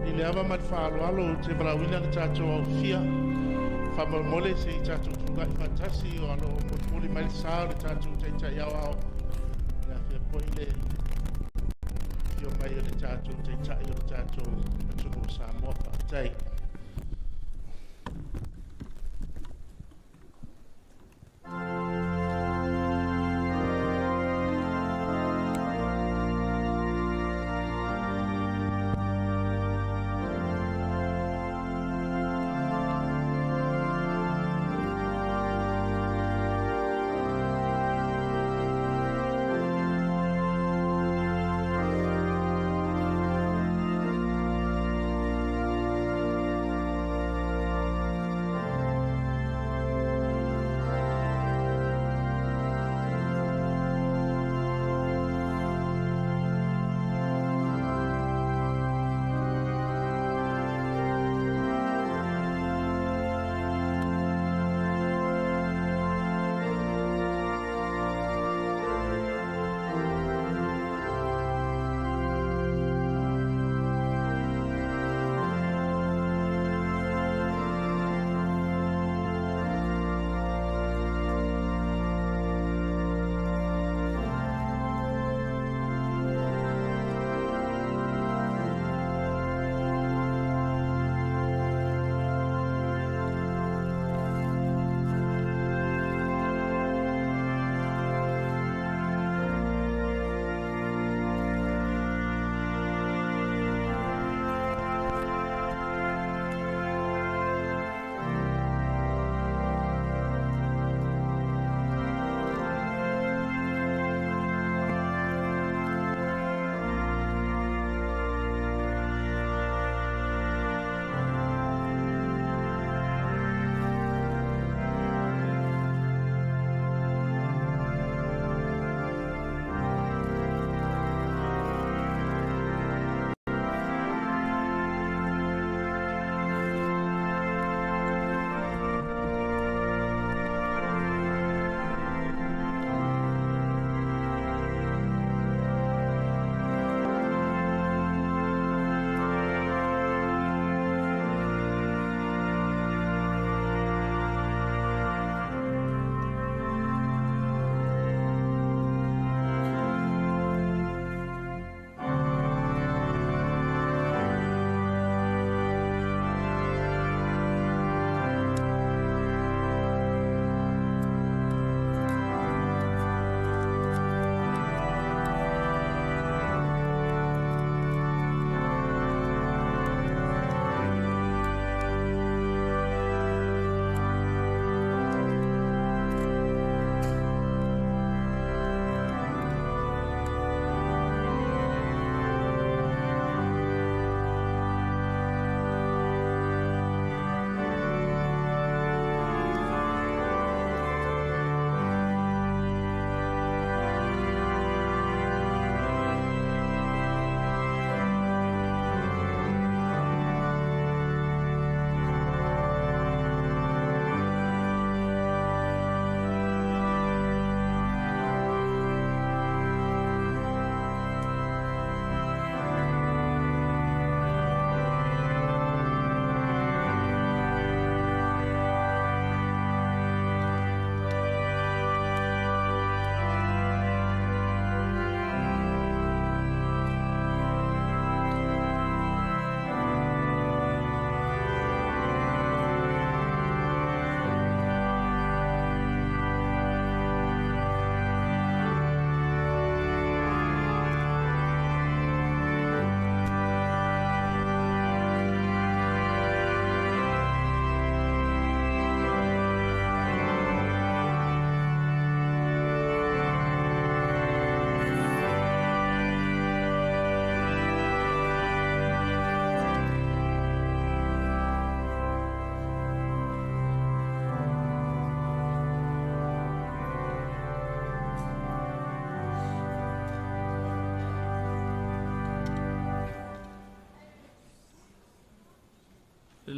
I le ava ma le faaaloalo ou te valaauina le tatou aofia, faamolemole se i tatou tulai faatasi o lo o molimoli mai le sa o le tatou Taitai Aoao, e afea foi le afio mai o le tatou Taitai o le tatou atunuu o Samoa. Faafetai.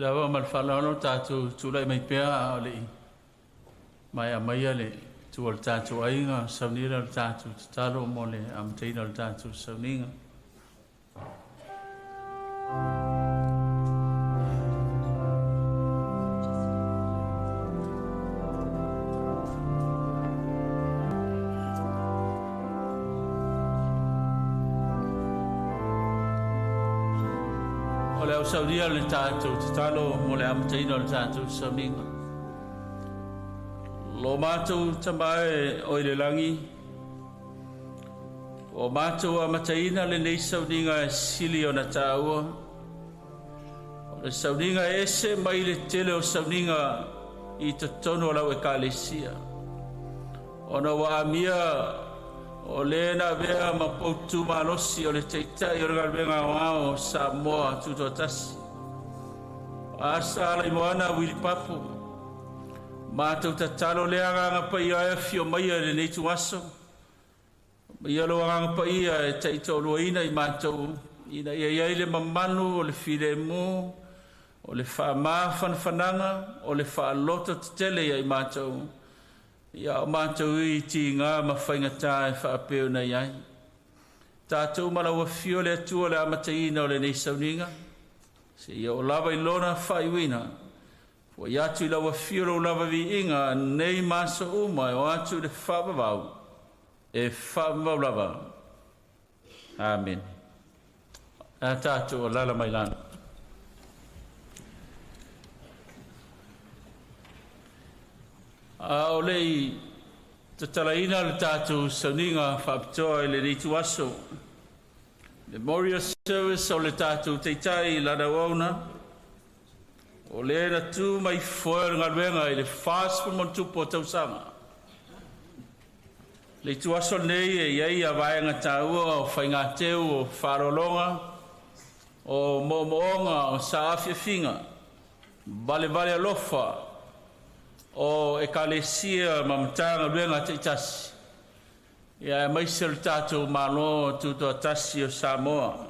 Lava ma le faaaloalo tatou tulai mai pea a o le i maea maia le tua o le tatou aiga, saunia le tatou tatalo mo le amataina o le tatou sauniga. O le au saunia le tatou tatalo mo le amataina o le tatou sauniga. Lo matou tamae o i le lagi, o matou amataina lenei sauniga e sili ona tāua. O le sauniga e ese mai le tele o sauniga i totonu o lau ekalesia. Ona ua amia o le na avea ma poutu malosi o le taitai o le galuega aoao o Samoa Tutoatasi. Asa ala i moana Wili Papu, matou tatalo le agaga paia e afio maia i lenei tuaso. Ia lo agaga paia e taitoaluaina i matou, ina ia iai le mamanu o le filemu, o le faamafanafanaga, o le faaloto tetele ia i matou, ia o matou i tiga ma faigata e faapea ona i ai. Tatou ma lau afio le Atua le amataina o lenei sauniga, se ia o lava i lona faaiuina, foi atu i lau afio lau lava viiga nei maso uma e o atu i le faavavau, e faavavau lava. Amen. A tatou alala mai lalo. A o le i tatalaina le tatou sauniga faapitoa i lenei tuaso, Memorial Service o le tatou taitai lana auauna, o le na tu mai foe o le galuega i le 40 o tausaga. Le ituaso nei e iai a vaega tāua o whaingateu o wharolonga, o mo'omo'oga o saafiafiga, valevale alofa, o ekalesia ma matagaluega taitasi. Ia e maise o le tatou Malo Tutoatasi o Samoa.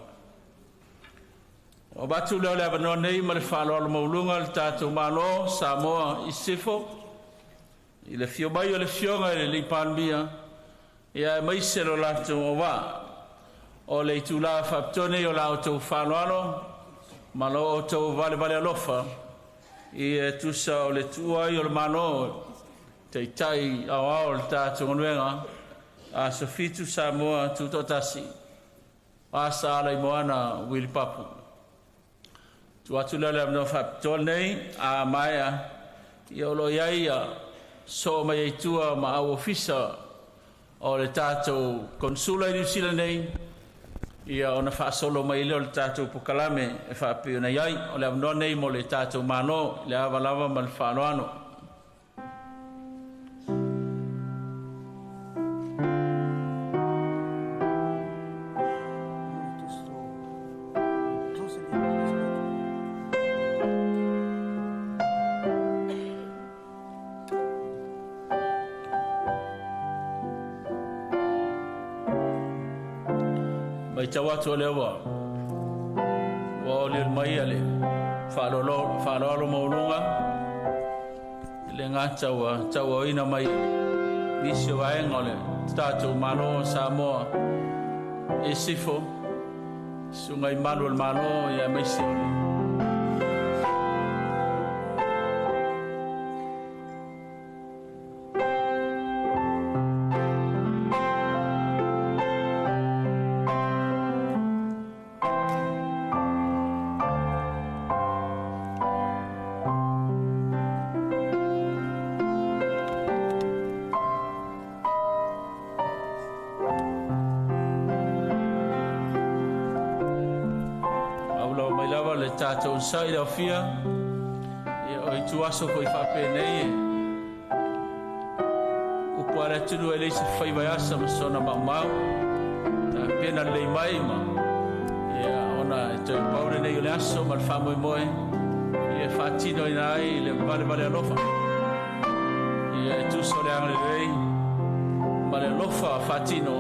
O avatu lea o le avanoa nei ma le faaaloalo maualuga le tatou Malo Samoa i Sisifo, i le afio mai o le afioga i le alii Palemia, ia e maise lo latou auvaa. O le itula faapitoa nei o la outou faaaloalo ma lo outou valevale alofa, i e tusa o le tuua ai o le Malo taitai aoao o le tatou galuega Aso Fitu Samoa Tutoatasi, Asa ala i moana Wili Papu. Tu atu lea le avanoa faapitoa nei, a maea, ia o lo o iai ia so mai ai tua ma au ofisa o le tatou konsula i Niu Sila nei, ia ona faasolo mai lea o le tatou pokalame e faapea ona i ai. O le avanoa nei mo le tatou Malo, le ava lava ma le faaaloalo. Mai tau atu o lea ua ua oli mai a le faaaloalo maualuga le gata ua tauaoina mai nisi o vaega o le tatou Malo o Samoa i Sisifo, susuga i malu o le Malo ia aemaise o le tatou sai le afia ia o itu aso foi faapenei e upu a le atunuu e leai se faiva e asa ma sona maumau ta pena lelei mai ma ia ona e toe pau lenei o le aso ma le faamoemoe ia e faatinoina ai le valevale alofa ia e tusa o le agalelei ma le alofa faatino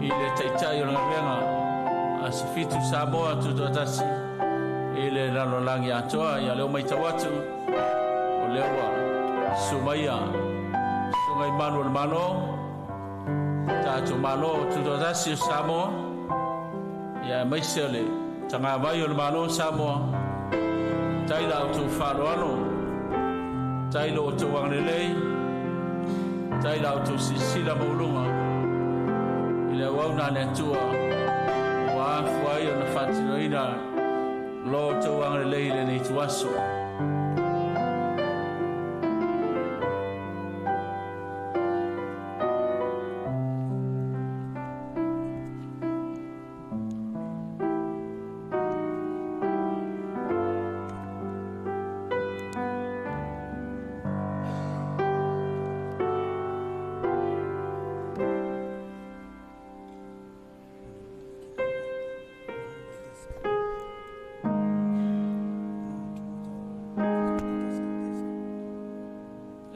i le taitai o le galuega Aso Fitu Samoa Tutoatasi. I le lalolagi atoa. Ia leo mai atu o lea ua sumaia sugai malu o le Malo, tatou Malo Tutoatasi o Samoa, ia maise o le tagavai o le Malo o Samoa. Tai la outou faaaloalo, tai lo outou agalelei, tai la outou silasila maualuga i le auauna a le Atua ua afua ai ona faatinoina lo outou agalelei i lenei ituaso.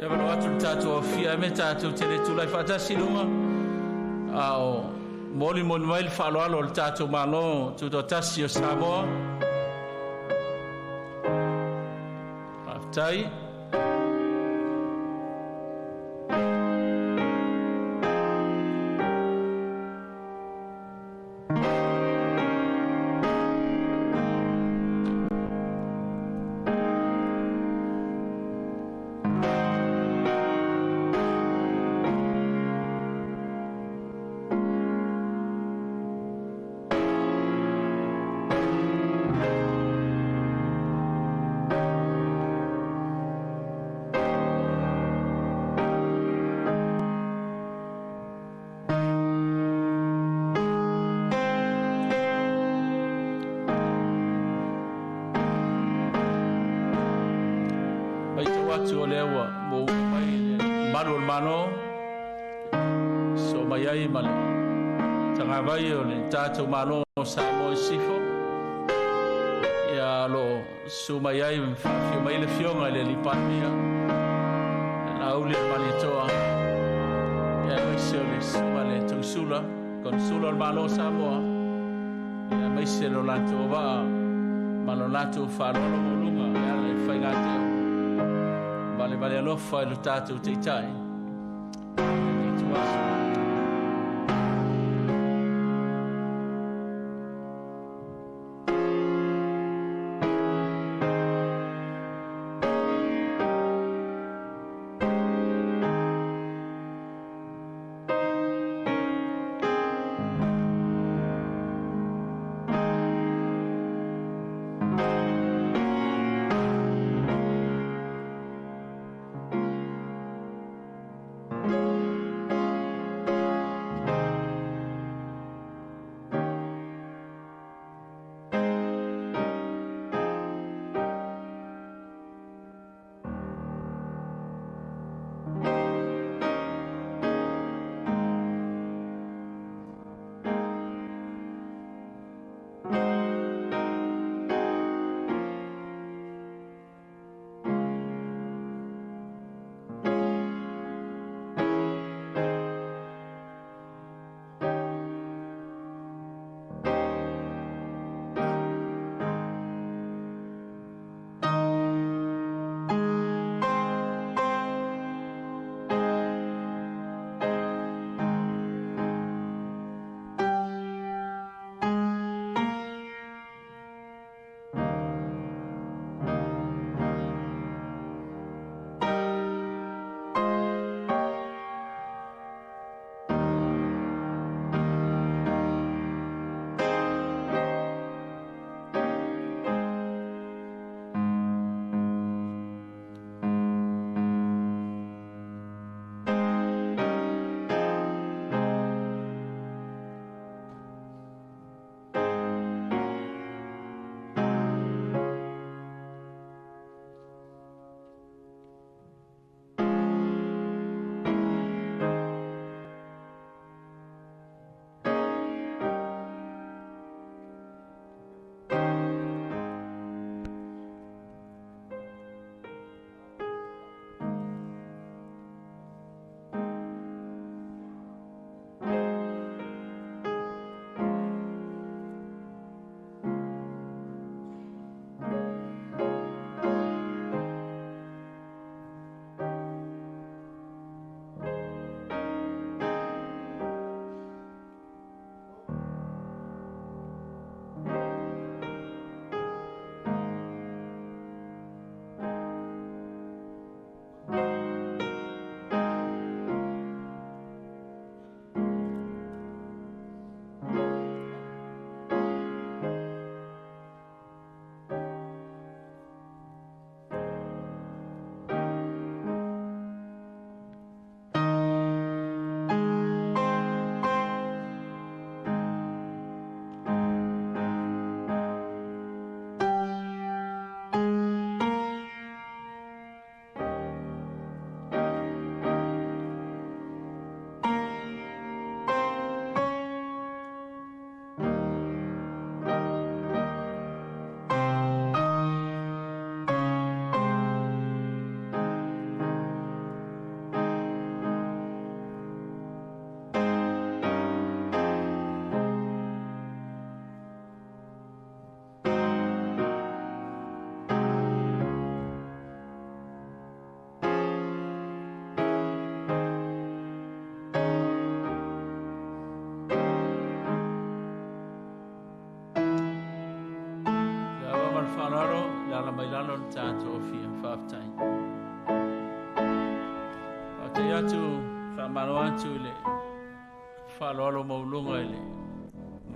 E valo atu le tatou afia me tatou tele tulai faatasi luga a o moli moli mai le faaaloalo o le tatou Malo Tutoatasi o Samoa. Faafetai. Atu o lea ua mai le malu o le Malo so mai ai ma le tagavai o le tatou Malo o Samoa i Sifo, ia lo su mai ai faafio mai le fioga i le alii Palemia, le Lauli le Malietoa, ia aemaise o le susuga le Togisula, Konisula o le Malo o Samoa, ia aemaise lo latou vaa ma lo latou faaaloalo maualuga e ala i le faigateo vale vale alofa i lo tatou taitai i tuaso. ala mai lalo le tātou afia. Faafetai. Faafetai atu, faamalo atu i le faaaloalo maualuga i le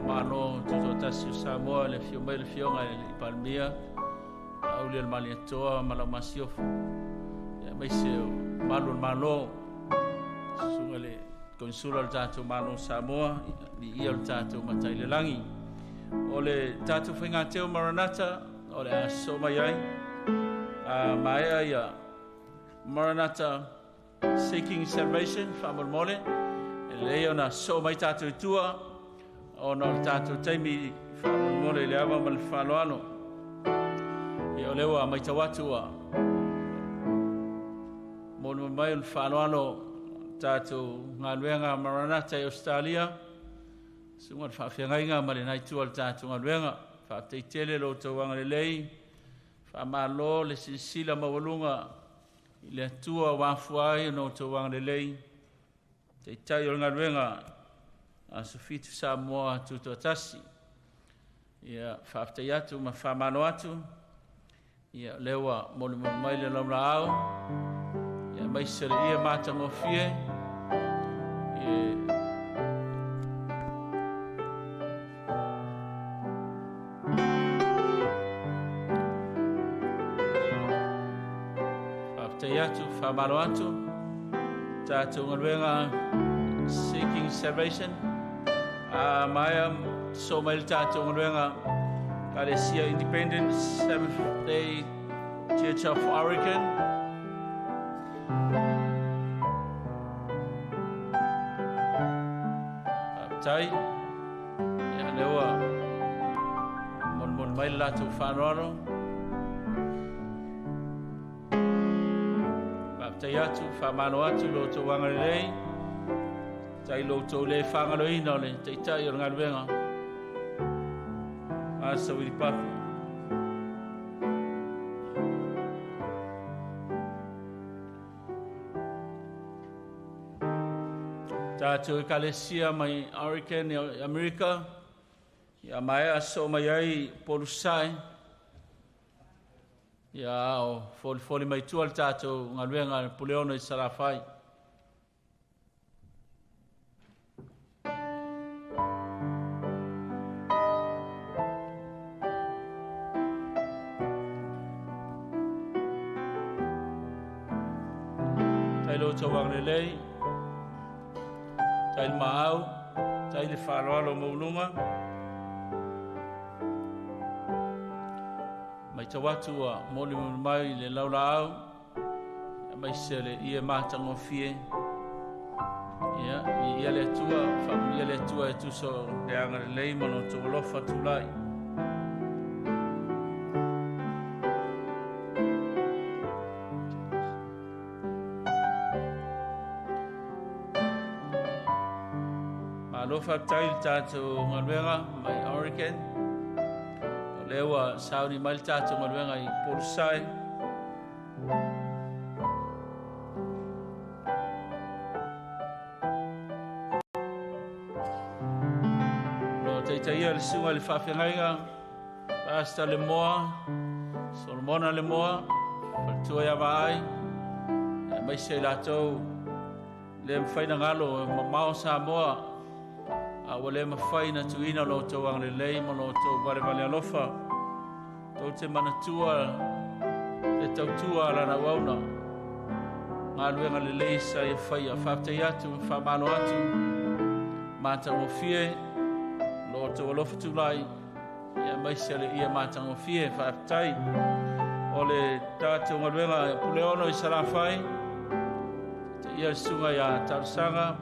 Malo Tutoatasi o Samoa, le afio mai le afioga i le Palemia, Laauli o le Malietoa ma lau masiofo, aemaise o malu o le Malo, susuga le Konesula o le tatou Malo o Samoa, viia o le tatou matai le lagi. O le tatou faigateo Maranata o le a sosoo mai ai, a maea ia Maranata Seeking Salvation faamolemole, e lelei ona sosoo mai tatou i tua ona o le tatou taimi faamolemole i le ava ma le faaaloalo. Ia o lea ua matau atu ua molimoli mai o le faaaloalo tatou galuega Maranata i Ausetalia, susuga le faafeagaiga ma le nai tua o le tatou galuega. Faafetai tele lo outou agalelei, faamalo le silasila maualuga i le Atua ua afua ai ona outou agalelei, taitai o le galuega Aso Fitu Samoa Tutoatasi. Ia faafetai atu ma faamalo atu. Ia lea ua molimoli mai le laulaau, ia aemaise le ia matagofie. Faafetai atu, faamalo atu. Tatou galuega Seeking Salvation. A maea sosoo mai le tatou galuega Ekalesia Independent Seventh Day Church of Oregon. Faafetai. Ia lea ua molimoli mai le latou faaaloalo. Faafetai atu, faamalo atu lo outou agalelei. Tai lo outou le faagaloina o le taitai o le galuega. Asa Wili Papu. Tātou Ekalesia mai Oregon i Amerika, ia maea sosoo mai ai Polusai, ia o folifoli mai tua le tatou galuega le Puleono i Salafai. Tai lo outou agalelei, tai le maau, tai le faaaloalo maualuga. Matau atu ua molimoli mai le laulaau, aemaise le ie matagofie. Ia, viia le Atua, faamanuia le Atua e tusa o le agalelei ma lo outou alofa tulai. Malo faafetai i le tatou galuega mai Oregon. O lea ua sauni mai le tatou galuega i Polusai. Lo taitaia le susuga i le faafeagaiga Pastor Lemoa, Solomona Lemoa, faletua ia Vaai, aemaise i latou le mafai na galo mamao Samoa, a ua le mafai na tuuina lo outou agalelei ma lo outou valevale alofa. Tou te manatua le tautua a lana auauna, galuega lelei sa ia faia. Faafetai atu ma faamalo atu, matagofie lo outou alofa tulai, ia aemaise le ia matagofie. Faafetai. O le tatou galuega Puleono i Salafai, taia le susuga ia Talosaga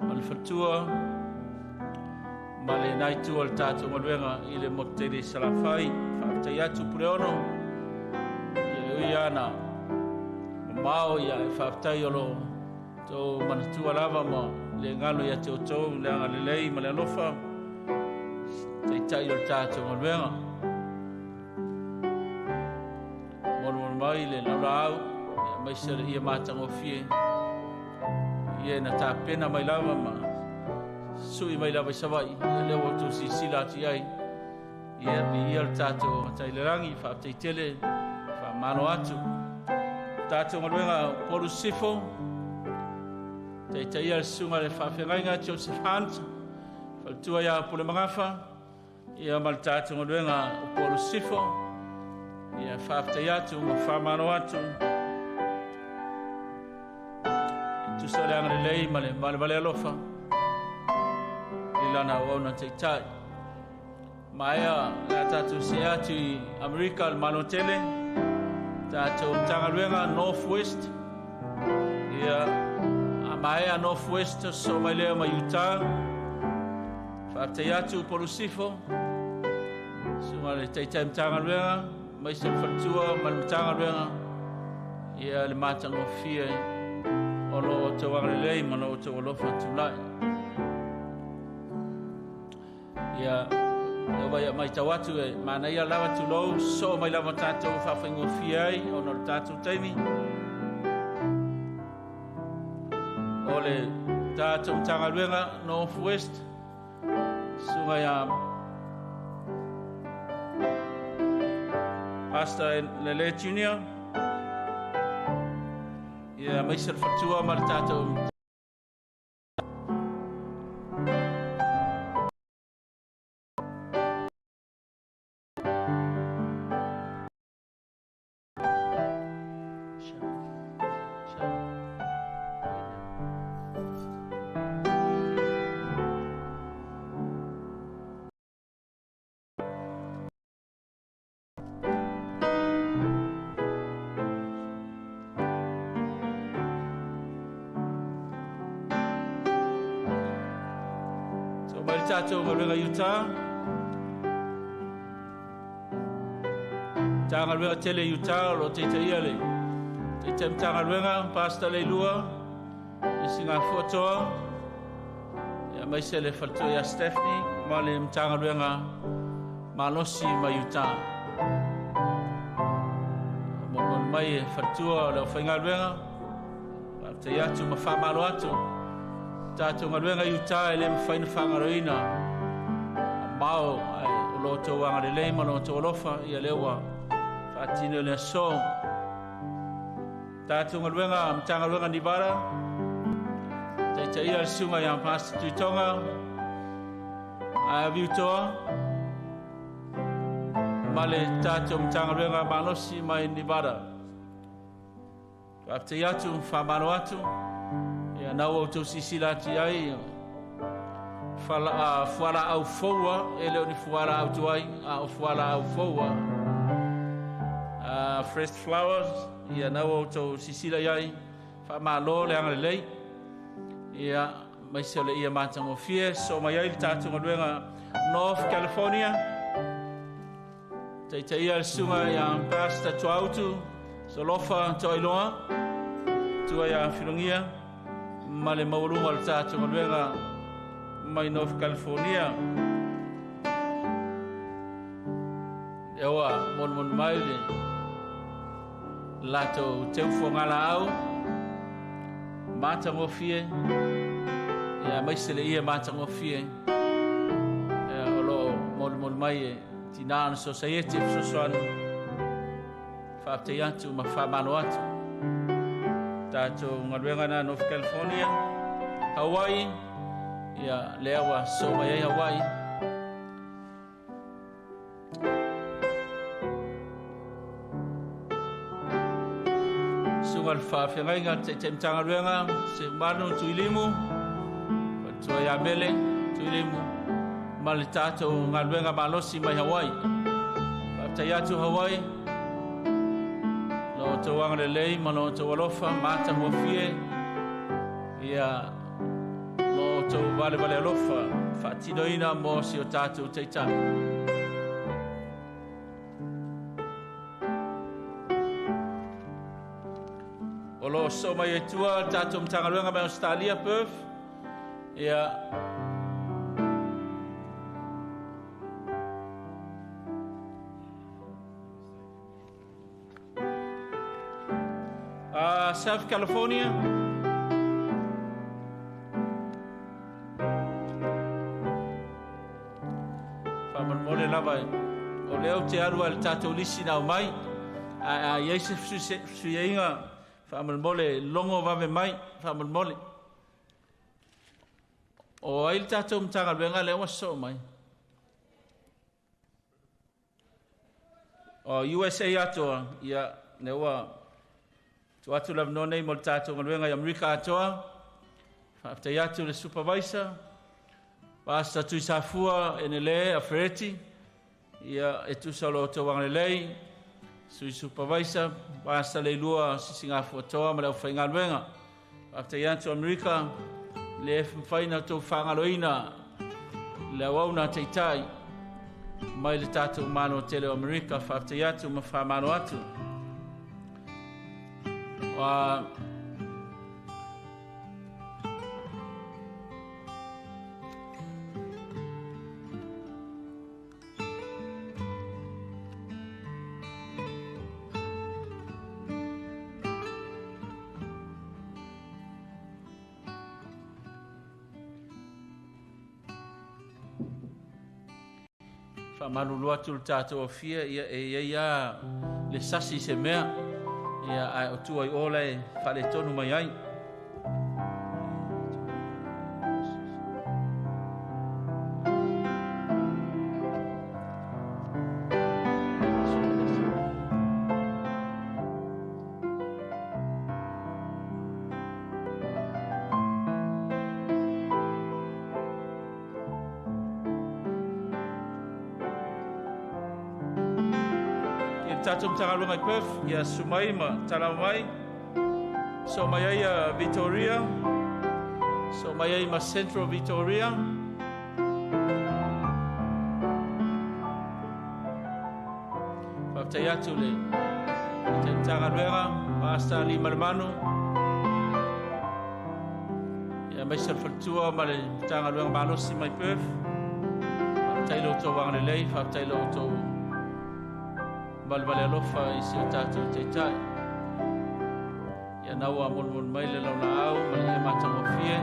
ma le faletua ma le nai tua o le tatou galuega i le motu tele i Salafai. Faafetai atu Puleono, ia ui ana mamao, ia e faafetai o lo tou manatua lava ma le galo ia te outou le agalelei ma le alofa taitai o le tatou galuega. Molimoli mai le laulaau, ia aemaise le ia matagofie, ia na tapena mai lava ma sui mai lava i Savaii, ia lea ua outou silasila atu i ai. Ia, viia le tatou Matai i le Lagi, faafetai tele, faamalo atu. Tatou galuega o Upolu Sisifo, taitaia le susuga i le faafeagaiga Joseph Hunt, faletua ia Pulemagafa, ia ma le tatou galuega o Upolu Sisifo. Ia, faafetai atu ma faamalo atu. E tusa o le agalelei ma le valevale alofa i lana auauna taitai. Maea le a tatou see atu i Amerika le Malo tele, tatou Matagaluega North West. Ia, a maea North West, so mai lea ma Utah. Faafetai atu Polusifo, susuga le taitai Matagaluega, maise le faletua ma le Matagaluega, ia le matagofie o lo outou agalelei ma lo outou alofa tulai. Ia, lea ua matau atu e manaia lava tulou, sosoo mai lava tatou faafaigofie ai ona o le tatou taimi. O le tatou Matagaluega North West, susuga ia Pastor Lele Junior, ia maise le faletua ma le tatou So mai le tatou galuega Utah. Matagaluega tele Utah o lo o taitaia le taitai Matagaluega Pastor Leilua i Sigafuatoa. Ia maise le faletua ia Stephanie ma le Matagaluega malosi mai Utah. Molimoli mai e faletua o le aufaigaluega. Faafetai atu ma faamalo atu. Tatou galuega i Utah e le mafai ona faagaloina. Mao ai o lo outou agalelei ma lo outou alofa, ia lea ua faatino i le aso. Tatou galuega Matagaluega Nevada, taitaia le susuga ia Pastor Tuitoga, Aviutoa, ma le tatou Matagaluega malosi mai Nevada. Faafetai atu, faamalo atu. Ia na ua outou silasila atu i ai fualaau foua, e le o ni fualaau tuai, a o fualaau foua. Fresh flowers, ia na ua outou silasila i ai, faamalo le agalelei. Ia, maise o le ia matagofie, so mai ai le tatou galuega North California. Taitaia le susuga ia Pastor Tuautu, Solofa Toailoa, tua ia Filogia, ma le maualuga o le tatou galuega mai North California. Lea ua molimoli mai le latou teufuagalaau, matagofie, ia maise le ia matagofie, ia o lo o molimoli mai e tina na sosaiete fesoasoani. Faafetai atu ma faamalo atu. Tatou galuega na North California, Hawaii, ia lea ua soo mai ai Hawaii. Susuga le faafeagaiga le taitai Matagaluega, Seumanu Tuilimu, faletua ia Mele Tuilimu, ma le tatou galuega malosi mai Hawaii. Faafetai atu Hawaii, lo outou agalelei ma lo outou alofa matagofie, ia lo outou valevale alofa faatinoina mo si o tatou taitai. O lo o soo mai ai tua le tatou Matagaluega mai Australia, Perth. Ia, South California. Faamolemole lava e lea ou te alu ai le tatou lisi na aumai. A i ai se fesuiaiga faamolemole logo vave mai faamolemole. O ai le tatou Matagaluega lea ua sosoo mai? O USA atoa, ia, lea ua tuu atu le avanoa nei mo le tatou galuega i Amerika atoa. Faafetai atu le supervisor, Pastor Tuisafua Enele Afereti, ia, e tusa o lo outou agalelei, sui supervisor, Pastor Leilua Sisigafuatoa ma le aufaigaluega. Faafetai atu Amerika, le mafai na outou faagaloina le auauna taitai mai le tatou Malo tele o Amerika. Faafetai atu ma faamalo atu. Faamalulu atu le tatou afia, ia e iai lava le sasi i se mea, ia ae o tua i o la e faaletonu mai ai. Ki le tatou Matagaluega i Perth, ia sumai ma talau mai. So mai ai a Victoria, so mai ai ma Central Victoria. Faafetai atu le Matagaluega, Pastor Ali Malemanu, ia aemaise le faletua ma le Matagaluega malosi mai Perth. Faafetai lo outou agalelei, faafetai lo outou valevale alofa i si o tatou taitai. Ia na ua molimoli mai le laulaau ma le matagofie.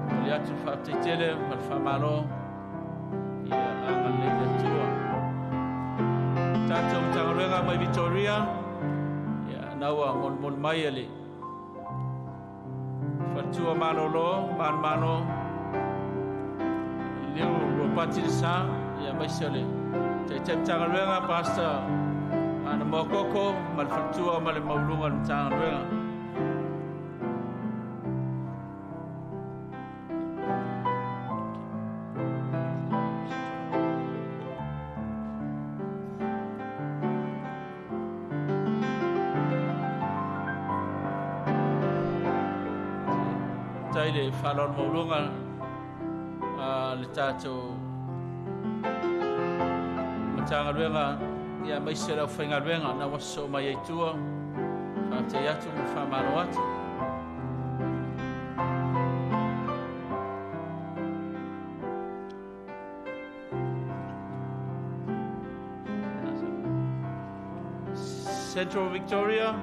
Momoli atu le faafetai tele ma le faamalo. Ia agalelei le Atua. Tatou Matagaluega mai Victoria, ia na ua molimoli mai le faletua malolo, malomalo, leu Ropati le sa, ia aemaise o le taitai Matagaluega, Pastor Ana Moakoko, ma le faletua ma le mauluga o le Matagaluega. Tai le faaaloalo mauluga le tatou Matagaluega, ia aemaise le aufaigaluega na ua sosoo mai ai tua. Faafetai atu ma faamalo atu. Central Victoria,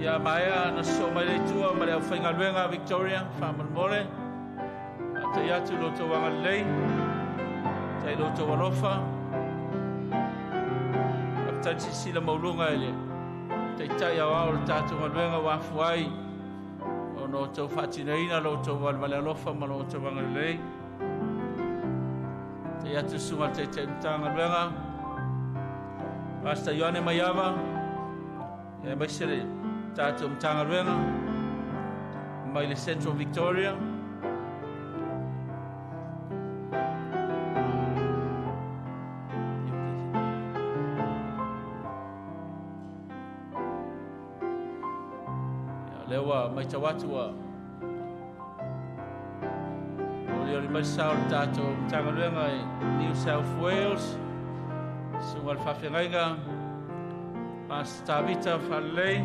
ia maea na sosoo mai le tua ma le aufaigaluega Victoria, faamolemole. Faafetai atu lo outou agalelei, faafetai lo outou alofa. Faafetai le silasila mauluga i le taitai aoao o le tatou galuega ua afua ai ona outou faatinoina lo outou valevale alofa ma lo outou agalelei. Faafetai atu susuga le taitai Matagaluega, Pastor Ioane Maiava, ia aemaise le tatou Matagaluega mai le Central Victoria. Ia, lea ua matau atu ua olioli mai le sao o le tatou Matagaluega i New South Wales, susuga le faafeagaiga Pastor Tavita Faalelei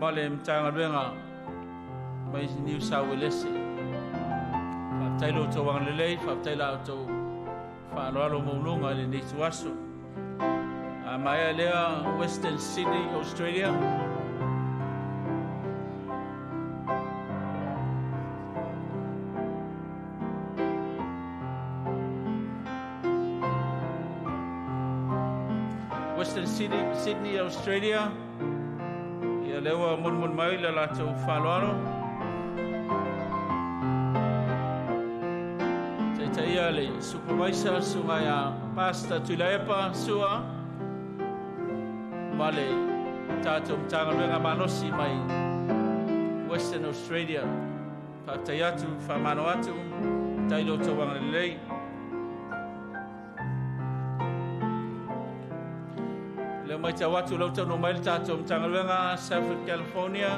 ma le Matagaluega mai New South Wales. Faafetai lo outou agalelei, faafetai la outou faaaloalo mauluga i lenei tuaso. A maea lea Western Sydney, Australia. Sydney, Australia. Ia lea ua molimoli mai le latou faaaloalo. Taitaia le supervisor susuga ia Pastor Tuilaepa Sua ma le tatou Matagaluega malosi mai Western Australia. Faafetai atu, faamalo atu, faafetai i lo outou agalelei. Lea matau atu lau taunuu mai le tatou Matagaluega Southern California.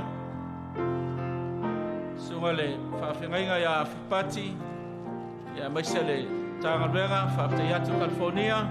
Susuga le faafeagaiga ia Afipati, ia aemaise le Matagaluega, faafetai atu California.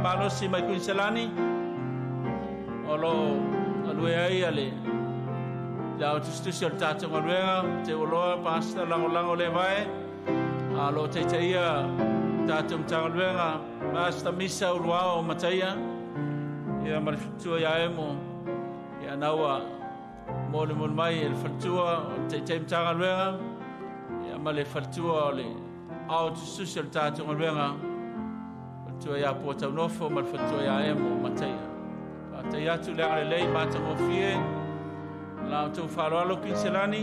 Malosi mai Kuiniselani o lo o galue ai a le au tusitusi o le tatou galuega te uloa Pastor Lagolago le vae a lo taitaia tatou Matagaluega Pastor Misa Uluao Mataia ia ma le faletua ia Emo ia naua molimoli mai e le faletua o le taitai Matagaluega ia ma le faletua o le ao tusitusi o le tatou galuega faletua ia Pua Taunofo ma le faletua ia Emo Mataia. Faafetai atu le agalelei matagofie la outou faaaloalo Kuiniselani.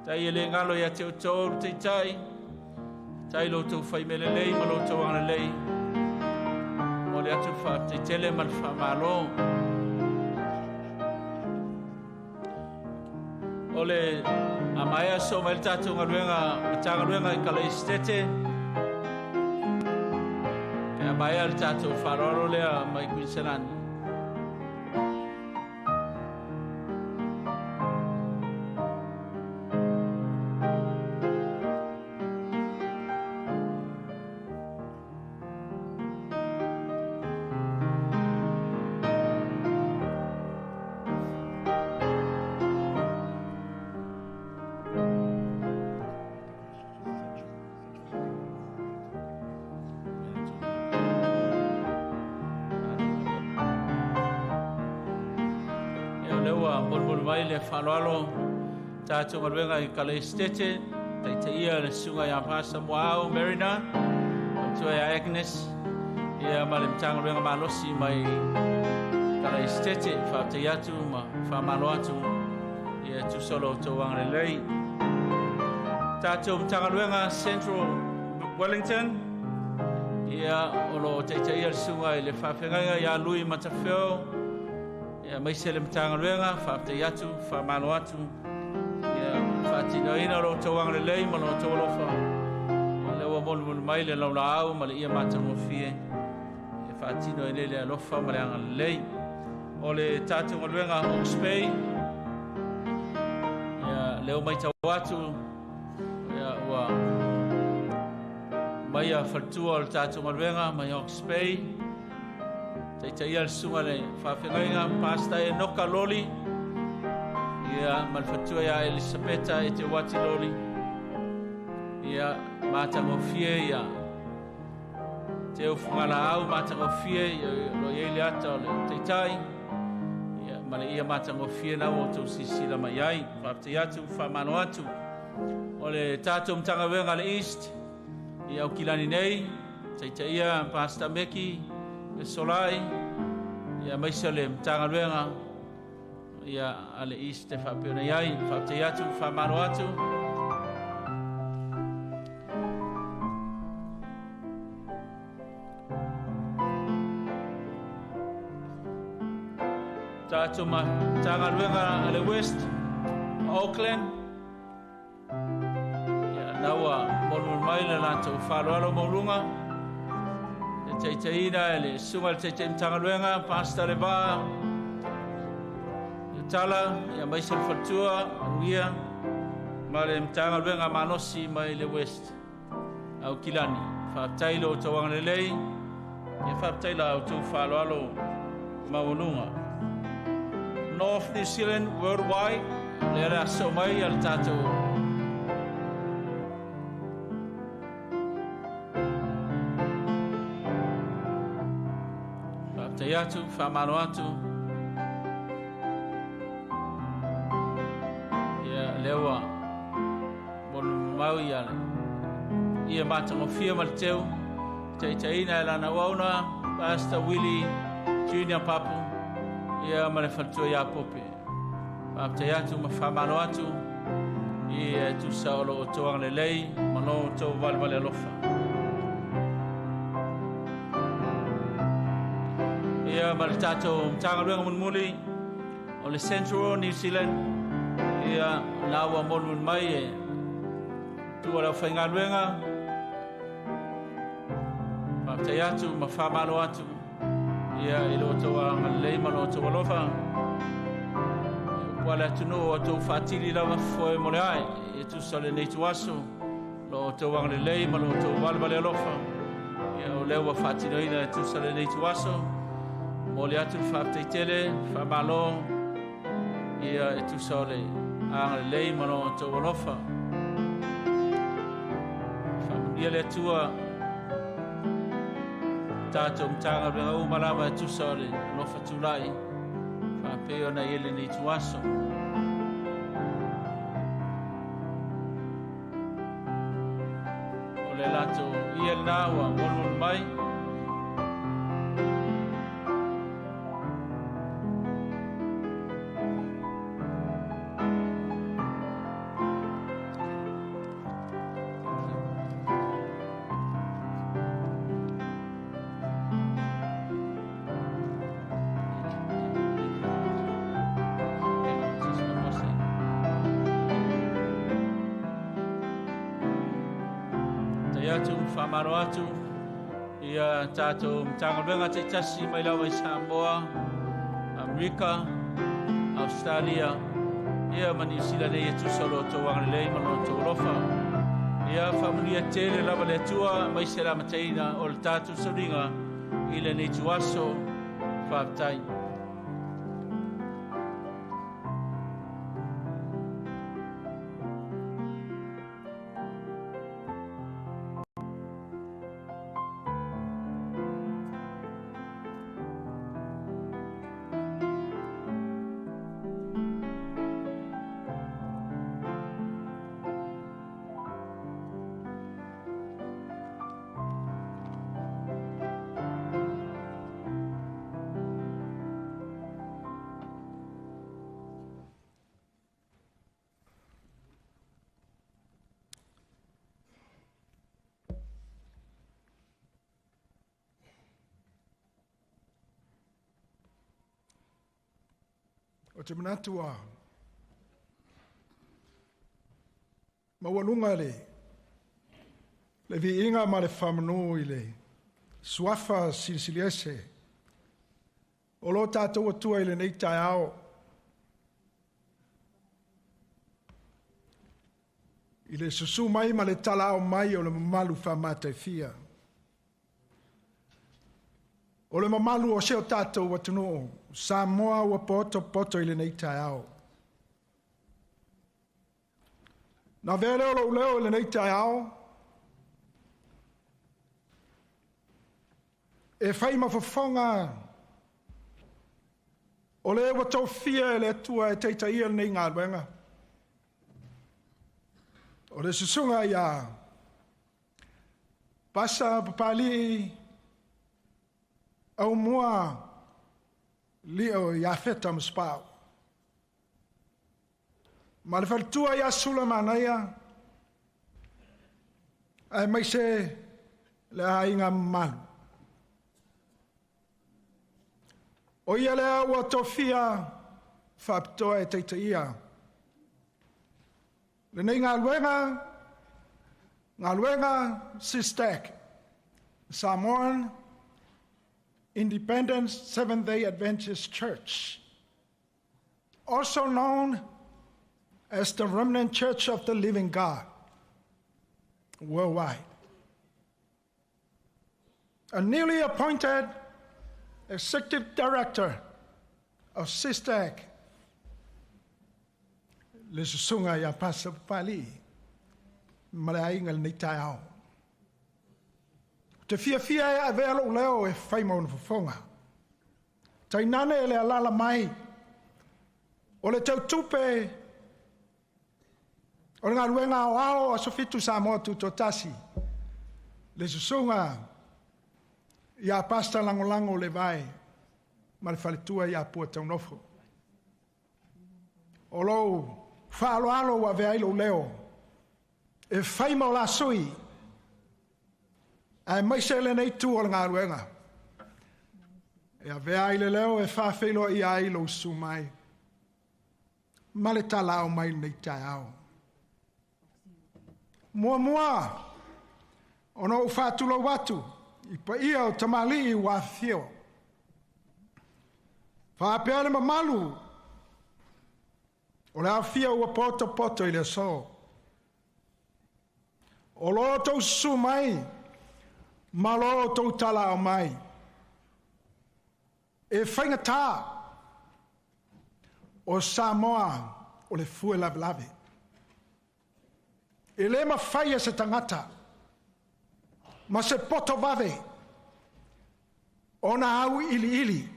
Tai e le galo ia te outou le taitai. Tai lo outou faimelelei ma lo outou agalelei. Mo le atu le faafetai tele ma le faamalo. O le amaea so mai le tatou galuega Matagaluega i Kalaisitete. Pe amaea le tatou faaaloalo lea mai Kuiniselani. Mai le faaaloalo tatou galuega i Kalaisitete, taitaia le susuga ia Pastor Moao Marina, faletua ia Agnes, ia ma le Matagaluega malosi mai Kalaisitete. Faafetai atu ma faamalo atu ia tusa o lo outou agalelei. Tatou Matagaluega Central Wellington, ia o lo o taitaia le susuga i le faafeagaiga ia Lui Matafeo, ia maise le Matagaluega, faafetai atu, faamalo atu, ia faatinoina lo outou agalelei ma lo outou alofa. Ia lea ua molimoli mai le laulaau ma le ia matagofie, ia faatino ai le alofa ma le agalelei. O le tatou galuega Hawke's Bay, ia lea ua matau atu, ia ua mai a faletua o le tatou galuega mai Hawke's Bay. Taitaia le susuga le faafeagaiga Pastor Enoka Loli, ia ma le faletua ia Elisabeta e te Wati Loli. Ia matagofie ia te ufugalaau matagofie ia lo iai le ata o le taitai. Ia ma le ia matagofie na ua outou silasila mai ai. Faafetai atu, faamalo atu. O le tatou Matagaluega le East ia Aukilani nei, taitaia Pastor Meki le Solai, ia maise le Matagaluega ia a le East e faapea ona i ai. Faafetai atu, faamalo atu. Tatou Matagaluega a le West Auckland, ia naua molimoli mai le latou faaaloalo mauluga. Le taitaina e le susuga i le taitai Matagaluega Pastor Leva le Tala, ia maise le faletua Manuia ma le Matagaluega malosi mai le West Aukilani. Faafetai lo outou agalelei. Ia faafetai la outou faaaloalo maualuga. North New Zealand Worldwide, lea le a soo mai a le tatou faafetai atu, faamalo atu. Ia lea ua molimau ia le ia matagofie ma le teu taitaiina e lana auauna Pastor Willie Junior Papu ia ma le faletua ia Pope. Faafetai atu ma faamalo atu ia e tusa o lo outou agalelei ma lo outou valevale alofa. Ia ma le tatou Matagaluega mulimuli o le Central New Zealand, ia la ua molimoli mai e tua lau faigaluega. Faafetai atu ma faamalo atu ia i lo outou agalelei ma lo outou alofa. Ua le atunuu o outou faatili lava foe mo le ae e tusa o lenei tuaso lo outou agalelei ma lo outou valevale alofa. Ia o lea ua faatinoina e tusa o lenei tuaso. Mo le atu le faafetai tele, faamalo ia e tusa o le agalelei ma lo outou alofa. Faamanuia le Atua tatou Matagaluega uma lava e tusa o le alofa tulai faapea ona i ai lenei tuaso. O le latou ia lena ua molimoli mai. Tai atu, faamalo atu ia tatou Matagaluega taitasi mai lava i Samoa, Amerika, Australia, ia ma Niu Sila nei e tusa o lo outou agalelei ma lo outou alofa. Ia faamanuia tele lava le Atua mai se lamataina o le tatou sauniga i lenei tuaso. Faafetai. O te manatu a maualuga le viiga ma le faamanu i le suafa silisiliese o lo tatou Atua i lenei taeao. I le susu mai ma le talao mai o le mamalu faamataifia. O le mamalu o se o tatou atunuu, Samoa ua poto poto i lenei taeao. Na avea lea o lou leo i lenei taeao, e fai ma fofoga o le ua tofia e le Atua e taitaia lenei galuega. O le susuga ia Pasa Papali'i Aumua Lio ia Feta Masepau. Ma le faletua ia Sula Manaia, ae mai se le aiga mamalu. O ia lea ua tofia faapitoa e taitaia lenei galuega, galuega SISTAC, Samoan Independent Seventh-day Adventist Church, also known as the Remnant Church of the Living God, worldwide. a newly appointed Executive Director of SYSTAC, le susuga ia Pasa Papali'i ma le aiga i lenei taeao. Ou te fiafia e avea lou leo e fai ma ona fofoga, tainane le alaala mai o le teutupe o le galuega aoao Aso Fitu Samoa Tutoatasi, le susuga ia Pastor Lagolago Levae ma le faletua ia Pua Taunofo. O lou faaaloalo ua avea ai lou leo e fai ma o la sui, aemaise lenei itu o le galuega, e avea ai le leo e faafeiloai ai lou susu mai ma le talao mai lenei taeao. Muamua, ona ou faatulou atu i paia o tamalii ua afifio, faapea le mamalu o le aofia ua potopoto i le aso. O lo outou susu mai ma lo outou talao mai, e faigata o Samoa o le fue lavelave. E le mafai e se tagata ma se poto vave ona au iliili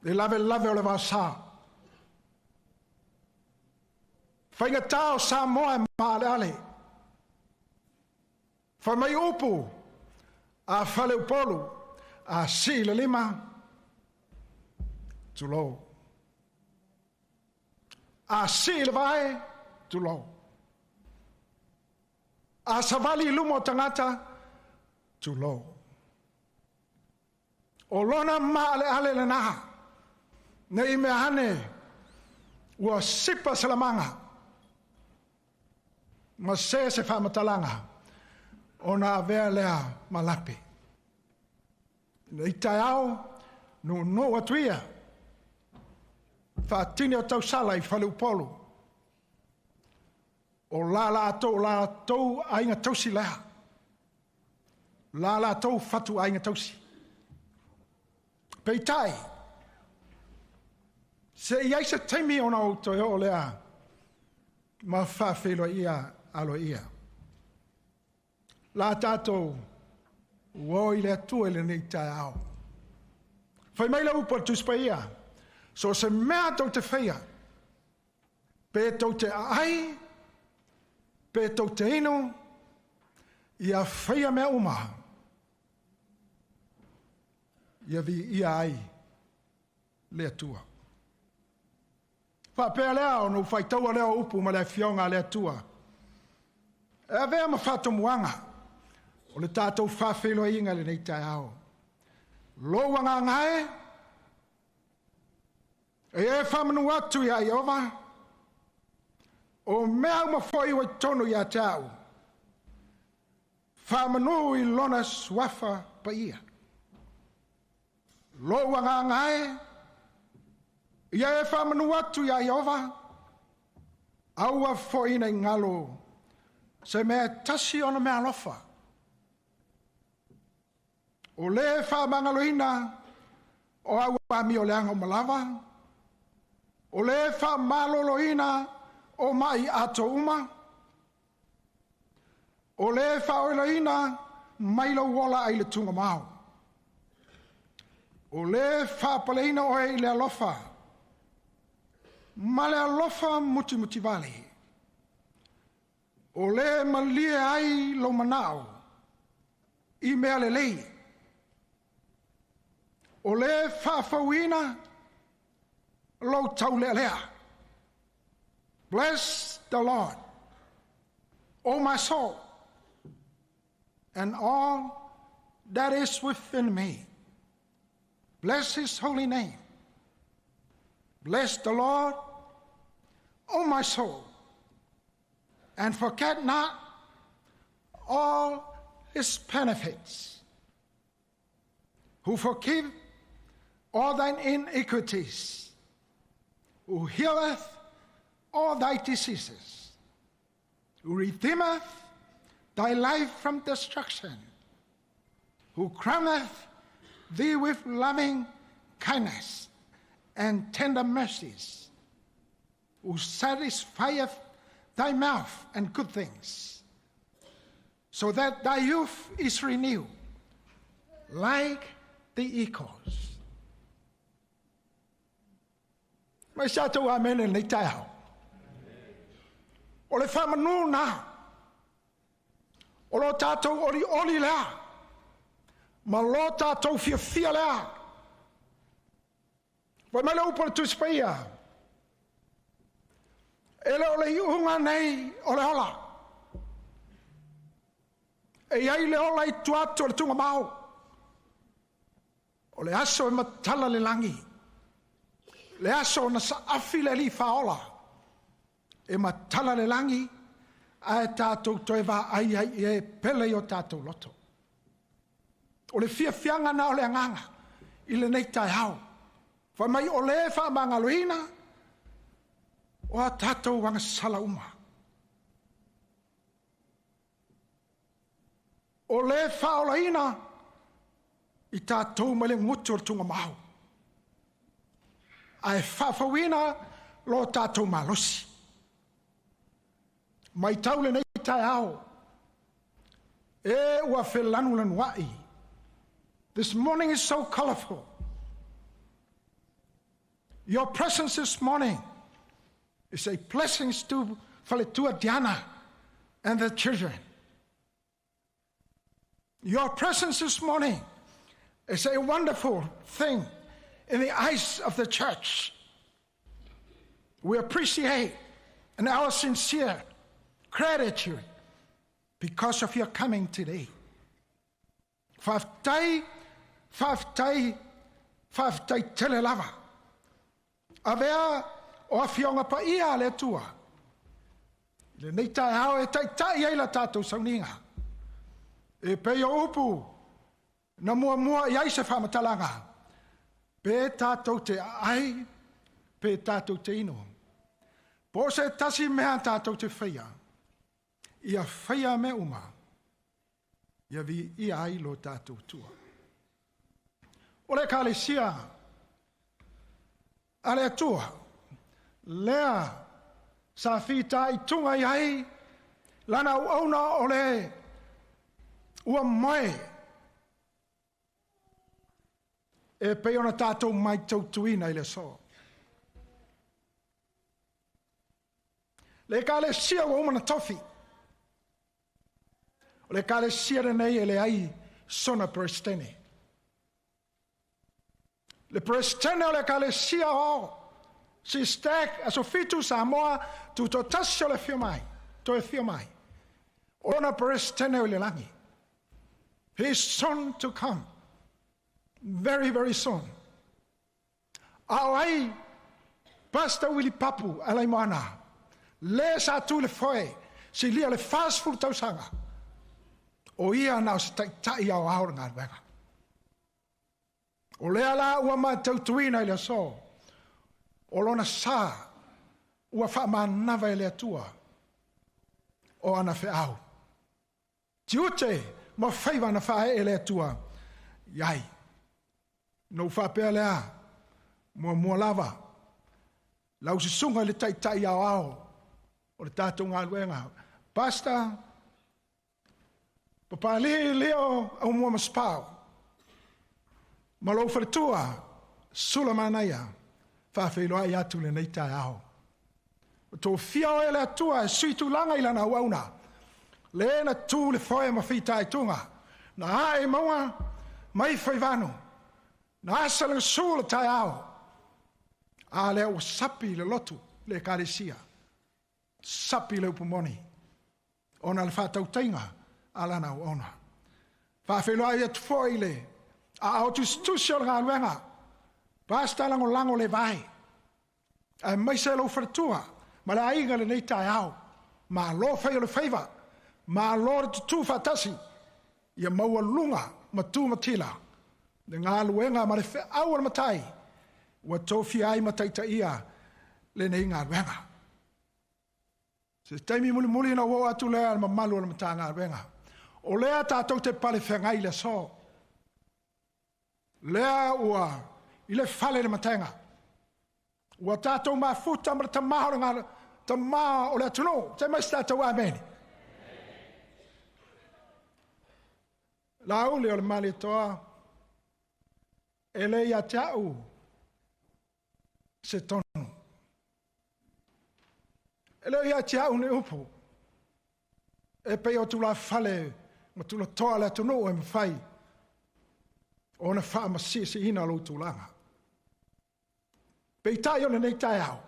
le lavelave o le vaosa. Faigata o Samoa e maaleale. Fai mai upu a Faleupolu, a sii le lima, tulou. A sii le vae, tulou. A savali i luma o tagata, tulou. O lona maaleale lena, ne i mea ane ua sipa se lamaga, ma se faamatalaga, ona avea lea ma lape. Nei taeao, nuunuu atu ia, faatini o tausala i Faleupolu, o la latou aiga tausi lea, la latou fatu aiga tausi. Peitai, se i ai se taimi ona ou toe oo lea ma faafeiloai aloaia. La tatou o i le Atua i lenei taeao. Fai mai le upu a le Tusi Paia, so o se mea tou te faia, pe tou te aai, pe tou te inu, ia faia mea uma, ia viia ai le Atua. Faapea lea ona ou faitaua lea o upu ma le afioga a le Atua, e avea ma faatomuaga o le tatou faafeiloaiga i lenei taeao. Lou agaga e, e faamanu atu ia Ieova, o mea uma foi ua i totonu ia te au, faamanu i lona suafa paia. Lou agaga e, ia e faamanu atu ia Ieova, aua foi nei galo se mea tasi ona mea alofa. O le faamagaloina o au amio leaga o malava, o le faamaloloina o mai ato uma, o le faaoilaina mai lou ola ai le tugamao, o le faapaleina oe i le alofa, ma le alofa mutimutivale, o le malie ai lou manao i mea lelei, o le faafouina lou taulealea. Bless the Lord, O my soul, and all that is within me. Bless his holy name. Bless the Lord, O my soul, and forget not all his benefits, who forgive all thine iniquities, who healeth all thy diseases, who redeemeth thy life from destruction, who crowneth thee with loving kindness and tender mercies, who satisfieth thy mouth and good things, so that thy youth is renewed like the eagles. Mai sa tou amene nei tai hao. O le whamanu nā. O lo tātou oli oli lea. Ma lo tātou fia fia lea. Wai mai le upo le tusipaia. E le o le iunga nei o le ola. E iai le ola i tuatu o le tunga mau. O le aso e matala le langi. Le aso na sa afi le li whaola. E matala le langi. A e tātou toe vā ai ai e pele i o tātou loto. O le fia fianga na o le anganga. I le nei tai hau. Whai mai o le wha mangaloina. O a tātou wanga sala uma. O le whaolaina i tātou mai le ngutu o le tunga mau. A e whawhawina lo tātou malosi. Mai tau le nei tai ao. E ua whelanu lanu ai. This morning is so colorful. Your presence this morning is a blessing to Faletua Diana and the children. Your presence this morning is a wonderful thing in the eyes of the church. We appreciate and our sincere gratitude because of your coming today. Whaftai, whaftai, whaftai tele lava. Avea o awhionga pa ia le tua. Le nei tai hao e tai tai ai la tātou sauninga. E pei o upu, na mua mua i ai se whamatalanga. Pe tātou te ai, pe tātou te ino. Po se tasi mea tātou te whaia. Ia whaia me uma. Ia vi ia ai lo tātou tua. O le kalesia, a le atua, lea sa whita i tunga i ai, lana uauna o le ua moe. E pei ona tātou mai tautuina i le so. Le kalesia ua umana tofi. O le kalesia nei e le ai sona prestene. Le prestene o le kalesia o si stek aso fitu Samoa tu to tasi o le fia mai. To e fia mai. Ona prestene o le langi. He is soon to come. Very, very soon. A o ai, Pastor Willie Papu, alai moana. Le sa tu le foe, si lia le fast food tausanga. O ia na o se taitai au ao ngā wenga. O lea la ua mai tautuina i le so. O lona sa, ua wha manava i le atua. O ana wheau. Tiute, ma whaiwa na whae e le atua. Iai. No whapea lea, mua mua lava. Lau sisunga i le taitai au ao. O le tātou ngā luenga. Pastor, papali leo au mua maspau. Ma lou whaletua, sula manaia, whawhiloa i atu le nei tai ao. O tō fia o e le atua e sui tūlanga i lana uauna. Le na tū le foe ma whita i tunga. Na ae maunga, mai whaivano. Na asa le sū le tai ao. A lea ua sapi le lotu le karesia. Sapi le upumoni. Ona le whātauteinga a lana uauna. Whawhiloa i atu foe i le. A au tusi o le ngā luenga. Pasta lango lango le vai. A mai se lau wharatua. Ma le aiga le nei tai ao. Ma lo whai o le whaiva. Ma lo re tutu whatasi. Ia maua lunga ma tū matila. Le ngā luenga ma le wheau o le matai. Ua tōwhi ai mataita ia le nei ngā luenga. Se taimi muli muli na wau atu lea le mamalu o le mata ngā luenga. O lea tātou te pale whengai le so. Lea ua i le fale le mataga. Ua tātou mafuta ma le tamā o le ngā, tamā o le atunuu. Te mai se tātou amene. La ule o le Malietoa, e le ia te au se tonu. E le ia te au ni upu. E pei o tula fale ma tula toa le atunuu e mawhai. O na wha ma si si ina lo tulaga. Peitai o le nei tae au.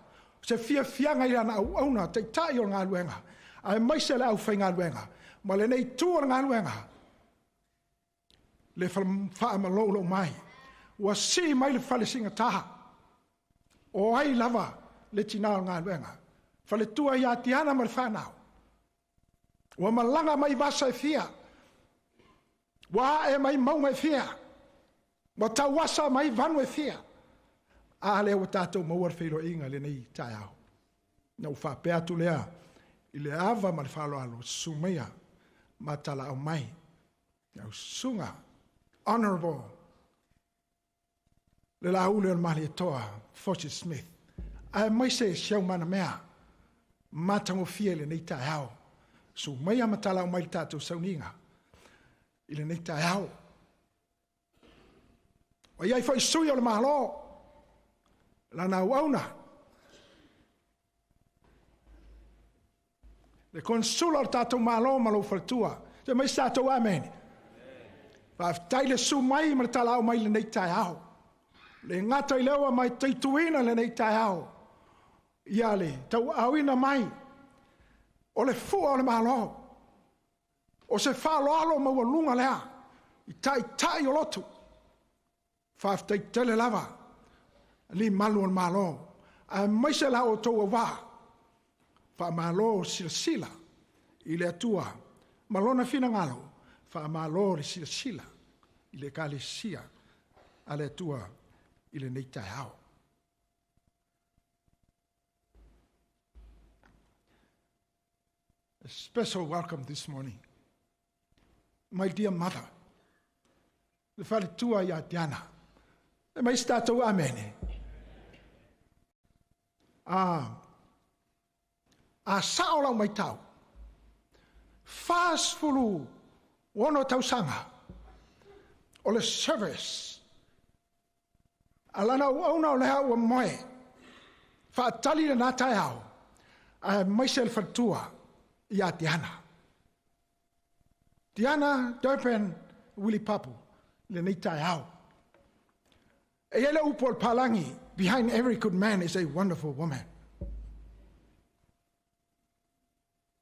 Se fia fianga i ana au auna, teitai o ngā luenga. Ae mai se le au whai ngā luenga. Ma le nei tu o ngā luenga. Le wha ma lo lo mai. Ua si mai le whale singa taha. O ai lava le tina o ngā luenga. Whale tua i atiana ma le whanau. Ua malanga mai vasa e fia. Ua e mai maunga e fia. Ua tauasa mai vanu e fia. A lea ua tātou maua le whairo inga le nei tae au. Na ua whapea atu lea i le ava ma le whaloalo sumea ma tala au mai. Au sunga, honorable, le la ule o le Malietoa, Fortune Smith. Ae mai se siau mana mea, matangofia i le nei tae au. Sumea ma tala au mai le tātou sauninga i le nei tae au. O iai fai sui o le malo, lana auauna. Le konsula o le tātou malo ma lou faletua. Te mai se tātou amene. Faafetai le su mai ma le talao mai le nei taeao. Le ngata i lewa mai teituina le nei taeao. Ia le tau auina mai. O le fua o le malo. O se whaaloalo maua lunga lea. I tai tai o lotu. Faafetai tele lava. Li malu o le malo. A mai se la o tau wā. Wha malo sila sila. I le atua. Malona fina ngalo. Wha malo le sila sila. I le kalesia. A le atua. I le nei tai ao. A special welcome this morning. My dear mother. Le whaletua ia Tiana. E mai se tātou amene. A sao lau mai tau. 46 tausanga. O le service. A lana uauna o lea ua moe. Whaatali le nā tai au. A mai se le whaletua ia Tiana. Tiana, Durban, Willie Papu. Le nei tai au. E ele upo o le palangi, behind every good man is a wonderful woman.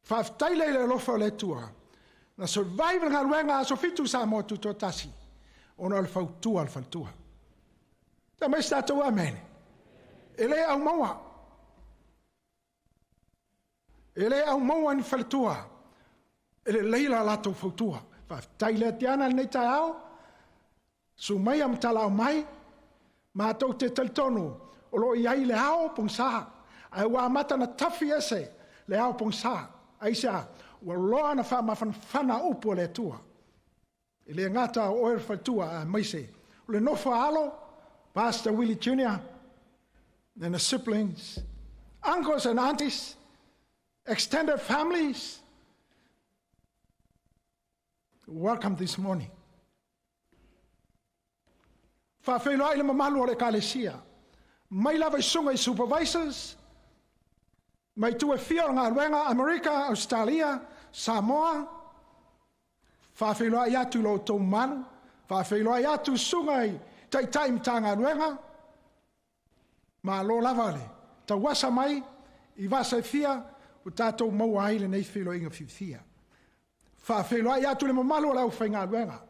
Faafetai le alofa o le Atua. Na survive ngā luenga aso fitu sa mo tu tasi. Ona o le fautua le faletua. Ta mai se tātou amene. E le au maua. E le au maua ni faletua. E le leila latou fautua. Faafetai le Tiana nei tai ao. Su mai am talau mai. Mātou te talitonu, o lo i ai le ao pongsa. Ai ua mata na tafi ese le ao pongsa. Ai sea, ua loa na wha mawhanwhana upu o le atua. I le ngata o oe whatua a maise. O le nofo alo, Pastor Willie Jr. and the siblings, uncles and aunties, extended families. Welcome this morning. Whawheilo ai le mamalu o le kalesia. Mai lava i sunga i supervisors, mai tue fia o ngā luenga, Amerika, Australia, Samoa. Whawheilo ai atu lo tō malu. Whawheilo ai atu sunga i taitai mta ngā luenga. Ma lo lava le. Tauasa mai, i vasa i fia, o tātou maua ai le nei whilo inga whiwhia. Whawheilo ai atu le mamalu o lau whai ngā luenga.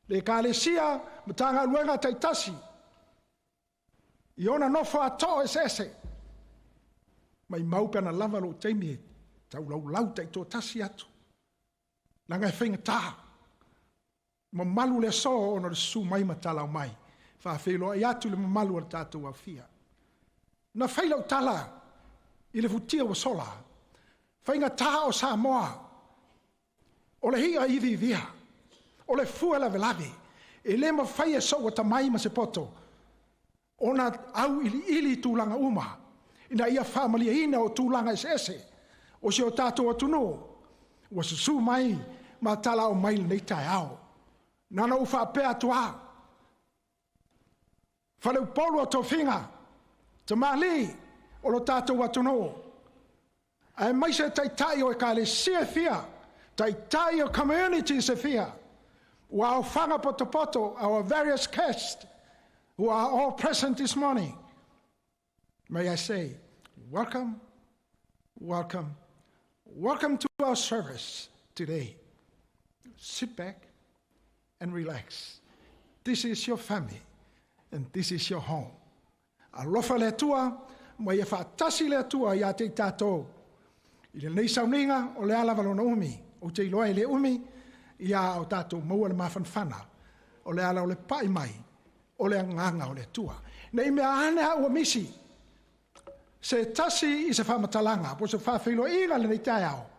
Le kalesia, matanga luenga taitasi. I ona nofo a to'o ese ese. Mai mau pena lava lo teimi e tau lau lau tai tō tasi atu. Langa e whainga taha. Mamalu le so ona le su mai matalau mai. Whawheilo ai atu le mamalu o le tātou awhia. Na whailau tala i le futia wa sola. Whainga taha o Samoa. O le hia i vivia. O le fua lave lave. E le mafai e sou atamai ma se poto ona auiliili i tulaga uma ina ia faamalieina o tulaga eseese o si o tatou atunuu ua susū mai ma talao mai lenei taeao. Na ona ou faapea atu lava, faleupolu o tofiga, tamalii o lo tatou atunuu, aemaise taitai o ekalesia e fia, taitai o communities e fia, ua aofaga potopoto, our various guests who are all present this morning. May I say, welcome, welcome, welcome to our service today. Sit back and relax. This is your family and this is your home. Alofa le Atua, ma ia faatasi le Atua ia te i tatou. I lenei sauniga o le a lava lona umi, ou te iloa e le umi, ia o tatou maua le mafanafana, o le ala o le pai mai, o le agaga o le Atua. Ne i mea ane a ua misi, se tasi i se faamatalaga, po o se faafeiloaiga lenei taeao,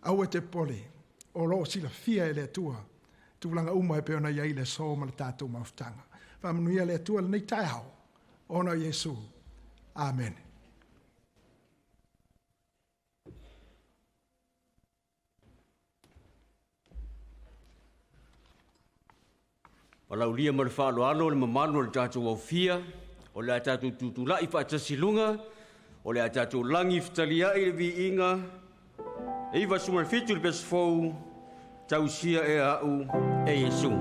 aua e te popole, o lo o silafia e le Atua tulaga uma e pei ona i ai le aso ma le tatou mafutaga. Faamanuia le Atua lenei taeao, ona o Iesu. Amene. Palaulia ma le faaaloalo le mamalu o le tatou aufia, o le a tatou tutulai faatasi i luga, o le a tatou lagi fetaliai le viiga, e 97 le pesi fou, tausia e au e Iesu.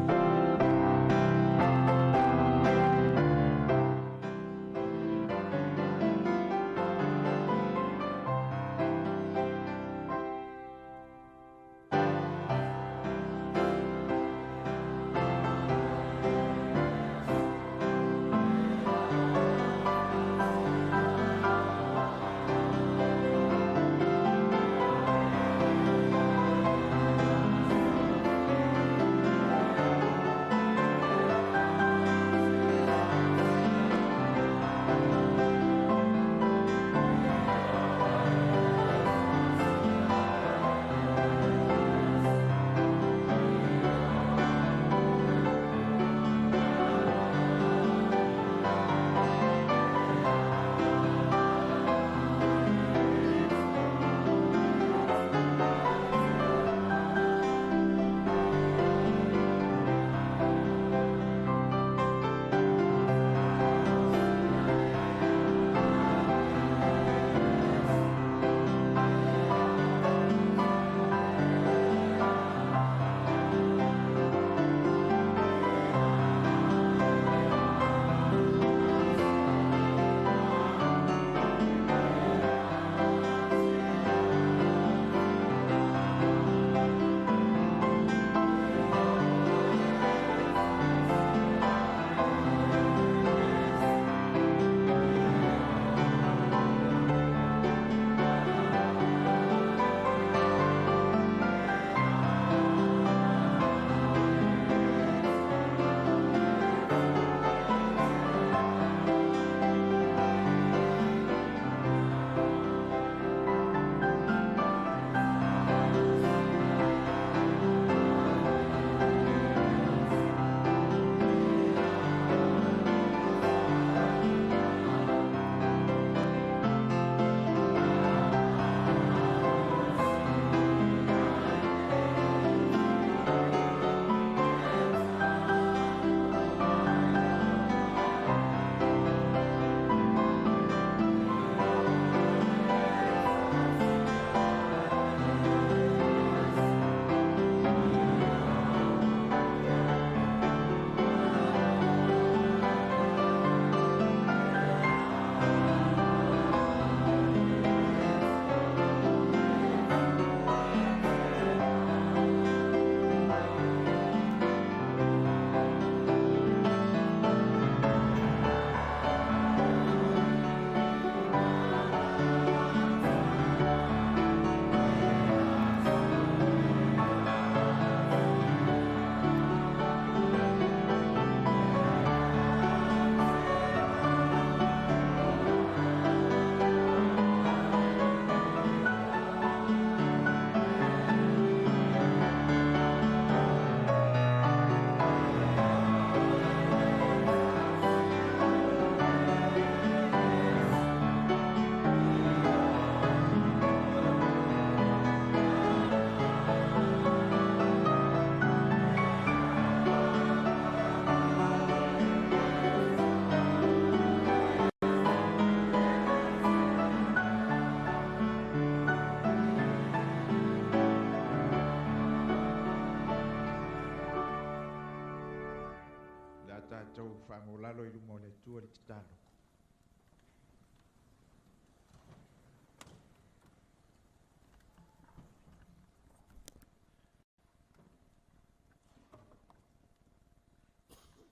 Tatou faagolalo i luma o le Atua le tatalo.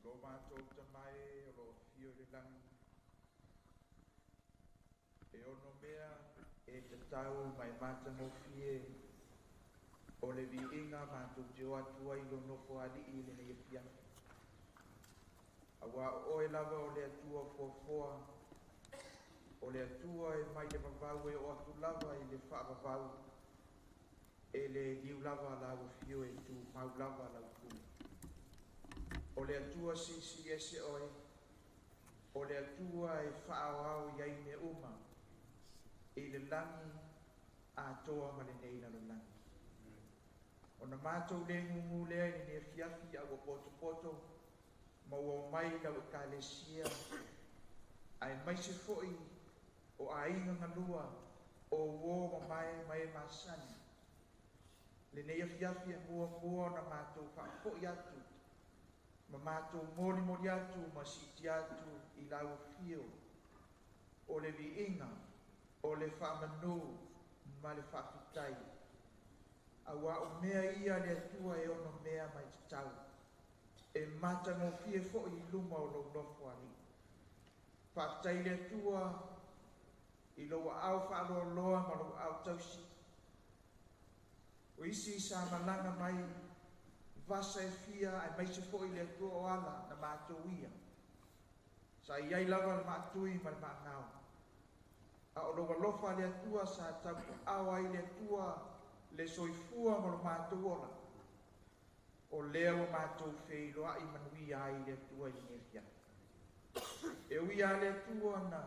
Lo matou tamae o lo o fio i le lagi, e ono mea e tatau mai matagofie o le viiga matou te o atu ai lo nofo alii i lenei afiafi. Auā o oe lava o le Atua foafoa, o le Atua e mai le vavau e o atu lava i le faavavau, e le liu lava lau afio e tumau lava lau pule. O le Atua silisili ese oe, o le Atua e faaoao i ai mea uma, i le lagi atoa ma lenei lalolagi. Ona matou le gugu lea i lenei afiafi a ua potopoto ma ua omai lau ekalesia, aemaise foi o aiga galua o uō mamae ma e masani. Lenei afiafi e muamua ona matou faafoi atu ma matou molimoli atu ma siitia atu i lau afio o le viiga, o le faamanu ma le faafetai. Auā o mea ia le Atua e ono mea mai tatau, e matagofie foi i luma o lou nofo alii. Faafetai le Atua i lou aao faaloaloa ma lou aao tausi. O isi sa malaga mai vasa e fia aemaise foi le Atua o ala na matou ia. Sa iai lava le maatui ma le maagao. A o lou alofa le Atua sa tapuaao ai le Atua le soifua ma lo matou ola. O lea ua matou feiloai manuia ai le Atua i lenei afiafi. E ui lava le Atua na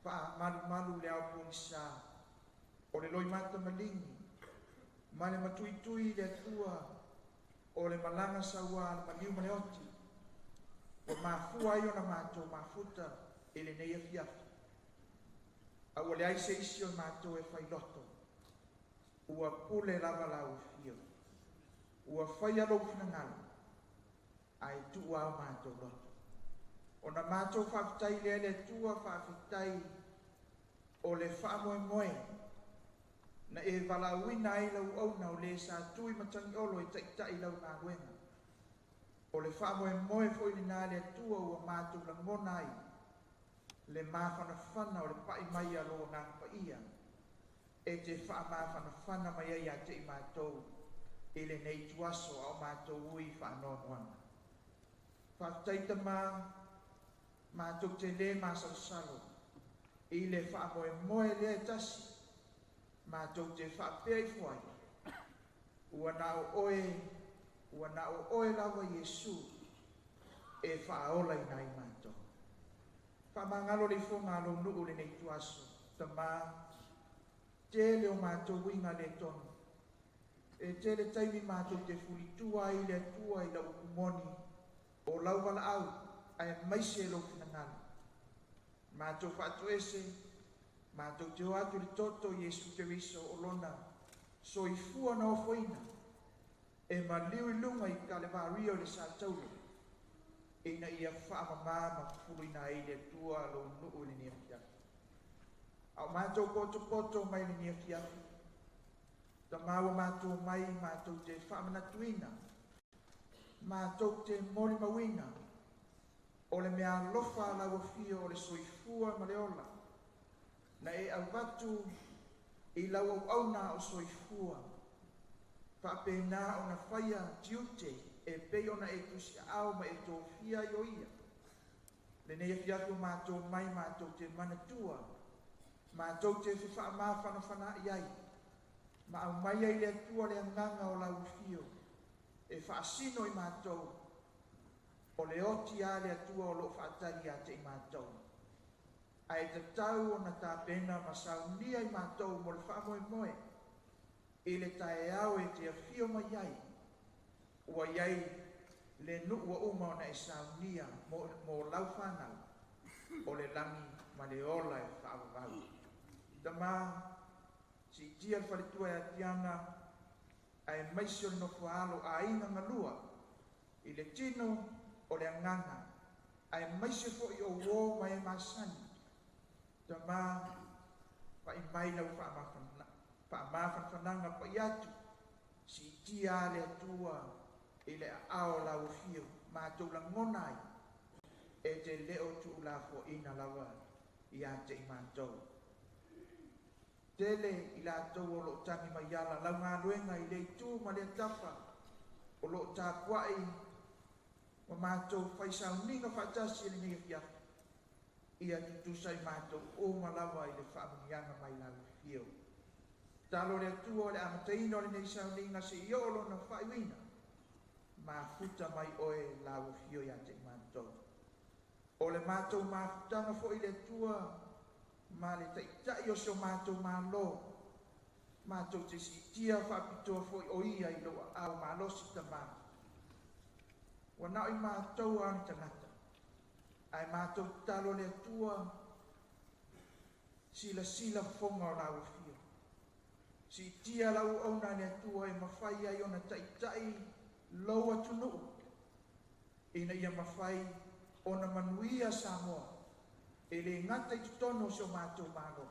faamalumalu le ao pogisa o le loimata maligi ma le matuitui le Atua o le malaga sauā le maliu ma le oti, ua mafua ai ona matou mafuta i lenei afiafi. A ua leai se isi o matou e failoto, ua pule lava lau afio, ua faia lou finagalo, ae tuu ao matou loto. Ona matou faafetai lea le Atua, faafetai o le faamoemoe na e valaauina ai lau auauna o le sa tui matagiolo e taitai lau galuega. O le faamoemoe foi lena le Atua ua matou lagona ai le mafanafana o le pai mai a lou Agaga Paia e te faamafanafana mai ai ia te i matou i lenei tuaso a o matou ui faanoanoaga. Faafetai Tamā, matou te lē masalosalo i le faamoemoe lea e tasi, matou te faapea ifo ai, ua na o oe, ua na o oe lava Iesu e faaolaina ai matou. Faamagalo le ifoga a lou nuu lenei tuaso, Tamā, tele o matou uiga le tonu. E tele taimi matou te fulitua ai le Atua i lau upu moni o lau valaau aemaise lou finagalo. Matou faatoese, matou te o atu i le toto Iesu Keriso o lona soifua na ofoina e maliu i luga i Kalevario i le Sataulo, ina ia faamamā ma fufuluina ai le Atua lou nuu i lenei afiafi. A o matou potopoto mai lenei afiafi, Tamā ua matou mai matou te faamanatuina, matou te molimauina o le mea alofa a lau afio o le soifua ma le ola, na e avatu i lau auauna o soifua, faapena ona faia tiute e pei ona e tusiaao ma e tofia ai o ia. Lenei afiafi o matou mai matou te manatua, matou te fefaamafanafanaai ai, ma aumai ai le Atua le agaga o lau afio e faasino i matou, o le oti a le Atua o loo faatali ia te i matou. Ae tatau ona tapena ma saunia i matou mo le faamoemoe i le taeao e te afio mai ai, ua iai le nuu ua uma ona e saunia mo lau fanau o le lagi ma le ola e faavavau. Tamā, siitia le faletua e atiaga aemaise o le nofo alo aiga galua i le tino o le agaga. Aemaise fo'i o uō ma e masani. Tamā, pa'i mai lau faamafanafanaga pa'i atu, siitia a le Atua i le aao o lau afio, matou lagona ai, e te le o tuulafoaina lava ia te i matou. Tele i latou o loo tagi mai ala lau galuega i lea itu ma lea tafa o loo tapuai ma matou fai sauniga faatasi i lenei afiafi, ia tutusa i matou uma lava i le faamanuiaga mai lau afio. Tatalo le Atua o le amataina o lenei sauniga seia oo lona faaiuina, mafuta mai oe lau afio ia te i matou. O le matou mafutaga foi le Atua ma le Taitai o si o matou Malo, matou te siitia faapitoa foi o ia i lou aao malosi Tamā. Ua na o i matou a ni tagata, ae matou tatalo le Atua, silasila fofoga o lau afio. Siitia lau auauna le Atua e mafai ai ona taitai lou atunuu, ina ia mafai ona manuia Samoa, e le gata i totonu o si o matou Malo,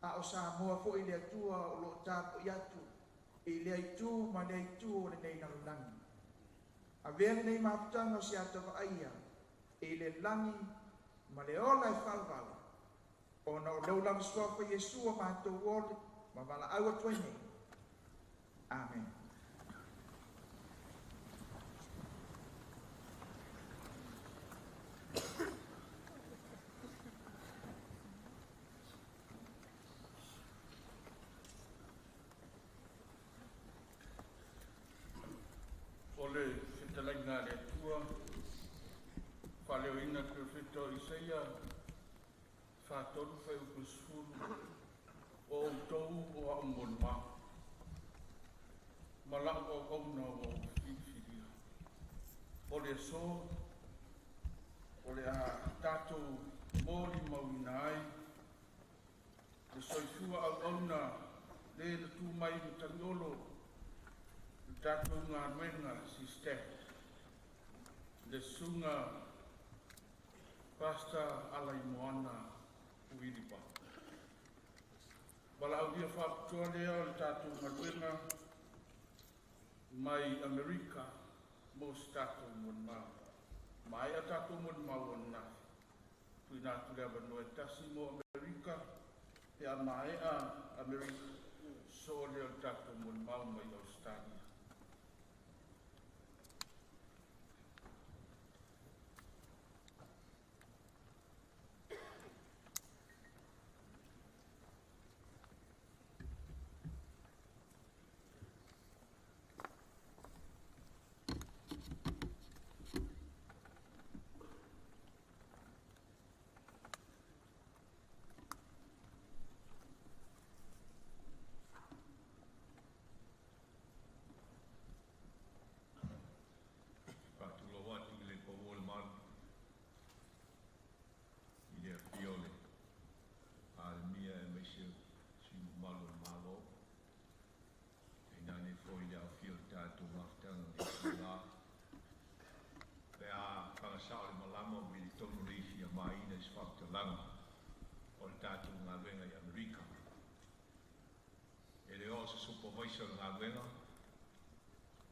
a o Samoa foi le Atua o loo tapuai atu i lea itu ma lea itu o lenei lalolagi. Avea lenei mafutaga o se ata vaaia i le lagi ma le ola e faavavau, ona o lou lava suafa Iesu o matou ole ma valaau atu ai nei. Amen. O le fetalaiga a le Atua, faaleoina e le Perofeta o Isaia 43:10, o outou o a'u molimau, ma la'u auauna ua ou filifilia. O le aso, o le a tatou molimauina ai le soifua auauna le na tu mai i Matagiolo le tatou galuega SISTEC, le susuga Pastor Alaimoana Uilipa. Valaaulia faapitoa lea o le tatou galuega mai Amerika mo se tatou molimau. Maea tatou molimau ananafi, tuuina atu le avanoa e tasi mo Amerika, pe a maea Amerika, sosoo lea o le tatou molimau mai Ausetalia. Faatulou atu i le pau o le malu i le afio o le Palemia aemaise o sui usufono mamalu o le Malo. Tainane foi le aofia o le tatou mafutaga i lenei itula. Pe a fagasao le malama ua i totonu o le ifi a Maina i se faamatalaga o le tatou galuega i Amerika. E le o se supervisor o le galuega,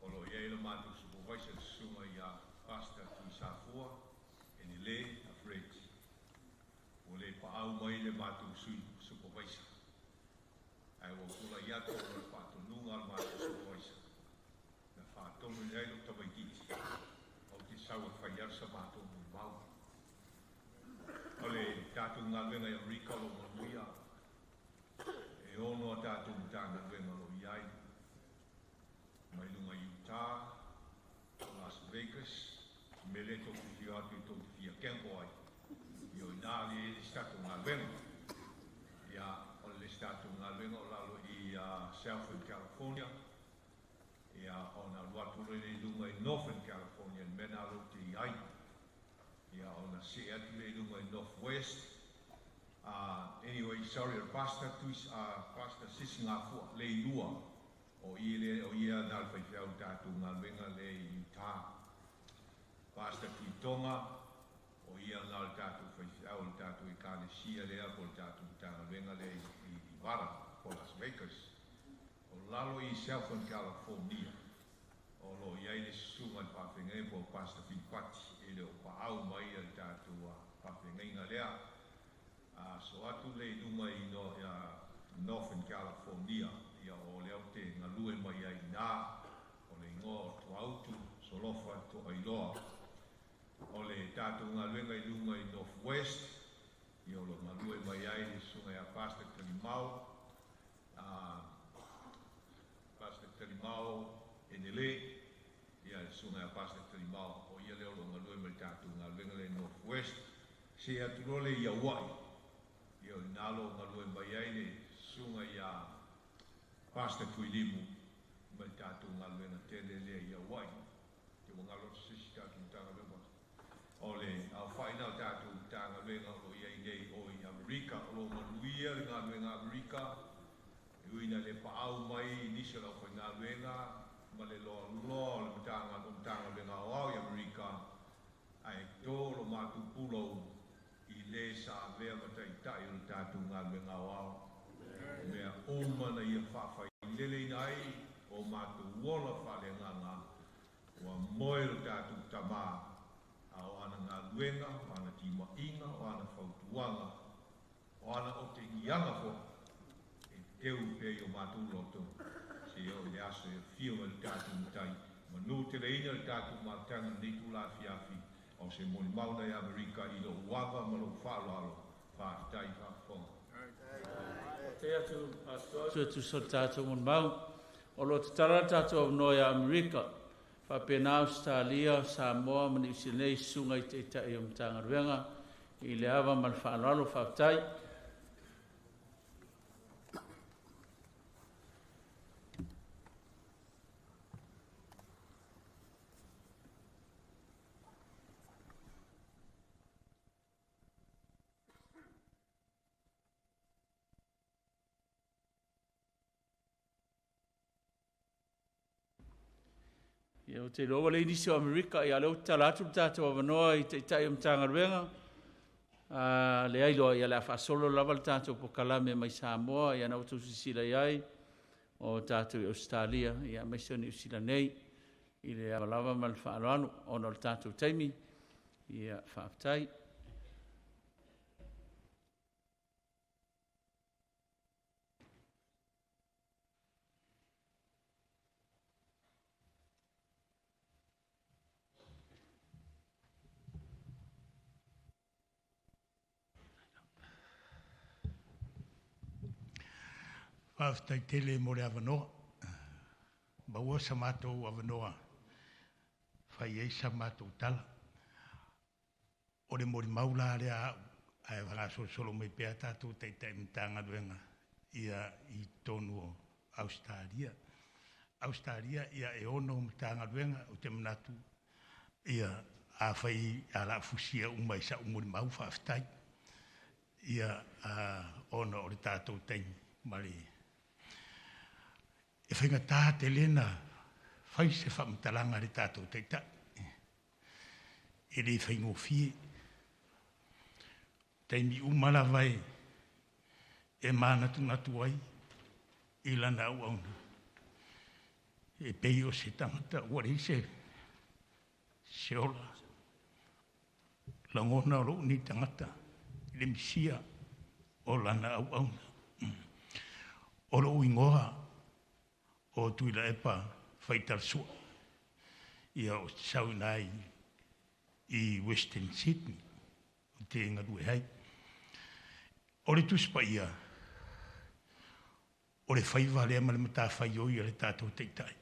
o lo o i ai le matou supervisor le susuga ia Pastor Tuisafua Enele Fred. Ua le paau mai le matou sui supervisor, ae ua tulai atu o le faatonuga a le matou supervisor na faatonu i ai lou tamaitiiti ou te sau e fai atu sa matou molimau. O le tatou galuega i Amerika o lo o manuia, e ono a tatou Matagaluega o lo o i ai mai luga i Utah, Las Vegas, me le tou te fia atu i tou te fia gamble ai. I o ina le le si tatou galuega. Ia, o le isi tatou galuega o lalo i Southern California, ia, ona alu atu loa lea i luga i Northern California, le mea lena o lou te i ai. Ia, ona see atu lea i luga i Northwest. Anyway, sorry, o le Pastor, Tuis, Pastor Sisi Gafua, le i lua, o i le, o ia na le faifeau i le tatou galuega lea i Utah. Pastor Tuitoga, o le tatou Ekalesia lea po o le tatou Matagaluega lea i Nevada po o Las Vegas. O lalo i Southern California o lo o i ai le susuga i le faafeagaiga po o Pastor Filipati e le o paau mai le tatou faafeagaiga lea. So atu le i luga i Northern California, ia o lea ou te galue mai ai i ina, o le igoa o Tuautu Solofa Toailoa. O le tatou galuega i luga i North West, ia o lo o galue mai ai le susuga ia Pastor Talimau, Pastor Talimau Enele, ia le susuga ia Pastor Talimau, o ia lea o lo o galue mai le tatou galuega lea i North West. Se atu loa lea i Aua'i, ia o i ina lo o galue mai ai le susuga ia Pastor Tuilimu ma le tatou galuega tele lea i Aua'i. Te ua galo atu se isi tatou Matagaluega. O le aofaiga o tatou Matagaluega o lo o i ai nei o i Amerika, o lo o manuia le galuega Amerika, e ui ina le paau mai nisi o le aufaigaluega ma le loaloa o le Matagaluega Aoao i Amerika, ae to lo matou pulou i le sa avea ma taitai o le tatou galuega aoao. O mea uma na ia faafaileleina ai o matou ola faaleagaga, ua moe lo tatou tamā, a o ana galuega, o ana timaiga, o ana fautuaga, o ana otegiaga foi, e teu pea i o matou loto, seia oo i le aso e afio mai le tatou Matai, manu teleina le tatou mafutaga i lenei itula afiafi, a o se molimau na i Amerika i lou ava ma lou faaaloalo. Faafetai faafofoga. Faafetai atu e tusa o le tatou molimau. O lo o tatala le tatou avanoa ia Amerika, faapena Ausetalia, Samoa ma Niu Sila nei, susuga i Taitai o Matagaluega i le ava ma le faaaloalo. Faafetai. Ia, ou te iloa ua leai nisi o Amerika, ia o lea ua tatala atu le tatou avanoa i Taitai o Matagaluega. Leai loa, ia o le a faasolo lava le tatou polokalame mai Samoa, ia na ua outou silasila i ai o tatou i Ausetalia, ia aemaise o Niu Sila nei i le ava lava ma le faaaloalo ona o le tatou taimi. Ia, faafetai. Faafetai tele mo le avanoa. Maua sa matou avanoa fai ai sa matou tala. O le molimau la lea a'u, ae faasolosolo mai pea tatou Taitai Matagaluega ia i totonu o Ausetalia. Ausetalia ia e 6 Matagaluega, ou te manatu ia afai a la fusia uma i sa'u molimau, faafetai. Ia ona o le tatou taimi ma le e faigata tele na fai se faamatalaga a le tatou Taitai. E le faigofie. Taimi uma lava e manatunatu ai i lana auauna, e pei o se tagata ua leai se ola. Lagona o lou nei tagata i le misia o lana auauna. O lou igoa o Tuilaepa Faitalasua, ia o te sau ina i Western Sydney o te galue ai. O le Tusi Paia, o le faiva lea ma le matafaioi a le tatou Taitai.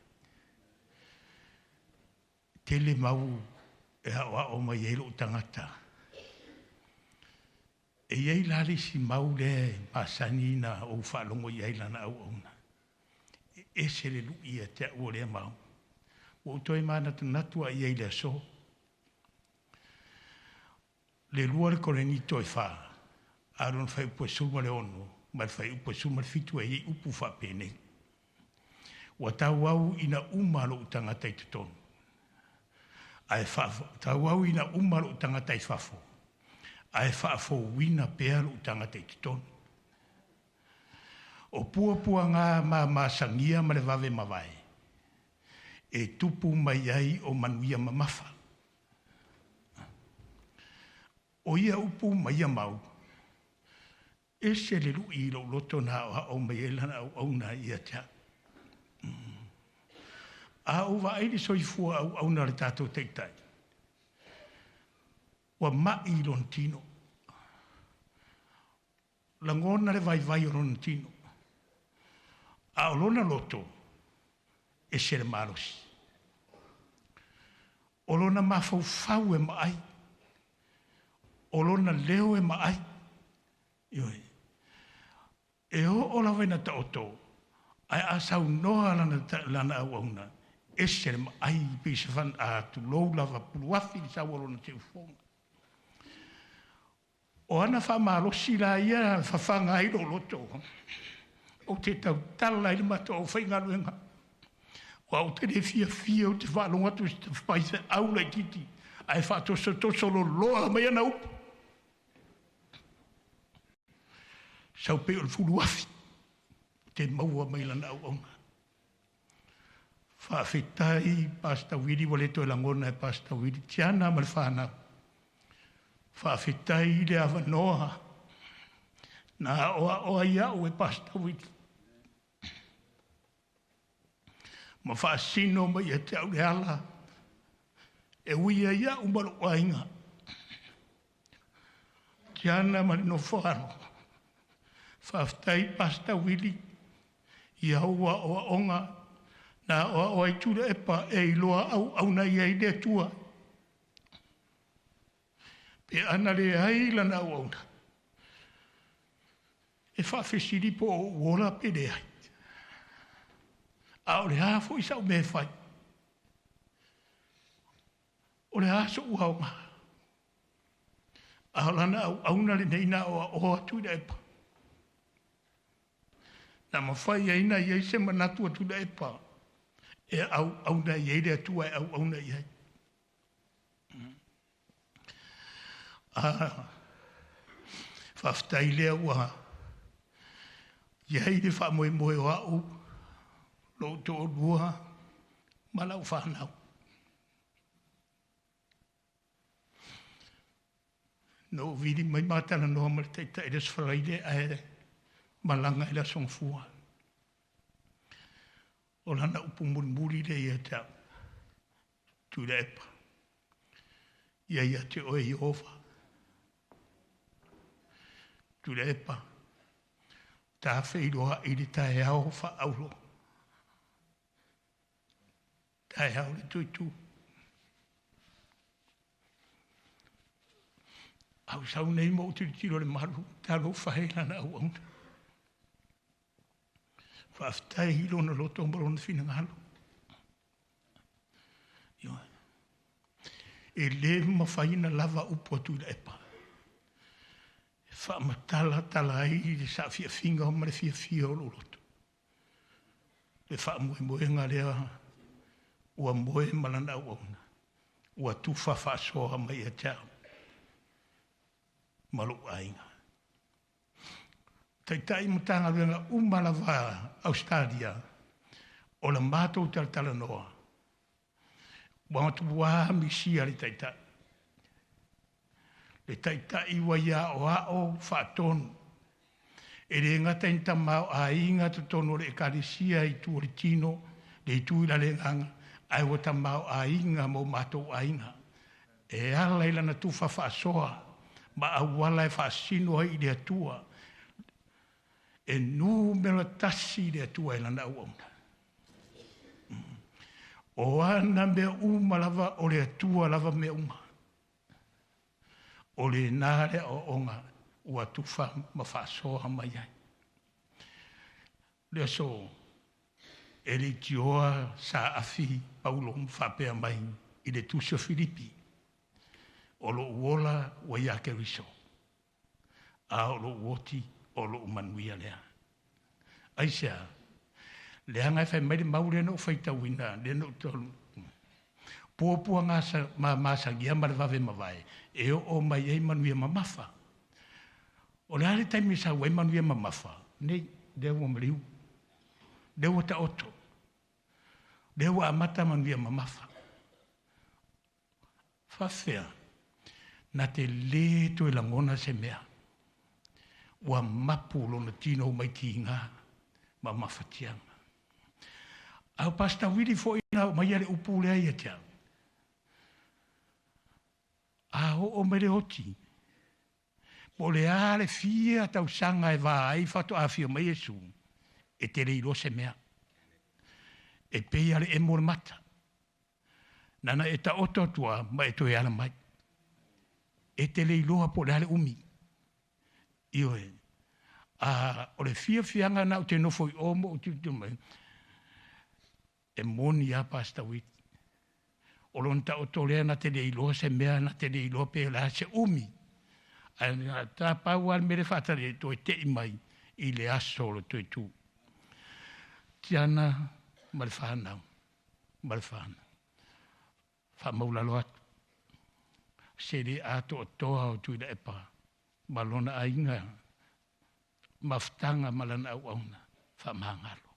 Tele mau e aoao mai ai lou tagata. E i ai la le isi mau lea e masani na ou faalogo i ai lana auauna. E ese le lui ia te au o lea mau. Ua ou toe manatunatu a i ai le aso. Le 2 le Korenito e 4, a lona fuaiupu e 16 ma le fuaiupu e 17 e i ai upu faapenei. Ua tauau ina uma lou tagata i totonu, ae tauau ina uma lou tagata i fafo, Ae faafouina pea lou tagata i totonu. O puapuaga mamasagia ma le vave mavae, e tupu mai ai o manuia mamafa. O ia upu ma ia mau, ese le lu'i i lou loto na aoao mai ai lana auauna ia te au. A ou vaai le soifua auauna o le tatou taitai, ua mai i lona tino. Lagona le vaivai o lona tino. A o lona loto, ese le malosi. O lona mafaufau e maai. O lona leo e maai. Ioe. E oo lava ina taoto, ae a saunoa lana, lana auauna, ese le maai pei se fan a tulou lava puluafi le sau o lona siufofoga. O ana faamalosi la ia fafaga ai lou loto. Ou te tautala i le matou aufaigaluega. Aua ou te le fiafia ou te faalogo atu i se faifeau laitiiti ae faatosotoso loloa mai ana upu. Sau pei o le fuluafi te maua mai lana auauna. Faafetai Pastor Willie ua le toe lagona e Pastor Willie Tiana ma le whanau. Faafetai i le avanoa na aoao ai au e Pastor Willie. Ma faasino mai ia te au le ala e ui ai au ma lou aiga. Tiana ma le nofo alo. Faafetai Pastor Willie i au aoaoga na aoao ai Tuilaepa e iloa auauna i ai le Atua. Pe ana leai lana auauna, e faafesili po o ou ola pe leai. A o le a foi sau mea e fai? O le a so'u aoga? A o lana auauna lenei na aoaoa Tuilaepa. Na mafai ai na i ai se manatu o Tuilaepa e auauna i ai le Atua e auauna i ai. A faafetai lea ua i ai le faamoemoe o au, lou toalua ma lau fanau. Na ou vili mai ma talanoa ma le taitai i le Aso Faraile ae malaga i le Aso Gafua. O lana upu mulimuli lea ia te au, Tuilaepa, ia ia te oe Ieova. Tuilaepa, ta feiloai i le taeao faaaulo. Taeao le tuitu. A ou sau nei ma ou tilotilo i le malu, talofa e lana auauna. Faafetai i lona loto ma lona finagalo. Ioe. E le mafai ona lava upu a Tuilaepa e faamatalatala ai le saafiafiga ma le fiafia o lou loto. Le faamoemoega lea ua moe ma lana auauna, ua tufa faasoa mai ia te au ma lou aiga. Taitai Matagaluega uma lava Ausetalia, o la matou talatalanoa, ua matua misia le taitai. Le taitai ua ia aoao faatonu. E le gata i ni tamaoaiga totonu o le Ekalesia i itu o le tino, le itu i la le agaga, ae ua tamaoaiga mo matou aiga. E ala i lana tufa faasoa ma auala e faasino ai i le Atua, e numera tasi le Atua i lana auauna. O ana mea uma lava, o le Atua lava mea uma. O lena le aoaoga ua tufa ma faasoa mai ai. Le aso e leitioa saafi Paulo ma faapea mai i le tusi o Filipi, o lou ola ua ia Keriso, a o lou oti o lou manuia lea. Aisea? Leaga e fai mai le mau lea na ou faitauina, lea na ou tolu. Puapuaga sa masagia ma le vave mavae e oo mai ai manuia mamafa. O le a le taimi e sau ai manuia mamafa? Nei, lea ua maliu. Lea ua taoto. Lea ua amata manuia mamafa. Faafefea, na te lē toe lagona se mea. Ua mapu lona tino mai tiga ma mafatiaga. A o Pastor Wili foi na aumaia le upu lea ia te au. A oo mai le oti, po o le a le fia tausaga e va ai faatoa afio mai Iesu, e te le iloa se mea. E pei lava le emo o le mata. Nana e taoto atu lava ma e toe ala mai. E te le iloa po o le a le umi. Ioe. A o le fiafiaga lena ou te nofo i o ma ou tilotilo mai, e moni lava Pastor Wit. O lona taoto lea na te le iloa se mea, na te le iloa pe o le a se umi. Ae na ta pau lava le mea lea e faatali ai, toe tei mai i le aso o le toe tu. Tiana ma le fanau, ma le fanau. Faamaulalo atu, se le atoatoa o Tuilaepa ma lona aiga mafutaga ma lana auauna, faamagalo.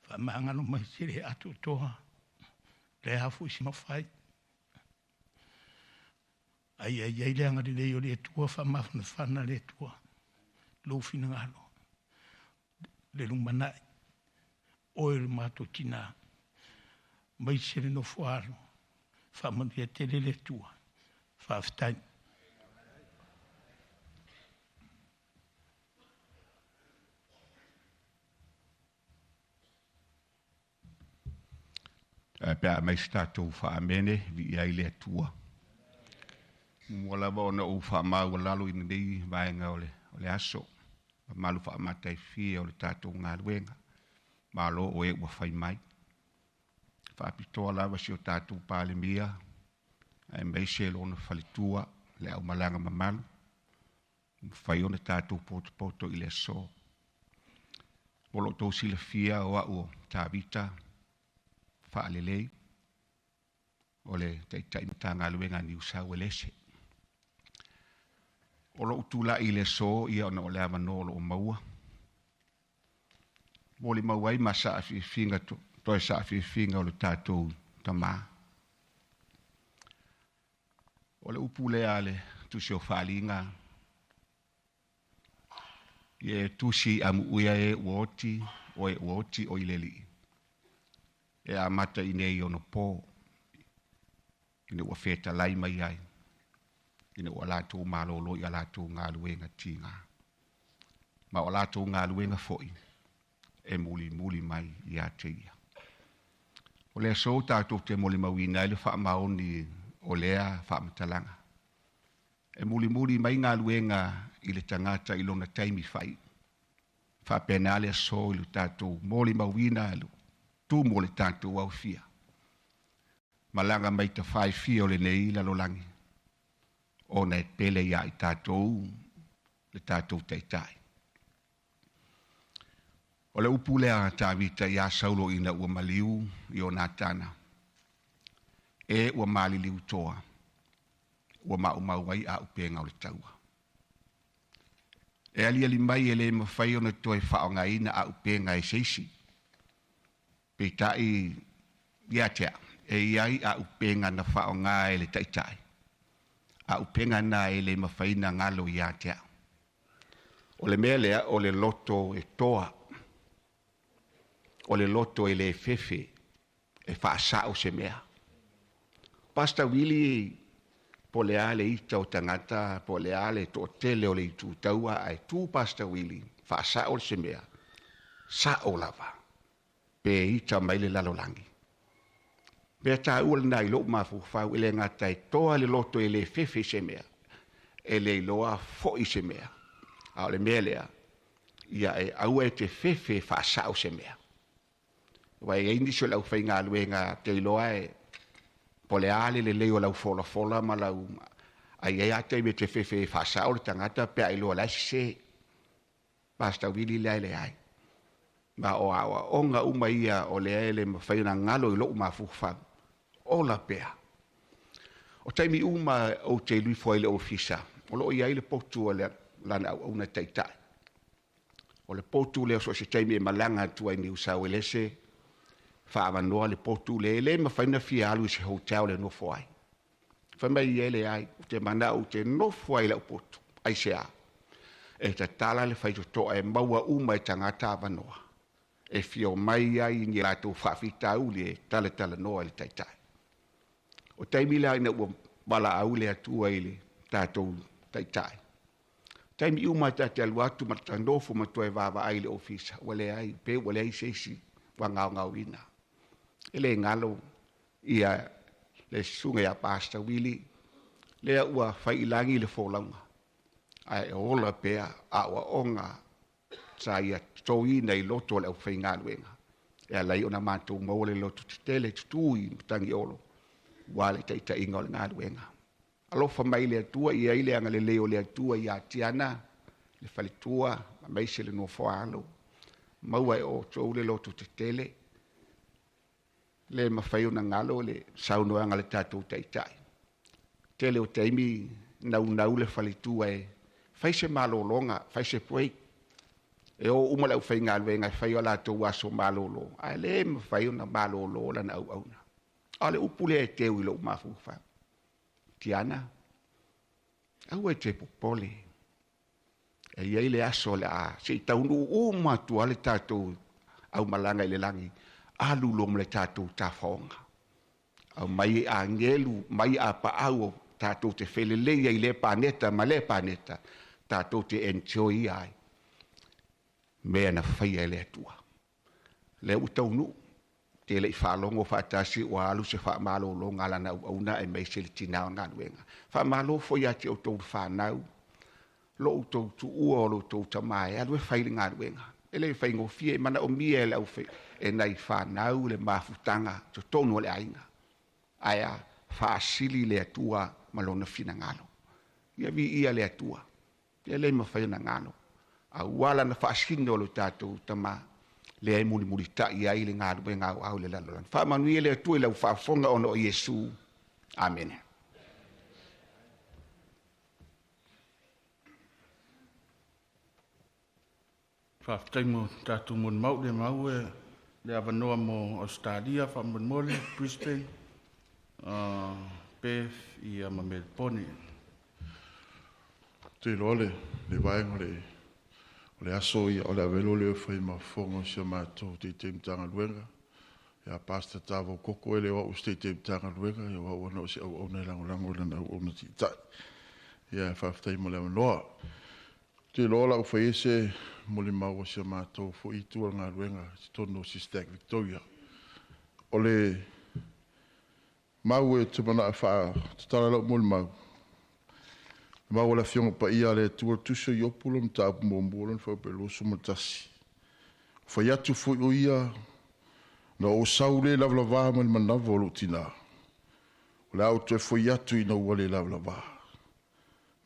Faamagalo mai se le atoatoa, le a foi se mafai. Ai ai ai le agalelei o le Atua, faamafanafana le Atua, lou finagalo, le lumanai, oe le matou tinā, maise le nofo alo, faamanuia tele le Atua. Faafetai. Ae pe a aumai se tatou faa-amene, viia ai le Atua. Muamua lava ona ou faamaualalo i lenei vaega o le, o le aso, mamalu faamataifie o le tatou galuega. Malo o e ua fai mai. Faapitoa lava si o tatou Palemia, aemaise lona faletua, le aumalaga mamalu, ua mafai ona tatou potopoto i le aso. Mo lo outou silafia o au o Tavita Faalelei, o le Taitai Matagaluega a Niu Sauelese. O lou tulai i le aso ia ona o le avanoa o lo o maua, molimau ai ma saafiafiga, toe saafiafiga o le tatou tama. O le upu lea a le Tusi o Faaaliga, Ia e tusi amuia e ua oti, o e ua oti o i le Alii, e amata i inei i ona po, ina ua fetalai mai ai, ina ua latou malolo i a latou galuega tiga. Ma o a latou galuega foi e mulimuli mai ia te ia. O le aso tatou te molimauina ai le faamaoni o lea faamatalaga. E mulimuli mai galuega i le tagata i lona taimi faaiu. Faapena le aso i lo tatou molimauina le tumu o le tatou aofia. Malaga mai tafaefia o lenei lalolagi, ona e pele ia i tatou le tatou Taitai. O le upu lea a Tavita ia Saulo ina ua maliu Ionatana, E ua maliliu toa, ua maumau ai auupega o le taua. E aliali mai e le mafai ona toe faaaogaina auupega e se isi. Peitai ia te au, e i ai auupega na faaaoga e le Taitai, auupega na e le mafai ona galo ia te au. O le mea lea, o le loto e toa, o le loto e le fefe e faasao se mea. Pastor Willie, po o le a le ita o tagata, po o le a le toatele o le itu taua, ae tu Pastor Willie, faasao se mea, sao lava, pe ita mai le lalolagi. Mea taua lena i lou mafaufau, e le gata e toa le loto e le fefe i se mea, e le iloa foi se mea. A o le mea lea, ia e aua e te fefe e faasao se mea. Aua e i ai nisi o le aufaigaluega te iloa e po o le a le lelei o lau folafola ma lau, ae i ai lava taimi e te fefe e faasao le tagata pe a iloa o la e sese. Pastor Wili lea e leai. Ma o aoaoga uma ia o lea e le mafai ona galo i lou mafaufau, ola pea. O taimi uma ou te alu ifo ai i le ofisa, o lo o i ai le potu o lana auauna taitai. O le potu lea so o se taimi e malaga atu ai i Niu Sauelese, faaavanoa le potu lea, e le mafai ona fia alu i se hotel e nofo ai. Fai mai ia e leai, ou te manao ou te nofo ai i lau potu. Aisea? E tatala le faitotoa e maua uma e tagata avanoa e fia omai ai i ni latou faafitauli e talatalanoa i le Taitai. O taimi la ina ua valaau le Atua i le tatou Taitai, taimi uma ta te alu atu ma ta nofo ma toe vaavaai i le ofisa, ua leai, pe ua leai se isi ua gaogaoina. E le galo ia le susuga ia Pastor Wili, lea ua fai i lagi le folauga, ae ola pea aoaoga sa ia totoina i loto o le aufaigaluega, e ala ai ona matou maua le loto tetele tutu i matagiolo, ua le taitaiga o le galuega. Alofa mai le Atua, ia i le agalelei o le Atua ia Tiana, le faletua, aemaise le nofoaalo, maua e outou le loto tetele, le mafai ona galo le saunoaga a le tatou Taitai. Tele o taimi naunau le faletua e fai se malologa, fai se break, e o uma le aufaigaluega e fai o latou aso malolo, ae le mafai ona malolo lana auauna. A o le upu lea e teu i lou mafaufau, Tiana, aua e te popole, e i ai le aso o le a se i taunuu uma atu lava le tatou aumalaga i le lagi, alu loa ma le tatou tafaoga. Aumai e agelu, mai a paau o tatou te felelei ai i lea paneta ma lea paneta, tatou te enjoy ai mea na faia e le Atua. Lea ua taunuu, te le i faalogo faatasi ua alu se faamalologa a lana auauna aemaise le tina o le galuega. Faamalo foi ia te outou le fanau, lo outou tuua o lo outou tama e alu e fai le galuega. E le faigofie, e manaomia e le aufe, e nai fanau le mafutaga totonu o le aiga. Ae a faasili le Atua ma lona finagalo. Ia viia le Atua, ia le mafai ona galo. Aua lana faasino o lo tatou tama, lea e mulimulitai ai le galuega auau le lalolagi. Faamanuia le Atua i lau faafofoga ona o Iesu. Amene. Faafetai mo tatou molimau le mau e le avanoa mo Australia, faamolemole, Brisbane, Perth ia ma Melbourne. Te iloa le vaega o le aso ia o le avelo lea fai ma fofoga o si a matou teitei Matagaluega. Ia Pastor Tavau Koko, e le o au o se teitei Matagaluega, ia o au ana o se auauna e lagolago i lana auauna tiitai. Ia faafetai mo le avanoa. Te iloa lau fai ese molimau o si a matou foi itu o le galuega i totonu o SISTAC Victoria. O le mau e te manaa wha tatala lau molimau. Mau o le afioga paia a le Atua, Tusi o Iopu le mataupu muamua lona fuaiupu 21. Fai atu foi o ia, na ou sau le lavalava ma le manava o lou tinā. O le a ou toe foi atu ina ua le lavalava.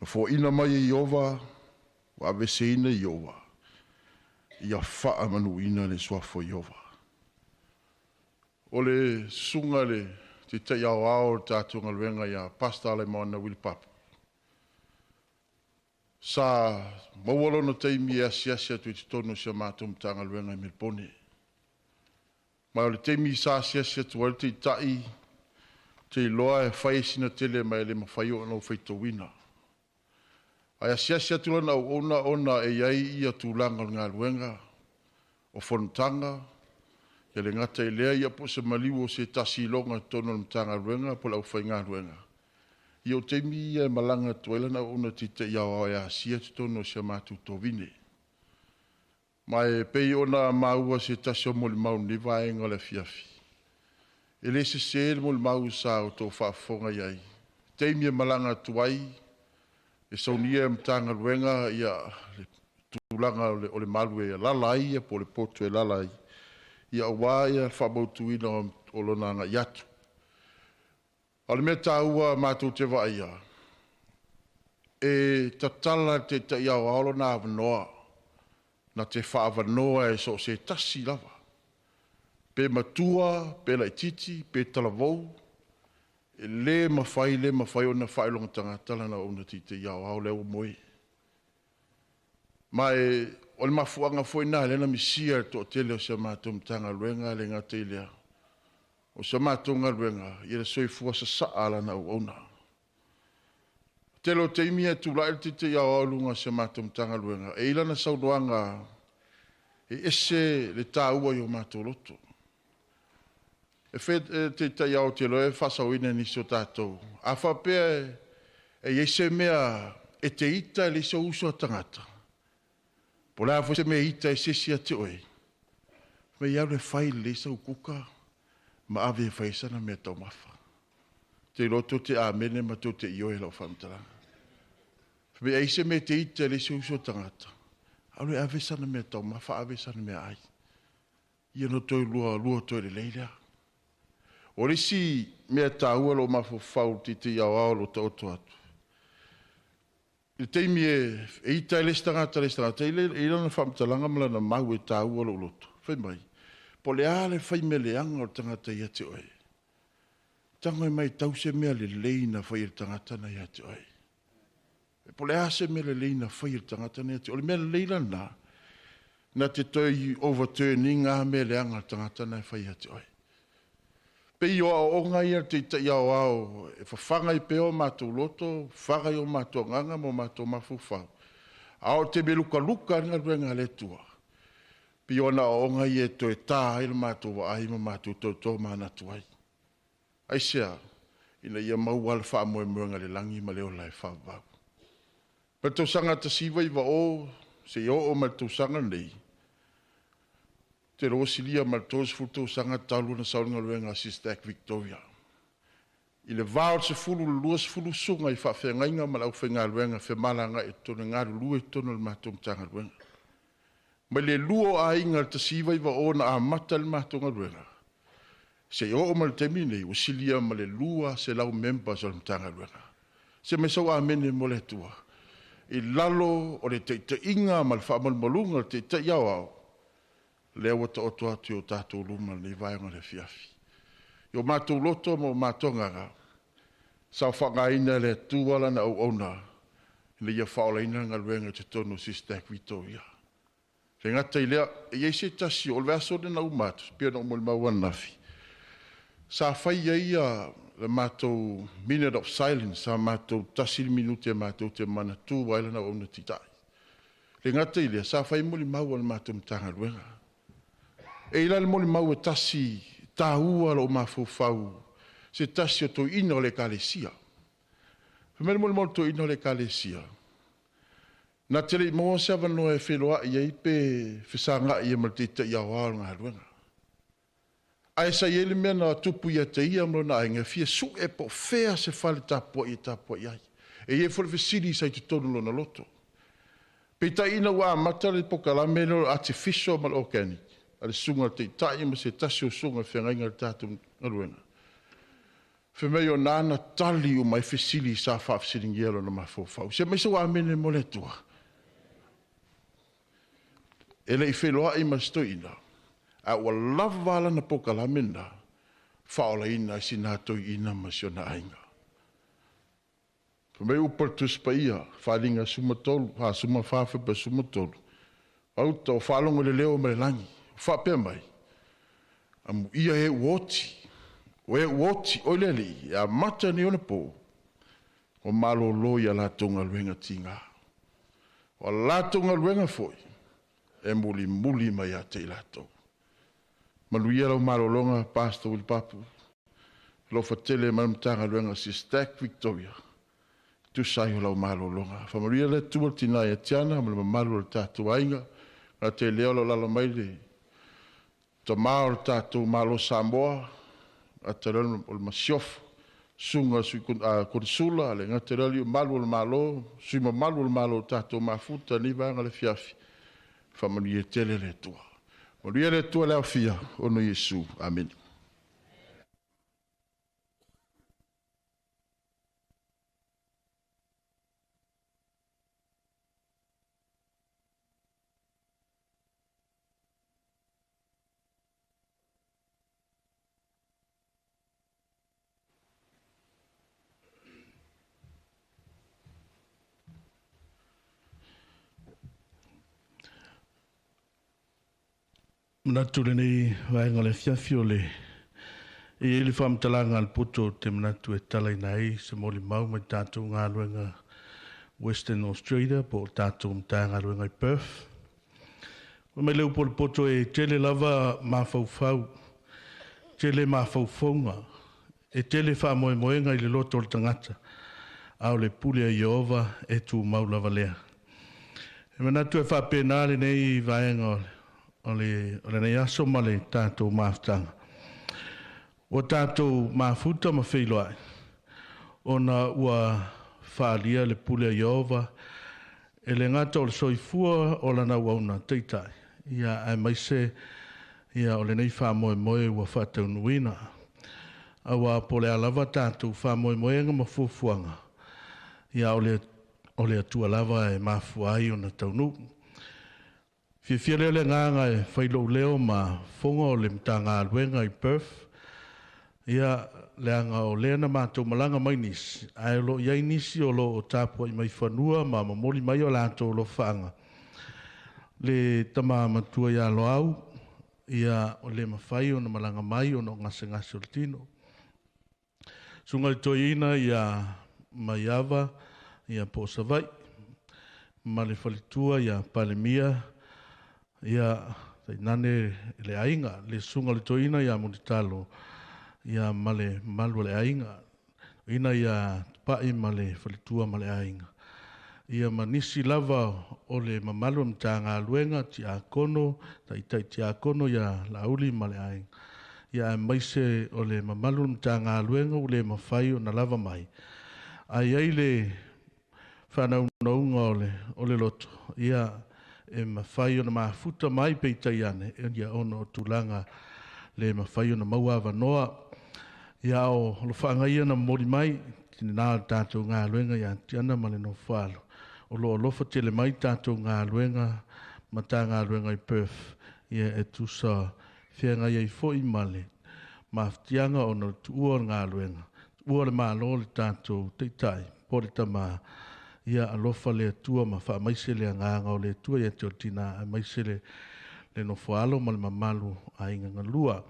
Na foaina mai e Iova, ua aveseina e Iova, ia faamanuina le suafa o Iova. O le susuga le taitai aoao o le tatou galuega ia Pastor Alaimoana Willy Papu, sa maua lona taimi e asiasi atu i totonu o si a matou Matagaluega i Melebone. Ma o le taimi sa asiasi atu ai le taitai, te iloa e fai sina tele mai le mafai ona ou faitauina. Ae asiasi atu lana auauna ona e i ai ia tulaga o le galuega, o fonotaga, ia le gata i lea ia po o se maliu o se tasi iloga i totonu o le Matagaluega po o le aufaigaluega. Ia o taimi ia e malaga atu ai lana auauna taitai aoao e asia totonu o si a matou tovine. Ma e pei ona maua se tasi o molimau i lenei vaega o le afiafi. E le sese le molimau sa outou faafofoga i ai. Taimi e malaga atu ai, e saunia e Matagaluega ia le tulaga o le malu e alala ai ia po o le poto e alala ai, ia aua ia le faamautuina o lona agai atu. A o le mea taua matou te vaaia, e tatala le taitai aoao lona avanoa. Na te fa'avanoa e so o se tasi lava. Pe matua, pe laitiiti, pe talavou, e lē mafai, lē mafai ona faailoga tagata lana auauna teitei aoao lea ua moe. Ma e o le mafuaaga foi lena lea na misia e le toatele o si a matou Matagaluega e le gata i lea, o si a matou galuega, ia le soifua sasaa a lana auauna. Tele o taimi e tulai le teitei aoao i luga o si a matou Matagaluega, e i ai lana saunoaga e ese le taua i o matou loto. E taitai ao te loa e faasaoina e nisi o tatou. A faapea e i ai se mea e te ita e leai sou uso a tagata, po o le a foi se mea e ita ai se isi ia te oe, fai mai alu e fai lelei sau kuka ma ave e fai ai sana meataumafa. Ou te iloa tou te amene ma tou te ioe i lau faamatalaga. Fai mai ai se mea e te ita e leai sou uso a tagata, alu e ave sana meataumafa, ave sana meaai. Ia ona toe lua, lua toe lelei lea. O le isi mea taua i lou mafaufau i le teitei aoao o lo o taoto atu, i le taimi e ita ai le isi tagata i le isi tagata, e i ai lana faamatalaga ma lana mau e taua i lou loto. Fai mai, po o le a le fai mea leaga o le tagata ia te oe, tago mai tau se mea lelei na fai e le tagata na ia te oe. Po o le a se mea lelei na fai e le tagata na ia te oe. O le mea lelei lena, na te toe overturn ina mea leaga a le tagata na e fai ia te oe. Pei o aoaoga ia a le Taitai Aoao e fafaga ai pea o matou loto, fafaga ai o matou agaga ma o matou mafaufau. A oo i le taimi e lukaluka ai le galuega a le Atua, pei o ana aoaoga ia e toe ta ai le matou vaai ma matou toe tomanatu ai. Aisea? Ina ia maua le faamoemoega i le lagi ma le ola e faavavau. Mai le tausaga 1990 seia oo mai le tausaga lenei, ou te iloa ua silia ma le 30 tausaga talu ona sau le galuega a SYSTAC Victoria. I le va o le 10 i le 20 susuga i faafeagaiga ma le aufaigaluega femalagaai i totonu e galulue i totonu o le matou Matagaluega. Mai le lua o aiga i le 1990 na amata ai le matou galuega, seia oo mai i le taimi lenei, ua silia ma le 200 members o le Matagaluega. Se mai sau amene mo le Atua. I lalo o le taitaiga ma le faamalumaluga o le Taitai Aoao, lea ua taoto atu i o tatou luma i lenei vaega o le afiafi. I o matou loto ma o matou agaga, saofaga e le Atua lana auauna, ina ia faaolaina le galuega i totonu o SYSTAC Victoria. Le gata i lea, e i ai se tasi, o le vaiaso lea na uma atu, pei ona ou molimau ananafi, sa fai ai le matou minute of silence, sa matou tasi le minute matou te manatu ai lana auauna taitai. Le gata i lea, sa fai molimau a le matou Matagaluega. E i ai la le molimau e tasi taua lou mafaufau, se tasi o toeaina o le Ekalesia. Fai mai le molimau a le toeaina o le Ekalesia, na te le i maua se avanoa e feiloai ai pe fesagai ai ma le Taitai Aoao o le galuega. Ae sa i ai le mea na tupu ia te ia ma lona aiga e fia sue po o fea se fale tapuai e tapuai ai. E i ai foi le fesili sa i totonu o lona loto. Peitai ina ua amata le polokalame lea o le artificial ma le organic, a le susuga i le Taitai ma se tasi o susuga i feagaiga i le tatou galuega, fai mai o na na tali uma ai fesili sa faafesiligia lona mafaufau. Se mai sau amene mo le Atua. E le i feiloai ma se toeaina, a ua lava lana polokalame lena, faaolaina ai sina toeaina ma si ona aiga. Fai mai upu a le Tusi Paia, Faaaliga 13, 44 Fepuari 13, Auta o faalogo i le leo mai le lagi, o faapea mai, amuia e ua oti, o e ua oti, oi le Alii, e amata nei ona po, ua malolo i a latou galuega tiga. O a latou galuega foi, e mulimuli mai ia te i latou. Manuia lau malologa, Pastor Wilipapu, alofa tele mai le Matagaluega SYSTAC Victoria, tusa ai o lau malologa. Faamanuia le Atua le tina ia Tiana ma le mamalu o le tatou aiga, gata i lea o lo o alaala mai le tama o le tatou Malo Samoa, gata i lea o le Masiofo, susuga i le Sui Konesula, le gata i lea o alii mamalu o le Malo, sui mamalu o le Malo o tatou mafuta i lenei vaega o le afiafi. Faamanuia tele le Atua. Manuia le Atua le aofia, ona o Iesu. Amene. Manatu lenei vaega o le afiafi o le e i ai le faamatalaga a le poto ou te manatu e talaina ai se molimau mai tatou galuega Western Australia po o tatou Matagaluega i Perth. Fai mai le upu a le poto e tele lava mafaufau, tele mafaufauga, e tele faamoemoega i le loto o le tagata, a o le pule a Ieova e tumau lava lea. E manatu e faapena lenei vaega o lenei aso ma le tatou mafutaga. Ua tatou mafuta ma feiloai, ona ua faaalia le pule a Ieova e le gata o le soifua o lana auauna taitai, ia aemaise ia o lenei faamoemoe ua faataunuuina. Aua po o le a lava tatou faamoemoega ma fuafuaga, ia o le Atua lava e mafua ai ona taunuu. Fiafia lea o le agaga e fai lou leo ma fofoga o le Matagaluega i Perth, ia leaga o lea na matou malaga mai nisi, ae o lo o i ai nisi o lo o tapuai mai fanua ma momoli mai o latou alofaaga. Le tama matua ia Loau, ia o le mafai ona malaga mai ona o gasegase o le tino. Susuga i le Toeaina ia Maiava ia po o Savaii, ma le faletua ia Palemia, ia tainane le aiga, le susuga i le Toeaina ia Mulitalo, ia ma le mamalu o le aiga. Toeaina ia Tupai ma le faletua ma le aiga. Ia ma nisi lava o le mamalu o le Matagaluega, tiakono, taitai tiakono ia Laauli ma le aiga. Ia aemaise o le mamalu o le Matagaluega ua le mafai ona lava mai. Ae i ai le faanaunauga o le loto, ia e mafai ona mafuta mai peitai ane, ia ona o tulaga le mafai ona maua avanoa. Ia o alofaaga ia na momoli mai, lena o le tatou galuega ia Tiana ma le Nofo-alo. O lo o alofa tele mai tatou galuega Matagaluega i Perth, ia e tusa feagai ai foi ma le mafatiaga ona o le tuua o le galuega, tuua le Malo le tatou taitai po o le tama, ia alofa le Atua ma faamaise le agaga o le Atua ia te oe le tina, aemaise le nofoalo ma le mamalu aiga galua.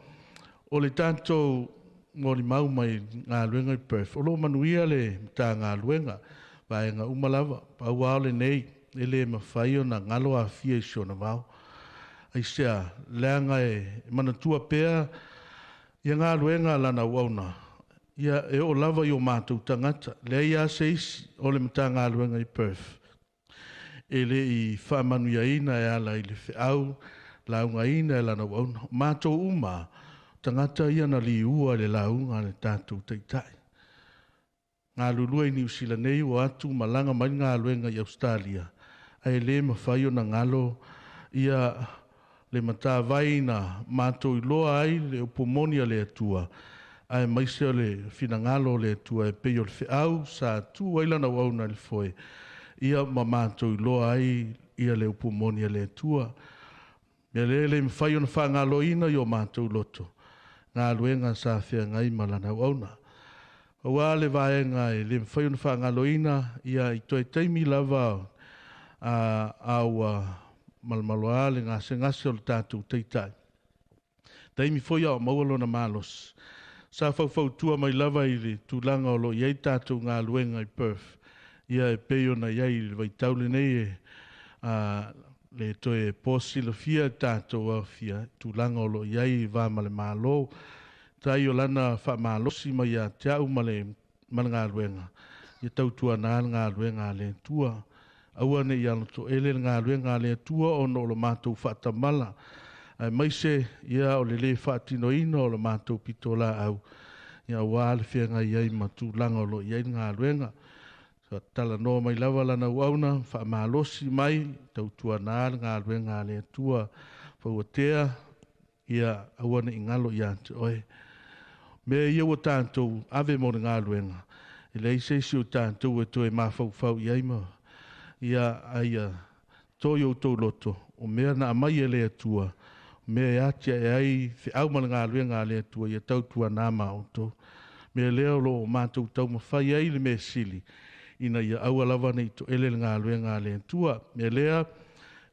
O le tatou molimau mai galuega i Perth, o lo o manuia le Matagaluega, vaega uma lava, pau lava o lenei, e le mafai ona galo Afia i si ona vao. Aisea? Leaga e manatua pea ia galuega a lana auauna, ia e oo lava i o matou tagata, leai lava se isi o le Matagaluega i Perth e le i faamanuiaina e ala i le feau laugaina e lana auauna. O matou uma, tagata ia na liua i le lauga a le tatou taitai. Galulue i Niu Sila nei ua atu malaga mai le galuega i Ausetalia, ae le mafai ona galo ia le matavai na matou iloa ai le upu moni a le Atua, aemaise o le finagalo o le Atua e pei o le feau sa tu ai lana auauna i le foe, ia ma matou iloa ai ia le upu moni a le Atua. Mea lea e le mafai ona faagaloina i o matou loto, galuega sa feagai ma lana auauna. Aua le vaega e le mafai ona faagaloina, ia i toe taimi lava a ua malomaloa le gasegase o le tatou taitai. Taimi foi a o maua lona malosi. Sa faufautua mai lava i le tulaga o lo o i ai tatou galuega i Perth. Ia e pei ona i ai i le vaitau lenei e le toe po silafia tatou aofia, tulaga o lo o i ai va ma le Malo. Tai o lana faamalosi mai ia te au ma le galuega, ia tautuana le galuega a le Atua. Aua ne i alotoele le galuega a le Atua ona o lo matou faatamala, aemaise ia o le le faatinoina o le matou pitolaau, ia aua le feagai ai ma tulaga o lo o i ai le galuega. Talanoa mai lava lana auauna, faamalosi mai, tautuana le galuega a le Atua, fauatea, ia aua ne i galo ia te oe. Mea ia ua tatou ave mo le galuega, e leai se isi o tatou e toe mafaufau i ai ma ia aia toi outou loto, o mea na aumai e le Atua, mea e atiae ai feau ma le galuega a le Atua, ia tautuana ma outou. Mea lea o lo o matou taumafai ai le mea sili, ina ia aua lava ne i toele le galuega a le Atua. Mea lea,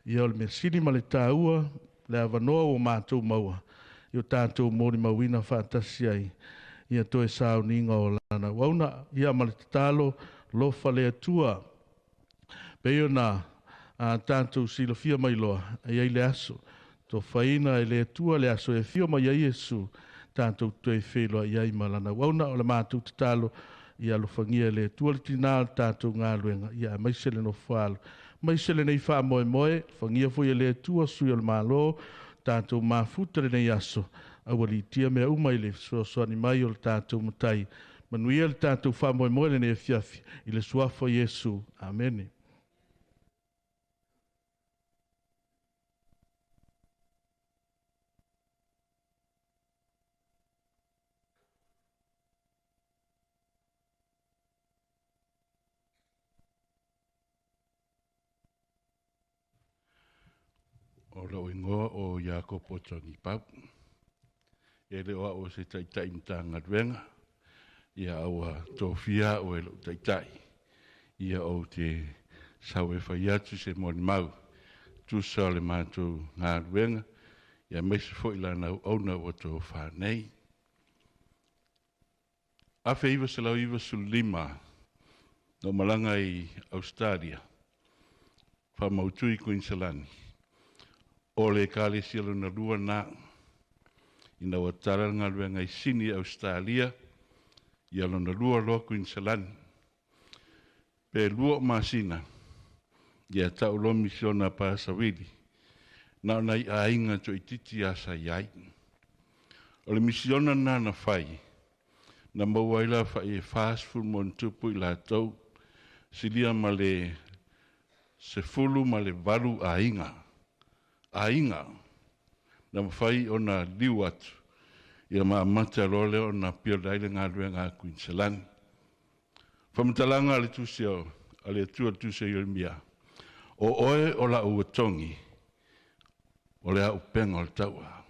ia o le mea sili ma le taua, le avanoa ua matou maua i o tatou molimauina faatasi ai ia toe sauniga o lana auauna. Ia ma le tatalo lofa le Atua. Pei ona tatou silafia mai loa, e i ai le aso. Tofaina e le Atua le aso e afio mai ai Iesu, tatou toe feiloai ai ma lana auauna. O le matou tatalo, ia alofagia e le Atua le tinā o le tatou galuega, ia aemaise le nofo alo. Aemaise lenei faamoemoe, alofagia foi e le Atua sui o le Malo, tatou mafuta lenei aso, aualiitia mea uma i le fesoasoani mai o le tatou Matai. Manuia le tatou faamoemoe lenei afiafi, i le suafa o Iesu. Amene. O lou igoa o Iakopo Togipau. E le o au o se taitai Matagaluega, ia a ua tofia au e lou taitai, ia ou te sau e fai atu se molimau, tusa o le matou galuega, ia aemaise foi lana auauna ua tofa nei. 1995, na ou malaga i Ausetalia, faamautu i Kuiniselani, o le ekalesia lona lua lena, ina ua tala le galuega i Sini, Ausetalia, ia lona lua loa Kuiniselani. Pe 2 o masina, ia tau loa misiona a Pasawili, na o nai aiga toaitiiti lava sa i ai. O le misiona lena na fai, na maua ai le aofai e 40+ i latou, silia ma le 18 aiga, aiga na mafai ona liu atu, ia ma amata loa lea ona build ai le galuega a Kuiniselani. Faamatalaga a le tusi a le Atua i le tusi a Ieremia, o oe o lau atogi, o le auupega o le taua.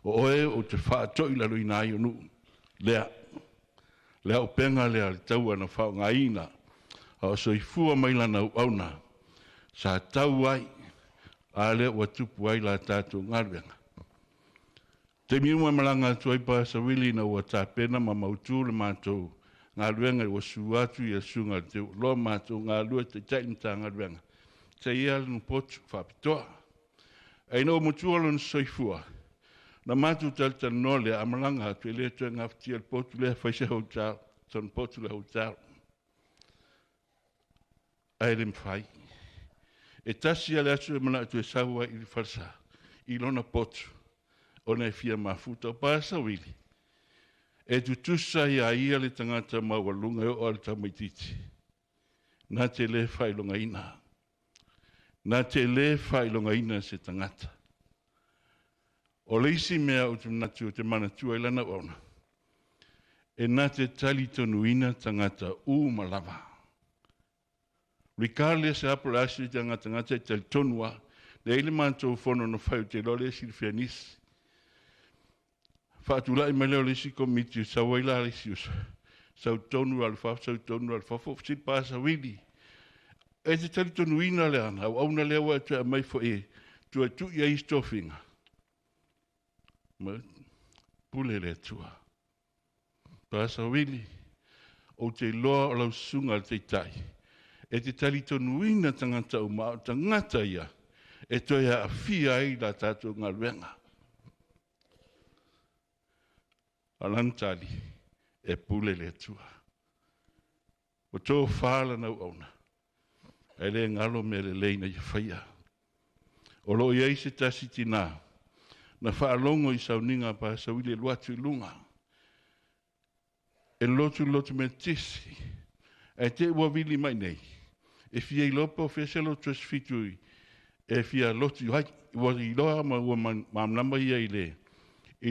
O oe ou te faatoilaloina ai o nuu, lea. Le auupega lea le taua na faaaogaina, a o soifua mai lana auauna, sa tau ai, a lea ua tupu ai la tatou galuega. Taimi uma e malaga atu ai Pasawili ina ua tapena ma mautu le matou galuega ua susu atu ia susuga i le Teuloa matou galue taitai le Matagaluega, sa i ai lava le potu faapitoa. Ae ina ua matua lona soifua, na matou talatalanoa lea, a malaga atu e le toe gafatia le potu lea e fai se hotel, sona potu le hotel. Ae le mafai. E tasi lava le aso e manao e sau ai i le falesa, i lona potu, ona e fia mafuta. O Pasawili, e tutusa ia ia le tagata maualuga e oo lava i le tamaitiiti, na te le faailogaina. Na te le faailogaina se tagata. O le isi mea ou te manatu ou te manatua ai lana auauna, e na te talitonuina tagata uma lava. Regardless a po o le a se tagata e talitonu lava. E i ai le matou fono na fai ou te iloa o lea e silafia e nisi. Faatulai mai lea o le isi komiti, sau ai la le isi uso, sau tonu lava i le fafo, sau tonu lava i le fafo, fesili Pasawili, e te talitonuina le ana auauna lea ua e toe aumai foi e toe tuu i ai isi tofiga? Ma pule le Atua. Pasawili, ou te iloa o lau susuga i le taitai, e te talitonuina tagata uma, a o tagata ia e toe aafia ai la tatou galuega. A o lana tali, e pule le Atua. Ua tofa lana auauna, ae le galo mea lelei na ia faia. O lo o i ai se tasi tinā na faalogo i sauniga a Pasawili e alu atu i luga, e lotu le lotu Metotisi, ae te i ua vili mai nei, e fia iloa po o fea se lotu Aso Fitu e fia lotu ai. Ua iloa ma ua malamalama ia i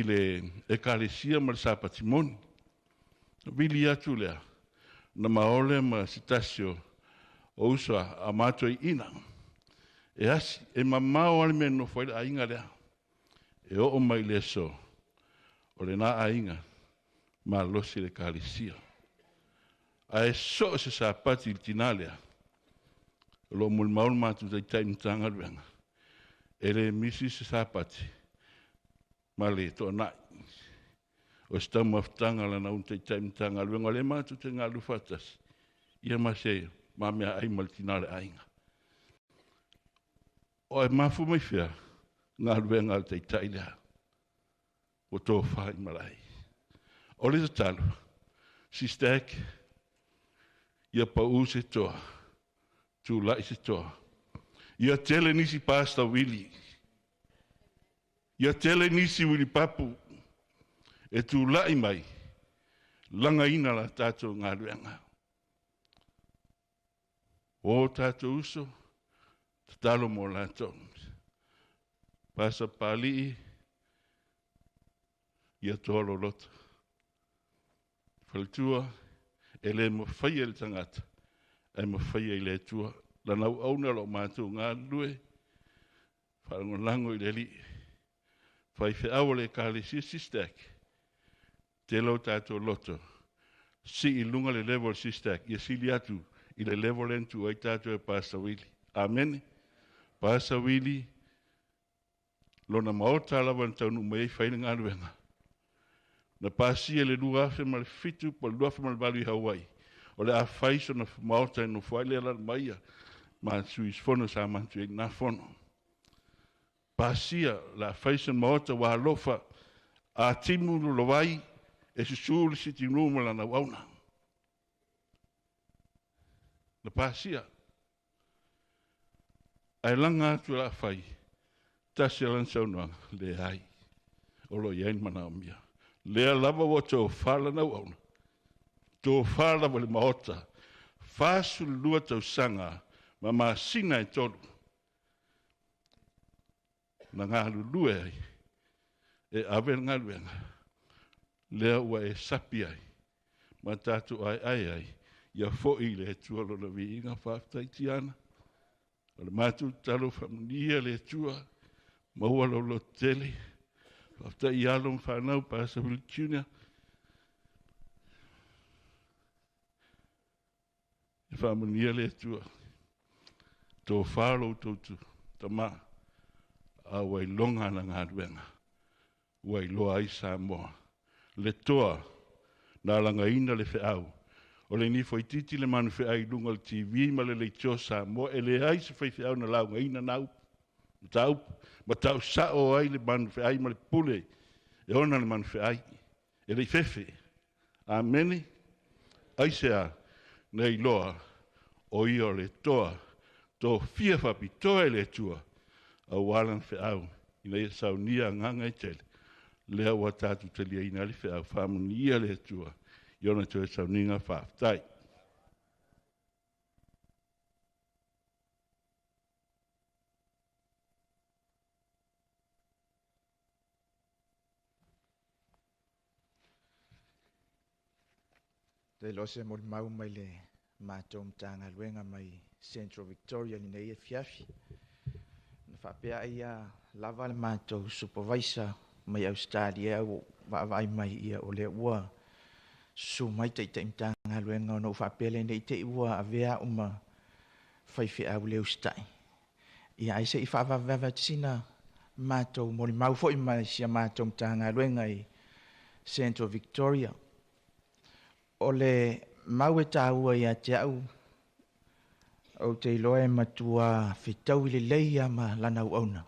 le ekalesia ma le sapati moni. Vili atu lea, na maole ma se tasi o uso a matou iina. E asi, e mamao lava le mea e nofo ai le aiga lea. E oo mai i le aso, o lena aiga malosi le ekalesia. Ae so o se sapati i le tinā lea, o lo o molimau le matou taitai Matagaluega, E le misi se sapati ma le toanai. O se taumafataga lana una taitai Matagaluega o lea matou te galulue faatasi, ia ma se ma meaai ma le tina o le aiga. O e mafua mai fea galuega a le taitai lea ua tofa i malae. O le tatalo, SISTAC, ia pau se toa, tulai se toa. Ia tele nisi Pastor Willie, ia tele nisi Willie Papu e tulai mai, lagaina la tatou galuega. O tatou uso, tatalo mo latou. Pastor Palii, ia toa loloto. Faletua, e le mafai e le tagata, ae mafai i le Atua. Lana auauna o lo o matou galulue, faalagolago i le Alii. Faifeau o le Ekalesia SISTAC, tele o tatou loto, sii i luga le level o le SISTAC, ia sili atu i le level lea na tuu ai tatou e Pastor Willie. Amene. Pastor Willie, lona maota lava na taunuu mai ai fai le galuega. Na pasia i le 2007 po o le 2008 i Hawaii, o le a fai sona maota e nofo ai le alaala mai ia ma sui usufono sa matou i ai i lena fono. Pasia o le a fai sona maota ua alofa a timu lolovai e susu le sitting room o lana auauna. Na pasia. Ae laga atu o le a fai, tasi lana saunoaga, leai, o lo o i ai le manaomia. Lea lava ua tofa lana auauna, tofa lava le maota, 42 tausaga ma masina e 3, na galulue ai e ave le galuega, lea ua e sapi ai, ma tatou aeae ai, ia foi i le Atua lona viiga, faafetai Tiana. O le matou tatalo faamanuia le Atua, maua lou lototele, faafetai i alo ma fanau, Pastor Willie Jr. E faamanuia le Atua, tofa lo outou tama, a ua iloga ana galuega, ua iloa ai Samoa. Le toa, na lagaina le feau, o le nifo itiiti le manu feai i luga o le TV ma le leitio Samoa, e leai se faifeau na laugaina na upu, mataupu, ma tau sao ai le manu feai ma le pule, e ona le manu feai, e le i fefe. Amene, aisea, na iloa, o ia o le toa, tofia faapitoa e le Atua, aua lana feau, ina ia saunia agaga e tele, lea ua tatou taliaina ai le feau, faamanuia le Atua, i ona toe sauniga faafetai. Te iloa se molimau mai le matou Matagaluega mai Central Victoria lenei afiafi. Na faapea ai ia lava le matou supervisor mai Ausetalia ua vaavaai mai ia o lea ua susu mai taitai Matagaluega ona ou faapea lea ne i te i ua avea au ma faifeau le usitai. Ia ai se i faavavevave atu sina matou molimau foi mai si a matou Matagaluega i Central Victoria. O le mau e taua ia te au, ou te iloa e matua fetaui lelei ia ma lana auauna.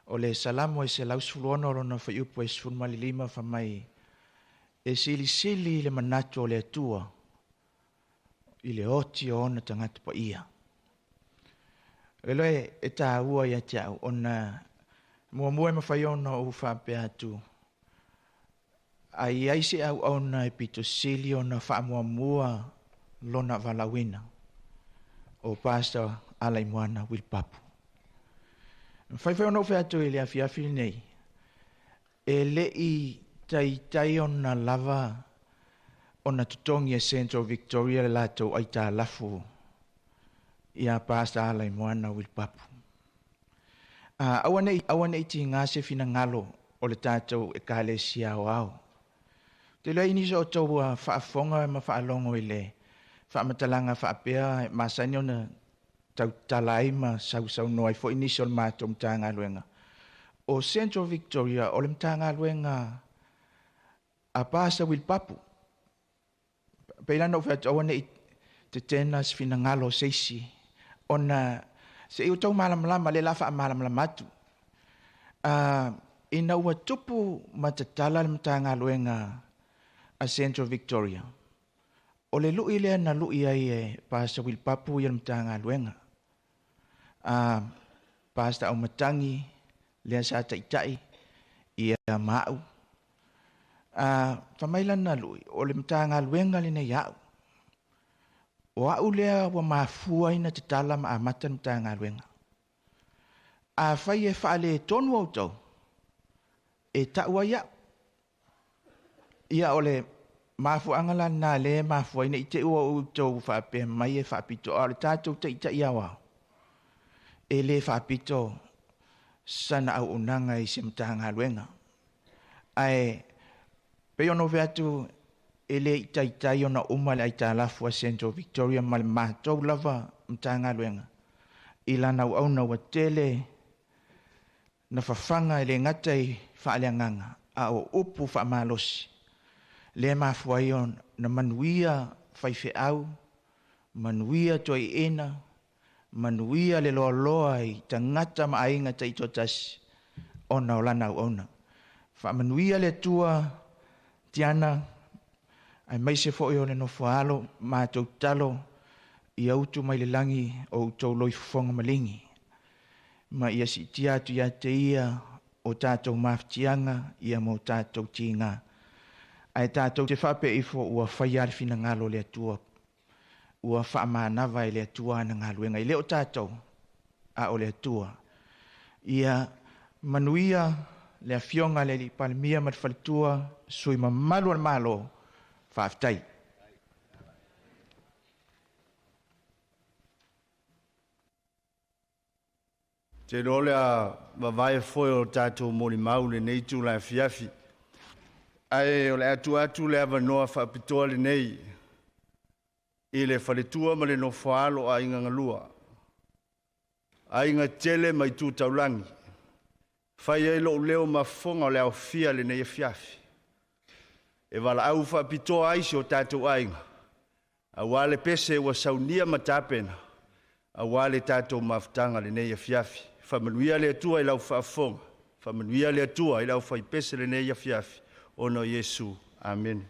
O le Salamo e 116 lona fuaiupu e 15 fai mai, e silisili le manatu o le Atua i le oti o ona tagata paia. O le iloa e taua ia te au, ona muamua e mafai ona ou faapea atu, ai ai se auauna e pito sili ona faamuamua lona valaauina, o Pastor Alaimoana Wilpapu. Mafai foi ona ou fai atu i le afiafi lenei, e le i taitai ona lava ona totogi e Central Victoria le latou aitalafu ia Pastor Alaimoana Wilpapu. Aua nei tiga se finagalo o le tatou ekalesia aoao. Te iloa i nisi o outou faafofoga ma faalogo i le faamatalaga faapea masani ona tautala ai ma sausaunoa ai foi nisi o le matou Matagaluega. O Central Victoria o le Matagaluega a Pasa Wilpapu. Pei la ona ou fai atu aua ne i tetena se finagalo o se isi ona se i outou malamalama lea o le a faamalamalama atu. Ina ua tupu ma tatala le Matagaluega a Central Victoria, o le lui lea na lui ai e Pastor Wilpapu ia le Matagaluega. Pastor Aumatangi lea sa taitai ia ma au. Fai mai lana lui, o le Matagaluega lenei au. O au lea ua mafua ai na tatala ma amata le Matagaluega. Afai e faaletonu outou, e tau ai au. Ia o le mafuaaga la lena lea e mafua ai ne i te i ua outou faapea mai e faapito, a o le tatou taitai aoao, e le faapito sana auaunaga i se Matagaluega. Ae pei ona ou fai atu, e le i taitai ona uma le aitalafu a Central Victoria ma le matou lava Matagaluega i lana auauna ua tele na fafaga e le gata i faaleagaga, a o upu faamalosi lea mafua ai ona manuia faifeau, manuia toeaiina, manuia le loaloa i tagata ma aiga taitoatasi ona o lana auauna. Faamanuia le Atua Tiana, aemaise foi o le nofoaalo matou tatalo ia utu mai le lagi o outou loifofoga maligi, ma ia siitia atu ia te ia o tatou mafatiaga ia ma o tatou tiga. Ae tatou te faapea ifo ua faia le finagalo o le Atua, ua faamanava e le Atua ana galuega, e le o tatou, a o le Atua. Ia manuia le afioga a le Alii Palemia ma le faletua, sui mamalu o le Malo, faafetai. Te iloa o le a vavae foe o tatou molimau i lenei itula afiafi, ae o le a tuu atu le avanoa faapitoa lenei i le faletua ma le nofo-a-alo o Aiga Galua, Aiga Tetele ma Itu Taulagi, fai ai lou leo ma fofoga o le aofia i lenei afiafi, e valaau faapitoa ai si o tatou aiga, aua le pese ua saunia ma tapena, aua le tatou mafutaga i lenei afiafi. Faamanuia le Atua i lau faafofoga, faamanuia le Atua i le aufaipese i lenei afiafi, ona o Iesu. Amene.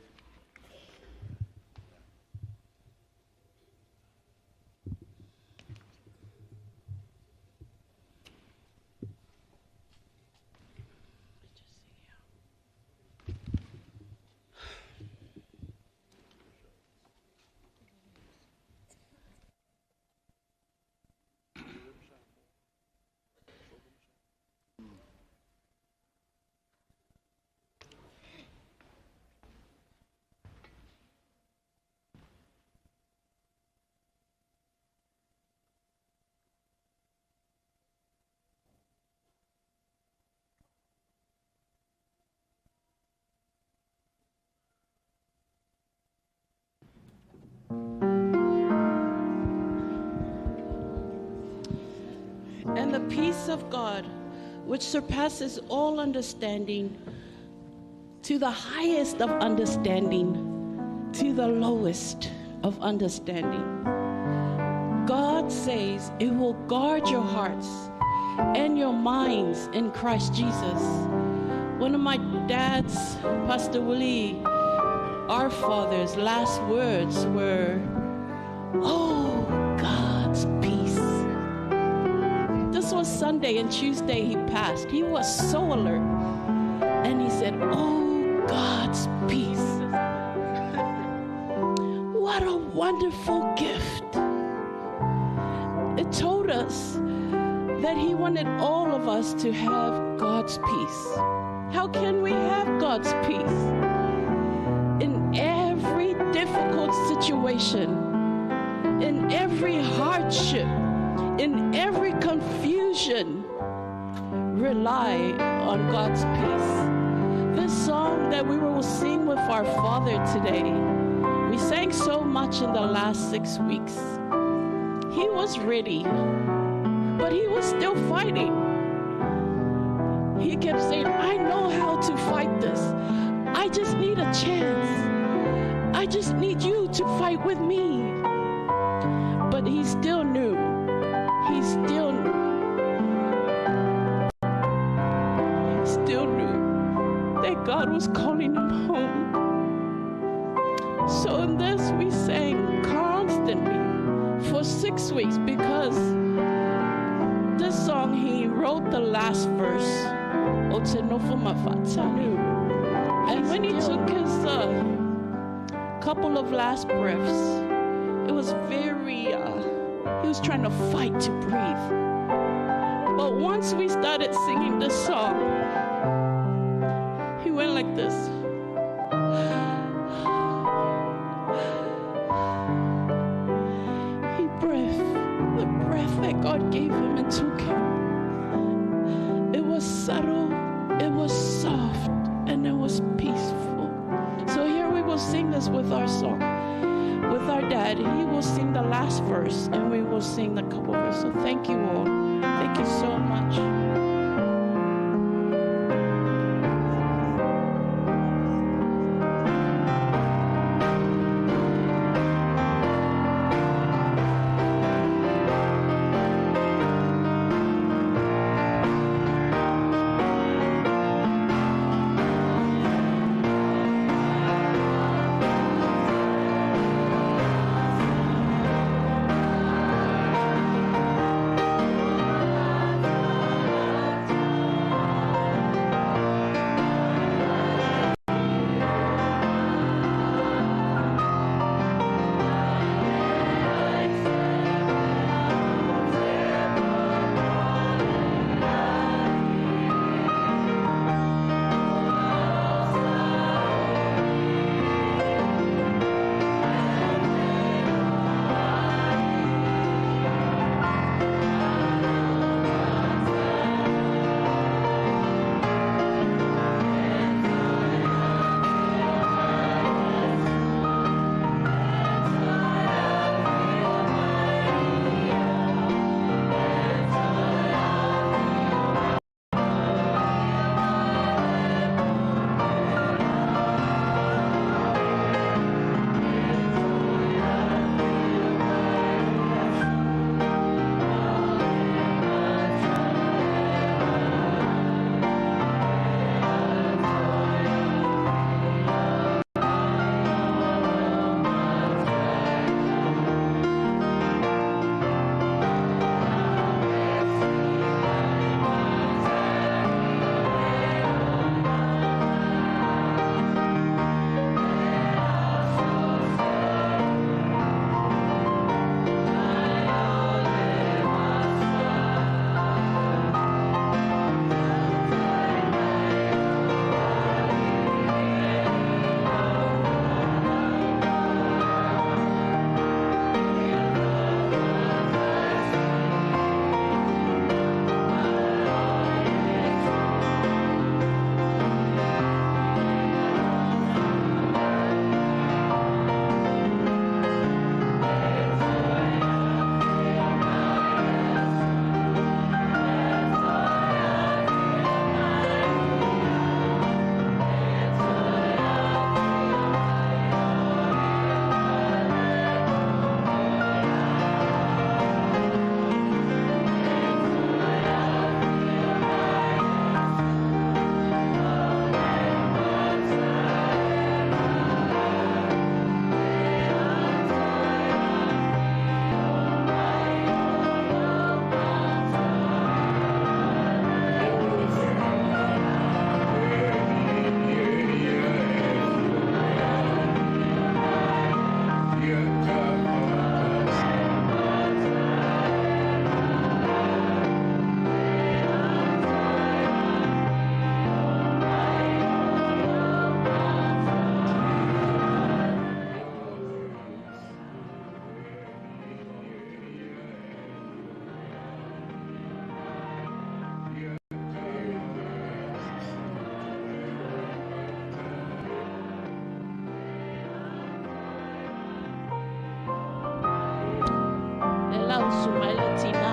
And the peace of God, which surpasses all understanding, to the highest of understanding, to the lowest of understanding. God says it will guard your hearts and your minds in Christ Jesus. One of my dad's, Pastor Willie, our father's last words were, Oh, God's peace. This was Sunday, and Tuesday he passed. He was so alert. And he said, Oh, God's peace. What a wonderful gift. It told us that he wanted all of us to have God's peace. How can we have God's peace? In every difficult situation, in every hardship, in every confusion, rely on God's peace. This song that we will sing with our Father today, we sang so much in the last 6 weeks. He was ready, but he was still fighting. He kept saying, I know how to fight this. I just need a chance. I just need you to fight with me. But he still knew. He still knew. He still knew that God was calling him home. So in this, we sang constantly for 6 weeks, because this song, he wrote the last verse. And when he took his couple of last breaths, it was very, he was trying to fight to breathe. But once we started singing this song, he went like this. He breathed the breath that God gave him and took him. It was subtle, it was soft, and it was peaceful. So here we will sing this with our song, with our dad. He will sing the last verse, and we will sing the couple verses. So thank you all. Thank you so much. ai le tinā.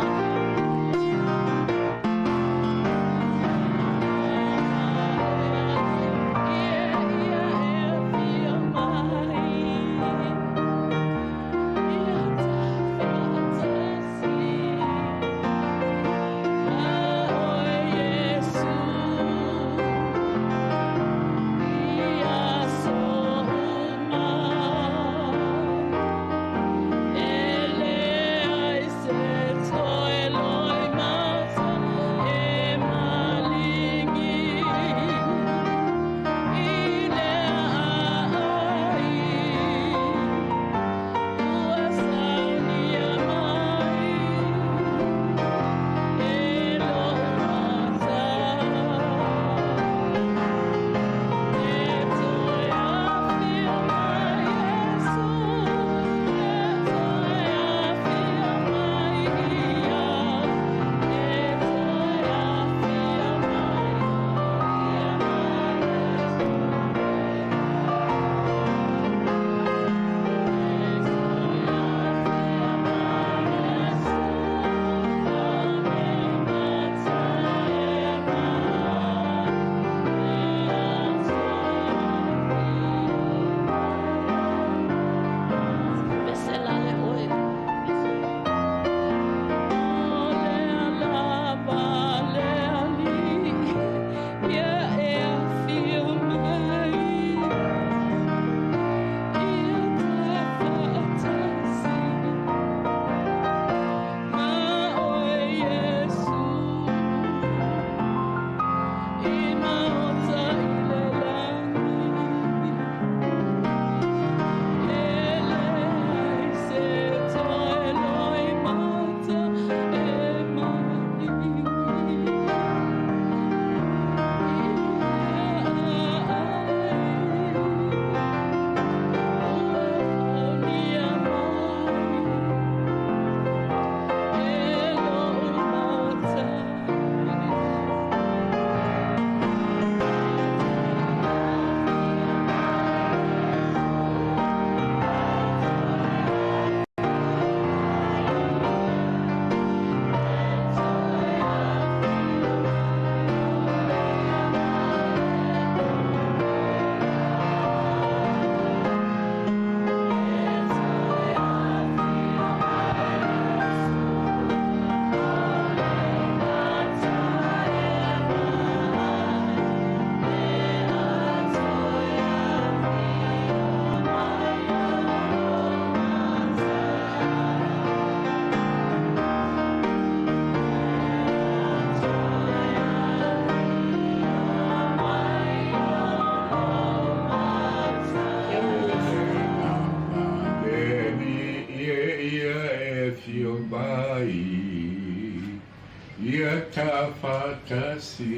Tafakasi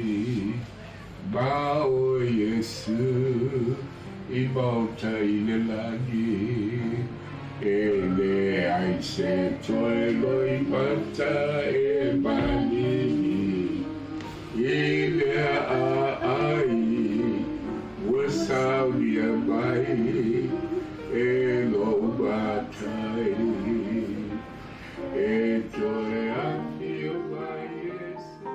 Bao Yesu I mauta i le lagi E le ai se toe loi mata e maligi I le a ai Ua saunia mai E lo matai E toe afio mai Yesu.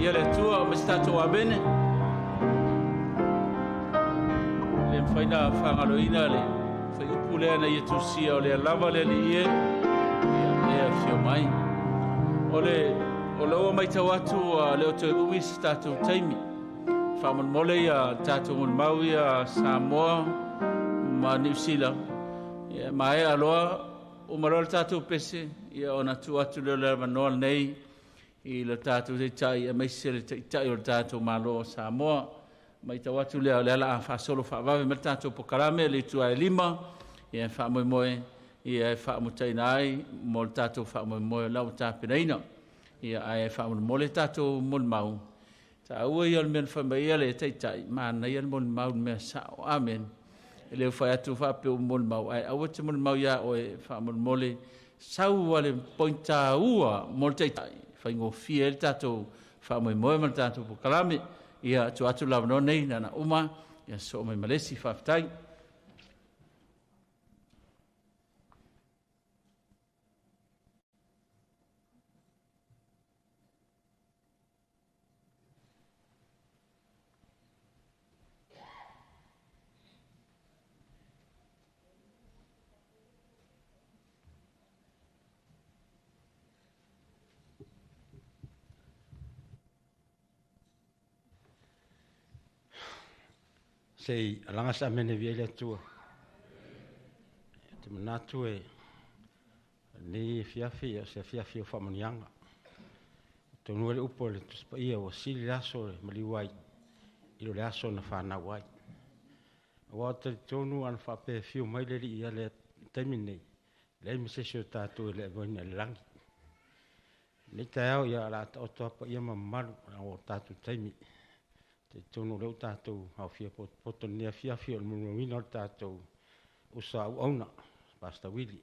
Ia le Atua ma se tatou amene. Le mafai na fagaloina le faiupu lea na ia tusia o lea lava le alii e. Ia e fio mai. O le o lau mai tau atu le o toe umi se tatou taimi. Faamolemole ia tatou molimau ia Samoa ma Niu Sila. Ia maea loa uma loa le tatou pese ia ona tuu atu lea o le avanoa lenei i le tatou taitai aemaise le taitai o le tatou Malo o Samoa. Matau atu lea o le ala a faasolo faavave ma le tatou pokalame le itu ae 5 ia faamoemoe ia e faamutaina ai mo le tatou faamoemoe o lau tapenaina. Ia ae faamolemole tatou molimau. Taua ia o le mea na fai mai ai le taitai, manaia le molimau le mea sao. Amen. E le fai atu faapea o molimau, ae aua te molimau ia oe faamolemole sau a le pointa ua mo le taitai. Faigofie ai le tatou faamoemoe ma le tatou pokalame. Ia atu atu lava nei na uma ia so mai malesi faafetai. Sei alanga sa mene via le atua. Te manatu e nei fiafi o se fiafi o faamanianga. Tonu le upo le tuspaia o sili aso le maliuai i lo le aso na whanau ai. Awa te tonu ana whape fiu mai le li ia le taimi nei. Le misesi o tātou e le ewaina le langi. Nei tai au ia la ta oto apa ia mamalu o tātou taimi. Te tonu leo tātou au fia poto nea fia fia o le munawina o tātou usa au auna, Pastor Willie.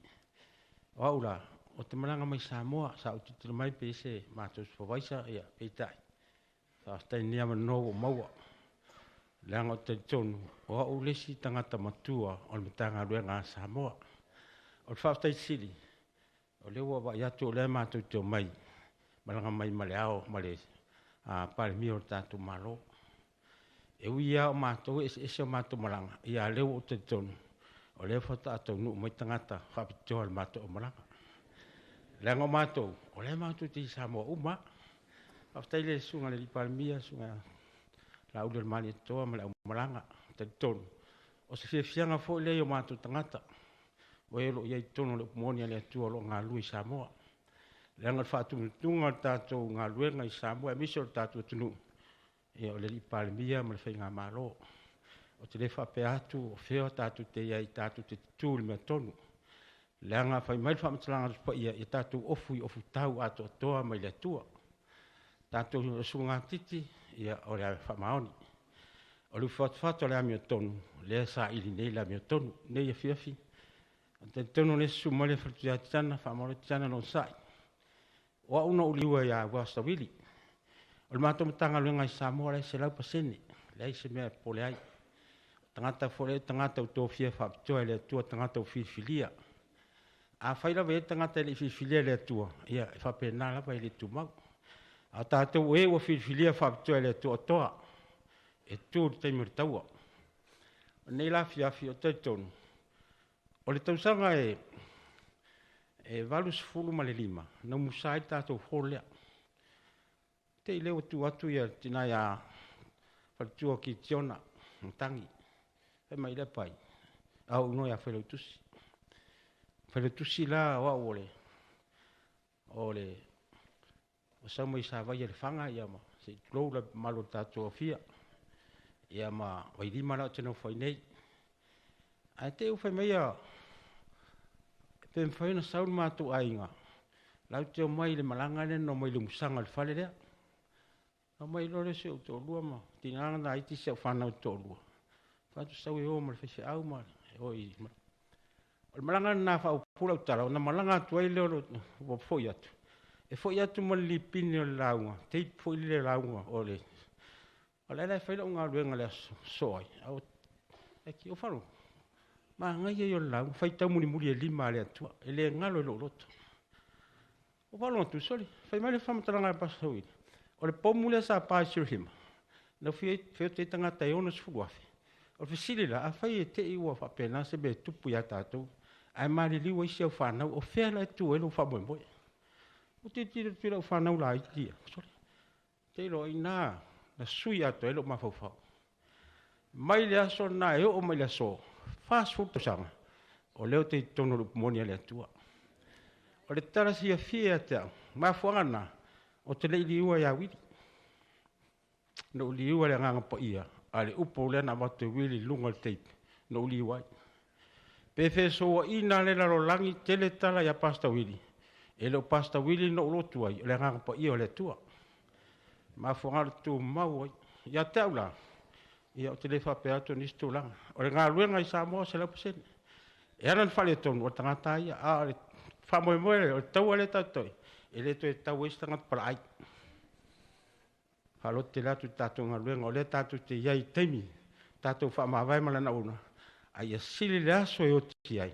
O au la, o te malanga mai Samoa, sa u titilo mai pe se mātou supervisor, ia, peitai. Sa stai nea manoa o maua. Leanga o te tonu, o au lesi tangata matua o le matanga luenga a Samoa. O le whaaftai sili, o leo wa vai atu o lea mātou te o mai, malanga mai ma le ao, ma le palemia o le tātou malo. E ui ia o mātou, ese ese o mātou malanga, ia leo o te tonu, o leo whata atau nu mai tangata whapitoa le mātou o malanga. Leanga o mātou, o lea mātou te i Samoa uma, whaftai le sunga le lipalmia, sunga la ule le mali toa ma le au malanga, te tonu. O se fiafianga fo le o mātou tangata, o e lo ia i tonu le upumoni ale atua lo ngā lui Samoa. Leanga le whaatumutunga o tātou ngā luenga i Samoa, e miso o tātou tunu. Ia o le lipalemia ma le whainga malo. O te le whapea atu, o whio tātou te ia i tātou te tū le mea tonu. Leanga whai mai le whaamatalanga tupa ia, ia tātou ofu i ofu tau atoa toa mai le atua. Tātou sunga titi, ia o le whamaoni. O le whatuwhatu o le amio tonu, lea sa ili nei le amio tonu, nei e fiafi. O te tonu le susu mai le whatuia tana, whamalo tana non sai. O au no uliua ia Wasta Willie. O le mātou matanga luenga i Samoa le se lau pasene, le se mea pole ai. Tangata fole, tangata u tōfia whapitoa le atua, tangata u filfilia. A whai lawa e tangata le filfilia le atua, ia e whapena lawa i le tumau. A tātou e ua filfilia whapitoa le atua toa, e tū le taimi o le taua. O nei la fiafi o tau tonu. O le tausanga e 85, na musa ai tātou fōlea. Te i leo tu atu ia tina ia whalatua ki tiona, tangi. Whai mai le pai. Au uno ia whalautusi. Whalautusi la o au ole. Ole. O sau mai sa vai le whanga ia ma. Se tulou la malo tātou awhia. Ia ma wairima la o tēnau whai nei. Ai te u whai mai ia. Pe mwhai na sau mātou ainga. Lau te o mai le malanga le no mai le musanga le whale lea. No mai lore se o tōlua ma, tinanga na iti se o whanau tōlua. Whatu sau e o ma le whaise au ma, e o i. O le malanga nā whau pula utara, o na malanga atu ai leo o foi atu. E foi atu ma le lipini o le launga, te foi le launga o le. O le ala e whaila o ngā luenga le so ai. Au, e ki o wharu, ma ngai e o le launga, whai tau muli muli e lima le atua, e le ngalo e lo loto. O whalu atu, soli, whai mai le whamatalanga e pasau ili. O le pomu lea sa pā i sirihima, na whio te tangata e ono sifuru afe. O le fisili la, a whai e te iwa whapena se me tupu ia tātou, ai mari liwa isi au whanau, o whea la e tu e lo whamoemoe. Ou tilotilo atu i lau fanau laiti ia, sole, te iloa o i ina na sui atoa ai lou mafaufau. Mai le aso lena e oo mai le aso, 40 tausaga, o lea ou te i totonu o le upu moni a le Atua. O le tala fiafia ia te au, mafuaaga lena, ou te le i liua ia Uili. Na ou liua i le Agaga Paia, a o le upu lea na avatu e Uili i luga o le tape, na ou liua ai. Pe fesouaina le lalolagi, tele tala ia Pastor Uili, e le o Pastor Uili na ou lotu ai, o le Agaga Paia o le Atua. Mafuaaga o le tumau ai. Ia te au la, ia ou te le faapea atu nisi tulaga. O le galuega i Samoa 100%. E ala ona faaletonu o le tagata ia, a o le faamoemoe o le taua lea tatou te e le toe tau ai se tagata palaai. Faaloto tele atu i tatou galuega, o lea tatou te i ai i taimi, tatou faamavae ma lana una, a ia sili le aso e oti ai,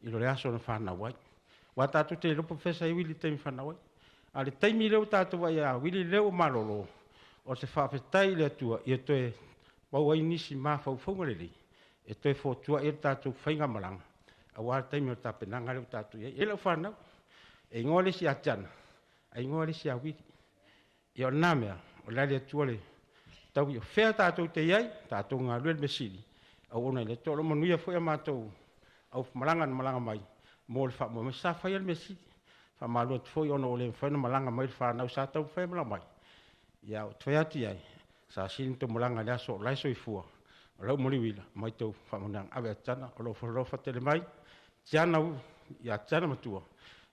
i lo le aso na fanau ai. Aua tatou te iloa po o fea sa i ai Uili i le taimi fanau ai. A o le taimi lea ua tatou vaai ia Uili lea ua malolo, o se faafetai i le Atua ia toe maua ai nisi mafaufauga lelei e toe fotuai ai le tatou faigamalaga aua le taimi o le tapenaga lea ua tatou i ai. E lau fanau, e igoa le isi ia Tiana, ae igoa le isi ia Uili. Ia o lena mea, o le a le Atua le taui o fea tatou te i ai, tatou galulue le mea sili, auauna i le Atua. O lo o manuia foi a matou aufumalaga na malaga mai mo le faamoemoe. Sa faia le mea sili. Faamalo atu foi ona ua le mafai ona malaga mai le fanau sa taumafai e malaga mai. Ia ou te fai atu i ai, sa sili ona tou malaga i le aso o la e soifua, o lau maliuila, aumai tou faamanuiaga, ave atu Tiana, o lo o alofa tele mai Tiana, ia Tiana matua,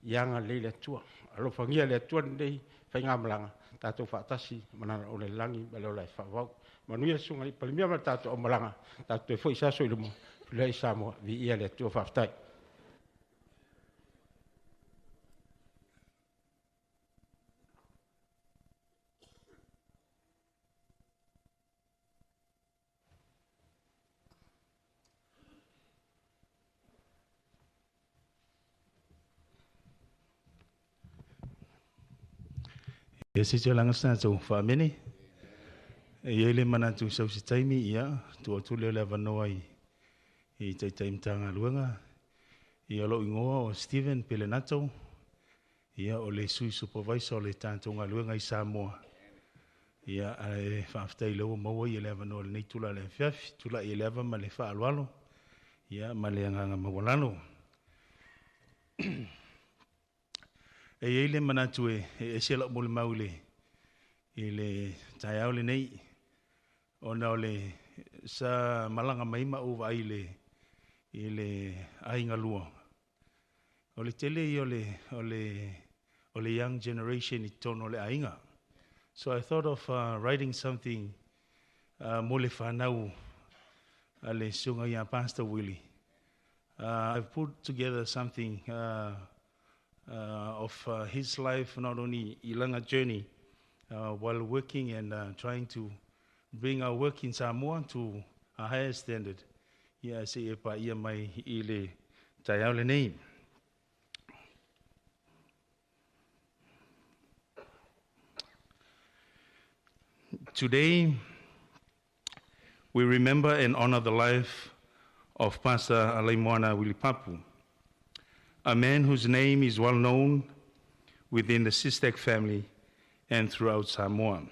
ia agalelei le Atua. Alofagia e le Atua lenei faigamalaga, tatou faatasi ma lana ola i le lagi ma le ola e faavavau. Manuia le susuga i le Palemia ma le tatou aumalaga, tatou toe foi se aso i luma, feiloai i Samoa, viia le Atua, faafetai. Ia se i toe laga se tatou faamene. E i ai le manatu sau se taimi, ia, tuu atu lea o le avanoa i Taitai Matagaluega. Ia, o lou igoa o Steven Pelenato, ia, o le Sui Supervisor o le tatou galuega i Samoa. Ia, ae faafetai o lea ua maua le avanoa i lenei itula o le afiafi. Tulai ai le ava ma le faaaloalo, ia, ma le agaga maualalo. E i ai le manatu e ese lau molimau i le taeao lenei, ona o le sa malaga mai ma ou vaai i le aiga lua. O le tele ia o le young generation i totonu o le aiga. So I thought of writing something mo le fanau a le susuga ia Pastor Willie. I've put together something of his life, not only i lana journey while working and trying to bring our work in Samoa to a higher standard. Ia se e pa ia mai i le taeao lenei. Today, we remember and honor the life of Pastor Alaimoana Willie Papu, a man whose name is well known within the SISTec family and throughout Samoa.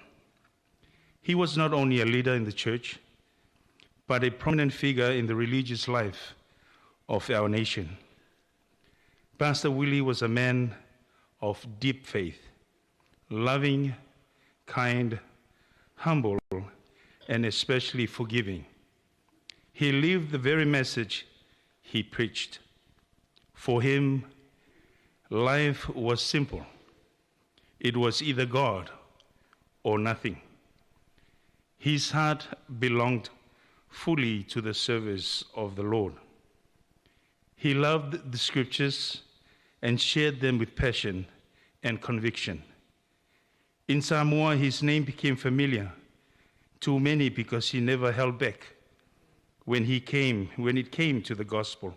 He was not only a leader in the church, but a prominent figure in the religious life of our nation. Pastor Willie was a man of deep faith, loving, kind, humble, and especially forgiving. He lived the very message he preached. For him, life was simple. It was either God or nothing. His heart belonged fully to the service of the Lord. He loved the scriptures and shared them with passion and conviction. In Samoa, his name became familiar to many because he never held back when it came to the gospel.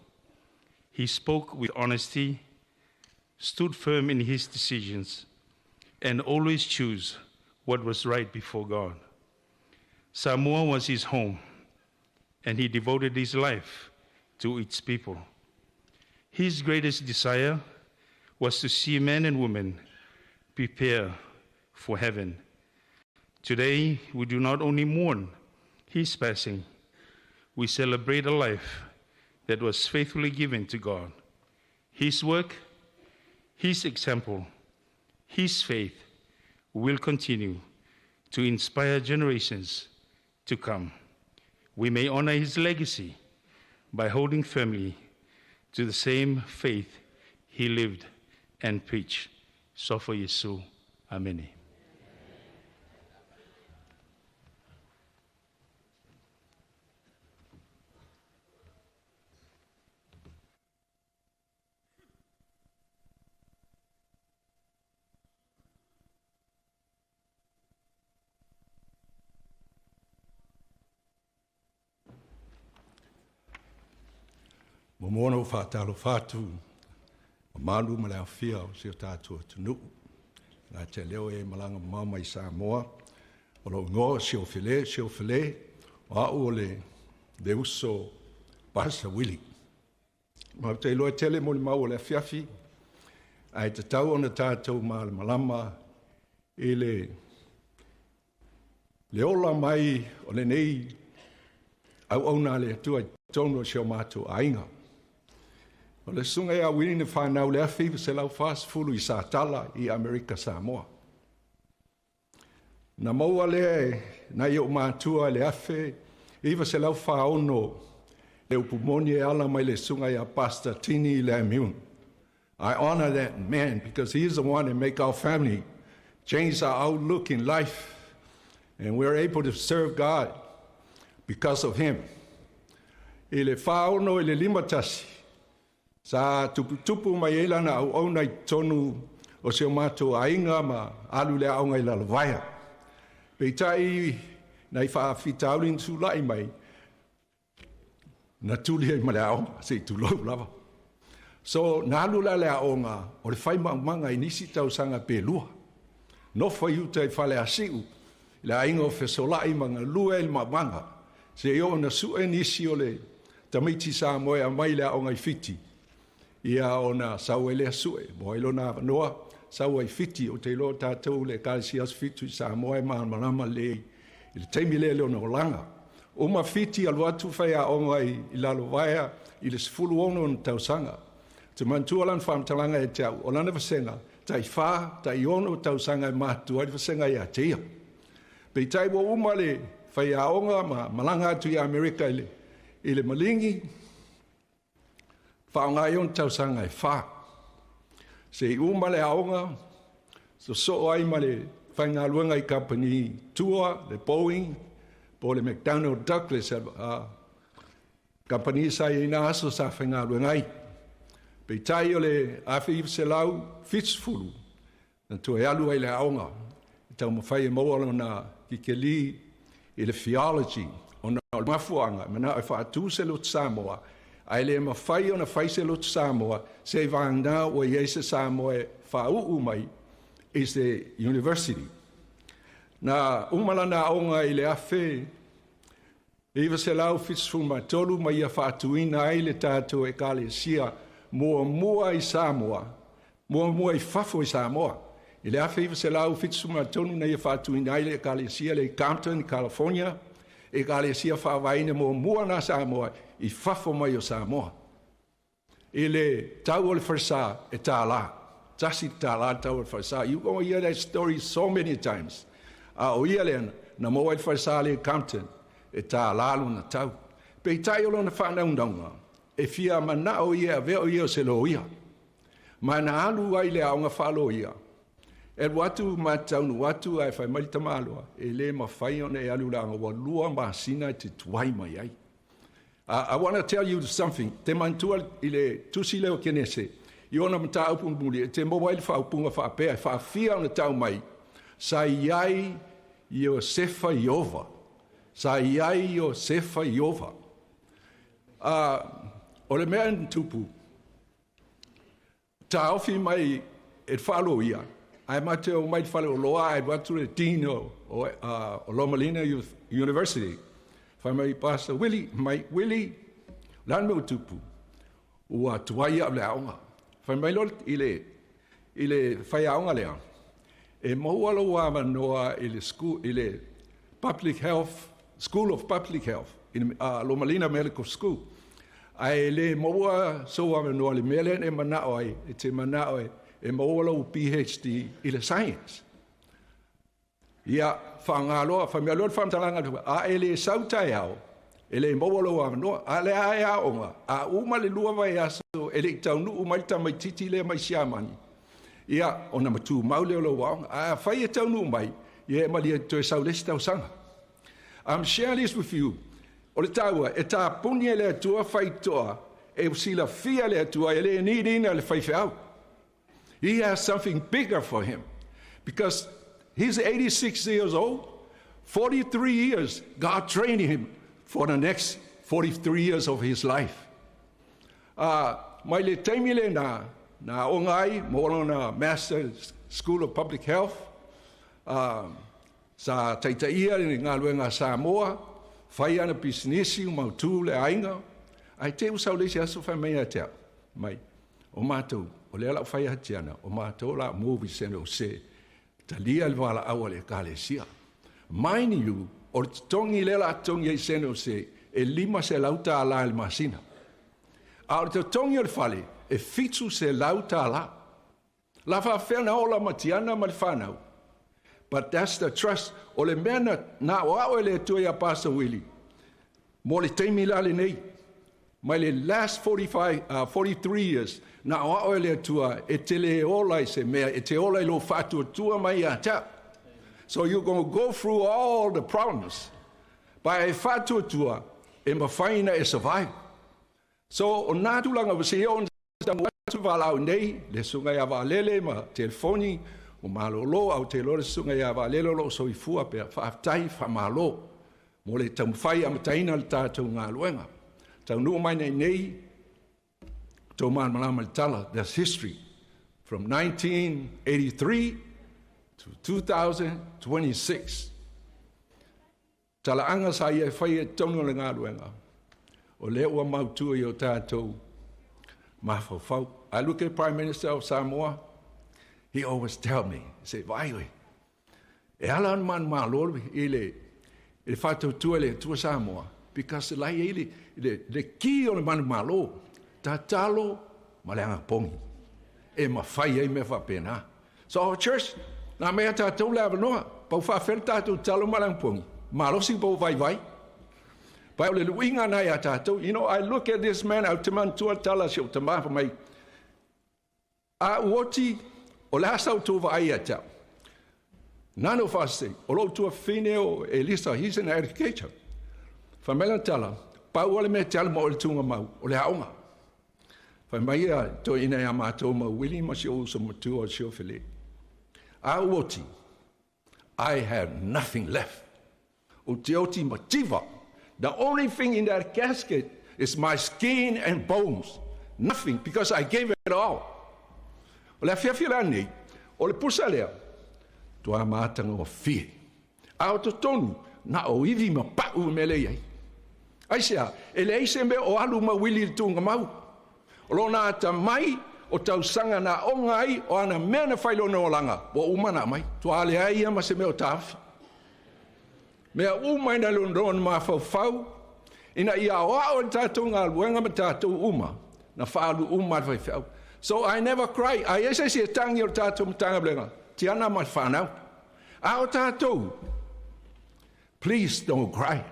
He spoke with honesty, stood firm in his decisions, and always chose what was right before God. Samoa was his home, and he devoted his life to its people. His greatest desire was to see men and women prepare for heaven. Today, we do not only mourn his passing, we celebrate a life that was faithfully given to God. His work, his example, his faith will continue to inspire generations to come. We may honor his legacy by holding firmly to the same faith he lived and preached. Sofa Yesu. Amen. Momono o whaatalo whātu, o malu ma le awhia o se o tātua tunu. Ngā te leo e malanga mama i Samoa, o lo ngoa si o fele, si o fele, o au o le le uso Pasa Willie. Ma te iloa tele mo le mau o le afiafi, ai te tau ona tātou ma le malama i le le ola mai o lenei au au nā le atua i tonu o si o mātou aiga. O le sunga ia wini na whanau le awhi se lau fas fulu i Sātala i Amerika Samoa. Na maua lea na i o mātua le awhi iwa se lau whaono le upumoni e ala mai le sunga ia Pastor Tini Lamiun. I honor that man because he is the one that make our family change our outlook in life, and we're able to serve God because of him. I le whaono i le limatasi, sa tupu tupu mai e lana au au nei tonu o se o mātou ainga ma alu le aonga i lalovaia. Peitai nei whaafitauli ni tūlai mai, na tuli ai ma le aonga, se i tūlou lava. So, nā alu la le aonga, o le whai maumanga i nisi tausaga pe lua. Nofo i uta i whale asiu, i le ainga o fesolai ma ngā lua i le maumanga. Se i o na sue nisi o le tamiti sa moe a mai le aonga i Fiti. Ia ona sau e lea sue, mo ai lona noa, sau ai Fiti o te iloa tātou le Ekalesia Aso Fitu i Samoa e malamalama lelei i le taimi lea le ona olaga. Uma Fiti alu atu faiaoga i Lalovaea i le 16 ona tausaga. Te manatua lana faamatalaga ia te au, o lana vasega, taifā, taiono tausaga e matutua ai le vasega iā te ia. Peitai ua uma le faiaoga ma malaga atu i Amerika i le, i le maligi, faaaoga ai ona tausaga e fā. Se i uma le aoga, sosoo ai ma le faigaluega i kapani tua, le Boeing, po le McDonnell Douglas, kapani sa i ina aso sa faigaluega ai. Peitai o le 1970, na toe alu ai le aoga, e taumafai e maua lona kikeli i le theology, ona o le mafuaaga, manao e faatū se lotu Samoa, ae le mafai ona fai se lotu Samoa, se i vagana ua i ai se Samoa e faauu mai i se university. Na uma lana aoga i le 1973 ma ia faatuina ai le tātou Ekalesia muamua i Samoa, muamua i fafo i Samoa. I le 1973 na ia faatuina ai le Ekalesia le i Compton, California, Ekalesia faavaeina muamua na Samoa i fafo mai o Samoa. I le tau o le falesa e tālā. Tasi tālā le tau o le falesa. You go hear that story so many times. A o ia lea na maua ai le falesa le i Compton e tālā lona tau. Peitai o lona whānaungaunga, e fia manao ia avea o ia o se loia. Ma na alu ai le aoga faaloia. E alu atu ma taunu atu ae fai mai le tamāloa, e lē mafai ona e alu laga ua lua masina e te tuai mai ai. I want to tell you something. Te manatua i le tusi lea o Kenese, i ona mataupu mulimuli, e te maua ai le faaupuga faapea, e faafia ona tau mai, sa i ai Iosefa Iova. Sa i ai Iosefa Iova. O le mea na tupu, taofi mai e le faaloia, ae matou omai i le faleoloa ae alu atu le Dean o Loma Linda University. Fai mai, Pastor Willie, mai Willie, o le a le mea ua tupu? Ua tuai au i le aoga. Fai mai loa i le, i le faiaoga lea, E maua lou avanoa i le school, i le Public Health, School of Public Health, i le Loma Linda Medical School. Ae le maua sou avanoa i le mea lea na e manao ai, e te manao e maua lou PhD i le science. Ia, faaaoga loa, fai mai loa le faamatalaga, a e le sau taeao, e le maua lou avanoa. A o lea e aoga, a uma le 2 vaiaso e le i taunuu mai le tamaitiiti lea mai Siamani, ia, ona matumau lea o lou aoga. Ae afai e taunuu mai, ia e malie toe sau le isi tausaga. I'm sharing this with you. O le taua, e tapuni e le Atua faitoa, e silafia le Atua, e le need ina le faifeau. He has something bigger for him. Because he's 86 years old, 43 years, God trained him for the next 43 years of his life. Mai le taimi le na, na aoga ai, maua lona Master School of Public Health, sa taitaia le galuega a Samoa, fai ana pisinisi, mautu le aiga, ae te i ua sau le isi aso fai mai ia te au, mai, o matou, o lea la ua fai atu ana, o matou la move i San Jose, talia le valaau a le ekalesia. Mind you, o le totogi lea la totogi ai i San Jose, e $500 i le masina. A o le totogi o le fale, e $700. La faafefea na ola ma Tiana ma le whanau. But that's the trust. O le mea na, na aoao e le Atua ia Pastor Willie, mo le taimi la lenei, mai le last 45, 43 years, na aoao e le Atua e te le ola i se mea, e te ola i lou faatuatua mai ia te au. So you're going to go through all the problems. Pa e faatuatua, e mafai na e survive. So, o nā tulaga ua se o atu valaau nei, le susuga ia Vaalele ma telefoni, o malolo, au te iloa le susuga ia Vaalele o lo o soifua pea, faafetai, faamalo, mo le taumafai amataina le tatou galuega. Taunuu mai nei nei, tou malamalama i le tala, there's history. From 1983 to 2026. Talaaga sa ia e faia i totonu o le galuega, o lea ua mautu i o tatou mafaufau. I look at Prime Minister of Samoa, he always tell me, he say, vaai oe, e ala ona manumalo i le faatautua i le Atua Samoa, because la i ai le ki o le manumalo, tatalo ma le agapogi, e mafai ai mea faapena. So our church, na mea tatou le avanoa, pau faafea le tatou tatalo ma le agapogi, malosi po o vaivai. Pa o le luiga na ia tatou. You know, I look at this man, au te manatua le tala a si ou tama fai mai, a ou oti, o le a sa outou vaai ia te au? None of us say, o lou tuafafine o Elisa, he's an educator. Fai mai lana tala, pau lava le mea e te alu ma oe i le tuugamau, o le aoga. Fai mai ia toeaina ia matou ma Willie ma si ou uso matua o Siofele, a ou oti, I have nothing left. Ou te oti mativa. The only thing in that casket is my skin and bones. Nothing, because I gave it all. O le afiafi la nei, o le pusa lea, toa matagofie. A o totonu, na o ivi ma pau i mea lea i ai. Aisea, e leai se mea o alu ma Willie i le tuugamau. O lona atamai, o tausaga na aoga ai, o ana mea na fai lona olaga, ua uma ona aumai. Tua leai ia ma se mea o taofi. Mea uma ina lona mafaufau, ina ia aoao i le tatou galuega ma tatou uma, na faaalu uma lava le faifeau. So I never cry. A i ai se isi e tagi o le tatou Matagaluega, Tiana ma le fanau. A o tatou, please don't cry.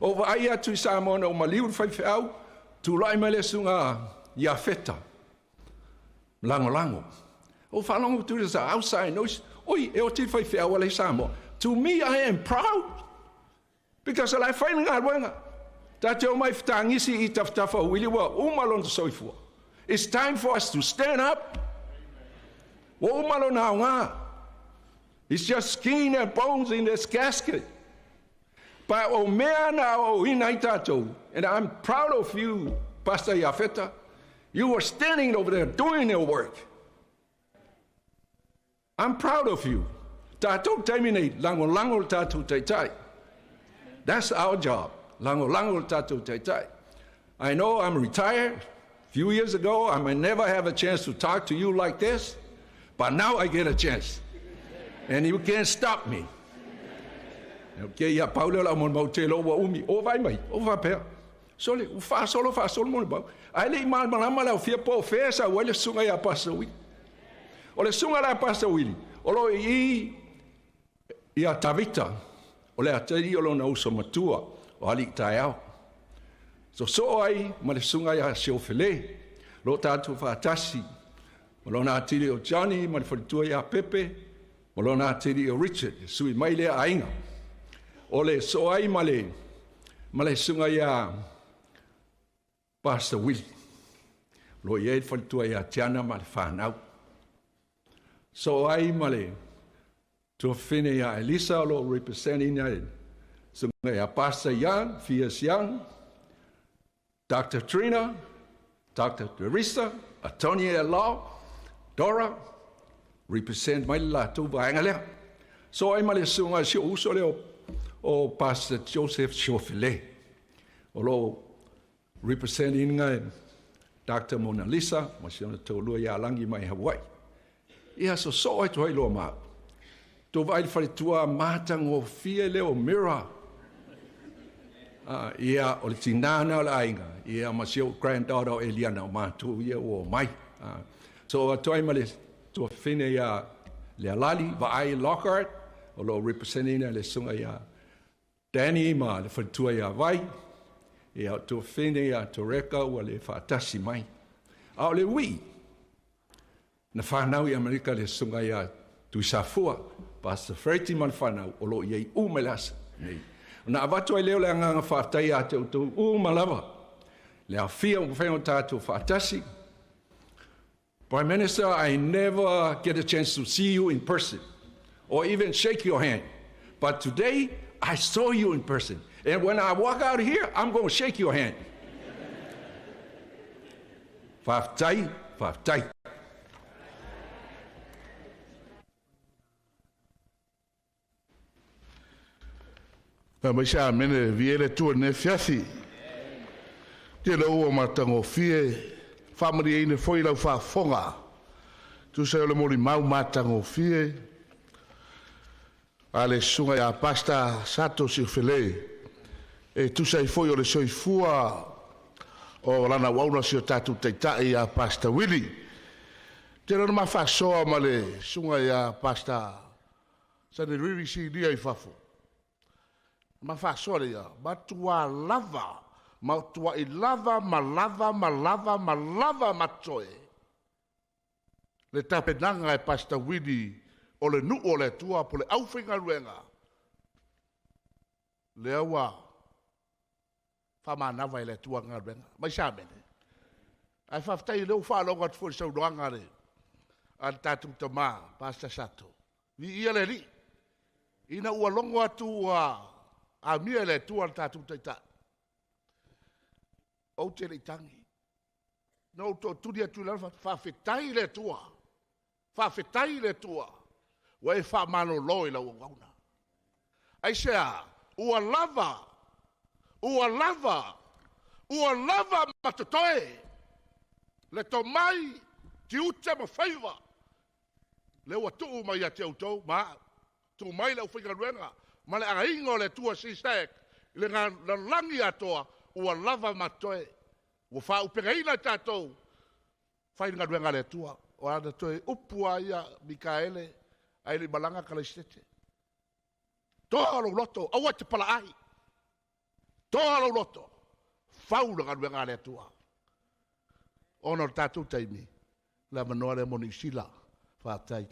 O vaai atu i Samoa na ua maliu le faifeau, tulai mai le susuga ia Feta, lagolago. O faalogo atu i sa outside noise, oi, e oti le faifeau a le Samoa. To me, I am proud, because o la e fai le galuega. Ta te omai fetagisi i tafatafa o Wili ua uma lona soifua. It's time for us to stand up. Ua uma lona aoga. It's just skin and bones in this casket. Pa o mea na aoaoina ai tatou, and I'm proud of you, Pastor Iafeta. You were standing over there doing your work. I'm proud of you. Tatou taimi nei, lagolago le tatou taitai. That's our job. Lagolago le tatou taitai. I know I'm retired. A few years ago, I may never have a chance to talk to you like this, but now I get a chance. And you can't stop me. Okay, ia pau lea o lau molimau te iloa ua umi. O vaai mai, o faapea. Sole, ua faasolo faasolo molimau. Ae le i malamalama le aufia po o fea e sau ai le susuga ia Pastor Willie. O le susuga la ia Pastor Willie, o lo o i i ia Tavita, o le atalii o lona uso matua o Alii Taeao. Sosoo ai ma le susuga ia Siofele, lo tatou faatasi, ma lona atili o Johnny ma le faletua ia Pepe, ma lona atili o Richard, e sui mai lea aiga. O le soo ai ma le, ma le susuga ia Pastor Willie. Lo i ai le faletua ia Tiana ma le whanau. So ai ma le tuafafine ia Elisa o lo o represent ina le susuga ia Pastor Young, Fias Young, Dr. Trina, Dr. Teresa, Attorney at Law, Dora, represent mai le latou vaega lea. So ai ma le susuga si ou uso lea o Pastor Joseph Siofele, o lo o represent ina Dr. Mona Lisa ma si ona toalua ia Langi mai Hawaii. Ia sosoo atu ai loa ma au. Tou vaai i le faletua matagofie lea o Mira. Ia, o le tinā na o le aiga, ia ma si ou granddaughter o Eliana o matou ia ua omai. So atu ai ma le tuafafine ia Lealali, Vaai Lockhart, o lo o represent ina le susuga ia Danny ma le faletua ia Vai, ia o tuafafine ia Toreka ua le faatasi mai. A o le ui'i, na fanau i Amerika le susuga ia Tuisafua, Pastor Freddie ma le fanau o lo o i ai uma i le aso nei. Ona avatu ai lea o le agaga faafetai ia te outou uma lava, le aofia ua mafai ona tatou faatasi. Prime Minister, I never get a chance to see you in person or even shake your hand. But today, I saw you in person. And when I walk out here, I'm going to shake your hand. Faafetai, faafetai. Fai mai se amene vie le Atua i lenei afiafi. Tele ua matagofie, faamalieina foi lau faafofoga. Tusa ai o le molimau matagofie a le susuga ia Pastor Sato Siufele, e tusa ai foi o le soifua o lana auauna si o tatou taitai ia Pastor Willie. Tele ona ma faasoa ma le susuga ia Pastor Saneliri Sinia i fafo. Ma faasoa le ia, matua lava, matuai lava ma lava ma lava ma lava ma toe le tapenaga e Pastor Willie o le nuu o le Atua po o le aufaigaluega lea ua faamanava e le Atua galuega. Mai se amene. Ae faafetai o lea ua faalogo atu foi i le saunoaga a le a le tatou tama, Pastor Sato. Viia le Alii. Ina ua logo atu ua amia e le Atua le tatou Taitai, ou te le i tagi. Na ou tootuli atu i lalo, faafetai i le Atua, faafetai i le Atua, ua e faamalolo i lau auauna. Aisea? Ua lava, ua lava, ua lava ma totoe le tomai, tiute ma faiva lea ua tuu mai ia te outou ma au. Tuu mai le aufaigaluega ma le aiga o le Atua CSAC i le lalolagi atoa, ua lava ma totoe. Ua faaaupegaina tatou, fai le galuega a le Atua. O ana toe upu lava ia, Mikaele, ae le i malaga Kalaisete. Toa lou loto, aua e te palaai. Toa lou loto, fau le galuega a le Atua. Ona o le tatou taimi, le avanoa lea mo Niu Sila. Faafetai.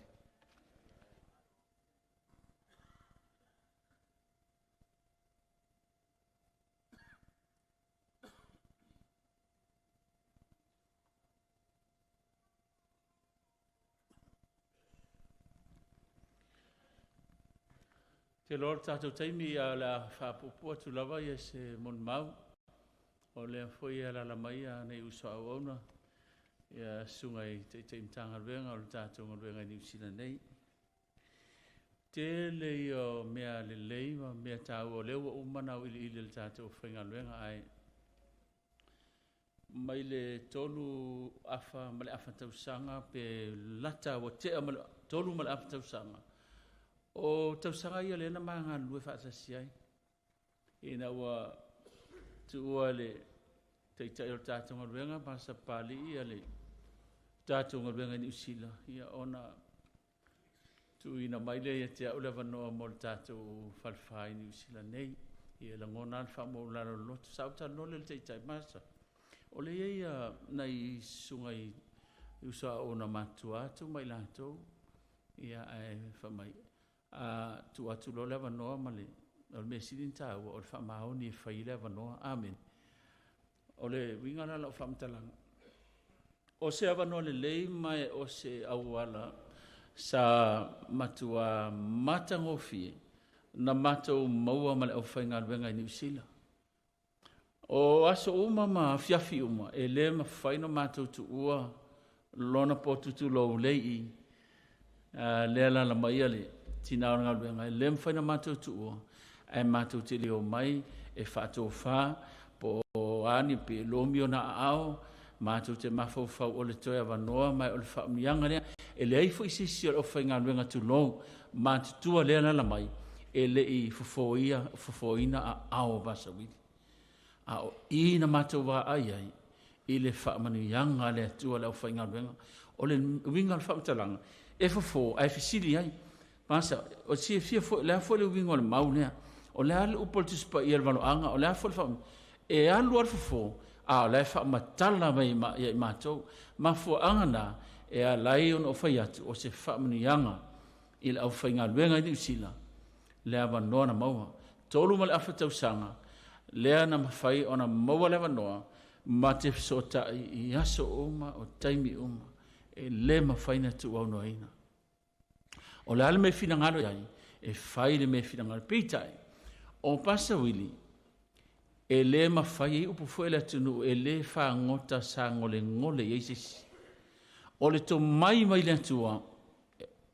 Te loa le tatou taimi a o le a faapuupuu atu lava ia se molimau. O lea foi e alaala mai ia nei uso auauna ia susuga i Taitai Matagaluega o le tatou galuega i Niu Sila nei. Tele ia o mea lelei ma mea taua o lea ua uma ona auiliili e le tatou aufaigaluega, ae mai le 3 afa ma le afa tausaga pe lata ua tea ma le 3 ma le afa tausaga O tausaga ia lea na ma galulue faatasi ai, ina ua tuua le taitai o le tatou galuega Pasa Papalii ia le tatou galuega i Niu Sila, ia ona tuuina mai lea ia te au le avanoa mo le tatou falefa i Niu Sila nei. Ia lagona lava le faamaualalo o le loto. Sa ou talanoa lea i le taitai Pasa. O le i ai nai susuga i uso aoga matutua atu ma i latou, ia ae fai mai, a tuu atu loa le avanoa ma le, o le mea sili ona taua, o le faamaoni e fai ai le avanoa. Amene. O le uiga la o lau faamatalaga, o se avanoa lelei ma o se auala sa matua matagofie na matou maua ma le aufaigaluega i Niu Sila. O aso uma ma afiafi uma, e le mafai ona matou tuua lona potu tulou lei i lea lala mai le tina o le galuega, e le mafai ona matou tuua, ae matou te le omai e faatofa po o a ni pe lomi ona aao, matou te mafaufau o le toe avanoa ma o le faamuiaga lea. E leai foi se isi o le aufaigaluega tulou matutua lea lala mai, e le i fofoina aao o Pasa Wili. A o i na matou vaai ai i le faamanuiaga a le Atua i le aufaigaluega. O le uiga o le faamatalaga, e fofo ae fesili ai. Pasa, o silafia foi, o le a foi le uiga o le mau lea? O le a le upu a le Tusi Paia i le valoaga? O le a foi le e alu lava le fofo, a o la e faamatala mai ia i matou. Mafuaaga na e ala ai ona ou fai atu, o se faamanuiaga i le aufaigaluega i Niu Sila, le avanoa na maua. 3.5 tausaga, lea na mafai ona maua le avanoa, ma te fesootai i aso uma, o taimi uma, e le mafai ona tuuaunoaina. O le a le mea finagalo ai, e fai le mea finagalo. Peitai, o Pasa Wili, e le mafai ai upu foi le atunuu, e le fagota sagolegole i ai se isi. O le tomai mai le Atua,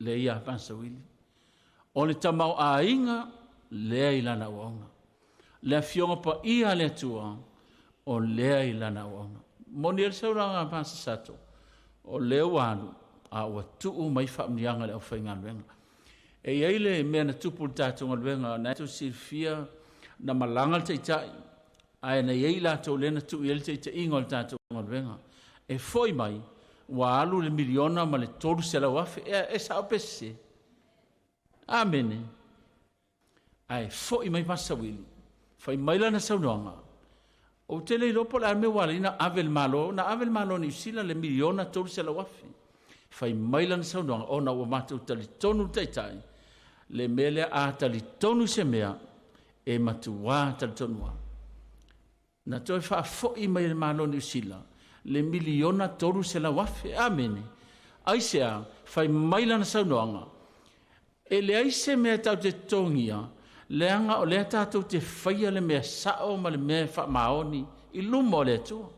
le ia Pasa Wili. O le tamaoaiga, lea i lana auauna. Le afioga paia a le Atua, o lea i lana auauna. Moni ai le saunoaga a Pasa Sato, o lea ua alu, a ua tuu mai faamuiaga i le aufaigaluega. E i ai le mea na tupu i le tatou galuega, na tou silafia na malaga le taitai, ae na i ai latou lea na tuu i ai le taitaiga o le tatou galuega. E foi mai, ua alu le 1,300,000, e sao pe sese? Amene. Ae foi mai Pasa Wili, fai mai lana saunoaga, ou te le iloa po o le a le mea ua ala ai na ave le Malo, na ave le Malo o Niu Sila le 1,300,000. Fai mai lana saunoaga, ona ua matou talitonu le taitai, le mea lea a talitonu se mea, e matua talitonu lava. Na toe faafoi mai e le Malo o Niu Sila le 1,300,000. Amene. Aisea, fai mai lana saunoaga, e leai se mea tatou te totogia, leaga o lea tatou te faia le mea sao ma le mea faamaoni i luma o le Atua.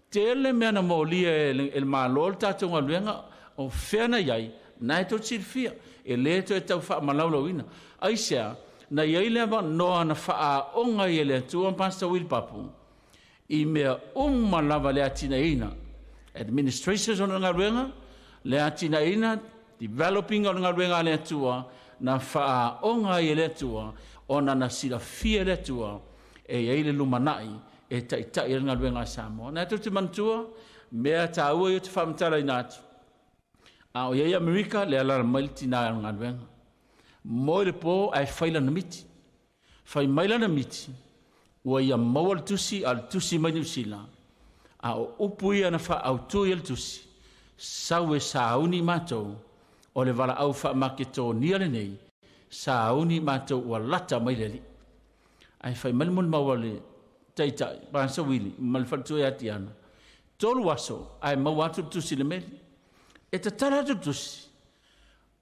Tele mea na molia e le Malo le tatou galuega, o fea na i ai, na e tou te silafia, e le toe tau faamalaulauina. Aisea, na i ai le avanoa na faaaoga ai e le Atua Pastor Wili Papu, i mea uma lava le atinaeina. Administrations o le galuega, le atinaeina, developing o le galuega a le Atua, na faaaoga ai e le Atua, ona na silafia e le Atua, e i ai le lumanai e taitai ai le galuega a Samoa. Na tou te manatua, mea taua ia ou te faamatalaina atu. A o i ai Amerika, le alaala mai le tina o le galuega. Moe le po ae fai lana miti. Fai mai lana miti, ua ia maua le tusi, a le tusi mai Niu Sila. A o upu ia na faaautu i le tusi, sau e sauni matou, o le valaau faamaketonia lenei, sauni matou ua lata mai le Alii. Ae fai mai le molimau a le taitai, Pasa Wili, ma le faletua ia Tiana, 3 aso ae maua atu le tusi i le meli. E tatala atu le tusi,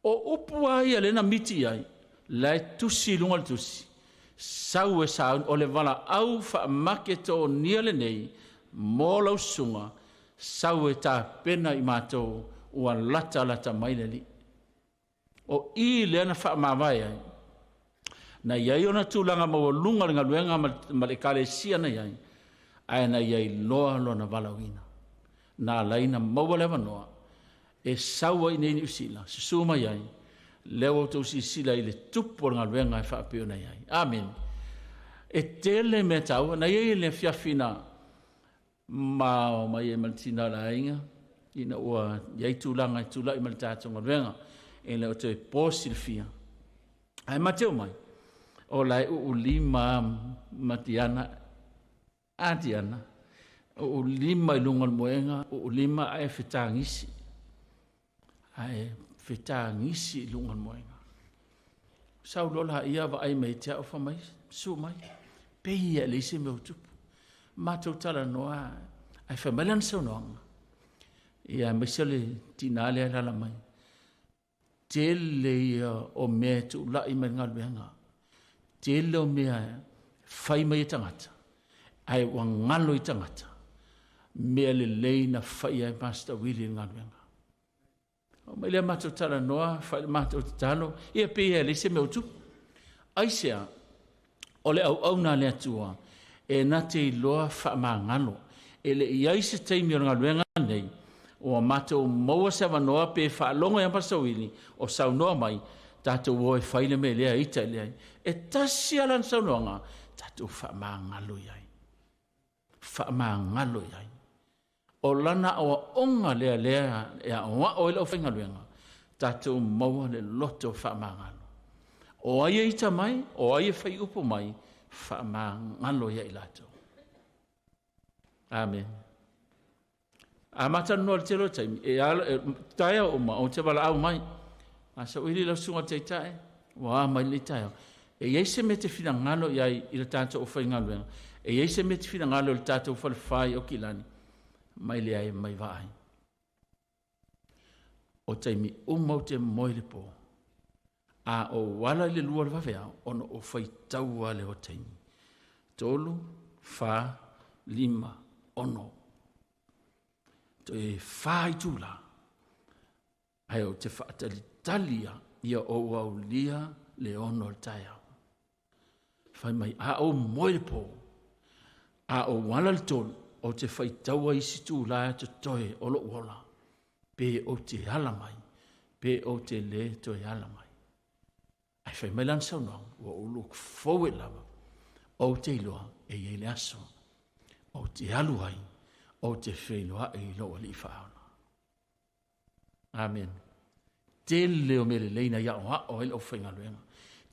o upu lava ia lea na miti i ai, la e tusi i luga o le tusi, sau e sauni, o le valaau faamaketonia lenei, mo lau susuga, sau e tapena i matou, ua lata lata mai le Alii. O i lea na faamavae ai, na i ai ona tulaga maualuga o le galuega ma le ekalesia na i ai, ae na i ai loa lona valaauina. Na ala ai na maua le avanoa, e sau ai nei Niu Sila, susu mai ai, Lea ua outou silasila i le tupu o le galuega e faapea ona i ai. Amen. E tele mea taua. Na i ai le afiafi na mao mai ai ma le tina o le aiga, ina ua i ai tulaga e tulai ma le tatou galuega, e le o toe po silafia. Ae mateu mai, o lae uu lima ma Tiana, a Tiana, uu lima i luga o le moega, uu lima ae fetagisi. Ae fetagisi i luga o le moega. Sau loa la ia vaai mai te au fa mai, su mai, pei ia le isi mea o tupu. Matou talanoa, ae fai mai lana saunoaga. Ia aemaise o le tina lea e alaala mai. Tele ia o mea e tuulai mai le galuega. Tele o mea e fai mai e tagata, ae ua galo i tagata. Mea lelei na faia e Pastor Willie i le galuega. O mai lea matou talanoa, fai le matou tatalo, ia pei e leai se mea o tupu. Aisea, o le auauna a le Atua, e na te iloa faamagalo. E le i ai se taimi o le galuega nei, ua matou maua se avanoa pe faalogo ia Pastor Willie o saunoa mai, tatou o e fai le mea lea ita i lea. E tasi lava lana saunoaga, tatou faamagalo i ai. Faamagalo i ai. O lana aoaoga lea lea e aoao ai le aufaigaluega, tatou maua le loto faamagalo. O ai e ita mai, o ai e fai upu mai, faamagalo ia i latou. Amen. A matalanoa le tele o taimi, e ala, e, taeao uma, ou te valaau mai. A sauili lau susuga taitai, ua a mai lenei taeao. E i ai se mea te finagalo i ai i le tatou aufaigaluega. E i ai se mea te finagalo i le tatou falefai o Kilani, mai leai mai vaai. O taimi uma ou te moe i le po. A ou ala i le lua o le vaveao, ona ou faitaua lea o taimi. 3, 4, 5, 6. Toe 4 itula. Ae ou te faatalitali ia ou aulia le 6 o le taeao. Fai mai, a ou moe le po, a ou ala le 3, ou te faitaua isi tula e totoe o lou ola, pe ou te ala mai, pe ou te le toe ala mai. Ae fai mai lana saunoaga, ua ou look forward lava, ou te iloa e i ai le aso, ou te alu ai, ou te feiloai i lou alii faaola. Amen. Tele o mea lelei na iaoao ai le aufaigaluega.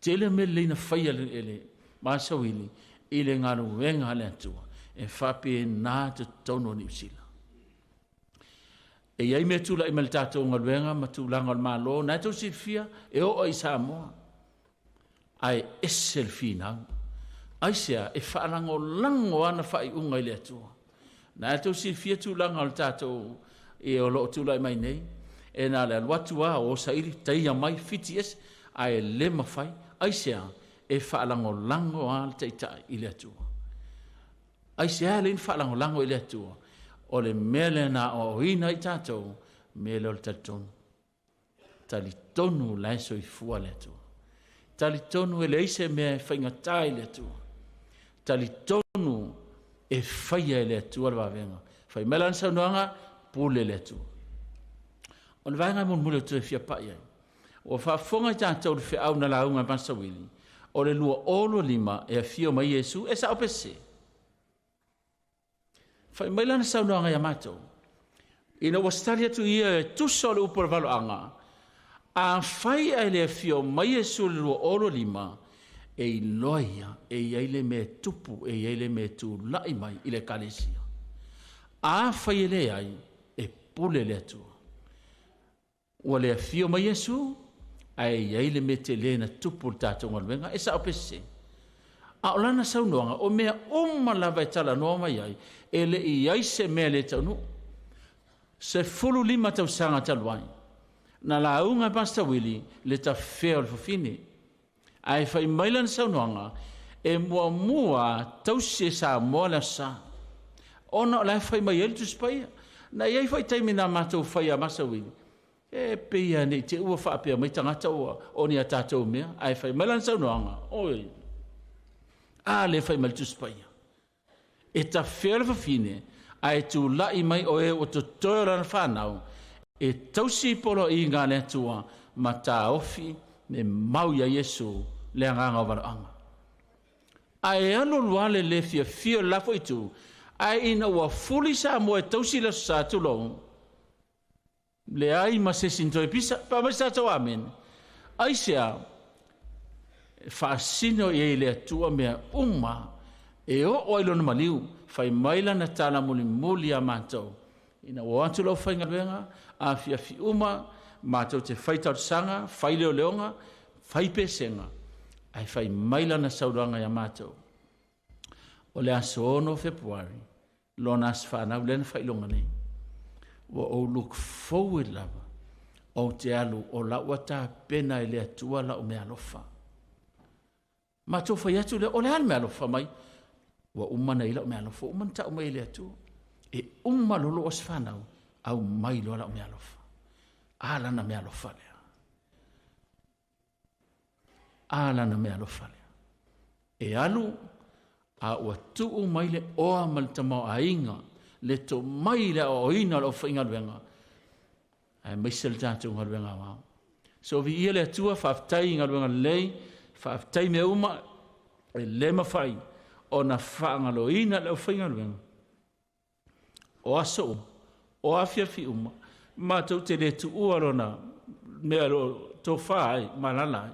Tele o mea lelei na faia e le Masawili i le galuega a le Atua e faapena totonu o Niu Sila. E i ai mea tulai mai le tatou galuega ma tulaga o le Malo, na e tou silafia e oo i Samoa. Ae ese le finau. Aisea e faalagolago ana faaiuga i le Atua. Na e tou silafia tulaga o le tatou e o loo tulai mai nei, e na le alu atu a o saili, taia mai, fiti ese, ae le mafai, aisea e faalagolago a le taitai i le Atua. Aisea le faalagolago i le Atua, o le mea lea na aoaoina i tatou, mea lea o le talitonu. Talitonu la e soifua le Atua. Talitonu e leai se mea e faigata i le Atua. Talitonu e faia e le Atua le vavega. Fai mai lana saunoaga, pule le Atua. O le vaega e mulimuli o toe fia pai ai. Ua faafofoga i tatou le feau na lauga e Masawili, o le 2025 e afio mai Iesu, e sao pe sese. Fai mai lana saunoaga ia matou, ina ua setali atu ia e tusa o le upu o le valoaga, a fai ae le afio mai Iesu le 2025, e iloa ia, e i ai le mea tupu, e i ai le mea tulai mai i le ekalesia. A fai e leai, e pule le Atua. Ua le afio mai Iesu, ae i ai le mea tele na tupu le tatou galuega, e sao pe sese. A o lana saunoaga, o mea uma lava e talanoa mai ai, e le i ai se mea le taunuu. 15 tausaga talu ai, na lauga e Pastor Willie le tafea o le fafine. Ae fai mai lana saunoaga, e muamua tausi e Samoa le aso Sa. Ona o la e fai mai ai le Tusi Paia. Na i ai foi taimi na matou fai a Pastor Willie, e pei lava nei te ua faapea mai tagata ua o ni a tatou mea, ae fai mai lana saunoaga, oi, a le fai mai le Tusi Paia. E tafea le fafine, ae tulai mai o e ua totoe o lana whanau, e tausi poloaiga a le Atua ma taofi me mau ia Iesu le agaga o valaauga. Ae alu alu lava le le fiafia o le la foi itu, ae ina ua fuli Samoa e tausi le Aso Sa tulou, leai ma se isi na toe pisa. Pa mai se tatou amene. Aisea? E faasino i ai le Atua mea uma e oo ai lona maliu, fai mai lana tala mulimuli ia matou. Ina ua o atu le aufaigaluega, afiafi uma, matou te fai talosaga, fai leoleoga, fai pesega, ae fai mai lana saunoaga ia matou. O le aso 6 o Fepuari, lona aso fanau lea na faailoga nei. Ua ou look forward lava, ou te alu o la ua tapena e le Atua lau meaalofa. Matou fai atu lea, o le a le meaalofa mai? Ua uma ona i ai lau meaalofa, ua uma ona tau mai e le Atua. E uma loa lou aso fanau, aumai loa lau meaalofa. A lana meaalofa lea. A lana meaalofa lea. E alu, a ua tuu mai le oa ma le tamaoaiga, le tomai i le aoaoina o le aufaigaluega, aemaise le tatou galuega aoao. So viia le Atua, faafetai i galuega lelei, faafetai mea uma, e le mafai ona faagaloina le aufaigaluega. O aso uma, o afiafi uma, matou te le tuua lona mea lo tofa ai, malala ai.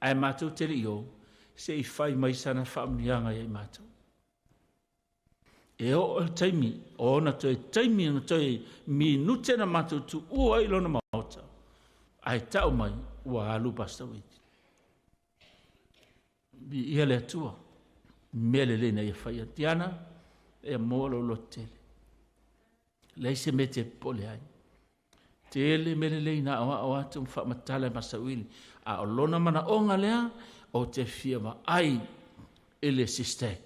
Ae matou te le i o, se i fai mai sana faamanuiaga ia i matou. E oo le taimi, o ona toe taimi, ona toe minute na matou tuua ai lona maota, ae tau mai, ua alu Pastor Wade. Viia le Atua, mea lelei na ia faia. Tiana, e moa lou loto tele. Leai se mea te popole ai. Tele mea lelei na aoao atu ma faamatala e Masauili. A o lona manaoga lea, ou te fia vaai i le sister,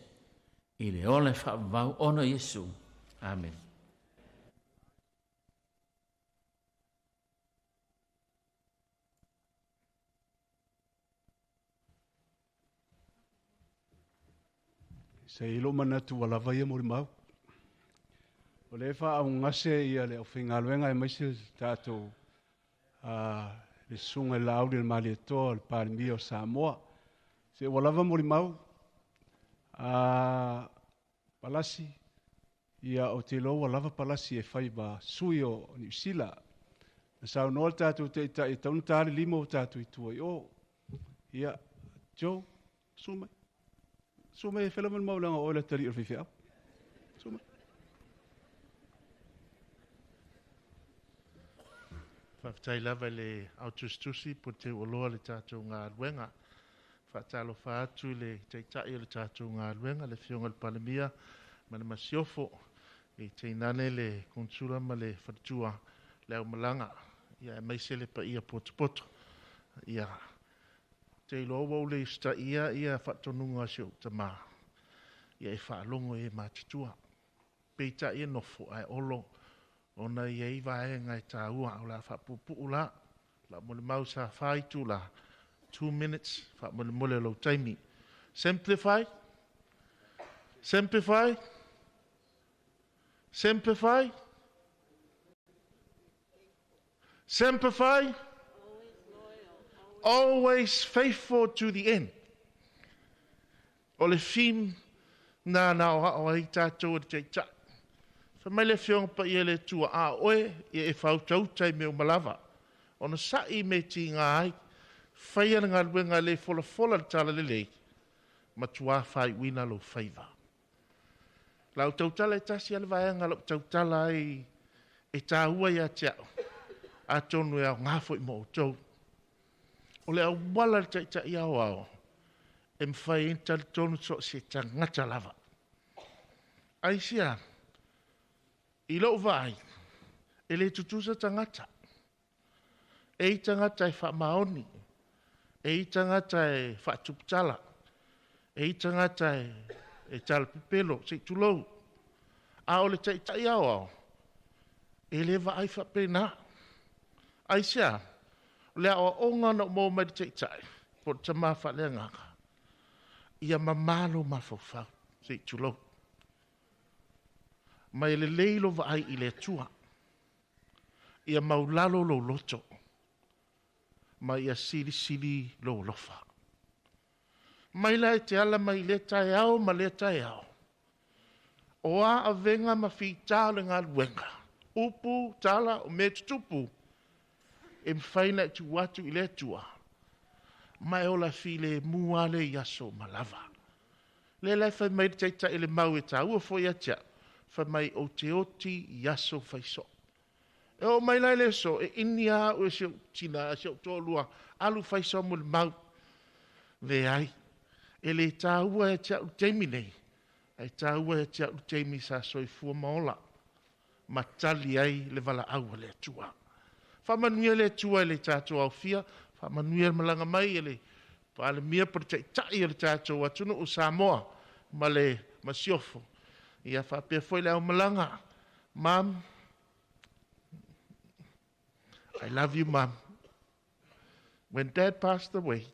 i le ola e faavavau ona Iesu. Amen. Se i lou manatu ua lava ia molimau. O lea e faaugase ia le aufaigaluega aemaise le tatou le susuga i le Laauli o le Malietoa o le Palemia o Samoa. Se ua lava molimau. Palasi, ia ou te iloa ua lava Palasi e fai ma sui o Niu Sila. Na saunoa le tatou taitai e tatau ona ta le lima o tatou i tua i o. Ia, Joe, susu mai. Susu mai e fai lava le mau leaga o oe le atalii o le faifeau. Susu mai. Faafetai lava i le au tusitusi po te uoloa le tatou galuega. Faatalofa atu i le Taitai o le tatou galuega, le Afioga i le Palemia ma le Masiofo, e tainane le Konesula ma le Faletua, le aumalaga, ia aemaise le paia potopoto. Ia, te iloa ua ou le usitaia ia faatonuga a si ou tamā, ia e faalogo i e matutua. Peitai e nofo ae olo ona e i ai vaega e taua o le a faapuupuu la. Lau molimau sa 4 itula, 2 minutes, faamolemole o lou taimi. Simplify, simplify, simplify, simplify, always faithful to the end. O le theme na na aoao ai tatou e le Taitai. Fai mai le Afioga Paia i le Atua, a o oe, ia e faautauta i mea uma lava, ona sa'i i mea e tiga ai, faia le galuega e le folafola le talalelei, matua faaiuina lou faiva. Lau tautala e tasi lava le vaega lau tautala ai e taua ia te au, atonu e aoga foi mo outou. O le auala le Taitai aoao e mafai ai ona talitonu so o se tagata lava. Aisea, i lou vaai, e le tutusa tagata. E i tagata e faamaoni, e i tagata e faatuputala, e i tagata e talapepelo, se i tulou. A o le Taitai aoao, e le vaai faapena. Aisea, o le aoaoga na ou maua mai le Taitai, po o le tama faaleagaga, ia mamā lou mafaufau, se i tulou. Ma e lelei lou vaai i le Atua. Ia maulalo lou loto. Ma ia silisili lou alofa. Mai la e te ala mai i lea taeao ma lea taeao. O a avega ma fitā o le galuega, upu, tala, o mea tutupu, e mafai ona e tuu atu i le Atua, ma e ola filemu lava lea i aso uma lava. Lea la e fai mai le Taitai i le mau e taua foi ia te au, fai mai ou te oti i aso faisoo. E oo mai la i le aso, e ʻini lava au e si ou tina, si ou toalua, alu fai sau molimau. Leai, e le taua ia te au i le taimi nei, ae taua ia te au le taimi sa soifua ma ola, ma tali ai le valaau a le Atua. Faamanuia le Atua i le tatou aofia, faamanuia le malaga mai a le Palemia po o le Taitai o le tatou atunuu o Samoa ma le Masiofo. Ia faapea foi le aumalaga. Mom, I love you, Mom. When Dad passed away,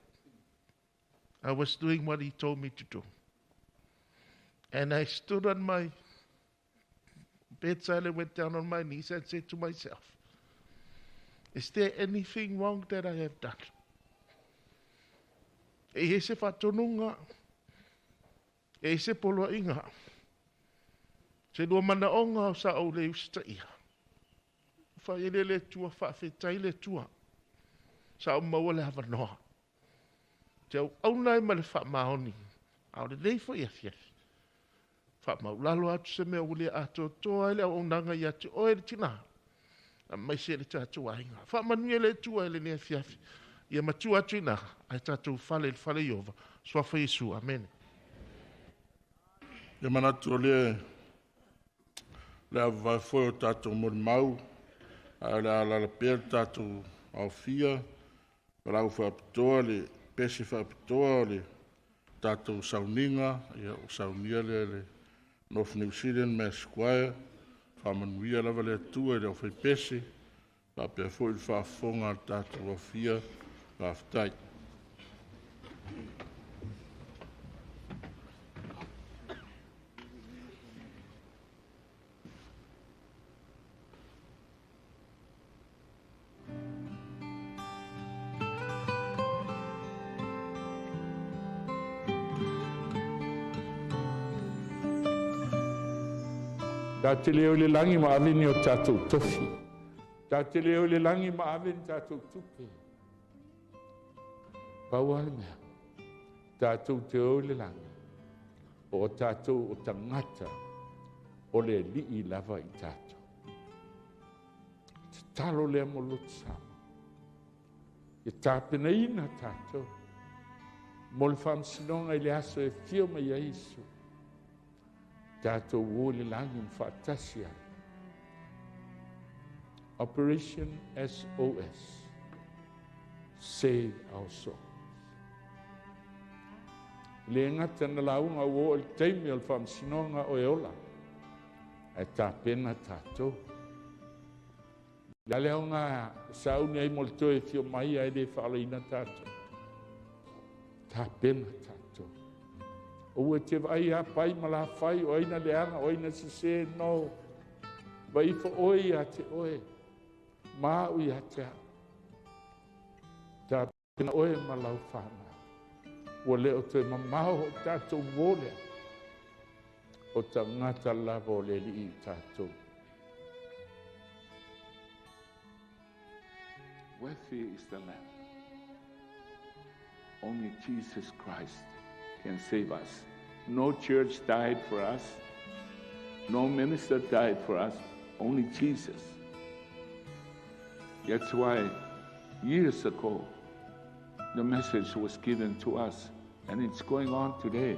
I was doing what he told me to do. And I stood on my bedside and went down on my knees and said to myself, is there anything wrong that I have done? E i ai se faatonuga, e i ai se poloaiga, se lua manaoga o sa ou le usitaia. Fai ai lea le Atua, faafetai le Atua. Sa ou maua le avanoa. Te auauna ai ma le faamaoni, a o lenei foi afiafi. Faamaulalo atu se mea ua le atoatoa ai le auaunaga ia te oe le tina, aemaise le tatou aiga. Faamanuia le Atua i lenei afiafi. Ia matua atu i ina, ae tatou fale i le fale Ieova. Suafa Iesu. Amene. Ia manatu o lea le a vavae foi o tatou molimau, ae o le a alaala pea le tatou aofia, valaau faapitoa, le pese faapitoa o le tatou sauniga, ia ua saunia lea e le North New Zealand Mass Choir. Faamanuia lava le Atua i le aufaipese, faapea foi le faafofoga a le tatou aofia. Faafetai. Ta te le o i le lagi ma ave ni o tatou tofi. Ta te le o i le lagi ma ave ni tatou tupe. Pau lava le mea, tatou te o i le lagi, o tatou o tagata o le Alii lava i tatou. Tatalo lea mo loto Samoa. Ia tapenaina tatou mo le faamasinoga i le aso e afio mai ai Iesu. Tatou o i le lagi ma faatasi ai. Operation SOS. Save our souls. Le gata na lauga ua oo i le taimi o le faamasinoga o e ola, ae tapena tatou. Le a le aoga e sauni ai mo le toe afio mai ae le faalaina tatou. Tapena tatou. Aua e te vaai ia pai ma lafai o ai na leaga o ai na sese, no. Vaai ifo oe ia te oe, ma au ia te au. Tapena oe ma lau fanau. Ua le o toe mamao o tatou uō lea. O tagata lava o le Alii i tatou. Worthy is the Lamb. Only Jesus Christ can save us. No church died for us. No minister died for us. Only Jesus. That's why years ago, the message was given to us, and it's going on today.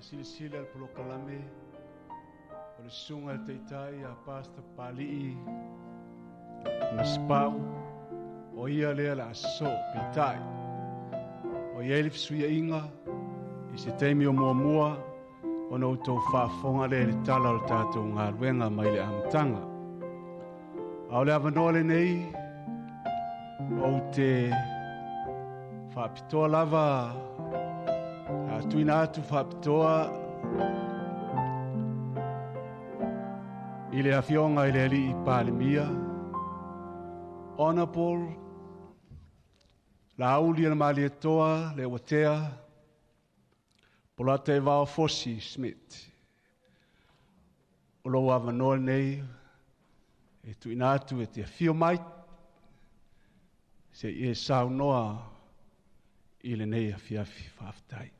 Silasila le polokalame o le susuga i le taitai a Pastor Palii Masepau, o ia lea le a sosoo peitai. O i ai le fesuiaiga i se taimi o muamua ona outou faafofoga lea i le tala o le tatou galuega mai le amataga. A o le avanoa lenei, ou te faapitoa lava a tuuina atu faapitoa i le afioga i le alii Palemia, Honorable Laaulialemalietoa Leuatea Polataivao Fosi Smith. O lou avanoa lenei e tuuina atu e te afio mai se i e saunoa i lenei afiafi. Faafetai.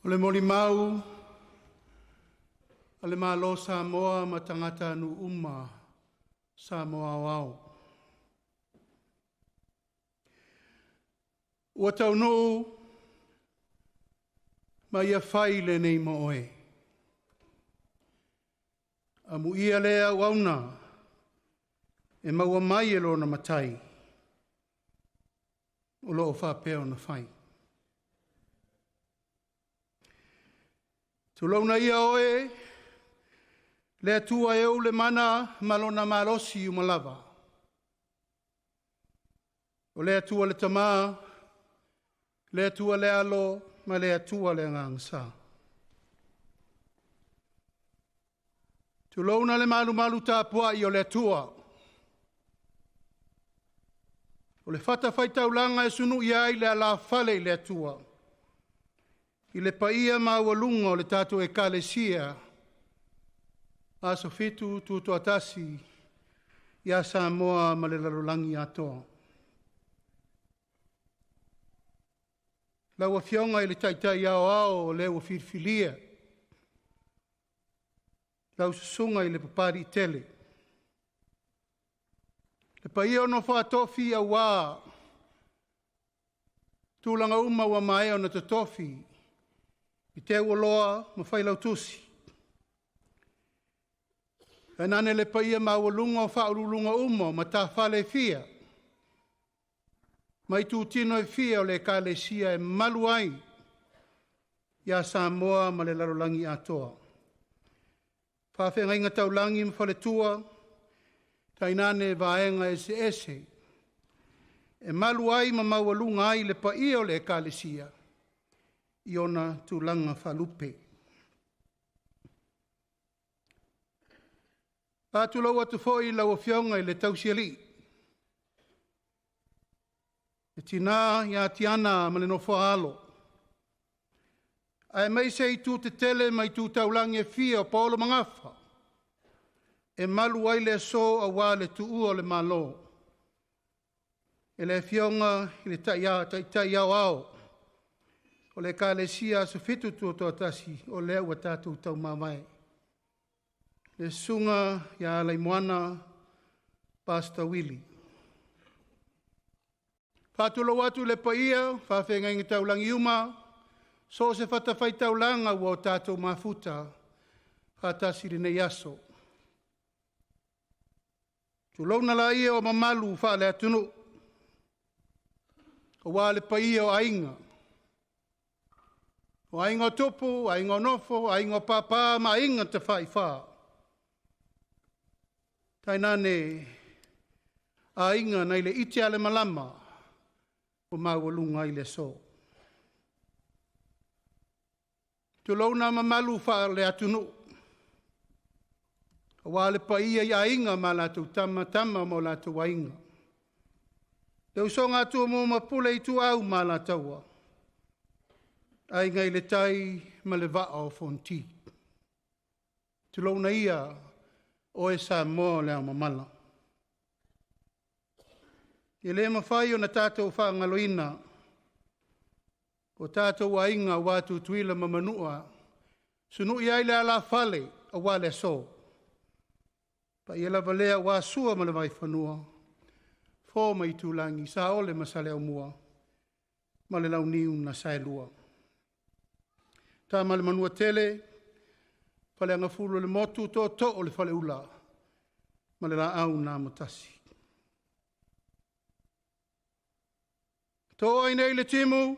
O le molimau a le Malo Samoa ma tagatanuu uma Samoa aoao. Ua taunuu ma ia fai lenei mo oe. Amuia lea auauna e maua mai e lona matai, o lo o faapea ona fai. Tulouna ia oe, le Atua e ou le mana ma lona malosi uma lava. O le Atua le Tamā, le Atua le Alo, ma le Atua le Agaga Sa. Tulouna le malumalu tapuai o le Atua. O le fatafaitaulaga e sunui ai le alafale i le Atua, i le paia maualuga o le tatou Ekalesia, Aso Fitu Tutoatasi, ia Samoa ma le lalolagi atoa. Lau Afioga i le Taitai Aoao o le ua filifilia, lau susuga i le Papaliitele, le paia o nofo a tofi auā tulaga uma ua maea ona totofi i te ualoa ma failautusi. Tainane le paia maualuga o faauluuluga uma o matafale e fia, ma itutino e fia o le Ekalesia e malu ai ia Samoa ma le lalolagi atoa. Faafeagaiga taulagi ma faletua, tainane vaega eseese, e malu ai ma maualuga ai le paia o le Ekalesia i ona tulaga faalupe. Faatulou atu foi lau Afioga i le Tausialii, le tina ia Tiana ma le nofoaalo, aemaise itu tetele ma itu taulagi e fia o Paolo Magafa, e malu ai le aso auā le tuua o le Malo, e le Afioga i le Taitai Aoao o le Ekalesia Aso Fitu Tutoatasi o lea ua tatou taumavae. Le susuga ia Alaimoana Pastor Willie. Faatulou atu le paia, faafeagaiga taulagi uma, so o se fatafaitaulaga ua o tatou mafuta, faatasi lenei aso. Tulouna laia o mamalu faale-atunuu, aua le paia o aiga, o aiga o tupu, aiga o nofo, aiga o pāpā ma aiga tafaifa. Tainane aiga nai le ite a le malama o maualuga ai le aso. Tulouna mamalu faale-atunuu, aua le paia i aiga ma latou tama, tama ma o latou aiga. Le usoga a Tumua ma Pule Ituau ma Alataua, aiga i le tai ma le vaa o Fonoti. Tulouna ia, oe Samoa o le ao mamala. E le mafai ona tatou faagaloina o tatou aiga aua Tutuila ma Manua, sunui ai le alafale aua le aso. Paia lava lea aua Sua ma le Vaifanua, Fofo ma Aitulagi, Saole ma Saleaaumua ma le Launiu na Saelua. Tama a le Manuatele, Faleagafulu o le Motu, Tootoo o le Faleula ma le Laau na Amotasi. To ai nei le timu,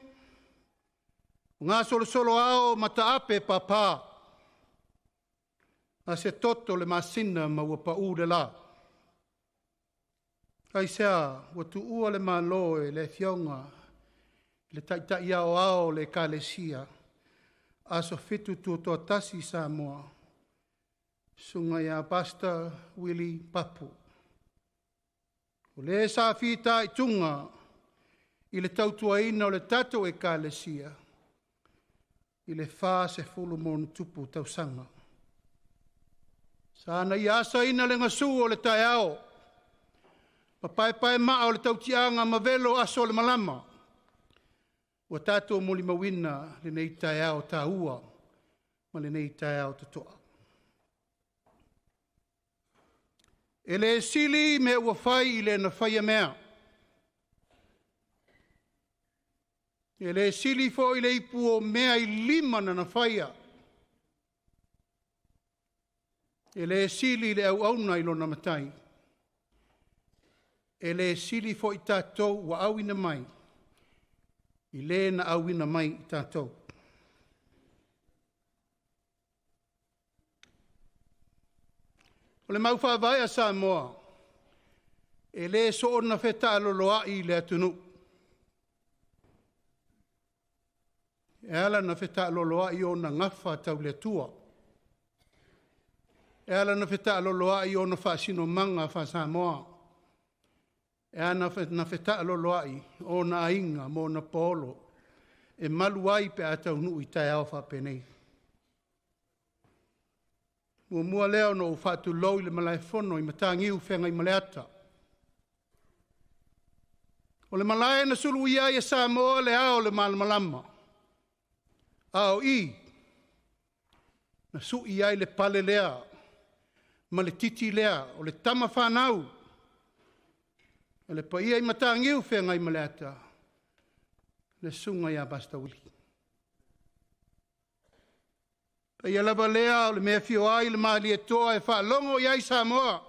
o gasolosolo ao ma taape papa, a se toto le masina ma ua pau le la. Aisea ua tuua le Malo e le Afioga i le Taitai Aoao o le Ekalesia, Aso 7 Tutoatasi Samoa, Susuga ia Pastor Willie Papu. O le sa fitaituga i le tautuaina o le tatou Ekalesia i le 40+ tausaga. Sa na ia asaina le gasu o le taeao, ma paepae maa o le tautiaga ma velo aso o le malama. Ua tatou molimauina lenei taeao taua ma lenei taeao totoa. E le sili mea ua fai i le na faia mea. E le sili foi le ipu o mea i lima na na faia. E le sili le auauna i lona matai. E le sili foi tatou ua auina mai, i le na auina mai i tatou. O le mau faavae a Samoa, e le soona fetaaloloai i le atunuu. E ala na fetaaloloai ona gafa tau le Atua. E ala na fetaaloloai ona faasinomaga faa-Samoa. E ala na fetaaloloai ona aiga ma ona paolo e malu ai pe a taunuu i taeao faapenei. Muamua lea ona ou faatulou i le malaefono i Mataniu Feagaimaleata. O le malae na suluia ai e Samoa le ao o le malamalama, a o i na sui ai le pale lea ma le titi lea o le tama fanau, o le paia i Mataniu Feagaimaleata, le susuga ia Pastor Willie. Paia lava lea o le mea fio ai le Malietoa e faalogo i ai Samoa.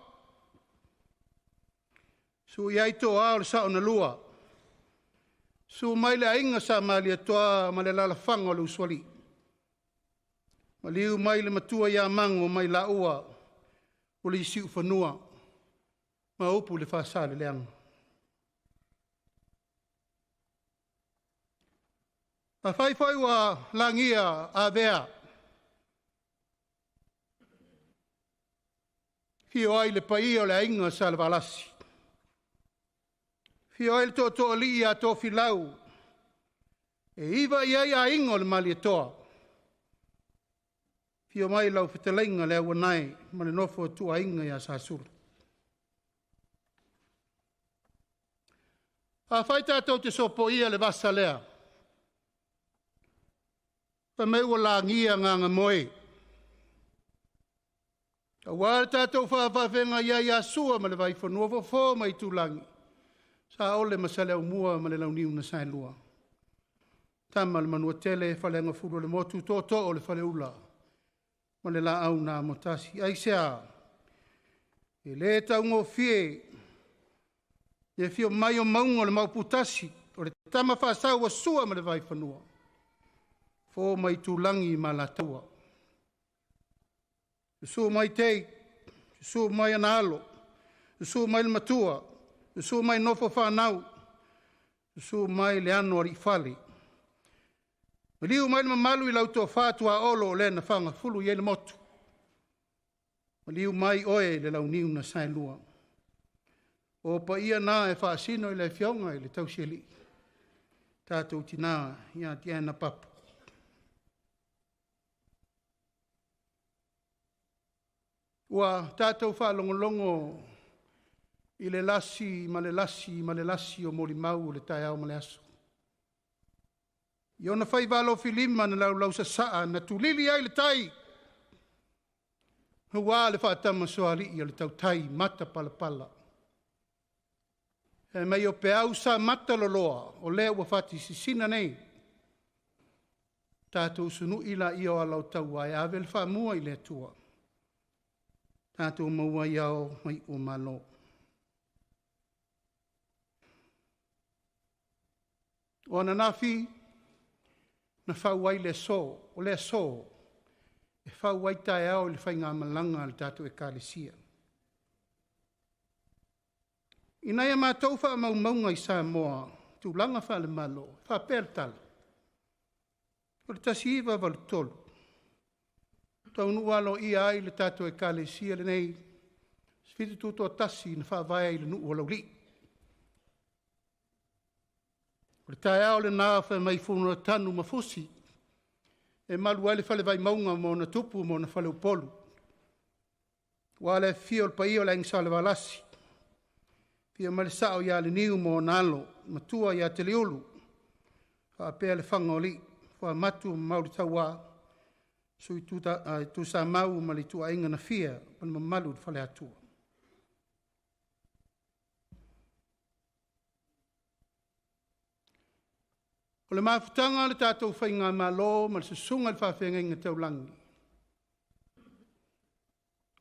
Sui ai toa o le sao na lua. Su mai le aiga sa Malietoa ma le lalafaga o le usoalii. Maliu mai le matua ia Mango mai laua o le isiufanua ma upu le fasaleleaga. Afai foi ua lagia avea, fio ai le paia o le aiga Salevalasi, fio ai le tootooalii ia Tofilau, e iva i ai aiga o le Malietoa, fio mai lau fetalaiga le auanae ma le nofo atuaiga ia Sasulu. Afai tatou te sopoia le vasa lea, fai mai ua lagia gagamoe, aua le tatou faafaafega ia ia Sua ma le Vaifanua, Fofo ma Aitulagi, Saole ma Saleaaumua ma le Launiu na Saelua. Tama le Manuatele, Faleagafulu o le Motu, Tootoo o le Faleula ma le Laau na Amotasi. Aisea, e le taugofie le afio mai o mauga o le Maoputasi, o le tama faasau o Sua ma le Vaifanua, Fofo ma Aitulagi ma Alataua. Susu mai Tei, susu mai ana alo, susu mai le matua, susu mai nofo fanau, susu mai le ano alii fale. Maliu mai le mamalu i lau tofa tuaolo o le na fagafulu i ai le motu. Maliu mai oe le launiu na saelua. O paia na e faasino i le afioga i le tausialii, tatou tina ia Tiana Papu. Ua tatou faalogologo I le lasi ma le lasi ma le lasi o molimau o le taeao ma le aso. I ona faiva alofilima na laulausasaa na tulili ai le tai, ua le faatamasoalii o le tautai matapalapala. E mai o peau sa mata loloa, o lea ua fatisisina nei. Tātou usunui la ia o ala o taua e ave le faamua i le Atua. Tātou maua ai ao mai o malo. O ananafi, na fau ai le aso, o le aso, e fau ai taeao i le faigamalaga a le tātou Ekalesia. Ina ia matou faamaumauga i Samoa, tulaga faalemalo, faapea le tala. O le 1983, taunuu aloaia ai le tātou Ekalesia lenei, 71 na faavae i le nuu o Laulii. O le taeao lena fai mai Funuatanu ma Fusi, e malu ai le fale Vaimauga ma ona tupu ma ona faleupolu. Ua le afifio o le paia o le Aiga Salevalasi, fia mai le sao ia Leniu ma ona alo, matua ia Teliulu, faapea le faga o alii, Fuamatu ma Mauletaua, Sui Tuisamau ma le ituaiga na fia ma le mamalu i le faleatua. O le mafutaga a le tatou faigamalo ma le susuga i le faafeagaiga taulagi,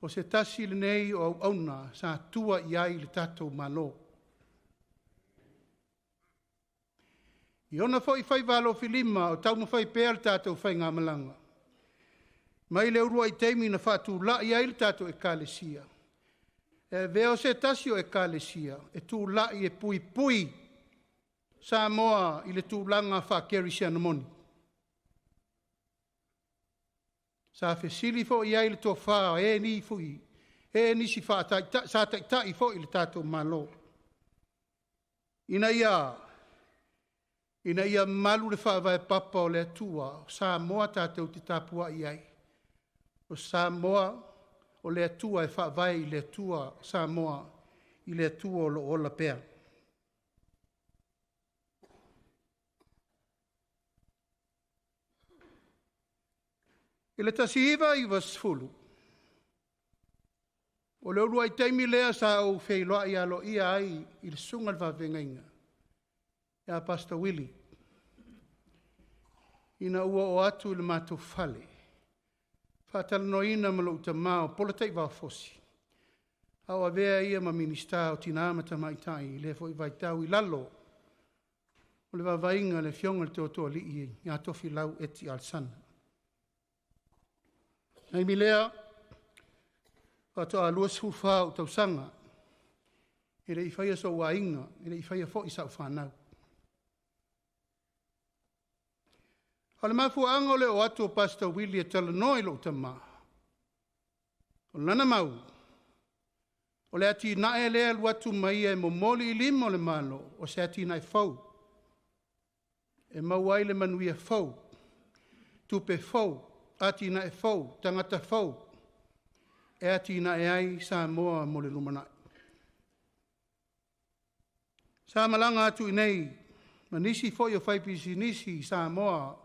o se tasi lenei o auauna sa tua i ai le tatou Malo. I ona foi faiva alofilima o taumafai pea le tatou faigamalaga, mai le uluai taimi na faatulai ai le tatou Ekalesia, e avea o se tasi o Ekalesia e tulai e puipui Samoa i le tulaga faakerisiano moni. Sa fesili foi i ai le tofa e nisi sa taitai foi le tatou Malo, ina ia malu le faavae papa o le Atua, o Samoa tatou te tapuai ai, o Samoa o le Atua e faavae i le Atua, Samoa i le Atua o lo o ola pea. I le 1990, o le uluai taimi lea sa ou feiloai aloaia ai i le susuga i le faafeagaiga ia Pastor Willie, ina ua oo atu i le matou fale, faatalanoaina ma lou tamā o Polataivao Fosi, a o avea ia ma Minisita o Tina ma Tamaitai i lea foi vaitau i lalo o le vaavaaiga a le Afioga i le Tootooalii ia Tofilau Eti Alesana. Taimi lea, faatoa 24 ou tausaga, e le i faia sou aiga, e le i faia foi sau fanau. O le mafuaaga o le oo atu o Pastor Willie e talanoa i lou tamā, o lana mau, o le atinae lea alu atu mai ia e momoli i lima o le Malo, o se atinae fou, e maua ai le manuia fou, tupe fou, atinae fou, tagata fou, e atinae ai Samoa mo le lumanai. Sa malaga atu i nei, ma nisi foi o faipisinisi i Samoa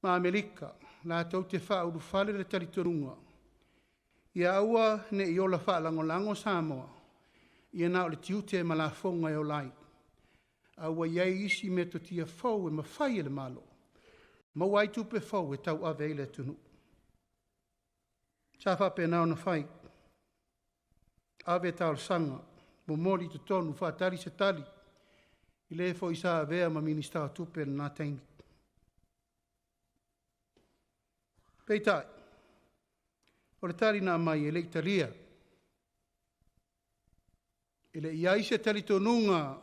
ma Amerika, latou te faaulufale le talitonuga, ia aua ne i ola faalagolago Samoa, ia na o le tiute ma lafoga e ola ai. A ua i ai isi metotia fou e mafai e le Malo, maua ai tupe fou e tauave ai le atunuu. Sa faapena ona fai, ave talosaga, momoli i totonu, faatali se tali, i le foi sa avea ma Minisita o Tupe lena taimi. Peitai, o le tali na aumai e le i talia. E le i ai se talitonuga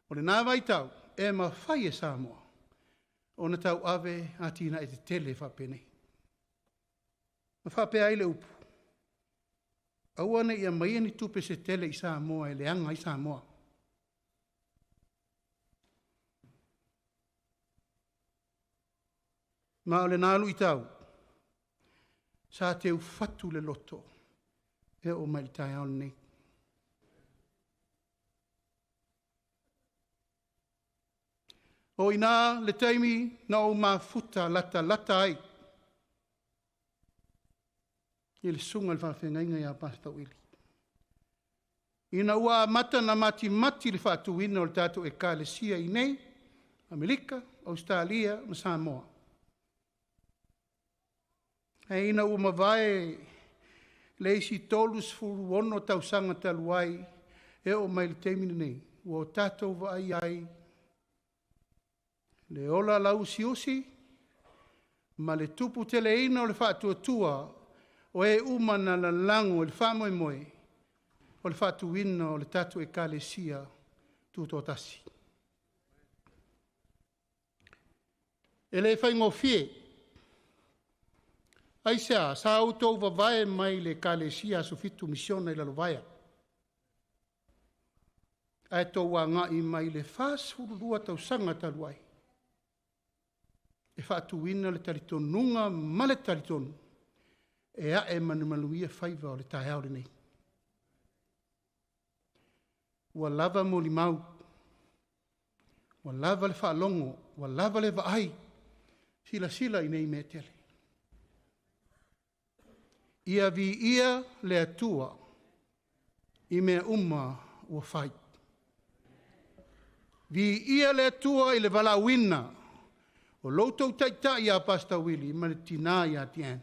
o lena vaitau e mafai e Samoa ona tauave atinae tetele faapenei. Ma faapea ai le upu, aua ne i aumaia ni tupe se tele i Samoa e leaga ai Samoa. Ma o lena luitau, sa teufatu le loto e oo mai le taeao lenei. O ina le taimi na o mafuta lata lata ai. I le sunga le whawhengainga ia Pastor Willie. Ina ua mata na mati mati le whaatuina o le tātou ekalesia i nei, Amerika, Australia ma Samoa. E ina ua mavae le isi 36 tausaga talu ai e o mai le taimi nei, ua o tātou vaai ai le ola lausiusi ma le tupu teleina o le whaatuatua o e uma na lalango i le whaamoemoe o le whaatuina o le tātou ekalesia tūtōtasi. E le whaingofie, ai sea, sa autou vavae mai le ekalesia aso fitu misiona i lalovaea. Ae tau anga i mai le 42 tausaga talu ai. E whaatuina le talitonunga ma le talitonu e ae manumanuia faiva o le taeao lenei. Ua lava molimau, ua lava le whaalongo, ua lava le vaai, sila sila i nei mea tele. Ia vi ia le atua i mea uma ua fai. Vi ia le atua i le valauina o loutou taitai ia Pastor Willie ma le tina ia Tian.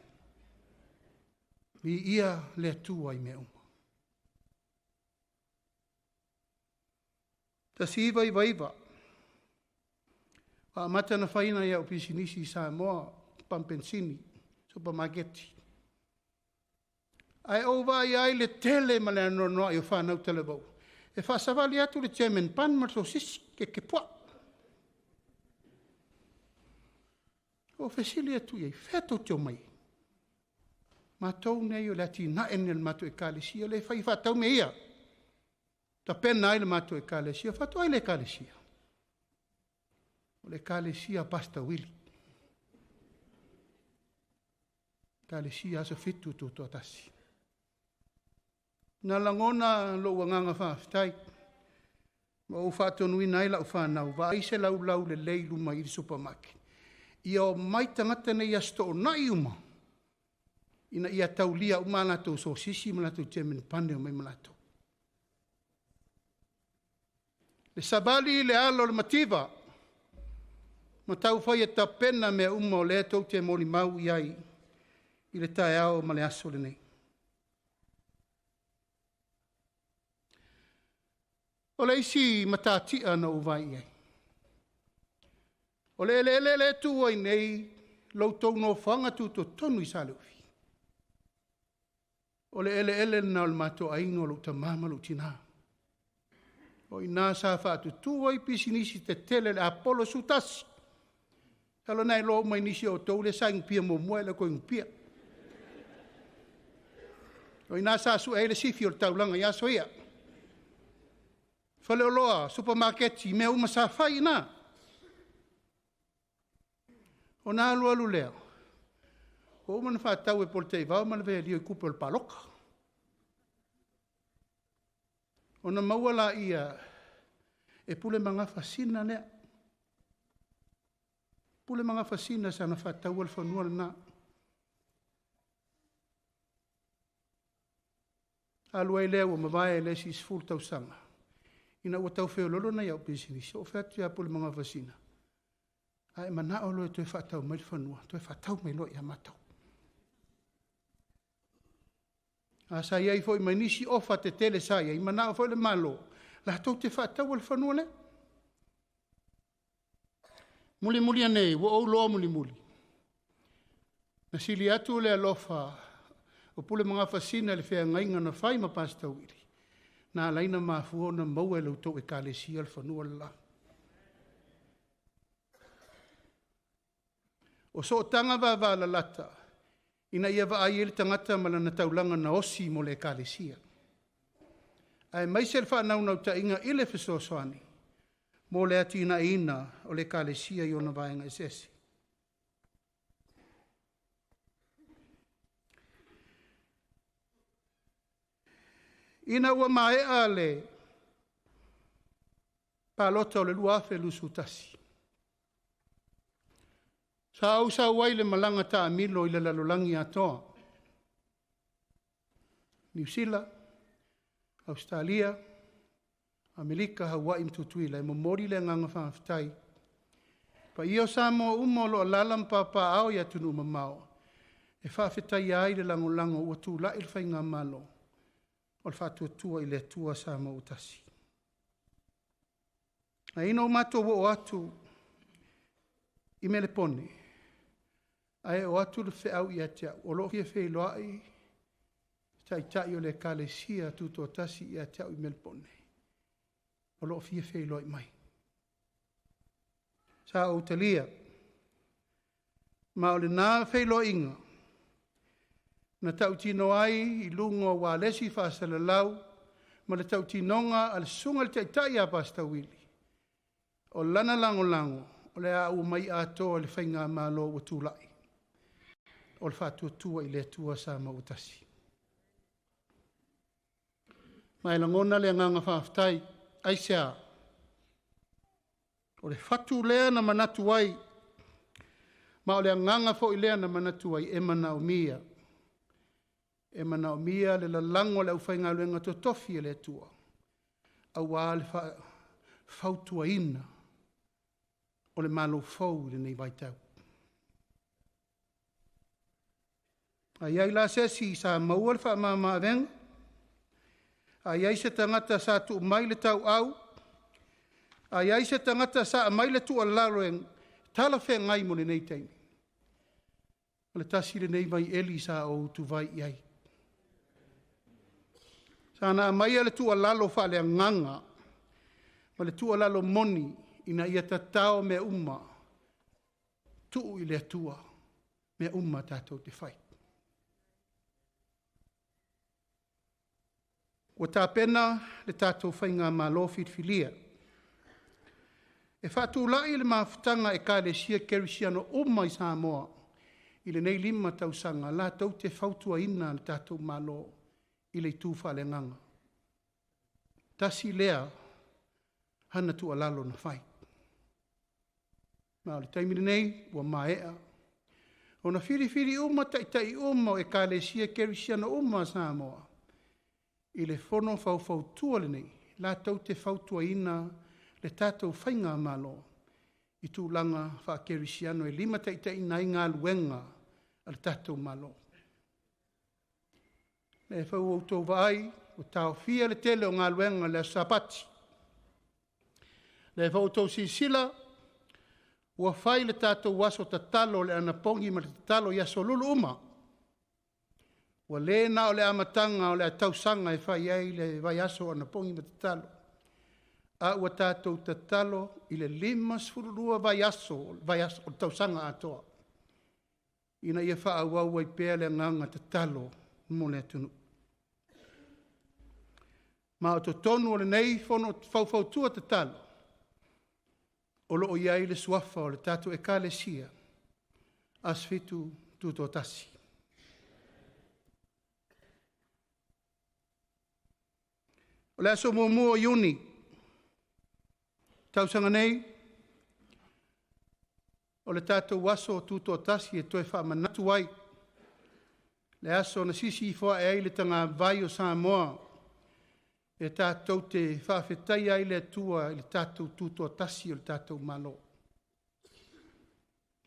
Vi ia le atua i mea uma. 1999. Wa mata na whaina ia o pisinisi i Samoa, pampensini, supermarketi. Ai o vai ai le tele ma le anoanoa i o whanau talavou. E whaasawali atu le chairman pan ma so sisi ke ke pua. O fesili atu iai, whea tau te o mai. Mātou nei o le ati nae ni le mātou e kalesia, le whai whātau me ia. Ta pena ai le mātou e kalesia, whātau ai le kalesia. O le kalesia Pastor Willie. Kalesia aso fitu tūtoatasi. Nā langona lo uanganga whaaftai. Ma o whaatonuina ai lau whanau, wa ai se lau lau le lei luma i le supermarket. Ia o mai tangata nei asto o nai uma. Ina ia taulia uma latou so sisi ma latou chairman pane o mai ma latou. Le sabali le alo le mativa. Ma tau whai e tapena mea uma o lea tau te moli mau i ai i le taeao ma le aso lenei. O le isi matatia na uvai ai. O le ele ele le tu ai nei loutou nofoaga tutotonu i Saleufi. O le ele ele na o le matou aiga o lou tamā ma lou tinā. O ina sa faatutu ai pisinisi te tele le Apollo Sutasi. Talo nai lo mai nisi o tou le sa ngupia mo mua le ko ngupia. O ina sa su e le sifi o le taulanga ia soia. Fale o loa, supermarketi, mea uma sa fai ina. O nā alu alu lea. O uma na whātau e pole te vau ma le vea lio i kupe o le paloka. O na maua la ia e pule mangawhasina lea. Pule mangawhasina sa na whātau al whanua le nā. Alu ai lea ua mavae le si sifuru tausaga. Ina ua tau wheololo na iau pisinisi. O wheatu ia pule mangawhasina. Ae manao loe toe whaatau mai le whanua, toe whaatau mai loe ia mātou. A sa iai foi mai nisi ofa te tele sa iai, manao foi le malo. La tau te whaatau le whanua le. Muli muli anei, ua ou loa muli muli. Na sili atu le alofa o pule mangawhasina le whea ngainga na whai ma Pastor Willie. Nā laina mafua na maua e lautou e kalesia le whanua le la. O so tanga vava la lata, ina ia vaai e le tangata ma lana taulanga na osi mo le ekalesia. Ae mai se le whānaunau tainga i le fesoasoani, mo le atina ina o le ekalesia i ona vaenga esese. Ina ua maea le palota o le 2021. Sa ou sau ai le malaga taamilo i le lalolagi atoa. Niu Sila, Ausetalia, Amerika, Hawaii ma Tutuila e momoli le agaga faafetai. Paia o Samoa uma o lo o alaala ma papaaao i atunuu mamao e faafetaia ai le lagolago ua tulai le Faigamalo o le Faatuatua i le Atua Samoa ua Tasi. Ae ina ua matou oo atu i Melepone, ae oo atu le feau ia te au, o lo o fia feiloai Taitai o le Ekalesia Tutoatasi ia te au i Melepone, o lo o fia feiloai mai. Sa ou talia, ma o lena feiloaiga na tautino ai i luga o ualesi faasalalau ma le tautinoga a le Susuga i le Taitai ia Pastor Uili, o lana lagolago o le a aumai atoa i le Faigamalo ua tulai, o le Faatuatua i le Atua Samoa ua Tasi. Ma e lagona le agaga faafetai, aisea? O le fatu lea na manatu ai, ma o le agaga foi lea na manatu ai e manaomia. E manaomia le lalago o le aufaigaluega totofi e le Atua, aua le fautuaina o le Malo fou i lenei vaitau. A i ai la se isi sa maua le faamama-avega, a i ai se tagata sa tuu mai le tauau, a i ai se tagata sa aumai le tuualalo e talafeagai mo lenei taimi, o le tasi lenei vaieli sa ou utuvai i ai. Sa na aumaia le tuualalo faaleagaga ma le tuualalo moni ina ia tatao mea uma, tuu i le Atua mea uma tatou te fai. Ua tapena le tatou Faigamalo filifilia e faatulai le mafutaga a Ekalesia Kerisiano uma i Samoa i lenei 5 tausaga latou te fautuaina le tatou Malo i le itu faaleagaga. Tasi lea hana tuualalo na fai. Ma o le taimi lenei ua maea ona filifili uma taitai uma o Ekalesia Kerisiano uma a Samoa i le fono faufautua lenei latou te fautuaina le tatou Faigamalo i tulaga faakerisiano e limataitaiina ai galuega a le tatou Malo. E foi ua outou vaai, ua taofia le tele o galuega i le aso Sapati. O lea foi ua outou silasila, ua fai le tatou aso tatalo o le anapogi ma le tatalo i aso Lulu uma. Ua le na o le amataga o le tausaga e fai ai le vaiaso o anapogi ma tatalo, a ua tatou tatalo i le 52 vaiaso o le tausaga atoa, ina ia faaauau ai pea le agaga tatalo mo le atunuu. Ma o totonu o lenei fono faufautua tatalo, o lo o i ai le suafa o le tatou Ekalesia, Aso Fitu Tutoatasi. O le aso 1 o Iuni, tausaga nei, o le tatou aso tutoatasi e toe faamanatu ai, le aso na sisi ifo ae ai le tagavai o Samoa, e tatou te faafetaia ai le Atua i le tatou tutoatasi o le tatou Malo.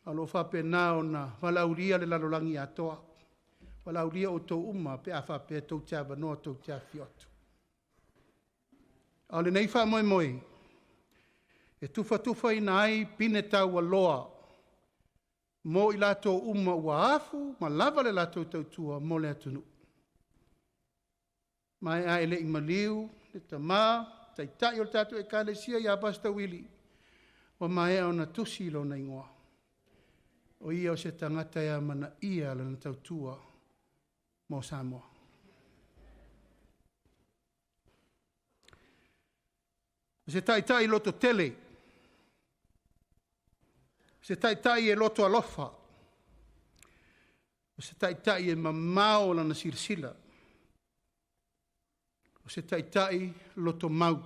O lo o faapena ona valaaulia le lalolagi atoa, valaaulia outou uma pe a faapea tou te avanoa, tou te afifio atu. A o lenei faamoemoe, e tufatufaina ai pine taualoa mo i latou uma ua afu ma lava le latou tautua mo le atunuu. Ma e a e le i maliu le tama, taitai o le tatou Ekalesia ia Pastor Uili, ua maea ona tusi lona igoa. O ia o se tagata e amanaia lana tautua mo Samoa. O se taitai loto tele, se taitai e loto alofa, o se taitai e mamao lana silasila, o se taitai loto mau,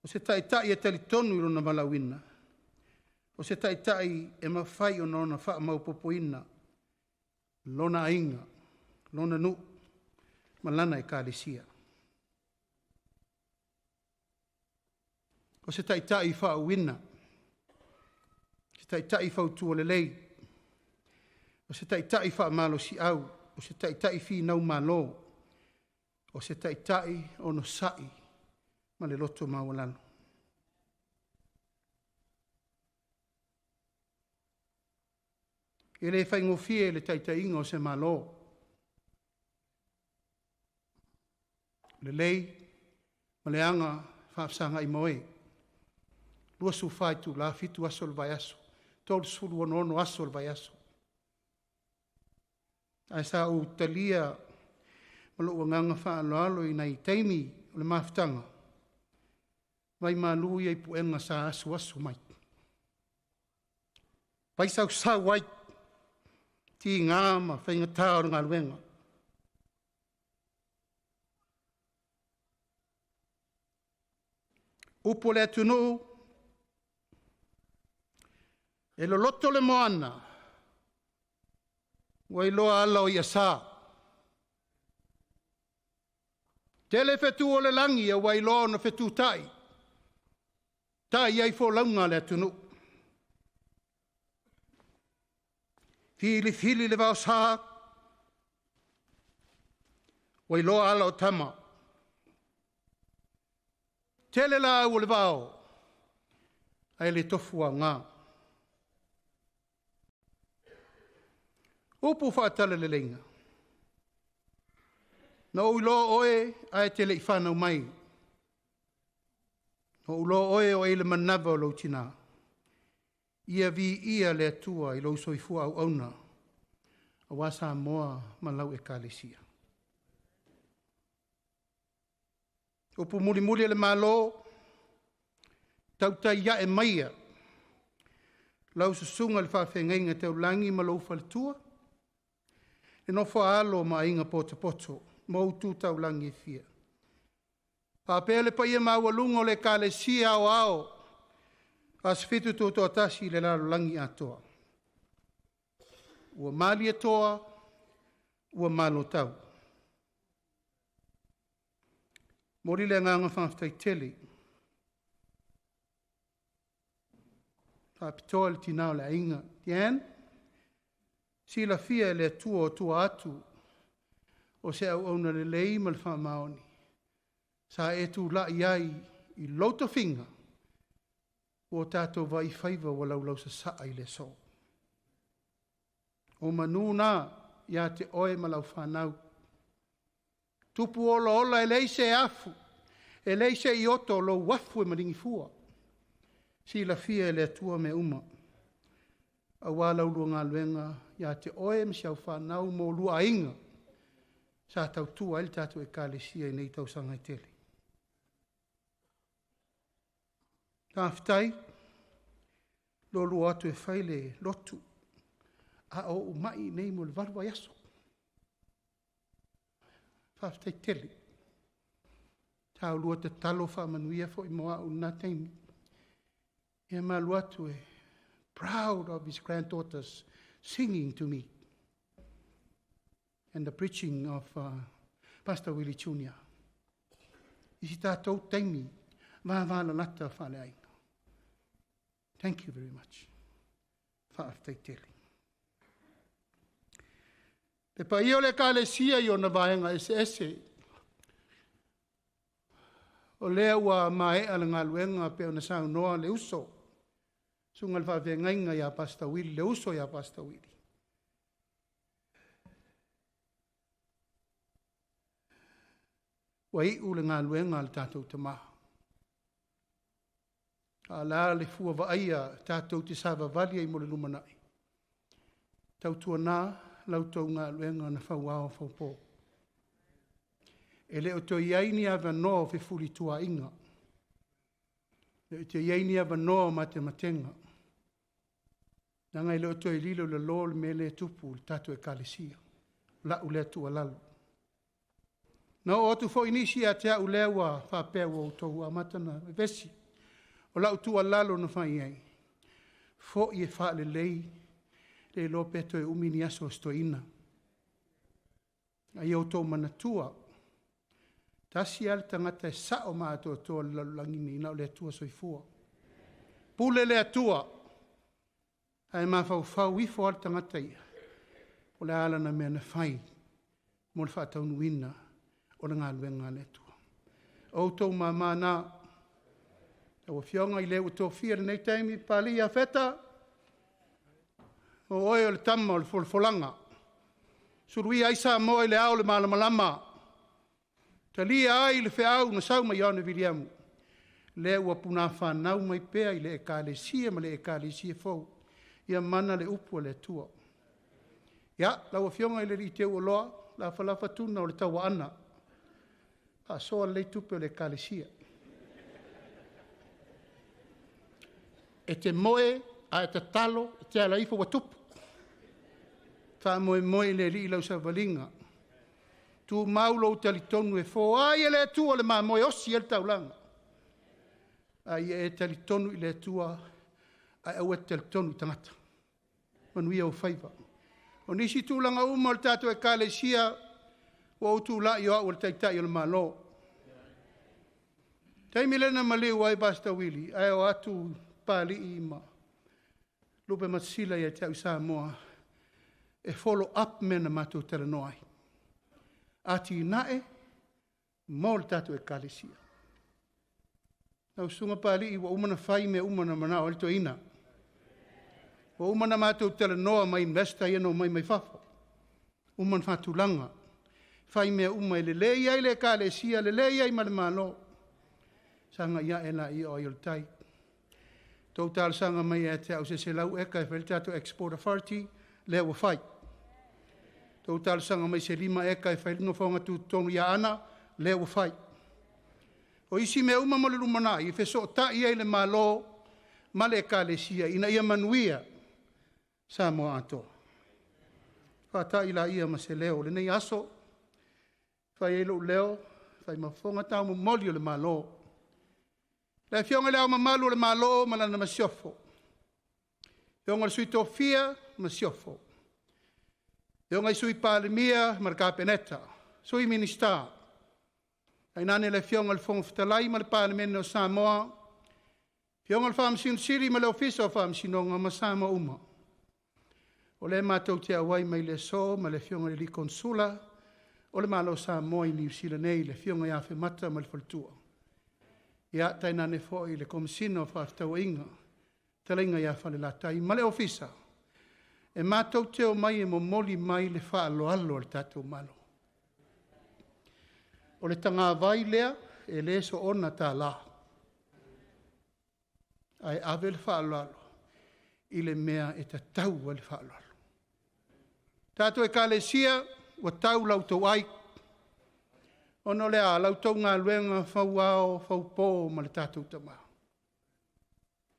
o se taitai e talitonu i lona valaauina, O se ta'ita'i e mafai ona ona fa'amaopopoina lona aiga, lona nu'u ma lana ekalesia. O se ta'ita'i fa'auina, se ta'ita'i fautua lelei, o se ta'ita'i fa'amalosi'au, o se ta'ita'i finau mālō, o se ta'ita'i onosa'i ma le loto maualalo. E lē faigofie le ta'ita'iga o se mālō. Lelei ma le aga fa'afesaga'i ma oe. 24 itulā, 7 aso o le vaiaso, 36 aso o le vaiaso. Ae sa ou talia ma lo'u agaga fa'aloalo i nai taimi o le mafutaga, vai malū ia i pu'ega sa asuasu mai. Vaisausau ai, tigā ma faigatā o le galuega. Upu o le atunuu, e loloto le moana, ua iloa ala o i'a sā. Tele fetū o le lagi a ua iloa ona fetūta'i, ta'i ai folauga a le atunuu. Filifili le vaosā, ua iloa ala o tama. Tele lāau o le vao, ae le tofu aogā. Upu fa'atalaleleiga. Na ou iloa oe ae te le'i fanau mai. Na ou iloa oe o e i le manava o lou tinā. Ia viia le Atua i lou soifua auauna, auā Samoa ma lau ekalesia. Upu mulimuli a le Mālō, tautai a'e maia lau susuga i le faafeagaiga taulagi ma lou faletua, le nofo a alo ma aiga potopoto ma ou tu taulagi e fia. Faapea le paia maualuga o le Ekalesia Aoao Asofitu Tutoatasi i le lalolagi atoa. Ua malietoa, ua malotau. Momoli le agaga faafetai tele. Faapitoa le tinā o le aiga. Diane, silafia e le Atua o tua atu o se auauna lelei ma le faamaoni. Sa e tula'i ai i lou tofiga, ua o tatou vaai faiva ua laulausasa'a i le aso. O manū na ia te oe ma lau fanau. Tupu olaola e leai se afu, e leai se ioto o lou afu e maligifua. Silafia e le Atua mea uma, auā la ulua galuega ia te oe ma si au fanau ma oulua aiga sa tautua ai le tatou Ekalesia i nei tausaga e tele. Faafetai lo oulua o atu e fai le lotu a o ou ma'i nei mo le 8 vaiaso. Faafetai tele. Sa oulua tatalo faamanuia foi mo a'u i lena taimi. Ia ma alu atu e proud of his granddaughters singing to me and the preaching of Pastor Willie Jr. I si tatou taimi vavalalata faaleaiga. Thank you very much. Faafetai tele. Le paia o le Ekalesia i ona vaega eseese, o lea ua maea le galuega pei ona saunoa le uso, susuga i le faafeagaiga ia Pastor Willie, le uso ia Pastor Willie. Ua iu le galuega a le tatou tamā. A o le a le fua vaaia tatou te savavali ai mo le lumanai? Tautuanā la outou galuega na fauao faupō. E le o toe i ai ni avanoa o fefulituaaiga. E le o toe i ai ni avanoa o matematega. Leaga e le o toe lilo i lalo le mea lea e tupu i le tatou Ekalesia. O la'u lea tuualalo. Na oo atu foi nisi ia te a'u lea ua faapea ua outou amata ona vevesi. O la'u tuualalo na fai ai, Fo'i e fa'alelei le iloa pe toe umi ni aso o si toeaina. A ia outou manatua, tasi lava le tagata e sa'o ma atoatoa i le lalolagi lenei, na o le Atua Soifua. Pule le Atua, ae mafaufau ifo lava le tagata ia, po o le a lana mea na fai mo le faataunuuina o le galuega a le Atua. O outou mamā na. Lau Afioga i le ua tofia i lenei taimi, Papalii Iafeta, o oe o le tama o le folafolaga. Suluia ai Samoa i le ao o le malamalama. Talia ai le feau na sau mai Ioane Viliamu, lea ua punafanau mai pea i le Ekalesia ma le Ekalesia fou, ia mana le upu a le Atua. Ia, lau Afioga i le Alii Teuoloa, lafalafa tuna o le tauaana, faasoa lelei tupe o le Ekalesia. E te moe ae tatalo, e te ala ifo ua tupu. Faamoemoe i le Alii i lau savaliga. Tumau lou talitonu e foai e le Atua le mamoe e osi ai le taulaga. A ia e talitonu i le Atua, ae aua e te talitonu i tagata. Manuia ou faiva. O nisi tulaga uma o le tatou Ekalesia, ua ou tulai o au o le Taitai o le Malo. Taimi lea na maliu ai Pastor Willie, ae o atu Papalii ma Lupematasila ia te au i Samoa, e follow up mea na matou talanoa ai. Atinae mo le tatou Ekalesia. Lau Susuga Papalii, ua uma ona fai mea uma na manao ai le toeaina. Ua uma ona matou talanoa ma investor ia na omai mai fafo. Uma ona faatulaga. Fai mea uma e lelei ai le Ekalesia, lelei ai ma le Malo. Sagai ae laia o ai o le tai. Tou talosaga mai ia te au se 100 eka e fai le tatou Export Authority, lea ua fai. Tou talosaga mai se 5 eka e fai le nofoaga tutotonu i Aana, lea ua fai. O isi mea uma mo le lumanai, e fesootai ai le Malo ma le Ekalesia ina ia manuia Samoa atoa. Faata'i laia ma se leo o lenei aso, fai ai lou leo, fai ma fofoga taumomoli o le Malo. Le Afioga i Le Ao Mamalu o le Malo ma Lana Masiofo, Afioga i le Sui Tofia Masiofo, Afioga i Sui Palemia ma le Kapeneta, Sui Minisita, tainane le Afioga i le Fofoga Fetalai ma le Palemene o Samoa, Afioga i le Faamasino Sili ma le Ofisa o Faamasinoga ma Samoa uma. O lea matou te auai mai le aso ma le Afioga i le Konesula o le Malo o Samoa i Niu Sila nei, le Afioga ia Afemata ma le Faletua. Ia, tainane foi le Komesina o Faafetauaiga, Fetalaiga ia Falelatai ma le Ofisa, e matou te omai e momoli mai le faaaloalo a le tatou Malo. O le tagavai lea e le soona tālā, ae ave le faaaloalo i le mea e tatau ai le faaaloalo. Tatou Ekalesia, ua tau la outou ai, ona o le a la outou galuega fauao faupo ma le tatou Tama.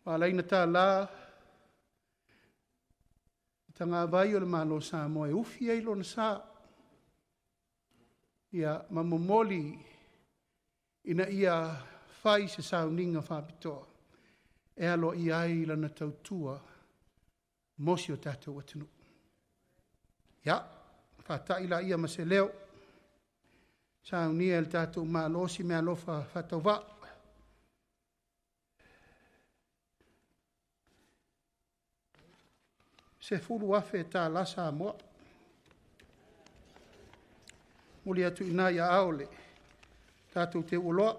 Ua ala ai ona tālā le tagavai o le Malo o Samoa e ufi ai lona sa, ia, ma momoli ina ia fai se sauniga faapitoa e aloaia ai lana tautua mo si o tatou atunuu. Ia, faata'i laia ma se leo, saunia e le tatou Malo si meaalofa faatauvaa. $10,000 Samoa. Muli atu i ina i aao o le tatou teuoloa.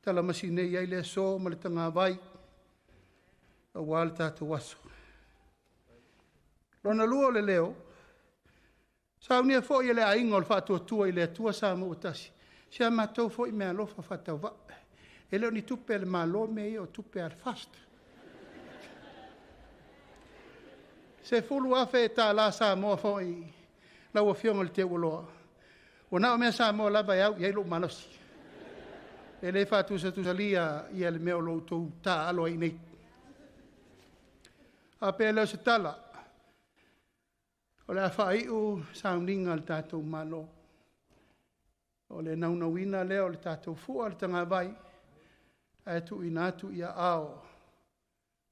Talamasi nei ai le aso ma le tagavai aua le tatou aso. Lona lua o le leo, saunia foi e le aiga o le Faatuatua i le Atua Samoa ua tasi, si a matou foi meaalofa faatauvaa. E le o ni tupe a le Malo mea ia o tupe a le FAST. $10,000 Samoa foi lau Afioga i le Teuoloa. Ua na o mea Samoa lava e au i ai lou malosi. E le faatusatusalia ia le mea o lo o outou taaalo ai nei. Faapea lea o se tala, o le a faaiu sauniga a le tatou Malo. O le naunauina lea o le tatou fua o le tagavai, Ae tuuina atu i aao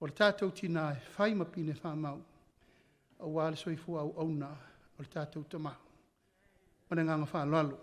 o le tatou tinā e fai ma pine faamau auā le soifua auauna o le tatou tamā. Ma le agaga faaaloalo.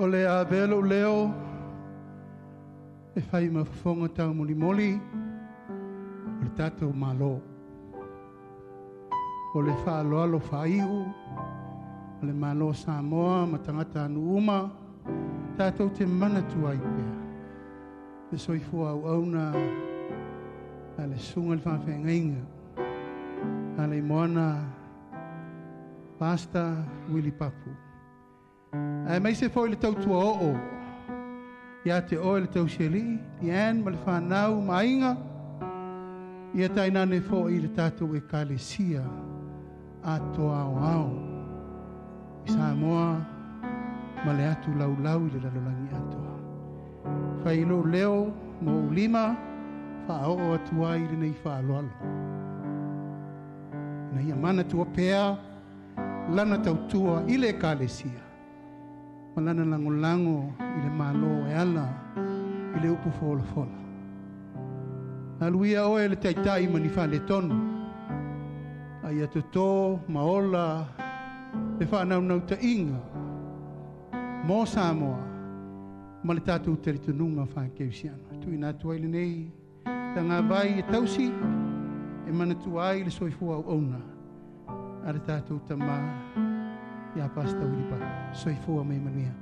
O le avea lou leo e fai ma fofoga taumolimoli o le tatou Malo. O le faaaloalo faaiu o le Malo o Samoa ma tagatanuu uma tatou te manatua ai pea le soifua auauna a le susuga i le faafeagaiga Alaimoana Pastor Willie Papu. Aemaise foi le tautua oo ia te oe le tausialii, Leanne ma le whanau ma aiga, ia tainane foi le tatou ekalesia atoa ao ao. I Samoa ma le atu laulau i le lalolagi atoa. Fai lou leo ma ou lima, faaoo atu ai lenei faaaloalo. Ina ia manatua pea lana tautua i le ekalesia ma lana lagolago i le Malo e ala i le upu folafola. Aluia oe le taitai ma ni faaletonu, a ia toto ma ola le faanaunautai mo Samoa ma le tatou talitonuga faakerisiano. Tuuina atu ai lenei tagavai e tausi e manatua ai le soifua auauna a le tatou tamā ia Pastor Willie Papu. Soifua ma ia manuia.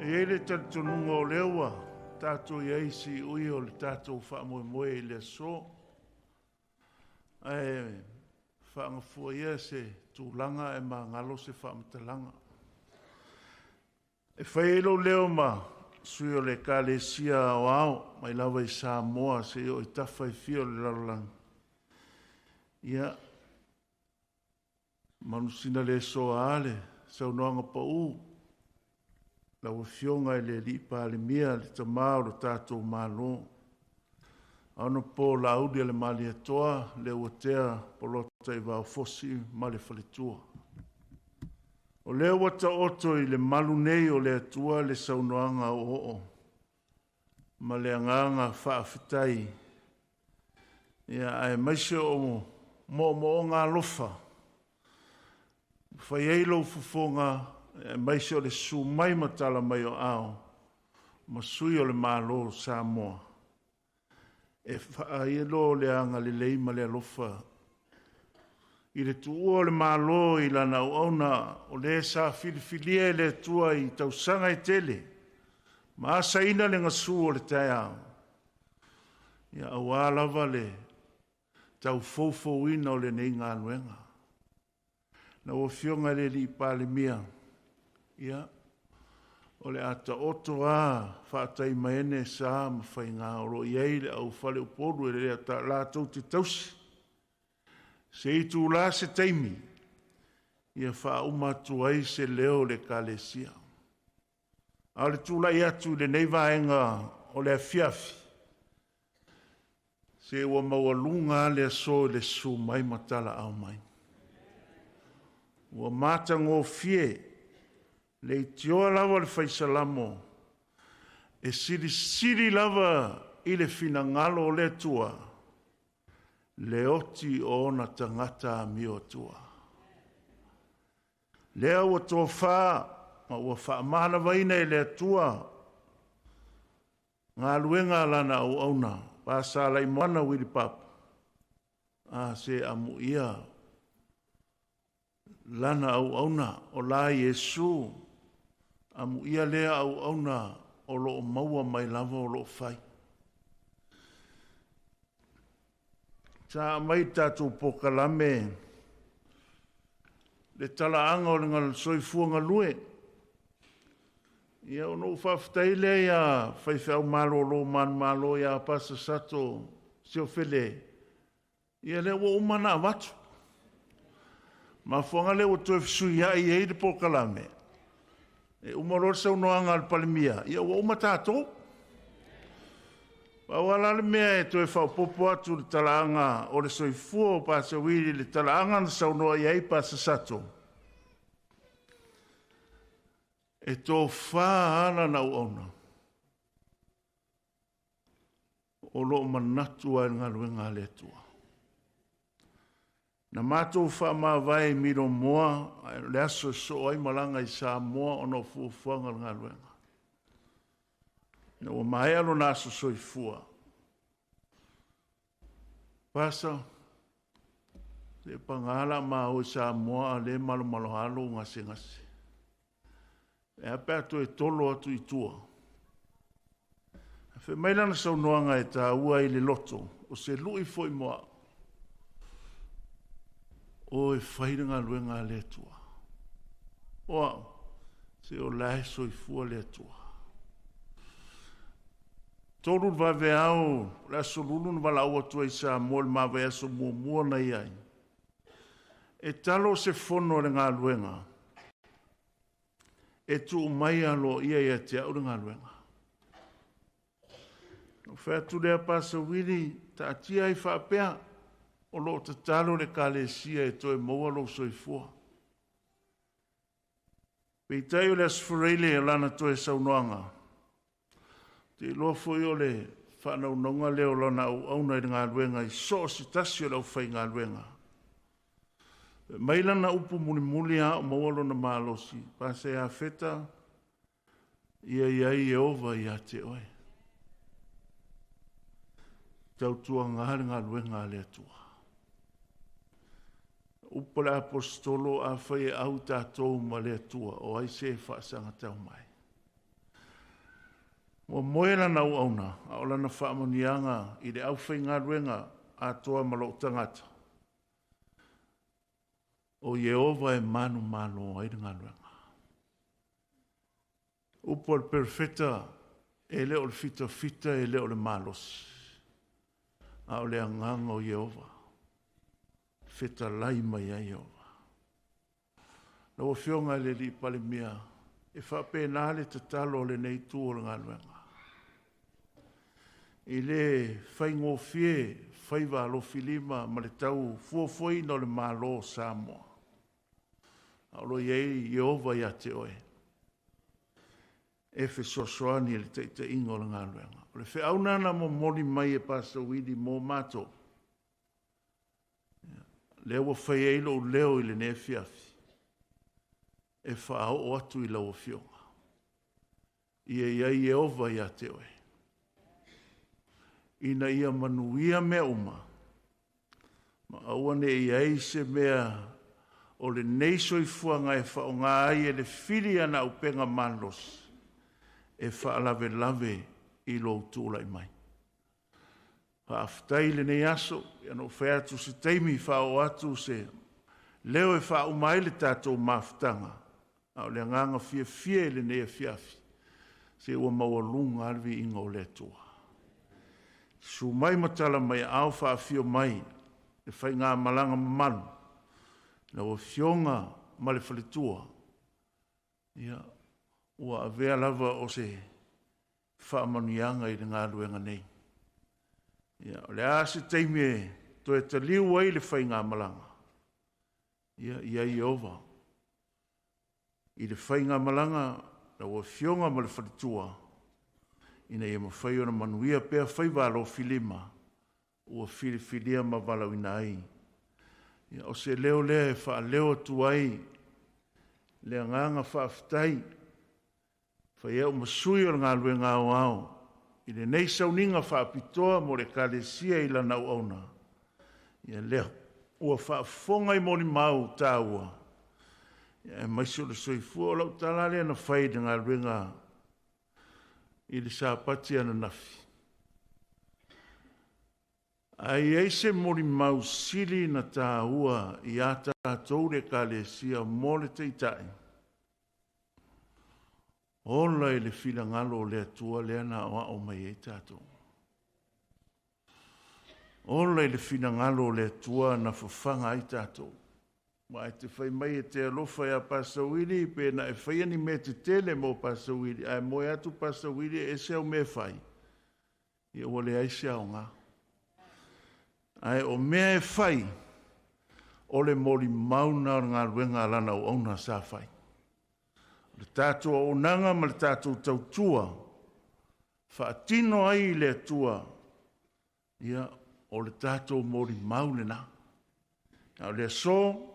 E i ai le talitonuga o lea ua tatou i ai siui o le tatou faamoemoe i le aso. Ae faagafua ia se tulaga ae magalo se faamatalaga. E fai ai lou leo ma sui o le Ekalesia Aoao mai lava i Samoa seia oo i tafa e fia o le lalolagi. Ia, manusina le soa le saunoaga pau lau Afioga i le Alii Palemia, le tamā o le tatou Malo. Honorable Laaulialemalietoa Leuatea Polataivao Fosi ma le faletua. O lea ua taoto i le malu nei o le Atua le saunoaga oooo ma le agaga faafetai, ia aemaise o moomooga alofa fai ai lou fofoga, aemaise o le susu mai ma tala mai o aao ma sui o le Malo o Samoa e faailo le agalelei ma le alofa i le tuua o le Malo i lana auauna o le sa filifilia e le Atua i tausaga e tele ma asaina le gasu o le taeao, ia auā lava le taufoufouina o lenei galuega. Lau Afioga i le Alii Palemia, ia, o le a taoto a faataimaene sa ma faiga o lo o i ai le aufale Upolu e le latou te tausi. Se itulā se taimi, ia faauma atu ai se leo o le Ekalesia. A o le tulai atu i lenei vaega o le afiafi, se ua maualuga a le aso i le susu mai ma talaau mai. Ua matagofie le itioa lava o le faisalamo e silisili lava i le finagalo o le Atua le oti o ona tagata amio atua. Lea ua tofa ma ua faamanavaina e le Atua galuega a lana auauna Pasa Laimoana Willie Papu, a se amuia lana auauna o la Iesu, amuia lea auauna o loo maua mai lava o loo fai. Sa aumai tatou pokalame le talaaga o le soifua galue. Ia ona ou faafetai lea ia faifeau malolo manumalo ia Pasa Sato Siofele, ia lea ua uma ona avatu. Mafuaaga lea ua toe fesuiai ai le polokalame, e uma loa le saunoaga a le Palemia, ia ua uma tatou. Pau lava la le mea e toe faaopoopo atu i le talaaga o le soifua o Pasa Uili i le talaaga na saunoa i ai Pasa Sato, e tofa lava lana auauna o lo o manatu lava i le galuega a le Atua. Na matou faamavae i Milomoa o le aso e sosoo ai malaga i Samoa ona o fuafuaga o le galuega. Ina ua maea lona aso soifua, Pasa, se paga la ma o i Samoa a le malomalo lava lou gasegase. E a pe a toe tolo atu i tua. Fai mai lana saunoaga e taua ai le loto, o se lui foi mo au. O e fai le galuega a le Atua. O au, se o la e soifua le Atua. 3 le vaveao, le aso Lulu na valaau atu ai i Samoa i le mavae aso muamua na i ai. E talo se fono a le galuega, e tuu mai aloaia ia te au le galuega. Na fai atu lea Pasa Uili, taatia ai faapea, o lo o tatalo le Ekalesia e toe maua lou soifua. Peitai o le Aso Faraile o lana toe saunoaga, te iloa foi o le faanaunauga lea o lana auauna i le galuega i so o se tasi o le aufaigaluega. Mai lana upu mulimuli a o maua lona malosi, Pasa Iafeta, ia iai Ieova ia te oe. Tautuaga le galuega a le Atua. Upu a le Aposetolo, afai e au tatou ma le Atua, o ai se faasagatau mai. Ua moe lana auauna, a o lana faamanuiaga i le aufaigaluega atoa ma lou tagata, o Ieova e manumalo ai le galuega. Upu a le perofeta, e le o le fitafita, e le o le malosi, a o le agaga o Ieova, fetalai mai ai Ieova. Lau Afioga i le Alii Palemia, e faapena le tatalo o lenei itu o le galuega. I le faigofie faiva alofilima ma le tau fuafuaina o le Malo o Samoa, a o lo o i ai Ieova ia te oe, e fesoasoani i le taitaiga o le galuega. O le feau na momoli mai e Pasa Uili mo matou, lea ua fai ai lou leo i lenei afiafi, e faaoo atu i lau Afioga. Ia i ai Ieova ia te oe, ina ia manuia mea uma, ma aua ne i ai se mea o lenei soifuaga e faaaoga ai e le fili ana auupega malosi, e faalavelave i lou tulai mai. Faafetai i lenei aso, ia na ou fai atu se taimi faaoo atu se leo e faauma ai le tatou mafutaga, a o le agaga fiafia i lenei afiafi, se ua maualuga le viiga o le Atua. Susu mai ma tala mai aao faafio mai le faigamalaga mamalu, lau Afioga ma le faletua, ia, ua avea lava o se faamanuiaga i le galuega nei. Ia, o le a se taimi e toe taliu ai le faigamalaga, ia, ia Ieova. I le faigamalaga, lau Afioga ma le faletua, ina ia mafai ona manuia pea faiva alofilima, ua filifilia ma valaauina ai. Ia, o se leo lea e faaleo atu ai le agaga faafetai, fai au ma sui o le galuega aoao i lenei sauniga faapitoa mo le Ekalesia i lana auauna. Ia lea ua faafofoga i molimau taua, ia aemaise o le soifua o lau tala lea na fai i le galuega i le Sapati ananafi. Ai ai se molimau sili na taua ia tatou le Ekalesia mo le taitai, ola i le finagalo o le Atua lea na aoao mai ai tatou. Ola i le finagalo o le Atua na fafaga ai tatou. Ua e te fai mai e te alofa iā Pastor Willie pe na e faia ni mea tetele mo Pastor Willie, ae moe atu Pastor Willie e ese au mea e fai, ia ua leai se aoga. Ae o mea e fai, o le molimau lena o le galuega a lana auauna sa fai. O le tatou auaunaga ma le tatou tautua, faatino ai i le Atua, ia, o le tatou molimau lena. A o le aso,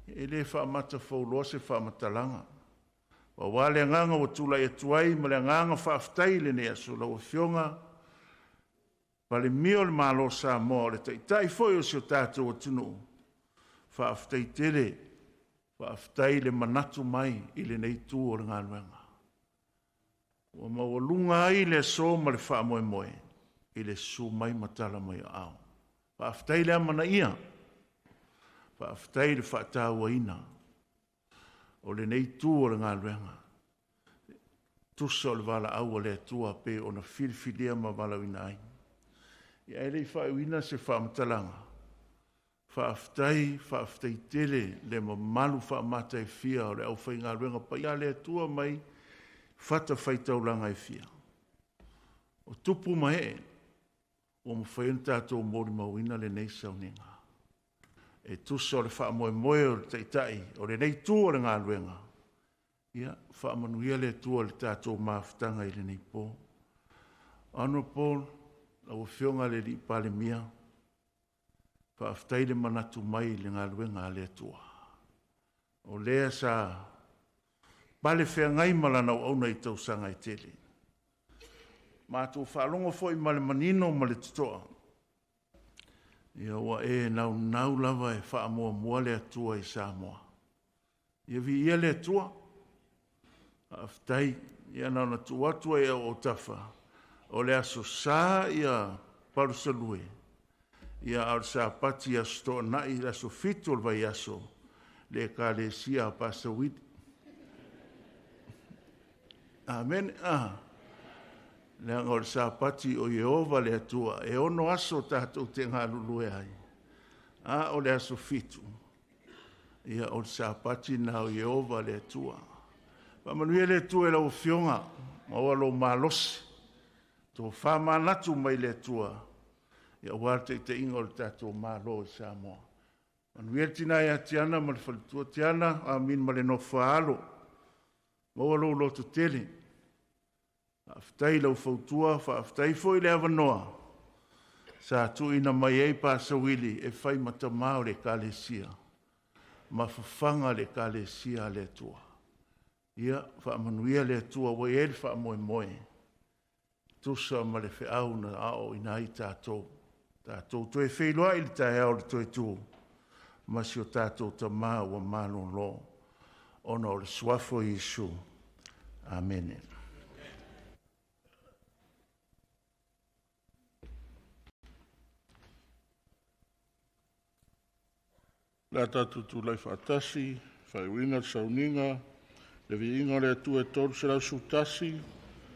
e le faamata fauloa se faamatalaga. Pau lava le agaga ua tulai atu ai ma le agaga faafetai i lenei aso, lau Afioga Palemia o le Malo o Samoa, o le Taitai foi o si o tatou atunuu, faafetai tele, faafetai le manatu mai i lenei itu o le galuega. Ua maualuga ai le aso ma le faamoemoe i le susu mai ma tala mai o aao. Faafetai le amanaia, faafetai le faatauaina o lenei itu o le galuega. Tusa o le valaau a le Atua pei ona filifilia ma valaauina ai. Ia ae le i faaiuina se faamatalaga, faafetai, faafetai tele le mamalu faamataifia o le aufaigaluega paia a le Atua mai fatafaitaulaga e fia. O tupu ma ee ua mafai ona tatou molimauina lenei sauniga. E tusa o le faamoemoe o le Taitai o lenei itu o le galuega, ia faamanuia le Atua i le tatou mafutaga i lenei po. Honourable, lau Afioga i le Alii Palemia, faafetai le manatu mai i le galuega a le Atua. O lea sa pale feagai ma lana auauna i tausaga e tele. Matou faalogo foi ma le manino ma le totoa, ia ua e naunau lava e faamuamua le Atua i Samoa. Ia viia le Atua. Faafetai. Ia na ona tuu atu ai au autafa, o le Aso Sa ia Palusalue, ia a o le Sapati Aso Toonai le aso 7 o le vaiaso, le Ekalesia a Pastor Willie. Amene. Ah. Leaga o le Sapati o Ieova le Atua, e 6 aso tatou te galulue ai, a o le aso 7, ia o le Sapati lena o Ieova le Atua. Faamanuia le Atua i lau Afioga, maua lou malosi, tofa manatu mai le Atua, ia aua le taitaiga o le tatou Malo i Samoa. Manuia le tina ia Tiana ma le faletua Tiana, amin ma le nofo a alo. Maua lou lototele. Faafetai i lau fautua, faafetai foi le avanoa sa tuuina mai ai Pastor Willie e fai ma tamā o le Ekalesia, ma fafaga le Ekalesia a le Atua. Ia, faamanuia le Atua ua i ai le faamoemoe, tusa ma le feau na aoaoina ai tatou. Tatou toe feiloai i le taeao o le toe tu ma si o tatou Tamā ua malolo ona o le suafa o Iesu. Amene. O le a tatou tulai faatasi e faaiuina le sauniga le viiga o le Atua e 311,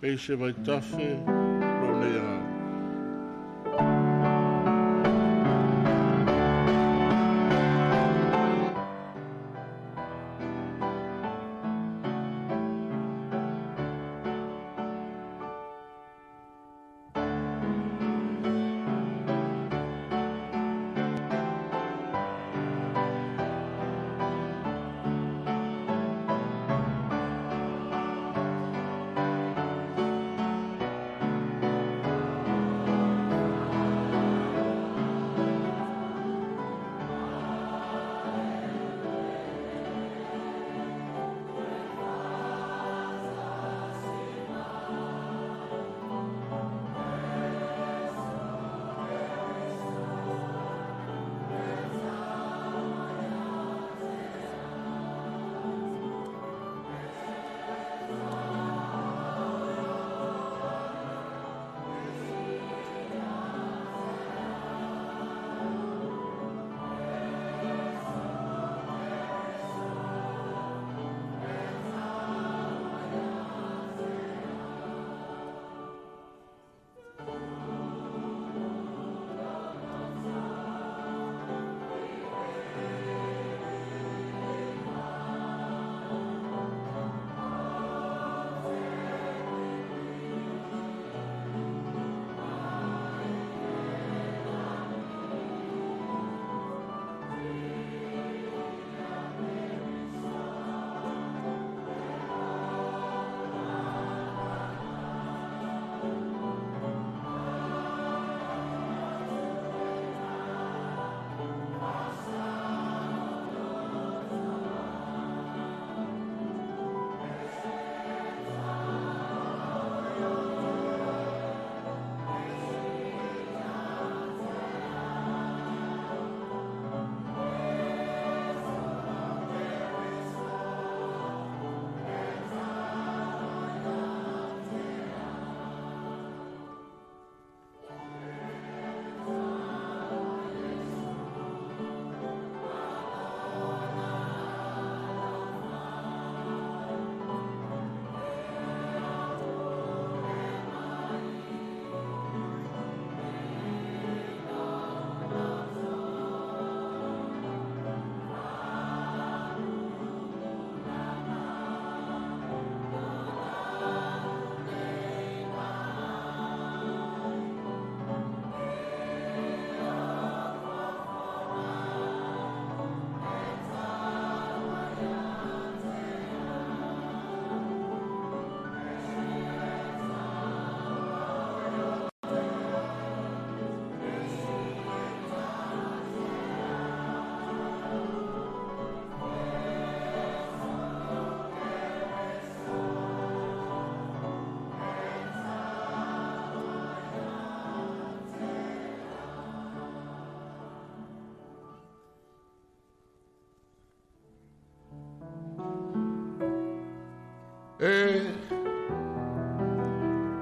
pei se vaitafe lou nei agaga.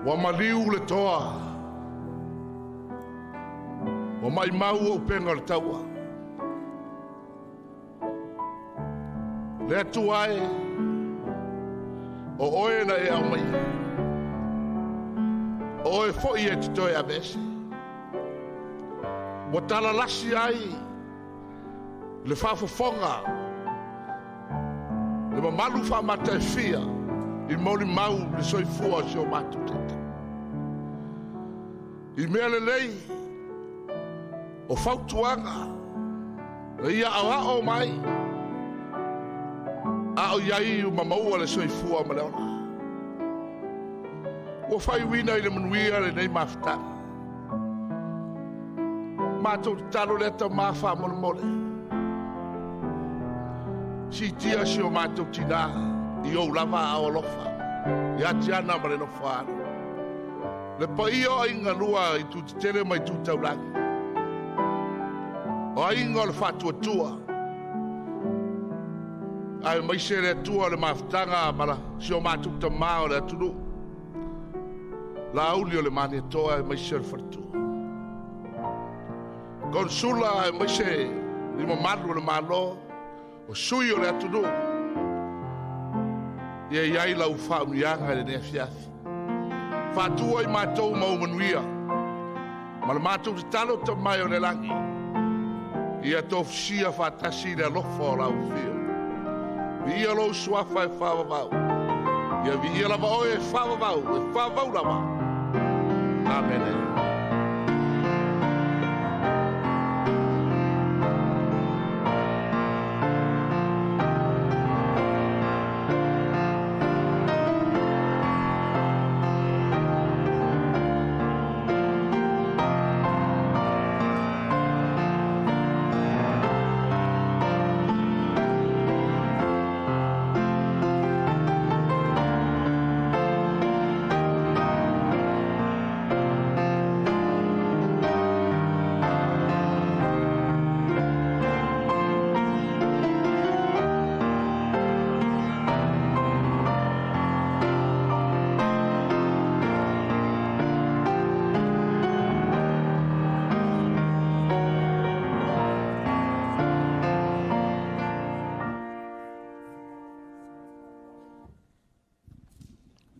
Ua maliu le toa. Ua mai mau o upenga o le taua. Le atua e, o oe na e au mai. O oe foi e te toe avese. Ua talalasi ai le faafofoga le mamalu faamata e fia i molimau le soifua o si o matou taitai. I mea lelei o fautuaga na ia aoao mai a o iai ma maua le soifua ma le ola. Ua faaiuina i le manuia lenei mafutaga. Matou tatalo lea tamā faamolemole. Siitia si o matou tinā i ou lava aao alofa ia Tiana ma le nofo a alo. Le paia o aiga lua i tu tetele ma i tu taulagi. O aiga o le faatuatua. Ae maise le Atua o le mafutaga ma la si o matou tamā o le atunuu. Lauli o le Malietoa e maise o le faletua. Konsula e maise ni mamalu o le Malo o sui o le atunuu. Ia iai lau faaumiaga i lenei afiafi. Faatua i matou ma ou manuia. Ma le matou tatalo tamai o le lagi. Ia tofusia faatasi le alofa o lau fia. Viia lou suafa e faavavau. Ia viia lava oe e faavavau, e faavavau lava. Amene.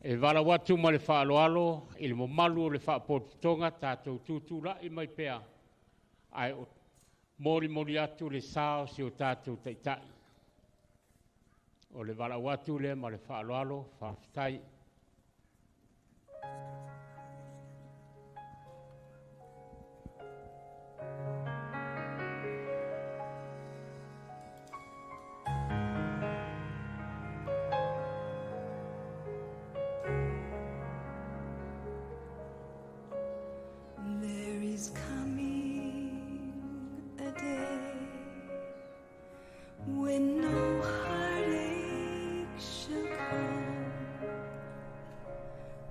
E valaau atu ma le faaaloalo i le mamalu o le faapotopotoga tatou tutulai mai pea ae o molimoli atu le sa o si o tatou taitai. O le valaau atu lea ma le faaaloalo, faafetai. There is coming a day when no heartache shall come,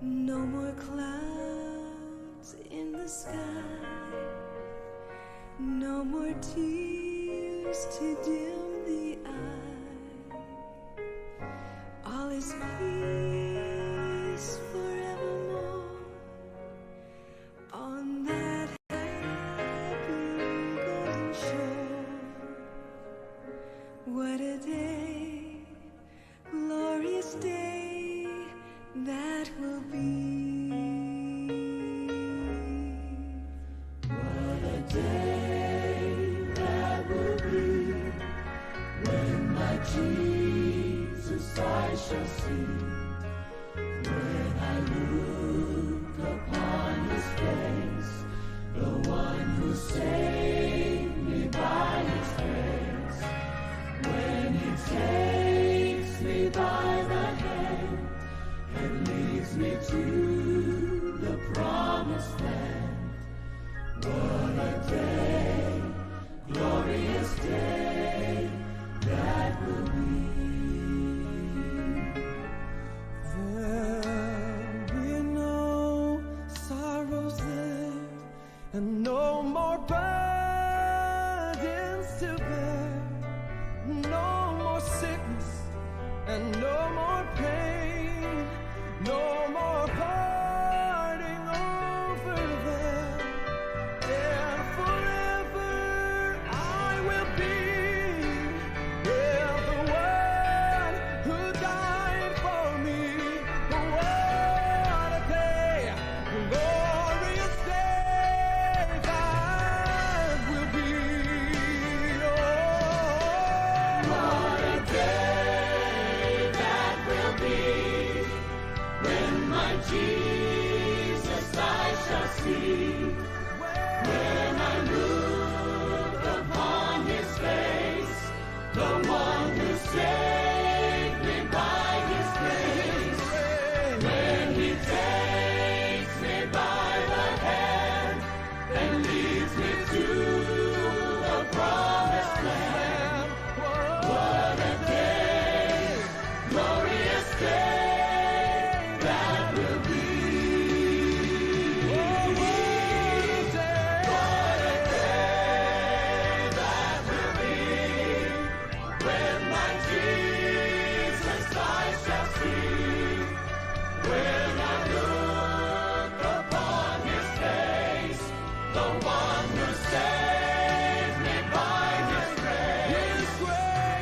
no more clouds in the sky, no more tears to dim the eye. All is peace forevermore on that happy golden shore. What a day, glorious day that will be. What a day that will be when my Jesus I shall see. When I look upon his face, the one who saved me by his grace. When he takes me by the hand and leads me to the promised land. What a day, glorious day that will be. There'll be no sorrows there and no more burdens to bear, no more sickness and no more pain, no more parting. Jesus I shall see. When I look upon his face, the one who saved me by his grace. When he takes me by the hand and leads me to the promised land. What a day, glorious day that will be. What a day that will be. When my Jesus I shall see. When I look upon his face, the one who saved me by his grace.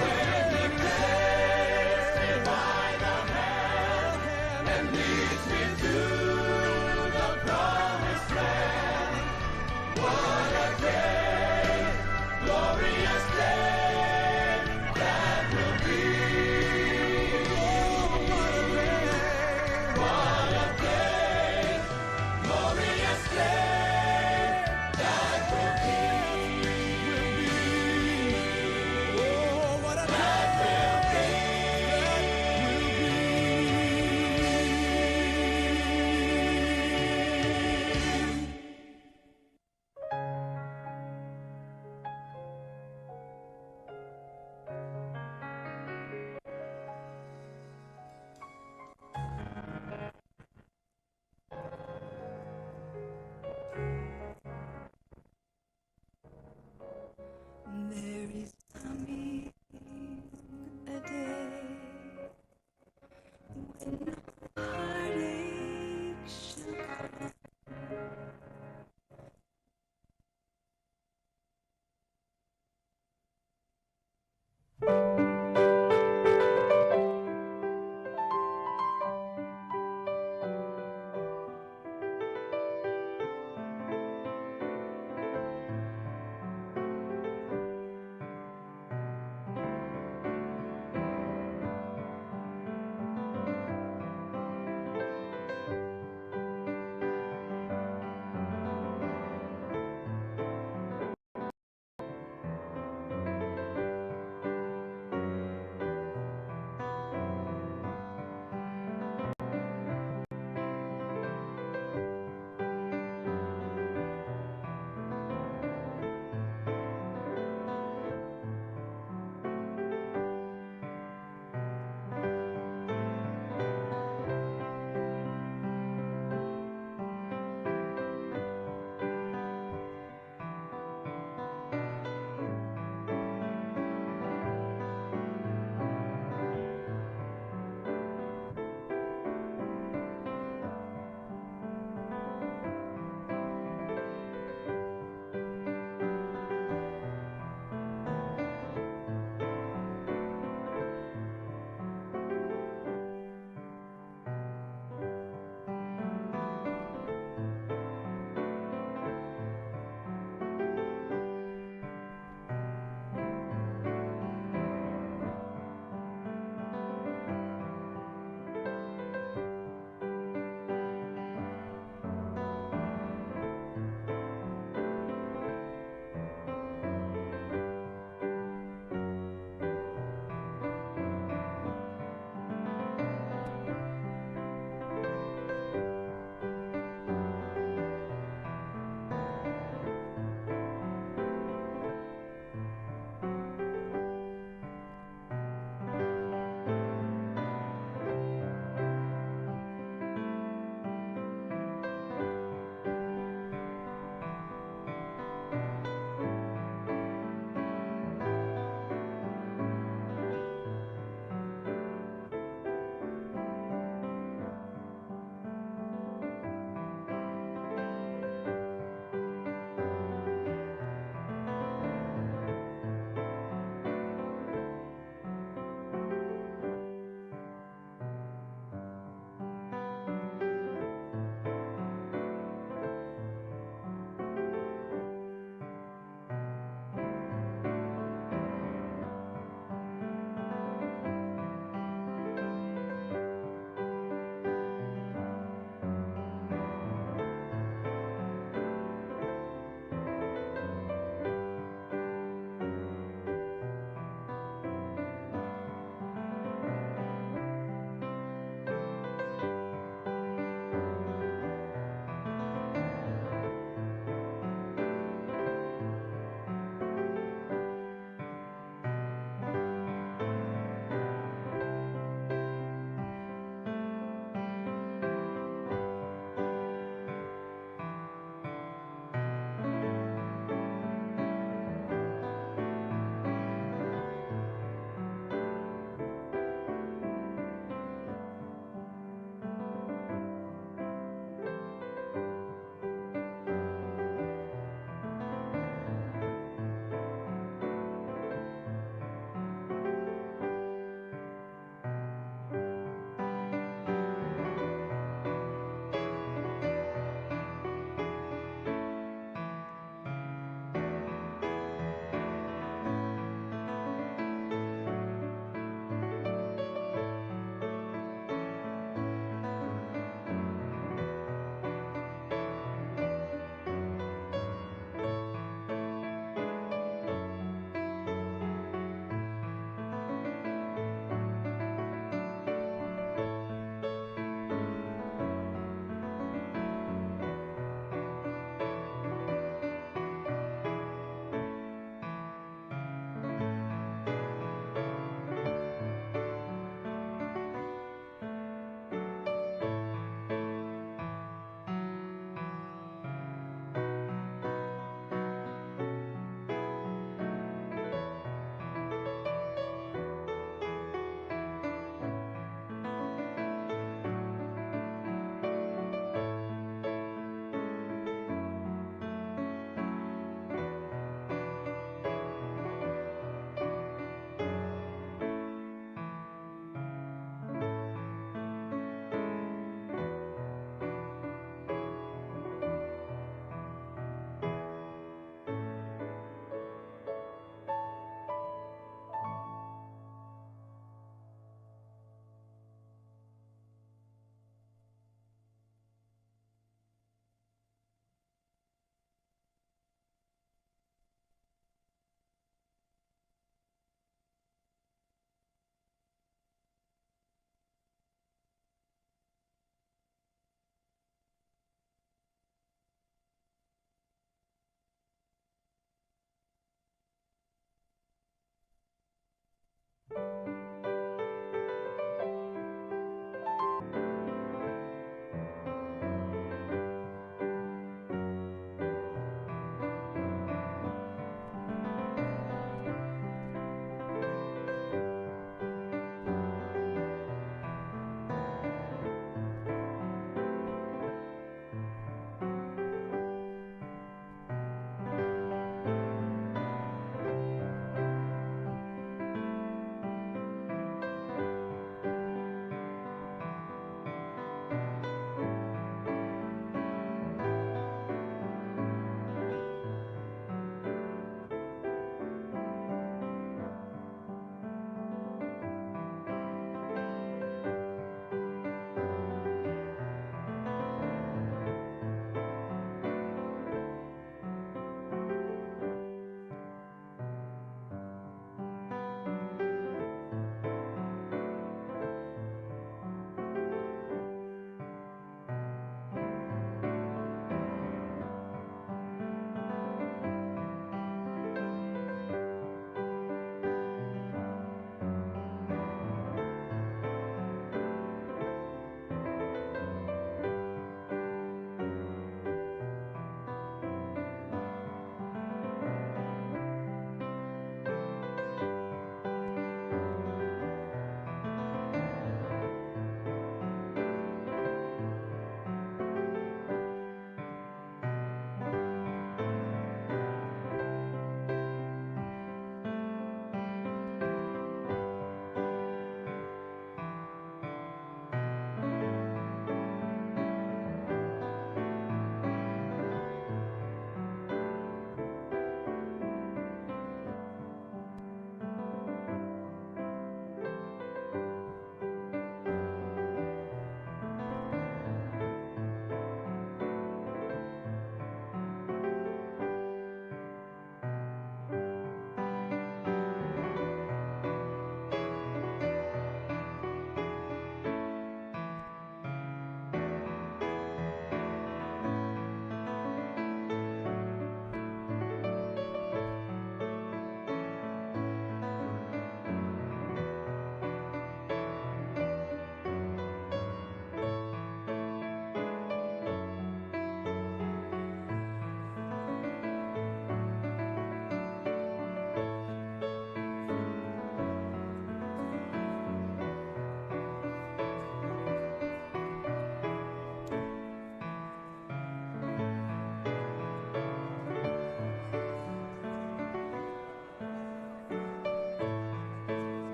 When he takes me by the hand and leads me to the promised land. What a day, glorious day that will be. What a day, glorious day that will be. Oh, what a that will be.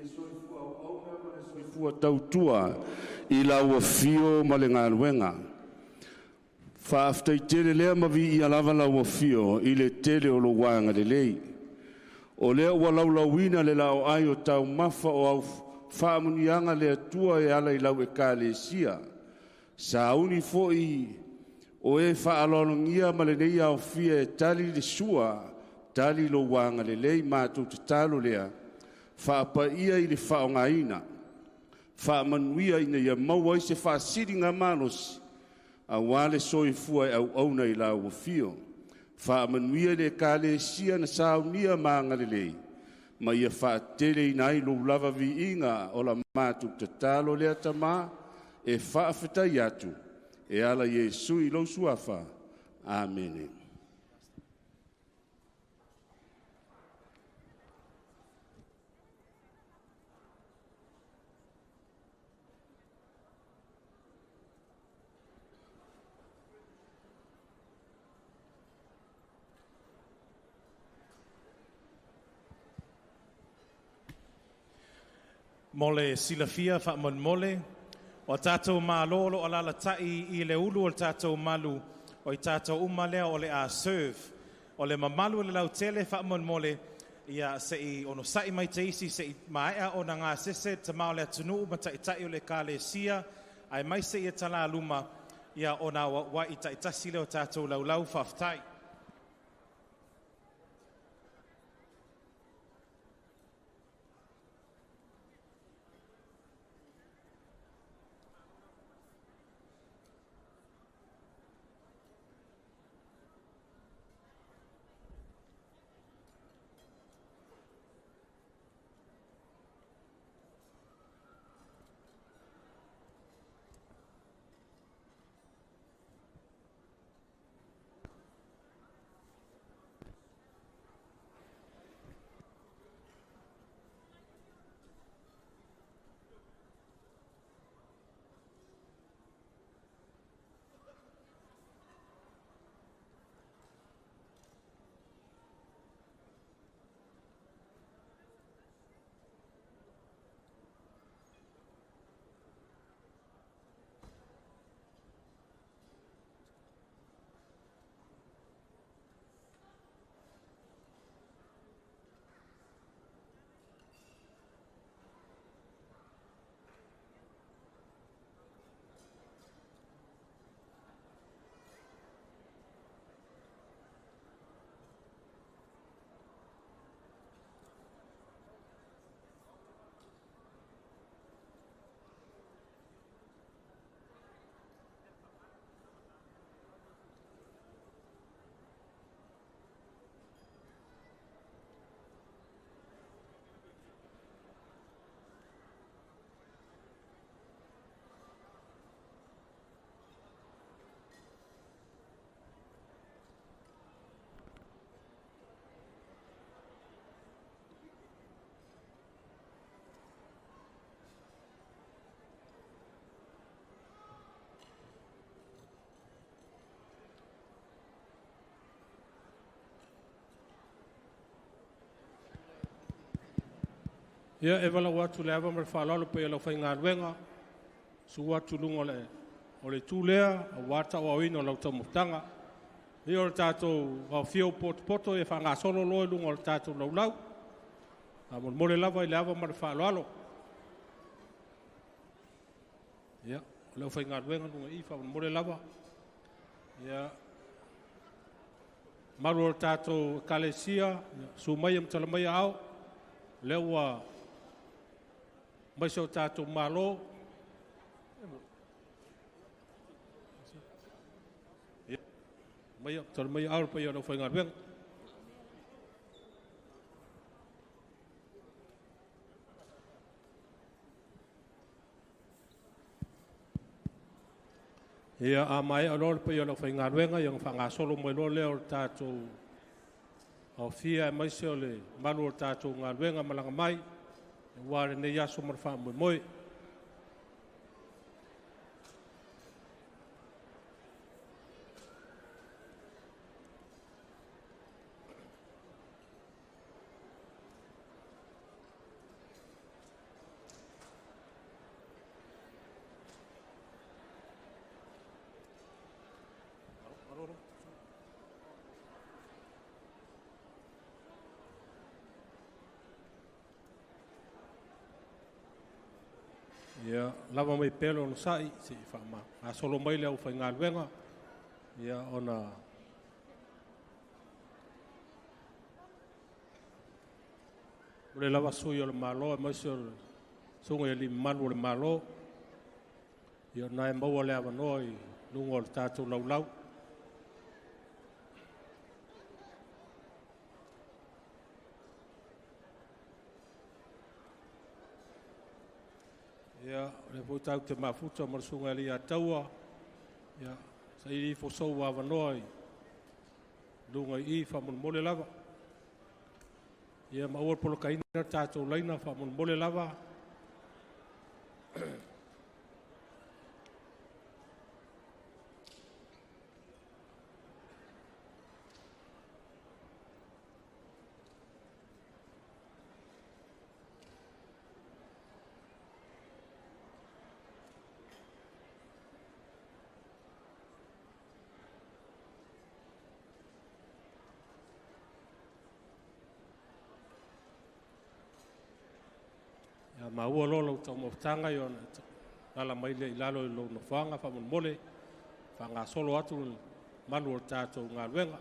le soifua auauna ma le soifua tautua i lau afio ma le galuega. Faafetai tele lea ma viia lava lau afio i le tele o lou agalelei. O lea ua laulauina le laoai o taumafa o au faamanuiaga le Atua e ala i lau ekalesia. Sauni foi o e faaaloalogia ma lenei aofia e tali le sua, tali lou agalelei matou tatalo lea, faapaia i le faaaogaina, faamanuia ina ia maua ai se faasiliga malosi, auā le soifua e auauna i lau afio. Faamanuia i le ekalesia na saunia ma agalelei, ma ia faateleina ai lou lava viiga o la matou tatalo lea Tamā e faafetai atu e ala i Iesu i lou suafa. Amene. Mo le silafia faamolemole, o tatou malo o lo o alalatai i le ulu o le tatou malu, o i tatou uma lea o le a serve. O le mamalu o le lautele faamolemole, ia se i onosai mai teisi se i maea ona gasese tama o le atunuu ma taitai o le ekalesia, aemaise ia talaluma ia ona auauai taitasi lea o tatou laulau. Faafetai. Ia e valaau atu i le ava ma le faaaloalo paia o le aufaigaluega, susu atu i luga o le itu lea, aua le tauaaoina o lau taumafataga. Ia o le tatou aofia o potopoto ia faagasolo loa i luga o le tatou laulau. Faamolemole lava i le ava ma le faaaloalo. Ia, o le aufaigaluega luga i i, faamolemole lava. Ia, malu o le tatou ekalesia, susu maia ma tala mai aao, lea ua mai se o tatou malo. Ia, maia, tala mai aao le paia o le aufaigaluega. Ia, a maea loa le paia o le aufaigaluega, ia ona faagasolo mai loa lea o le tatou aofia aemaise o le malu o le tatou galuega malaga mai, aua lenei aso ma le faamoemoe. Ia, lava mai pea le onosai, se'i faagasolo mai le aufaigaluega, ia ona o le lava sui o le Malo aemaise o le susuga i alii mamalu o le Malo, ia o lena e maua le avanoa i luga o le tatou laulau. Ia, o lea foi tatou te mafuta ma le susuga i le alii Ataua, ia, saili ifo sou avanoa i luga i i faamolemole lava. Ia ma aua le polokaina le tatou laina faamolemole lava. Ia maua loa lau taumafataga ona alaala mai lea i lalo i lou nofoaga faamolemole, faagasolo atu le malu o le tatou galuega.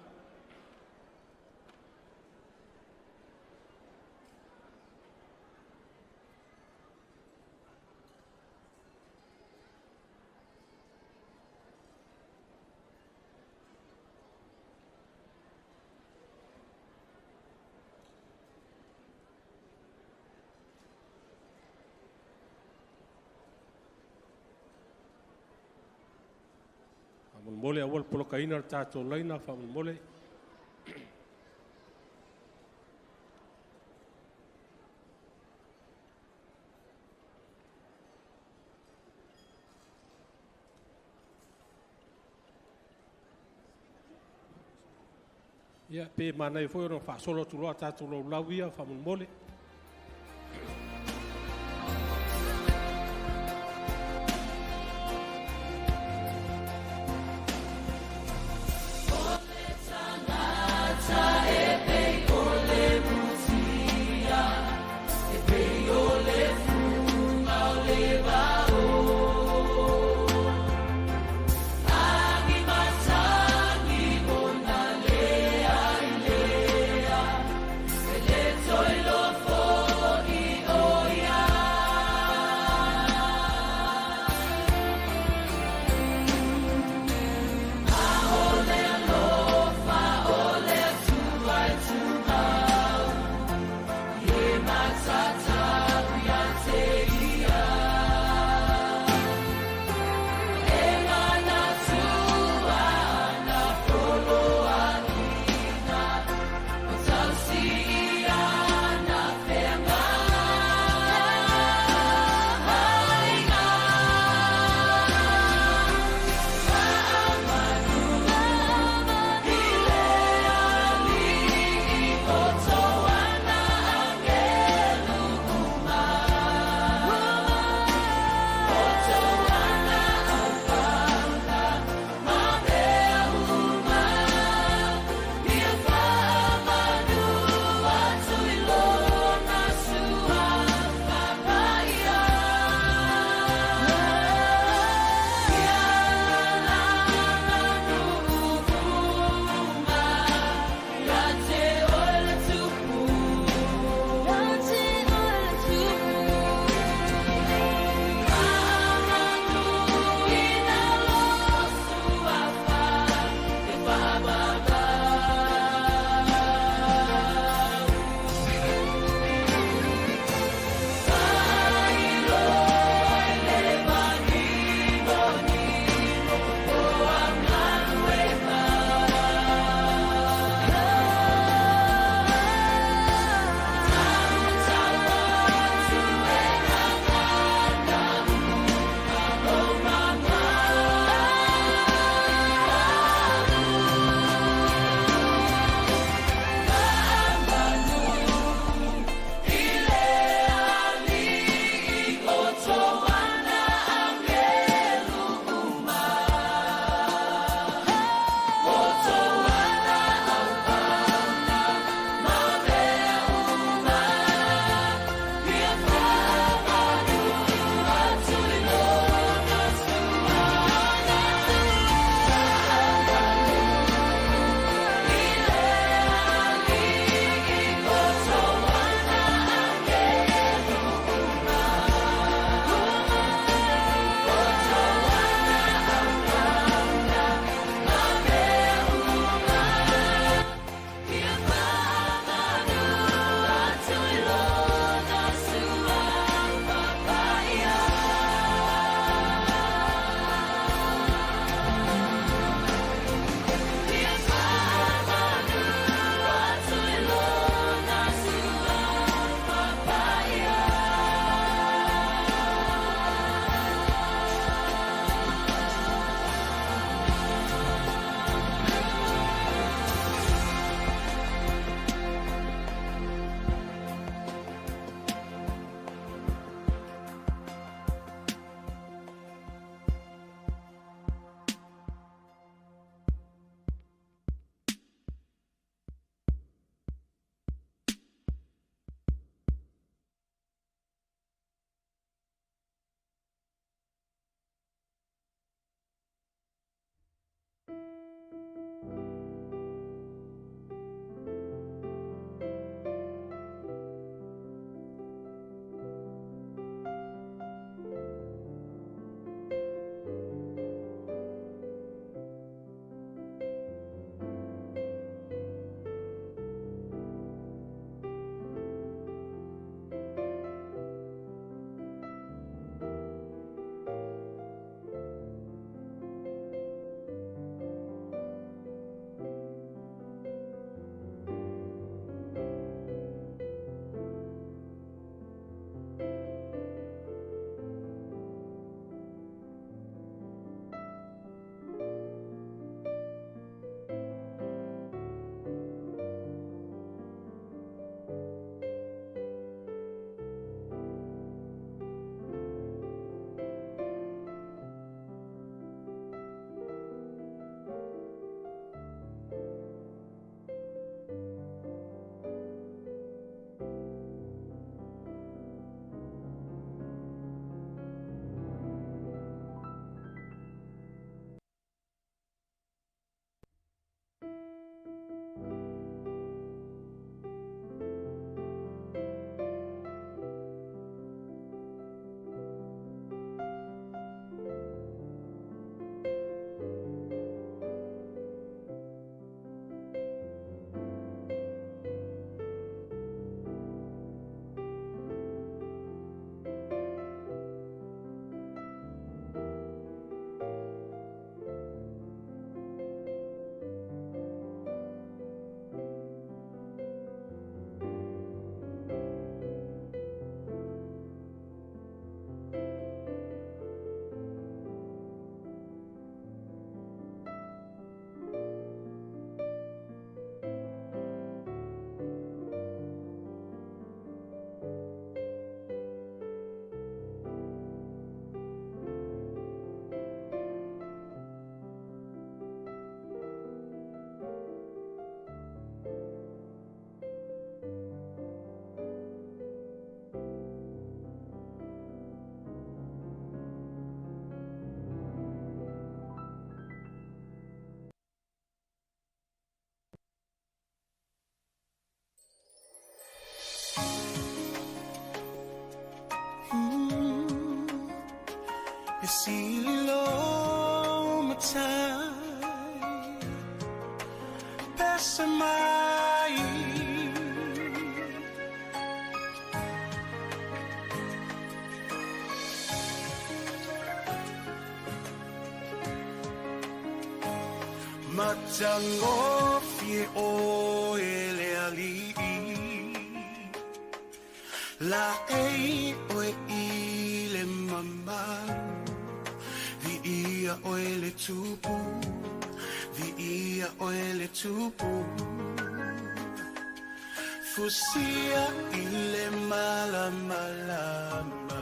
Faamolemole aua le polokaina le tatou laina faamolemole. Ia, pe manaia foi ona faasolo atu loa tatou laulau ia faamolemole. Sili lo matai Pese mai Matangofie o ele alii La ei oe i le mamalu Vi ia oe le tupu Vi ia oe le tupu Fusia i le malamalama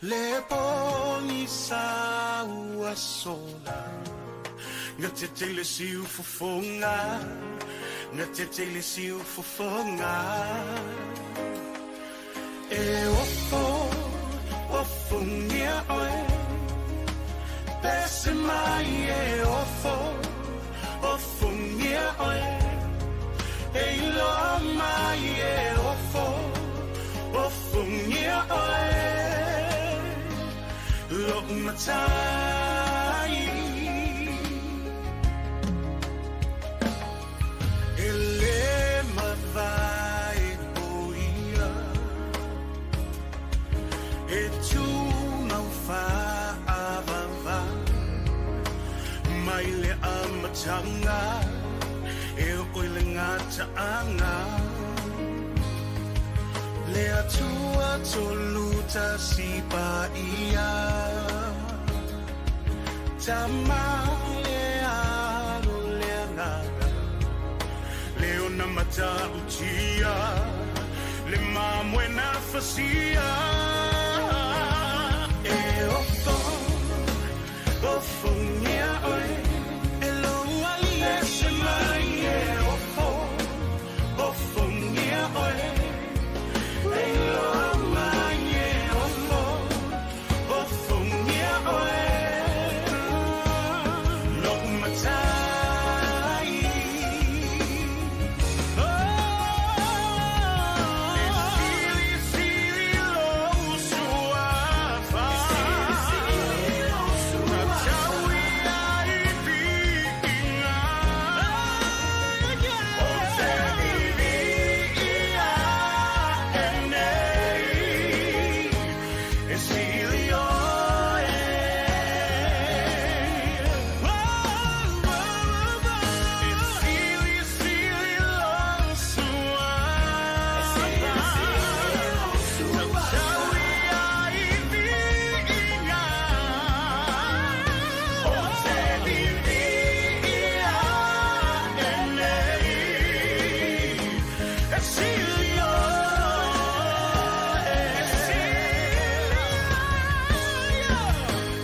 Le pongi sa ua sola Nga te le siu fofonga Nga te le siu fofonga E ofo, ofongia oe Pese mai e ofo, ofongia oe E iloa mai e ofo, ofongia oe Lo'u matai E le mavae o ia E tumau faavava Mai le amataga E o i le gataaga Le Atua tolu tasi paia Tama le alo le agaga Le ona matautia Le mamoe na fasia E ofo, ofongia oe E lou ali ese mai e ofo, ofongia oe E iloa mai e ofo, ofongia oe Lo'u matai E sili sili lou suafa Tataui ai viiga O te viviia e nei E sili oe E sili sili lou suafa Tataui ai viiga O te viviia e nei E sili oe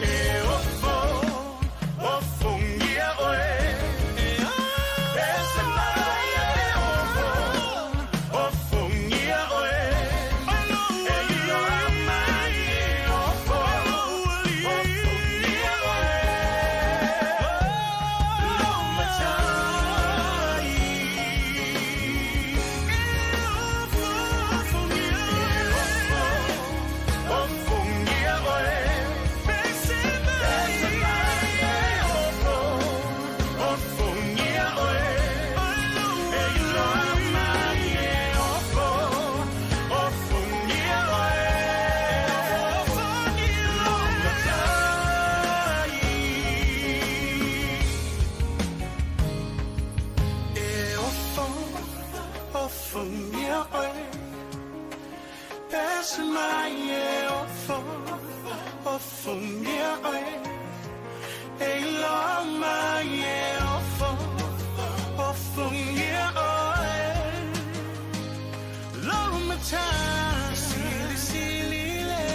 E ofo, ofongia oe Pese mai e ofo, ofongia oe E iloa mai e ofo, ofongia oe Lou matai Ofongia oe Pese mai e ofo, ofongia oe E iloa mai e ofo, ofongia oe Lou matai E ofo, ofongia oe Pese mai e ofo, ofongia oe E iloa mai e ofo, ofongia oe Lou matai Sili sili le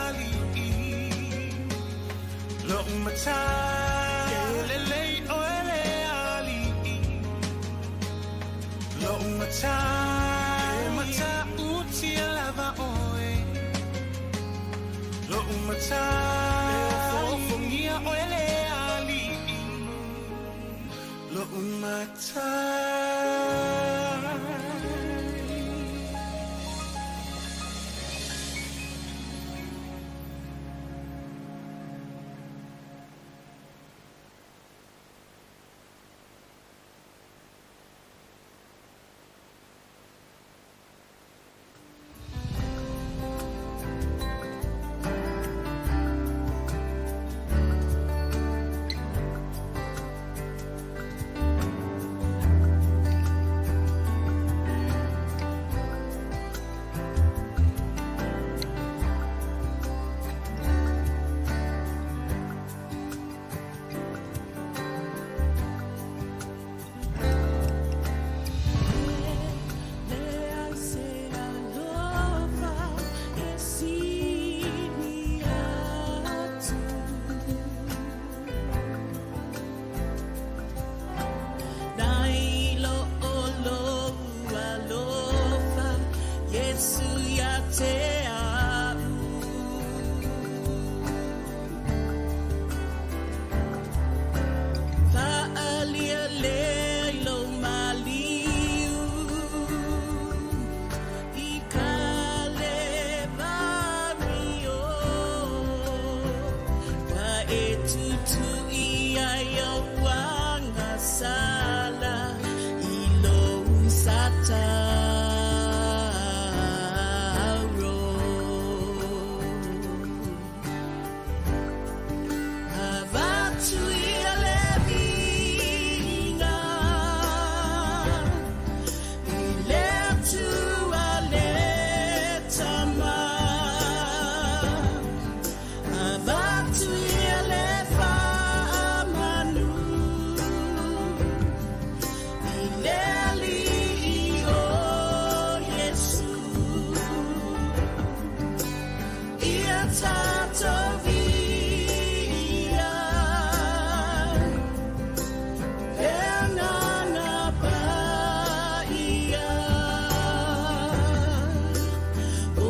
alii Lou matai E lelei oe le alii Lou matai E matautia lava oe Lou matai E ofofongia oe le alii Lou matai Iesu ia te au. Faalia le lo maliu i ka le vario. Wa e tutu i ai o wanga sala i lo satauro. Avatu ia le viga, i le Atua le Tama. Avatu ia le faamanu, i le Alii o Iesu. Ia tatou via, le Agaga Paia. O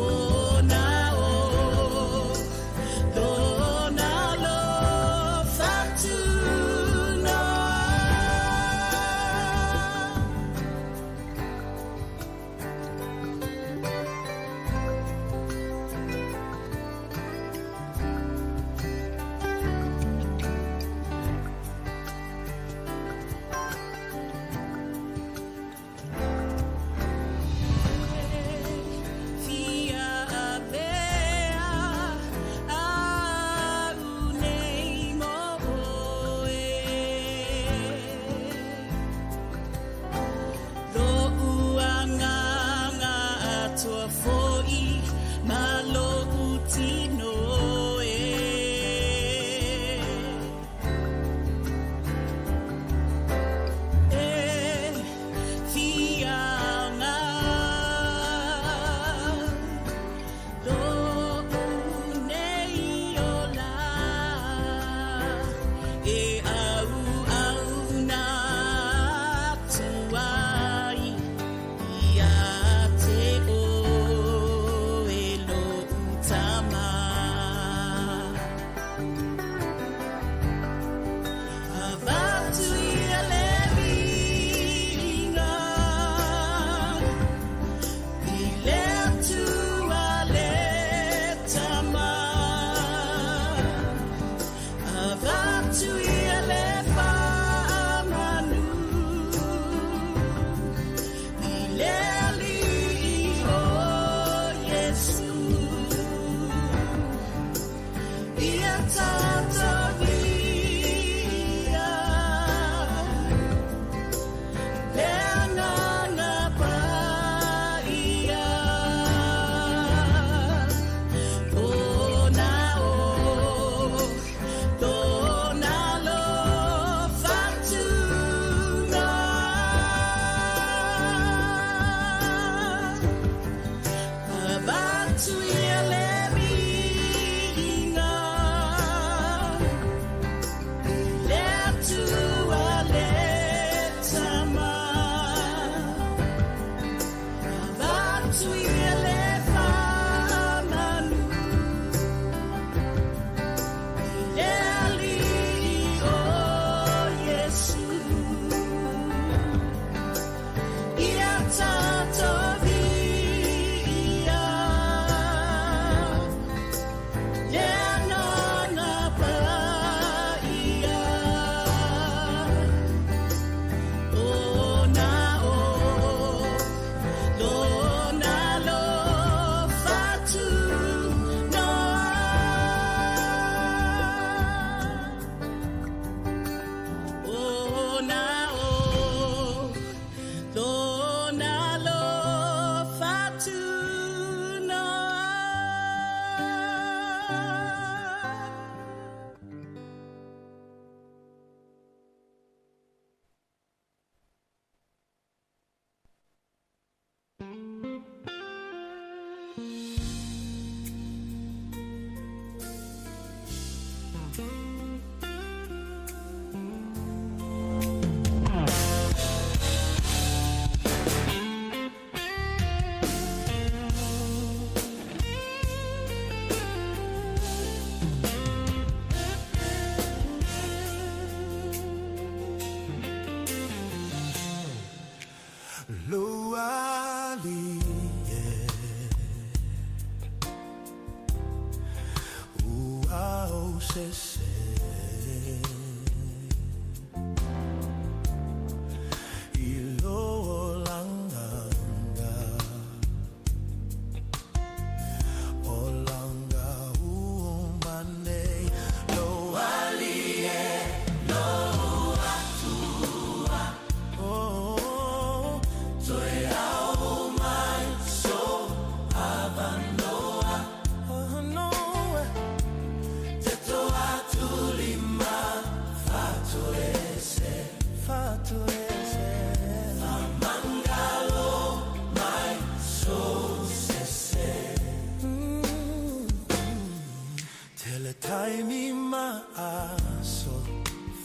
na o, lona alofa tunoa. Fia avea au nei mo oe. Lo'u agaga atoa foi ma lo'u tino e. E fia aga lo'u nei ola e auauna atu ai ia te oe. sese I lo langanga O langa umane Lo alie lo atua Oh, toe au mai so avanoa Avanoa Te toa tulima Fatu ese Fatu ese Famangalo mai so sese Tele taimi ma aso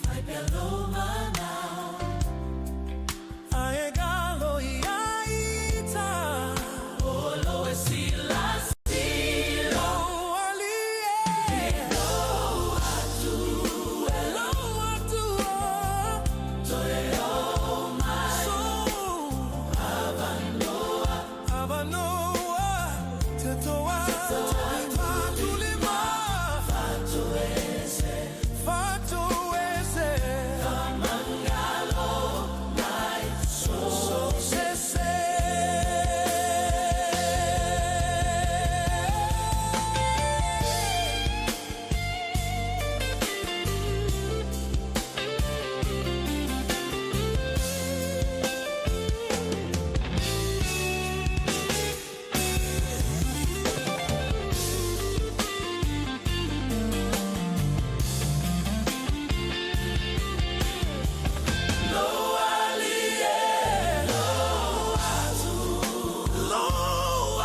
Fai pelo manao Ae galo ia ita Olo e sila sila O alie Lo atu Lo atua Toe o mai So Avanoa Avanoa Te toa Fatulima Fatu ese Fatu ese Famangalo mai so sese Lo alie lo atu Lo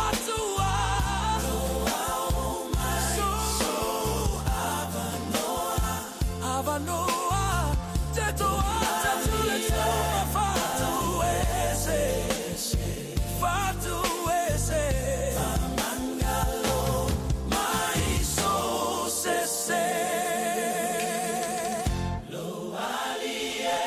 atua Lo au mai so avanoa Avanoa Te toa te toa fatu ese Fatu ese Famangalo mai so sese Lo alie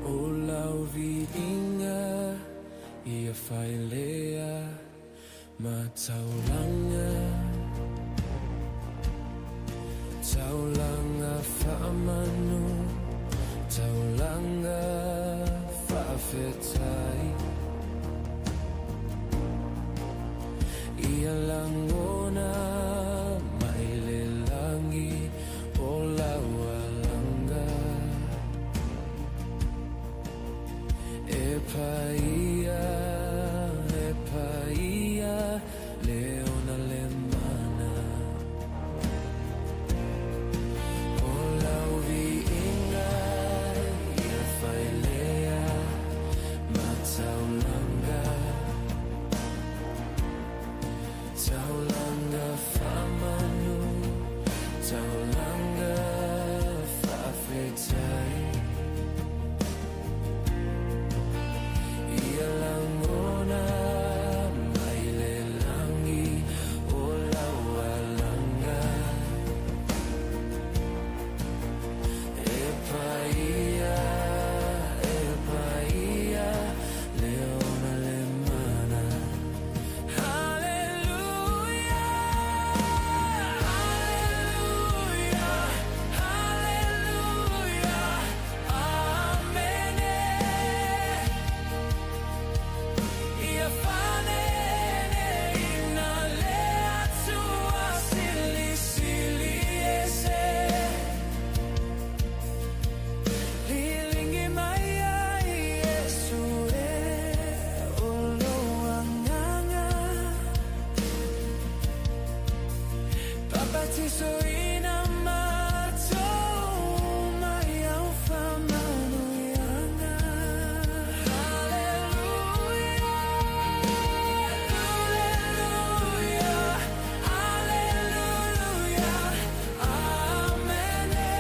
O lau viiga ia failea ma taulaga Taulaga faamanu taulaga faafetai Ia lagona mai le lagi o lau alaga E paia, e paia, le ona le mana O lau viiga ia failea ma taulaga Taulaga faamanu, taulaga faafetai Ia lagona mai le lagi o lau alaga E paia, e paia, le ona le mana Hallelujah, hallelujah, hallelujah, amene Ia fanene ina le atua silisili ese Lilingi mai ai Iesu e o lo agaga Papatisoina matou mai au faamanuiaga Hallelujah, hallelujah, hallelujah, amene.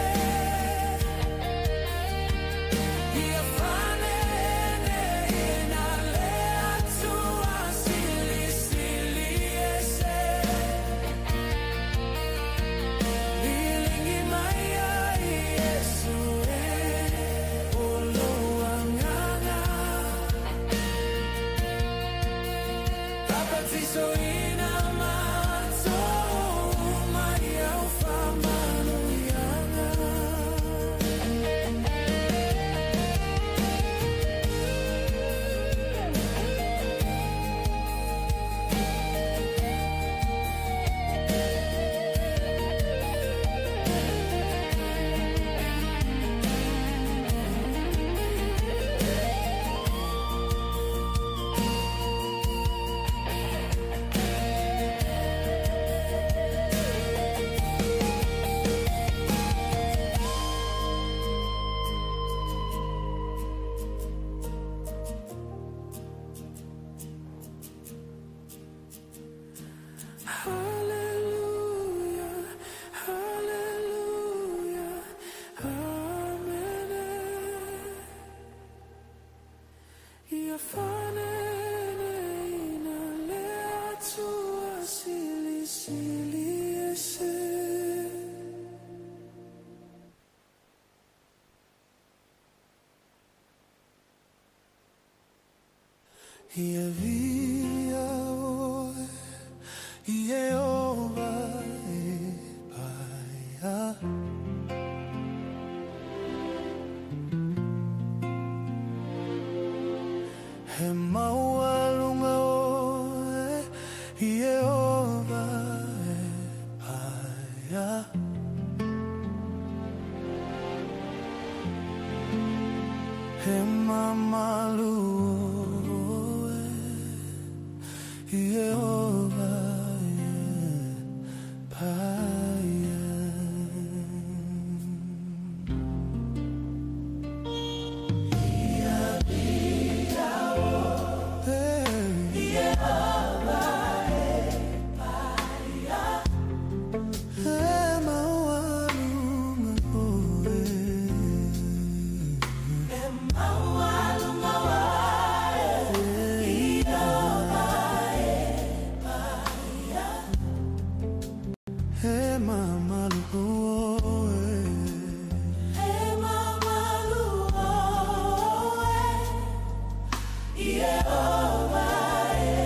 Ia via oe, Ieova e paia. He maualunga oe, Ieova e paia. He mamalu oe, Ieova e paia. Ia via oe, Ieova e paia. He maualunga oe. He maualunga oe, Ieova e paia. He mamalu oe. He mamalu oe, Ieova e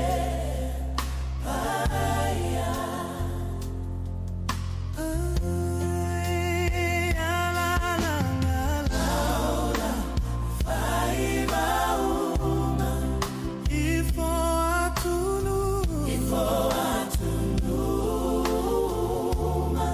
paia. Ai, la, la, la, la, la, fai mauma, ifo atunu, ifo atunu ma.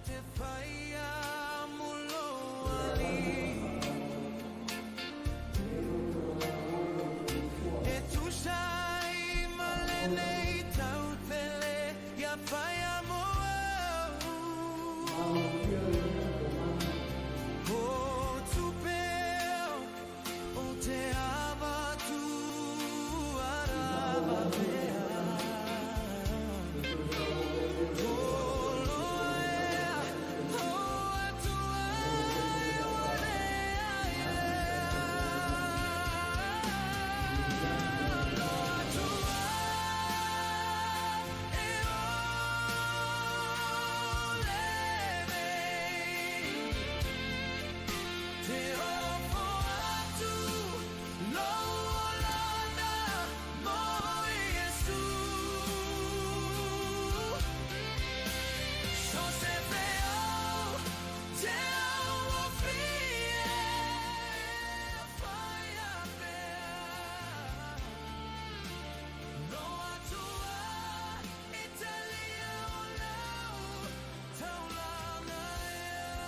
te whaia mo lo ali. E tusai malene tau tele ia whaia mo au. O tupeo o te ava tu arava mea. O loa ea, o atua e ore ai lea. Lo atua e ole nei. Te ofo atu lo olana mo Iesu. So se veo te au o fie whaia pea. Lo atua e talia o lau taulanga ea.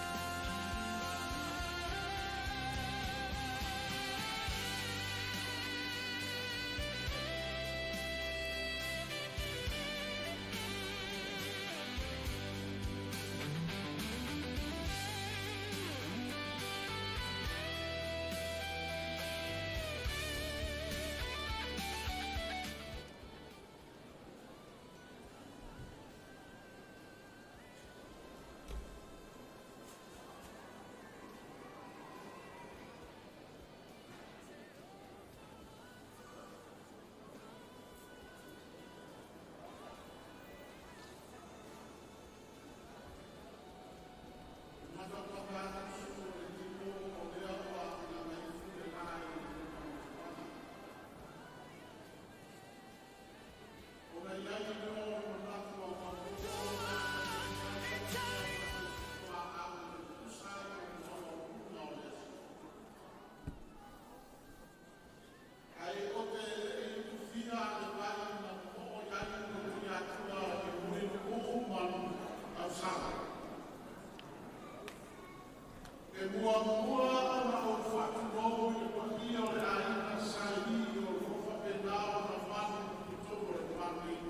E muamua ona ou faatulou i le paia o le aiga Saili o lo o faapena ona malu i totonu o le palanei.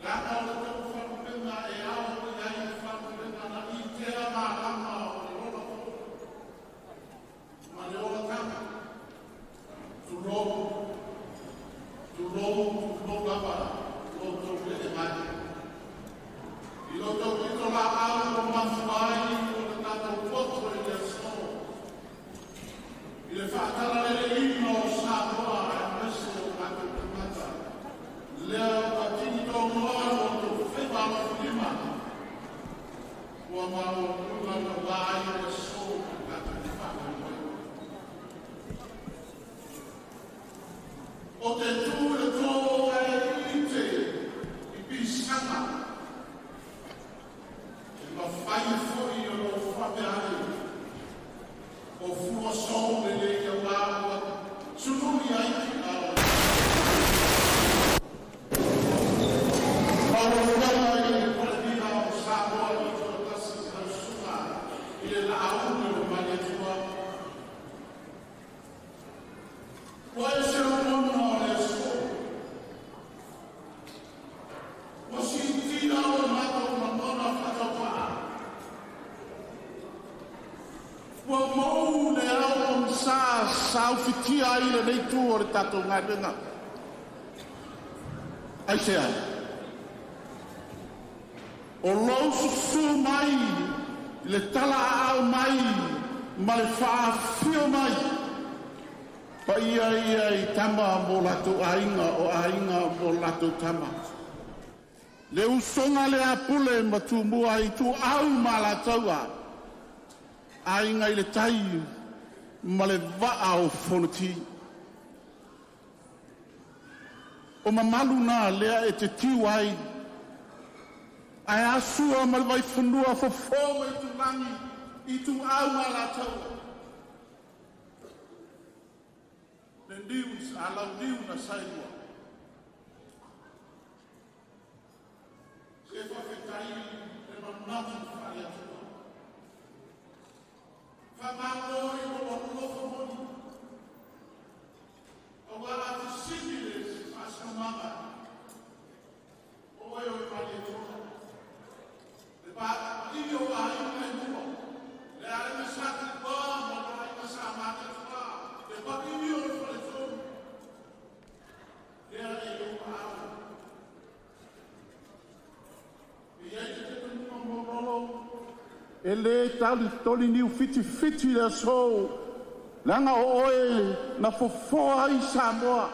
Leaga o le taufalulega e ao i ai le falulega na itea malama o le ola foi ma le olataga. Tulou, tulou, tulou lava lo outou ee mai. I lo tau pito la au o mafua ai o le tatou poto i le aso. I le faatalaleleiina o Samoa aemaise o tatou tagata. Lea ua tigitogoa lo outou faiva alofilima. Ua maualuga na va ai o le aso o le tatou faamoemoe. O te tū le tō e ite i pisaga. E mawhai foi o lo whape ai. O fua sō le le ia wā sunui ai ki ao. Maua i le palemia o Samoa i tuatasi tausuga i le laauli o mai Atua. Ua e se lagona o le aso. Ua siitia o matou lagona faataupaa. Ua mou le ao o sa saufitia ai lenei tu o le tatou galuega. Aisea? O lou susū mai i le tala aao mai ma le faafio mai. Paia ia i tama mo latou aiga o aiga mo latou tama. Le usoga le apule ma tumua i tuau ma lataua. Aiga i le tai ma le vaa o Fonoti. O mamalu nā lea e te tiu ai. Ae asua ma le vaifanua fofo mai tūlangi i tuau ma lataua. Le niu a lau niu na sailua. Se E lē talitoli niu fitifiti le asō, leaga o oe na fofoa ai Samoa.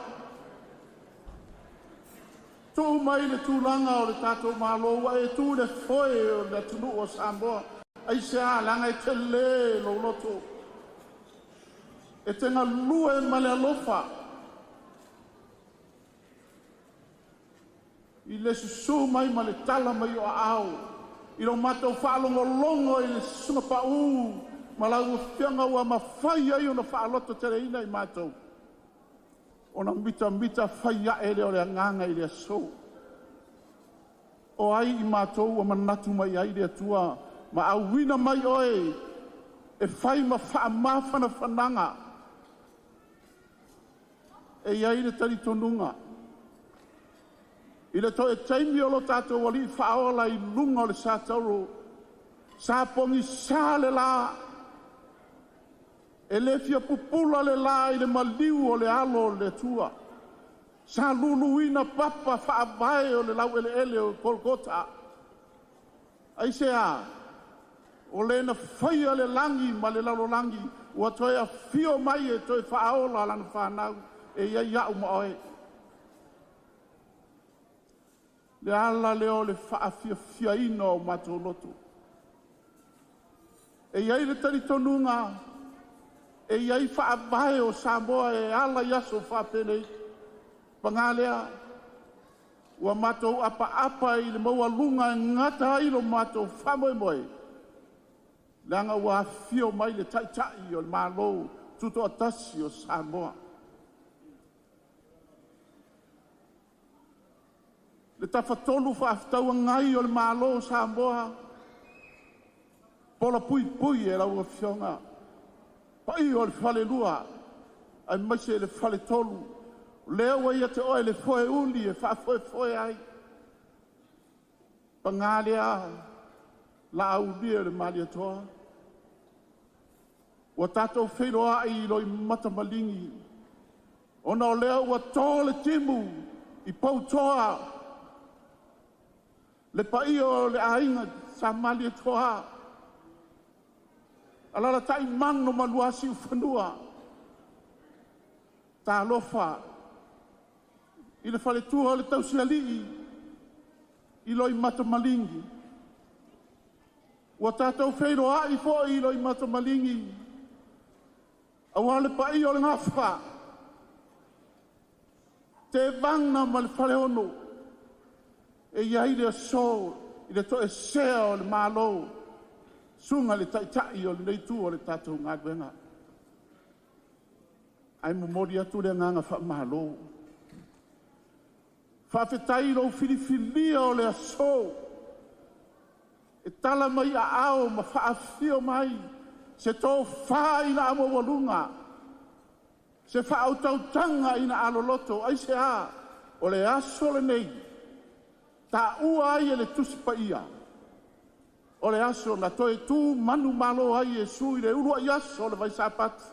Tuu mai le tulaga o le tatou Malo ua e tu le foe o le atunuu o Samoa. Aisea? Leaga e telē lou loto. E te galue ma le alofa i le susū mai ma le tala mai o aao i lo matou faalogologo i le susuga paū ma lau afioga ua mafai ai ona faalototeleina i matou ona mitamita fai ae lea o le agaga i le aso. O ai i matou ua manatu mai ai le Atua ma auina mai oe e fai ma faamafanafanaga. E i ai le talitonuga i le toe taimi o lo tatou alii faaola i luga o le satauro, sa pogisā le lā, e le fia pupula le lā i le maliu o le alo o le Atua. Sa luluina papa faavae o le laueleele o Golgota. Aisea? O le na faia le lagi ma le lalolagi ua toe afio mai e toe faaola lana fanau e iai au ma oe. Le ala lea o le faafiafiaina o matou loto. E i ai le talitonuga, e i ai faavae o Samoa e ala i aso faapenei. Paga lea, ua matou apaapa i le maualuga e gata ai lo matou faamoemoe, leaga ua afifio mai le Taitai o le Malo Tutoatasi o Samoa. Le tafatolu faafetauagai o le Malo o Samoa, pola puipui e lau Afioga, paia o le falelua, aemaise le faletolu, lea ua ia te oe le foeuli e faafoefoe ai. Paga lea, laaulia le Malietoa, ua tatou feiloai i loimata maligi, ona o lea ua to le timu i poutoa, le paia o le aiga Sa Malietoa, alaalatai Mano ma Luasiufanua, talofa i le faletua o le Tausialii i loimata maligi. Ua tatou feiloai foi i loimata maligi, aua le paia o le gafa, Tevaga ma le Faleono, e i ai le aso i le toesea o le Malo, susuga i le Taitai o lenei itu o le tatou galuega. Ae momoli atu le agaga faamalo. Faafetai i lou filifilia o le aso e tala mai aao ma faafio mai se tofa ina maualuga, se faautautaga ina aloloto. Aisea? O le aso lenei taua ai e le Tusi Paia, o le aso na toe tu manumalo ai Iesu i le uluai aso o le Vaisapati.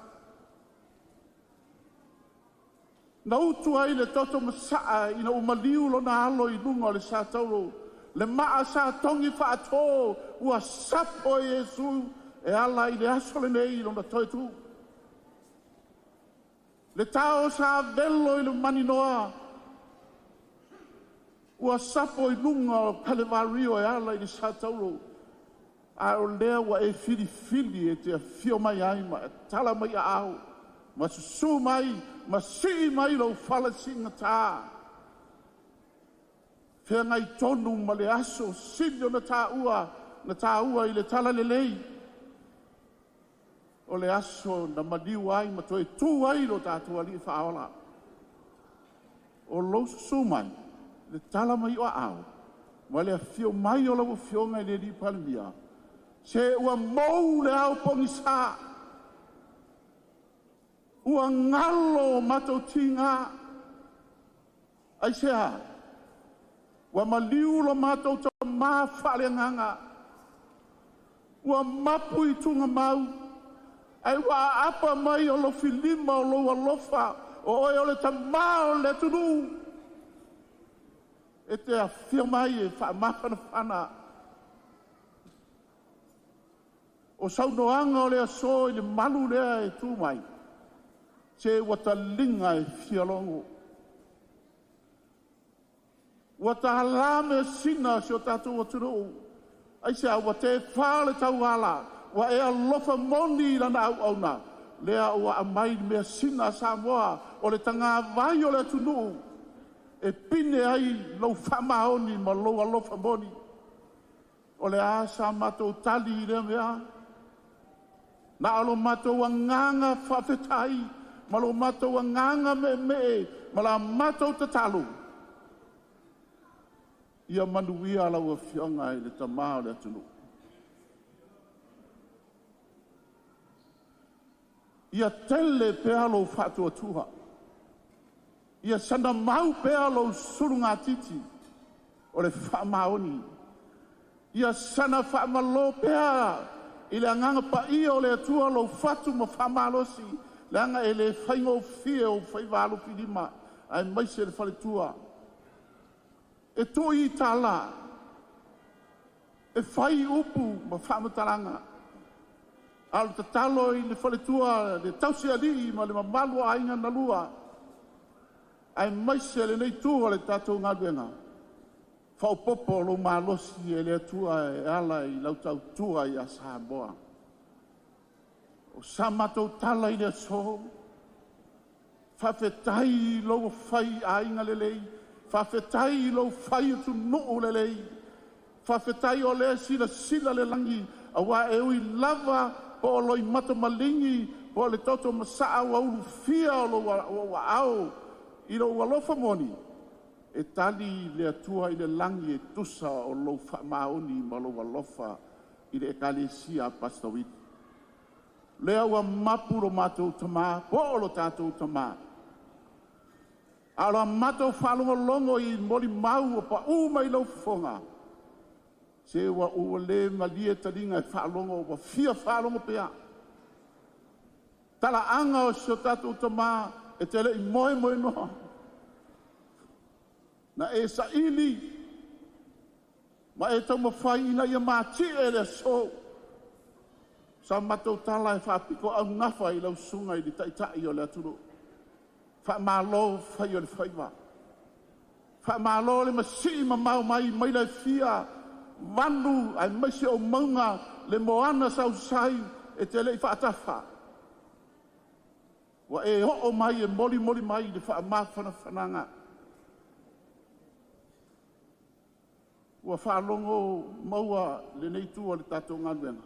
Na utu ai le toto masaa ina ua maliu lona alo i luga o le satauro, le maa sa togi faato ua sapo e Iesu e ala i le aso lenei lona toe tu. Le tao sa velo i le maninoa ua sapo i luga o Kalevario e ala i le satauro, a o lea ua e filifili e te afio mai ai ma tala mai aao, ma susu mai, ma sii mai lou fala siigata. Feagai tonu ma le aso sili ona taua, na taua i le talalelei, o le aso na maliu ai ma toe tu ai lo tatou alii faaola. O lou susu mai, le tala mai o aao, ma le afio mai o lau afioga i le alii Palemia, se ua mou le ao pogisa, ua galo o matou tiga. Aisea? Ua maliu lo matou tamā faaleagaga, ua mapu i tugamau, ai ua aapa mai o lofilima o lou alofa, o oe o le tamā o le atunuu, e te afio mai e faamafanafana. O saunoaga o le aso i le malu lea e tu mai, se ua taliga e fialogo. Ua tālā measina o si o tatou atunuu, aisea ua tefā le tauala, ua e alofa moni i lana auauna, lea ua aumai le measina a Samoa o le tagavai o le atunuu, e pine ai lou faamaoni ma lou alofa moni. O le a sa matou tali i lea mea? Na o lo matou agaga faafetai ma lo matou agaga meemee ma la matou tatalo. Ia manuia lau Afioga i le Tamā o le atunuu. Ia tele pea lou faatuatua. Ia sana mau pea lou sulugatiti o le faamaoni. Ia sana faamalo pea i le agaga paia o le Atua lou fatu ma faamalosi, leaga e le faigofie ou faiva alofilima aemaise le faletua. E tui i tala, e fai upu ma faamatalaga, a o le tatalo i le faletua, le tausialii ma le mamalu o aiga na lua, aemaise lenei itu o le tatou galuega, faaopoopo lou malosi e le Atua e ala i lau tautua ia Samoa. O sa matou tala i le aso, faafetai i lou fai aiga lelei, faafetai i lou fai atunuu lelei, faafetai o lea silasila le lagi, aua e ui lava po o loimata maligi, po o le toto masaa ua ulufia o lou aao i lou alofa moni, e tali le Atua i le lagi e tusa o lou faamaoni ma lou alofa i le Ekalesia a Pastor Wili. Lea ua mapu lo matou tamā, po o lo tatou tamā. A o la matou faalogologo i molimau ua paū mai lau fofoga, se ua le malie taliga e faalogo, ua fia faalogo pea. Talaaga o si o tatou tamā e te le i moemoenoa. Na e saili ma e taumafai ina ia matie le aso. Sa matou tala e faapito augafa i lau susuga i le Taitai o le atunuu. Faamalo fai o le faiva. Faamalo le masii mamao mai mai le fia vanu aemaise o mauga le moana sausai e te le i faatafa. Ua e oo mai e molimoli mai le faamafanafanaga. Ua faalogo maua lenei itu o le tatou galuega.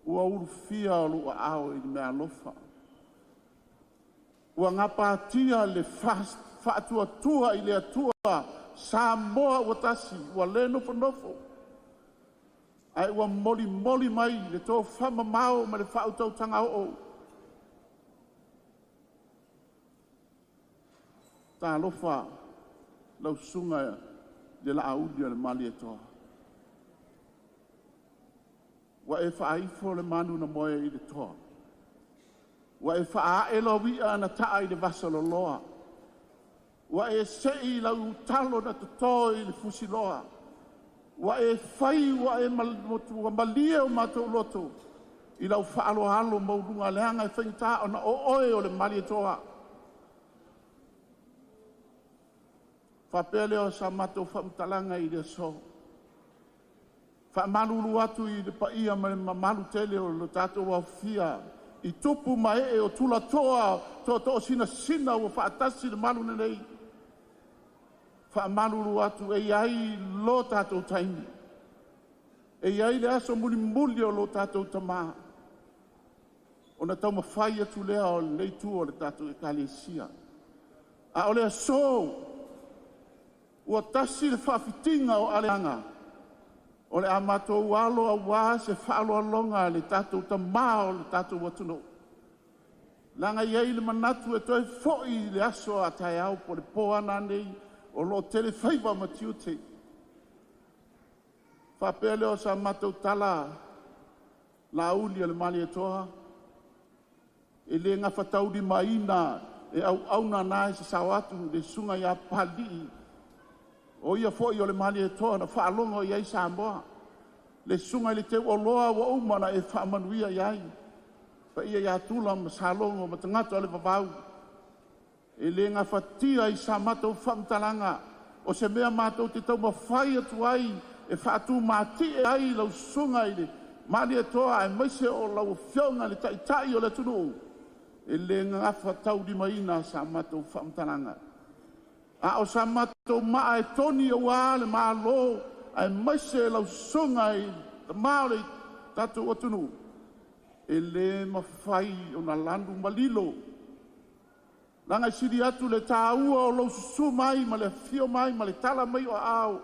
Ua ulufia o lou aao i le meaalofa. Ua gapatia le faatuatua i le Atua Samoa ua tasi, ua le nofonofo. Ae ua molimoli mai le tofamamao ma le faautautaga oo. Talofa lau susuga le Laauli o le Malietoa. Ua e faaifo le manu na moe i le toa. Ua e faaae lau ia na taa i le vasaloloa. Ua e sei lau talo na toto i le fusiloa. Ua e fai ua e ua malie o matou loto i lau faaaloalo maualuga leaga e faigata ona o oe o le Malietoa. Faapea lea o sa matou faamatalaga i le aso. Faamalulu atu i le paia ma le mamalu tele o le tatou aofia i tupu ma ee o tulatoa tootoosinasina ua faatasi le malu lenei. Faamalulu atu e i ai lo tatou taimi. E i ai le aso mulimuli o lo tatou tamā. Ona taumafai atu lea o lenei itu o le tatou Ekalesia. A o le aso ua tasi le faafitiga o aleaga, o le a matou alo auā se faaaloaloga a le tatou tamā o le tatou atunuu. Leaga e i ai le manatu e toe foi i le aso a taeao po o le po a nanei o lo o tele faiva ma tiute. Faapea lea o sa matou tala Laauli o le Malietoa, e le gafataulimaina e auauna na e sasao atu le susuga ia Papalii, o ia foi o le Malietoa na faalogo i ai Samoa. Le susuga i le teuoloa ua uma ona e faamanuia i ai. Paia ia Tula ma Salogo ma tagata o le vavau. E le gafatia i sa matou faamatalaga o se mea matou te taumafai atu ai e faatumatie ai lau susuga i le Malietoa aemaise o lau Afioga i le Taitai o le atunuu, e le gafataulimaina sa matou faamatalaga. A o sa matou maa e toni aua le Malo aemaise lau susuga i le Tama o le tatou atunuu, e le mafai ona lanu ma lilo, leaga e sili atu le taua o lou susu mai ma le afio mai ma le tala mai o aao.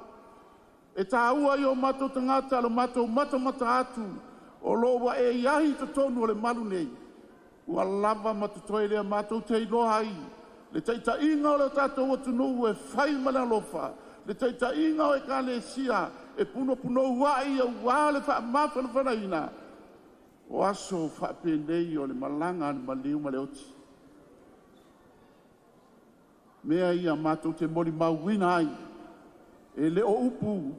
E taua i o matou tagata lo matou matamata atu o lo o ua e i ai i totonu o le malu nei, ua lava ma totoe lea matou te iloa ai le taitaiga o le tatou atunuu e fai ma le alofa, le taitaiga o Ekalesia e punopunouai aua le faamafanafanaina o aso faapenei o le malaga a le maliu ma le oti. Mea ia matou te molimauina ai, e le o upu,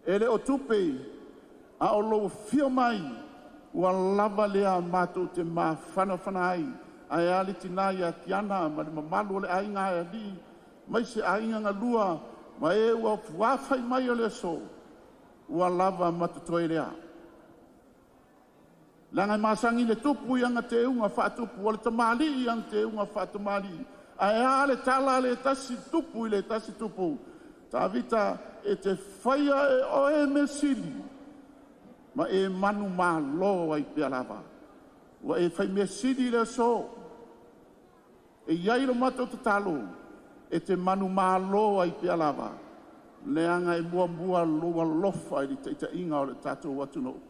e le o tupe, a o lou afio mai ua lava lea matou te mafanafana ai. Ae a le tina ia Tiana ma le mamalu o le aiga alii, aemaise aiga galua ma e ua fuafai mai o le aso, ua lava ma totoe lea. Leaga e masani le tupu i ana teuga faatupu, o le tamalii i ana teuga faatamalii. Ae a le tala a le tasi tupu i le tasi tupu, Tavita, e te faia e oe mea sili ma e manumalo ai pea lava. Ua e fai mea sili i le aso. E i ai lo matou tatalo, e te manumalo ai pea lava, leaga e muamua lou alofa i le taitaiga o le tatou atunuu.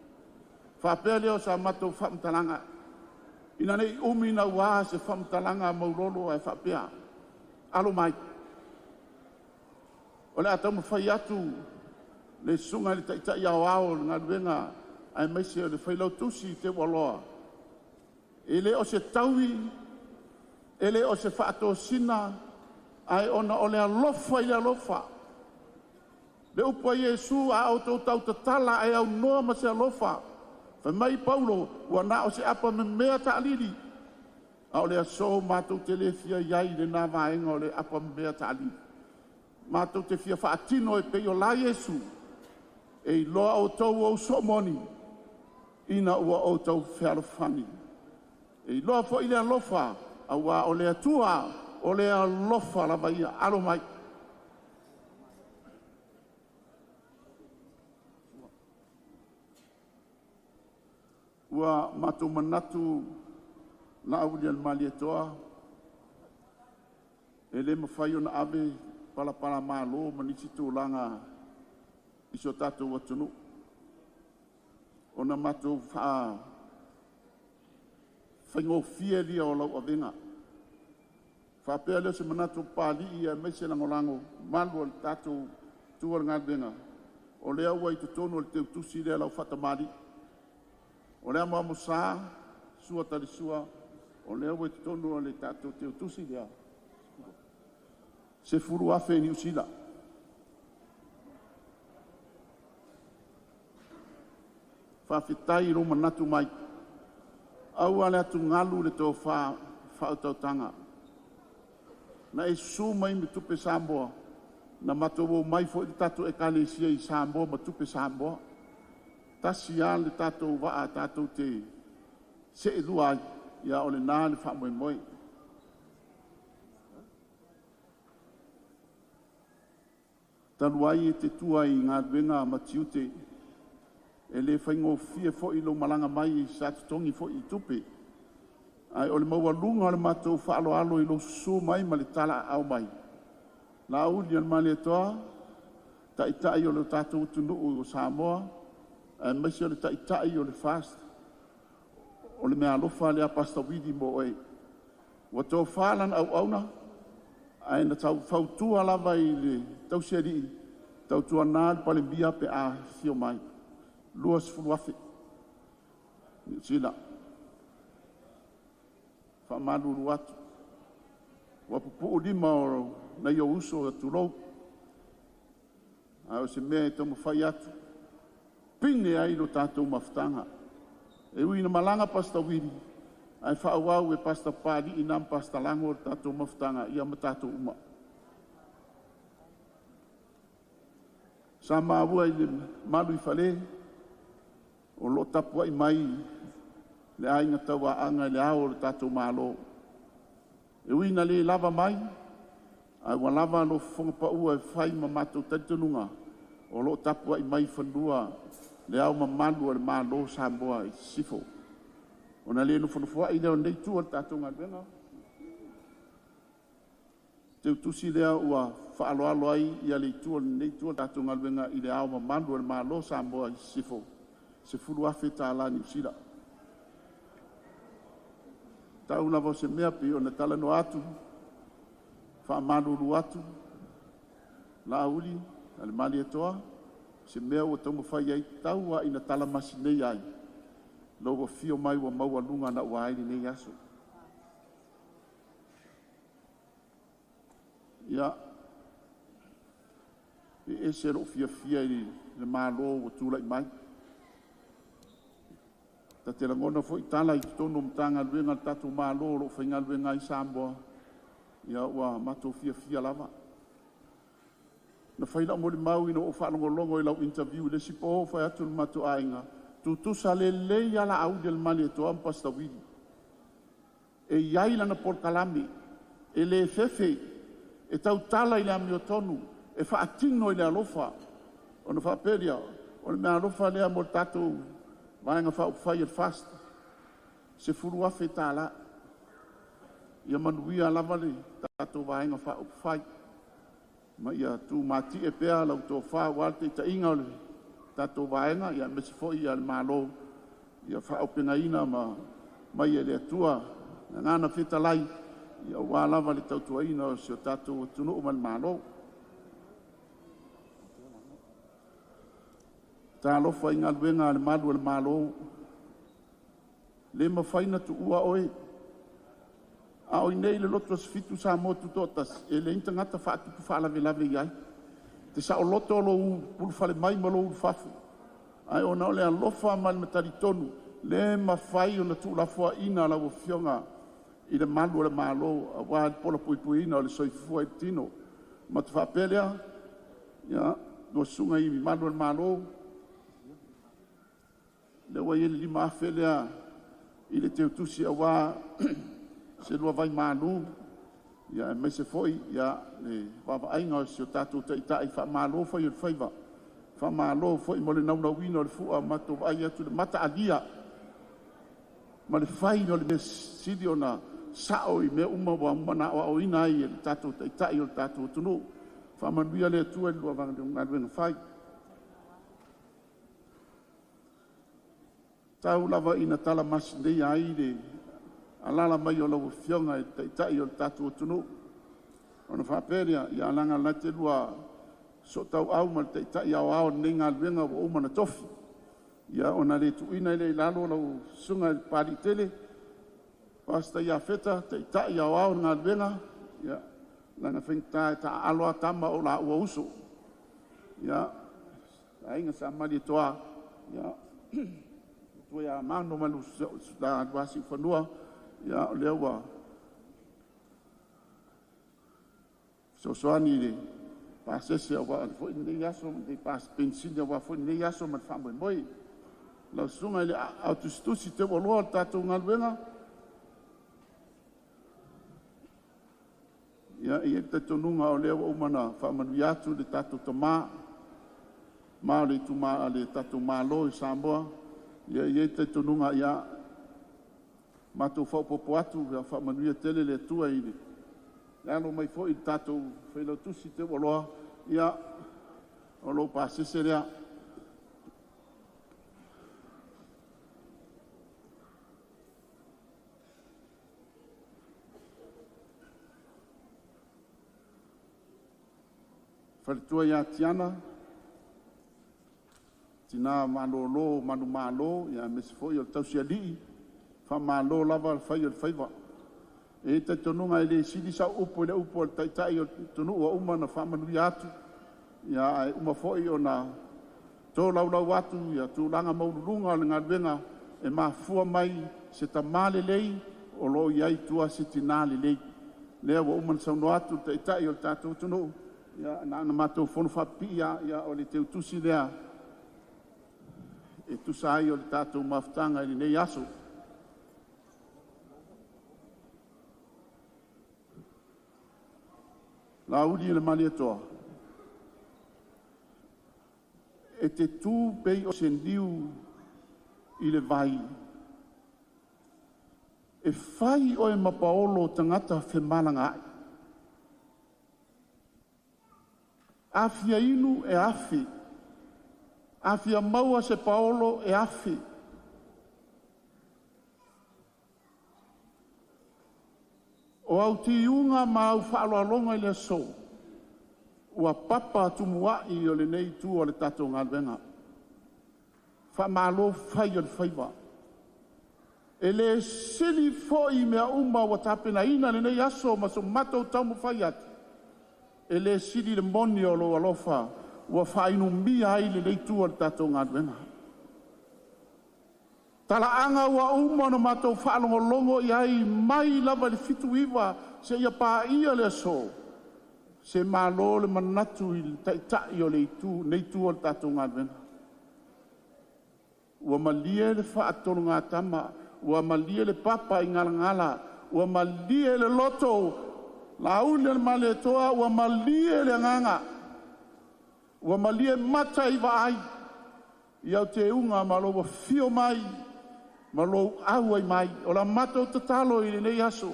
Faapea lea o sa matou faamatalaga, ina ne i umi naua se faamatalaga a Maulolo ae faapea, alo mai. O le a taumafai atu le susuga i le Taitai Aoao o le galuega aemaise o le Failautusi Teualoa. E le o se taui, e le o se faatosina, ae ona o le alofa i le alofa. Le upu a Iesu, a outou tautatala ae aunoa ma se alofa. Fai mai Paulo, ua na o se apa memea taalili. A o le aso matou te le fia i ai i lena vaega o le apa memea taalili. Matou te fia faatino e pei o la Iesu, e iloa outou o uso moni, ina ua outou fealofani. E iloa foi le alofa, aua o le Atua, o le alofa lava ia. Alo mai. Ua matou manatu Laaulialemalietoa, e le mafai ona ave palapalamalo ma nisi tulaga i si o tatou atunuu, ona matou faafaigofie lea o lau avega. Faapea lea o se manatu Papalii aemaise lagolago malu o le tatou tu o le galuega, o lea ua i totonu o le teutusi lea lau faatamalii. O le amoamosa, sua talisua, o lea ua i totonu o le tatou teutusi lea, 10,000 Niu Sila. Faafetai i lou manatu mai. Aua le atugalu i le tofa faautautaga. Na e susu mai ma tupe Samoa, na matou omai foi le tatou Ekalesia i Samoa ma tupe Samoa. Tasi lava le tatou vaa tatou te seelua ai, ia o lena le faamoemoe. Talu ai e te tua i galuega ma tiute, e le faigofie foi lou malaga mai sa totogi foi i tupe. Ae o le maualuga o le matou faaaloalo i lou susu mai ma le talaaao mai, Laaulialemalietoa, Taitai o le tatou atunuu o Samoa, aemaise o le Taitai o le FAST, o le meaalofa lea a Pastor Willie mo oe. Ua tofa lana auauna, ae na tau fautua lava i le tausialii, tautuana le Palemia pe a afio mai. 20,000 Niu Sila. Faamalulu atu, ua pupuu lima o nai ou uso, tulou, ae o se mea e taumafai atu. pine ai lo tatou mafutaga. E ui ina malaga Pastor Wili, ae faaauau e Pastor Papali'i na ma Pastor Lago le tatou mafutaga ia ma tatou uma. Sa maua i le malu i fale, o lo o tapuai mai le aiga tauaaaga i le ao o le tatou Malo. E ui ina le lava mai, ae ua lava lou fofoga paua e fai ma matou talitonuga o lo o tapuai mai i fanua le ao mamalu o le Malo o Samoa i Sisifo. Ona le nofonofoai lea o lenei itu o le tatou galuega, teutusi lea ua faaaloalo ai ia le itu o lenei itu o le tatou galuega i le ao mamalu o le Malo o Samoa i Sisifo, $10,000 tala Niu Sila. Tau lava o se mea pei ona talanoa atu, faamalulu atu, Laauli ma le Malietoa, se mea ua taumafai ai tau lava ina talamasi nei ai lou afio mai ua maualuga naua ai lenei aso. Ia, e ese lou fiafia i le Malo ua tulai mai. Ta te lagona foi tala i totonu o Matagaluega a le tatou Malo o lo o faigaluega ai Samoa, ia ua matou fiafia lava. Na fai lau molimau ina ua ou faalogologo i lau interview i le isi po, fai atu le matou aiga, tutusa lelei lava Laauli a le Malietoa ma Pastor Willie. E i ai lana polokalame, e le fefe, e tautala i le amiotonu, e faatino i le alofa. Ona faapea lea, o le meaalofa lea mo le tatou Vaega Faaupufai a le FAST, $10,000 tala. Ia manuia lava le tatou Vaega Faaupufai, ma ia tumatie pea lau tofa aua le taitaiga o le tatou Vaega, aemaise foi le Malo ia faaauupegaina mai e le Atua le Agaga Fetalai aua lava le tautuaina o si o tatou atunuu ma le Malo. Talofa i galuega a le malu o le Malo, le mafai ona tuua oe. A o i inei i le Loto Safitu Samoa Tutoatasi, e leai ni tagata faatupu faalavelave i ai. E te saoloto lou ulufale mai ma lou ulufafo, ae ona o le alofa ma le talitonu, le mafai ona tuulafoaiina lau Afioga i le malu o le Malo aua le polapuipuiina o le soifua i le tino. Ma ta faapea lea, ia, lau susuga i malu o le Malo, lea ua i ai le $5,000 lea i le teutusi aua se lua vai malu, ia aemaise foi ia le vaavaaiga o si o tatou Taitai. Faamalo fai o le faiva, faamalo foi mo le naunauina o le fua. Matou vaai atu i le mataalia ma le fai o le mea sili ona sao i mea uma ua uma ona aoaoina ai e le tatou Taitai o le tatou atunuu. Faamanuia le Atua i le lua galuega fai. Tau lava ina talamasinei ai le alaala mai o lau Afioga i le Taitai o le tatou atunuu. Ona faapea lea, ia leaga la te lua sootauau ma le Taitai aoao o lenei galuega ua uma ona tofi. Ia ona le tuuina lea i lalo lau susuga i le Papalii Tele, Pastor Iafeta, Taitai aoao o le galuega, ia leaga faigata e taaalo lava tama o laua uso. Ia, aiga Sa Malietoa, ia matua ia Mano ma le Siufanua, ia o lea ua fesoasoani i le pasese aua foi lenei aso, le penisini aua foi lenei aso ma le faamoemoe. Lau susuga i le Aao Tusitusi Teualoa o le tatou galuega, ia, e i ai le talitonuga o lea ua uma ona faamanuia atu le tatou Tama, ma o le le tatou Malo i Samoa, ia e i ai le talitonuga, ia, matou faaopoopo atu, ia faamanuia tele le Atua i le alo mai foi i le tatou Failautusi Teualoa, ia, o lou pasese lea. Faletua ia Tiana, tina malolo manumalo, ia aemaise foi o le tausialii, faamalo lava le fai o le faiva. E i ai talitonuga e le sili sau upu i le upu a le Taitai o le atunuu ua uma ona faamanuia atu, ia ae uma foi ona Tolaulau atu ia tulaga maualuluga o le galuega e mafua mai se tamā lelei o lo o i ai i tua se tinā lelei. Lea ua uma ona saunoa atu le Taitai o le tatou atunuu, ia na ona matou fonofaapipii lava, ia o le teutusi lea e tusa ai o le tatou mafutaga i lenei aso. Laauli ma le Malietoa, e te tu pei o se niu i le vai, e fai oe ma paolo o tagata femalagaai. A fia inu e 1,000, a fia maua se paolo e 1,000. O au tiuga ma au faaaloaloga i le aso, ua papa tumuai o lenei itu o le tatou galuega. Faamalo fai o le faiva. E le sili foi mea uma ua tapenaina lenei aso ma so matou taumafai atu, e le sili le moni o lou alofa ua faainumia ai lenei itu o le tatou galuega. Talaaga ua uma ona matou faalogologo i ai mai lava i le 79 seia paia le aso, se malo le manatu i le Taitai o le itu, lenei itu o le tatou galuega. Ua malie le faatolugatama, ua malie le papa i galagala, ua malie le loto, Laauli o le Malietoa, ua malie le agaga, ua malie mata i vaai, i au teuga ma lou afio mai, ma lou auai mai. O la matou tatalo i lenei aso,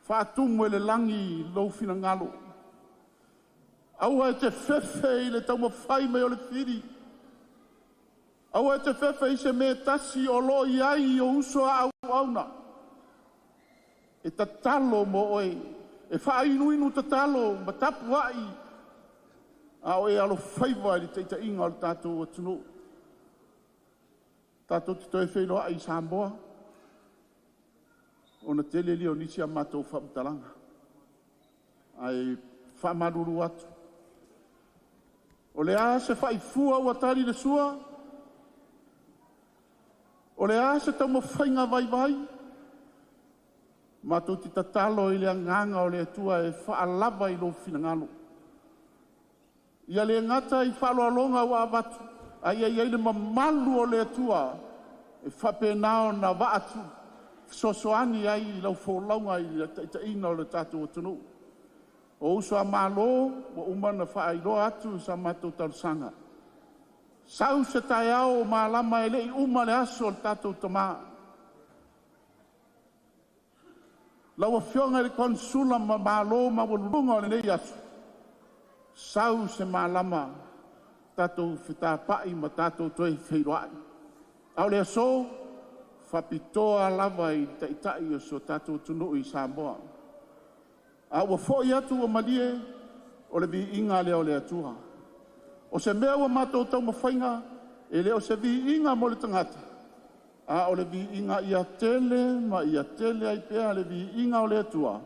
faatumu e le lagi lou finagalo. Aua e te fefe i le taumafai mai o le fili. Aua e te fefe i se mea tasi o lo o i ai i ou uso a auauna. E tatalo mo oe, e faainuinu tatalo ma tapuai, a o e alofaiva i le taitaiga o le tatou atunuu. Tatou te toe feiloai i Samoa, ona tele lea o nisi a matou faamatalaga. Ae faamalulu atu. O le a se faifua ua tali le sua? O le a se taumafaiga vaivai? Matou te tatalo i le agaga o le Atua e faalava i lou finagalo. Ia le gata i faaaloaloga ua avatu, a ia i ai le mamalu o le Atua e faapena ona vaatu fesoasoani ai i lau folauga i le taitaiga o le tatou atunuu. O uso a Malo ua uma ona faailoa atu sa matou talosaga. Sau se taeao o malama e le i uma le aso o le tatou tamā. Lau Afioga i le Konesula ma Malo maualuluga o lenei aso, sau se malama tatou fetapai ma tatou toe feiloai. A o le aso, faapitoa lava i le Taitai o si o tatou atunuu i Samoa. A ua foi atu ua malie, o le viiga lea o le Atua. O se mea ua matou taumafaiga, e le o se viiga mo le tagata, a o le viiga ia tele ma ia tele ai pea le viiga o le Atua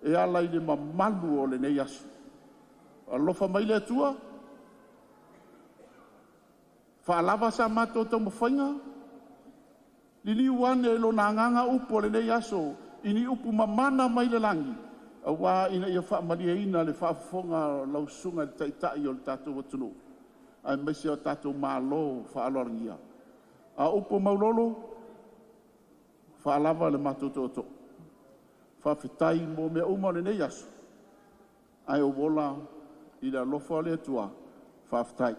e ala i le mamalu o lenei aso. Alofa mai le Atua, faalava sa matou taumafaiga, liliu ane i lona agaga upu o lenei aso, i ni upu mamana mai le lagi, auā ina ia faamalieina le faafofoga o lau susuga i le Taitai o le tatou atunuu, aemaise o tatou malo faaaloalogia. A o upu maulolo, faalava le matou tootoo. Faafetai mo mea uma o lenei aso, ae ou ola i le alofa o le Atua. Faafetai.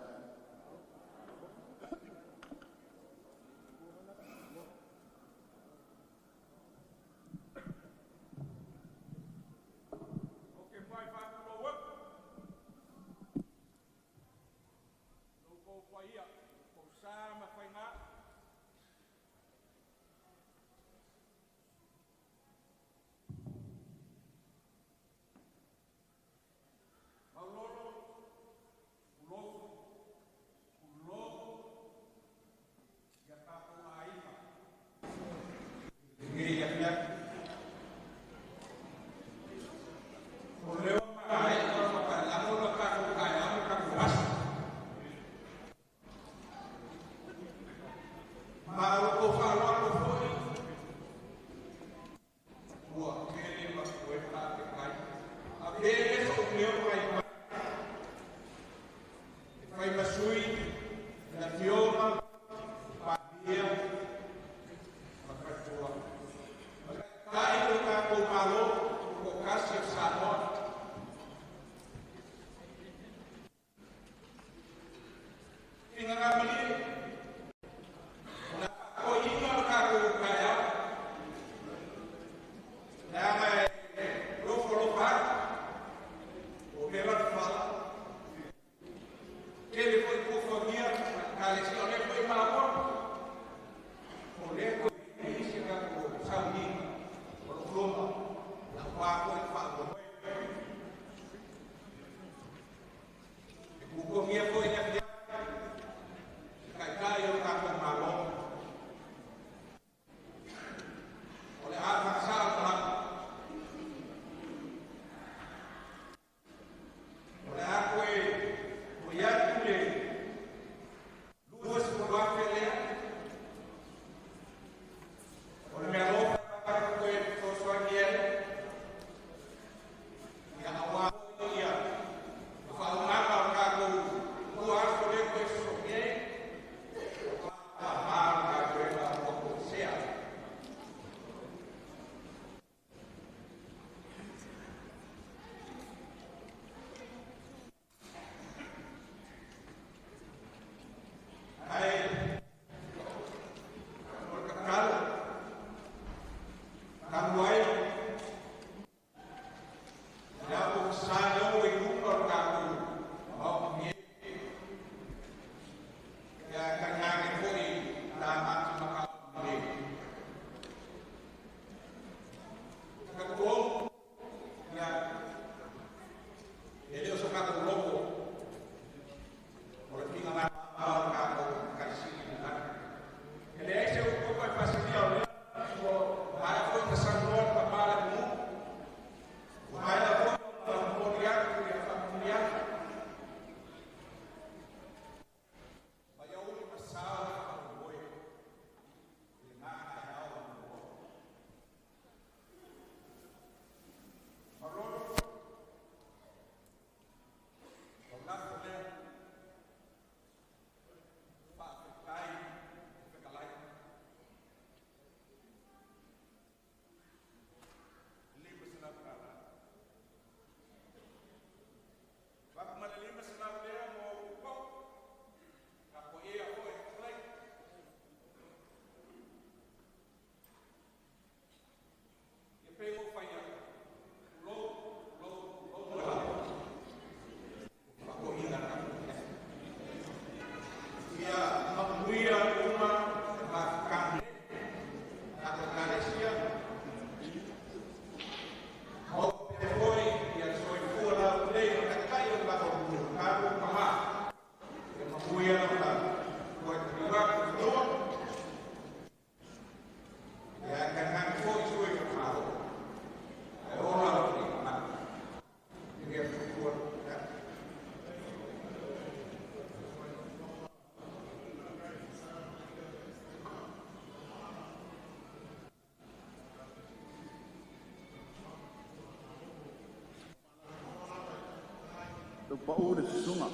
Pau le susuga.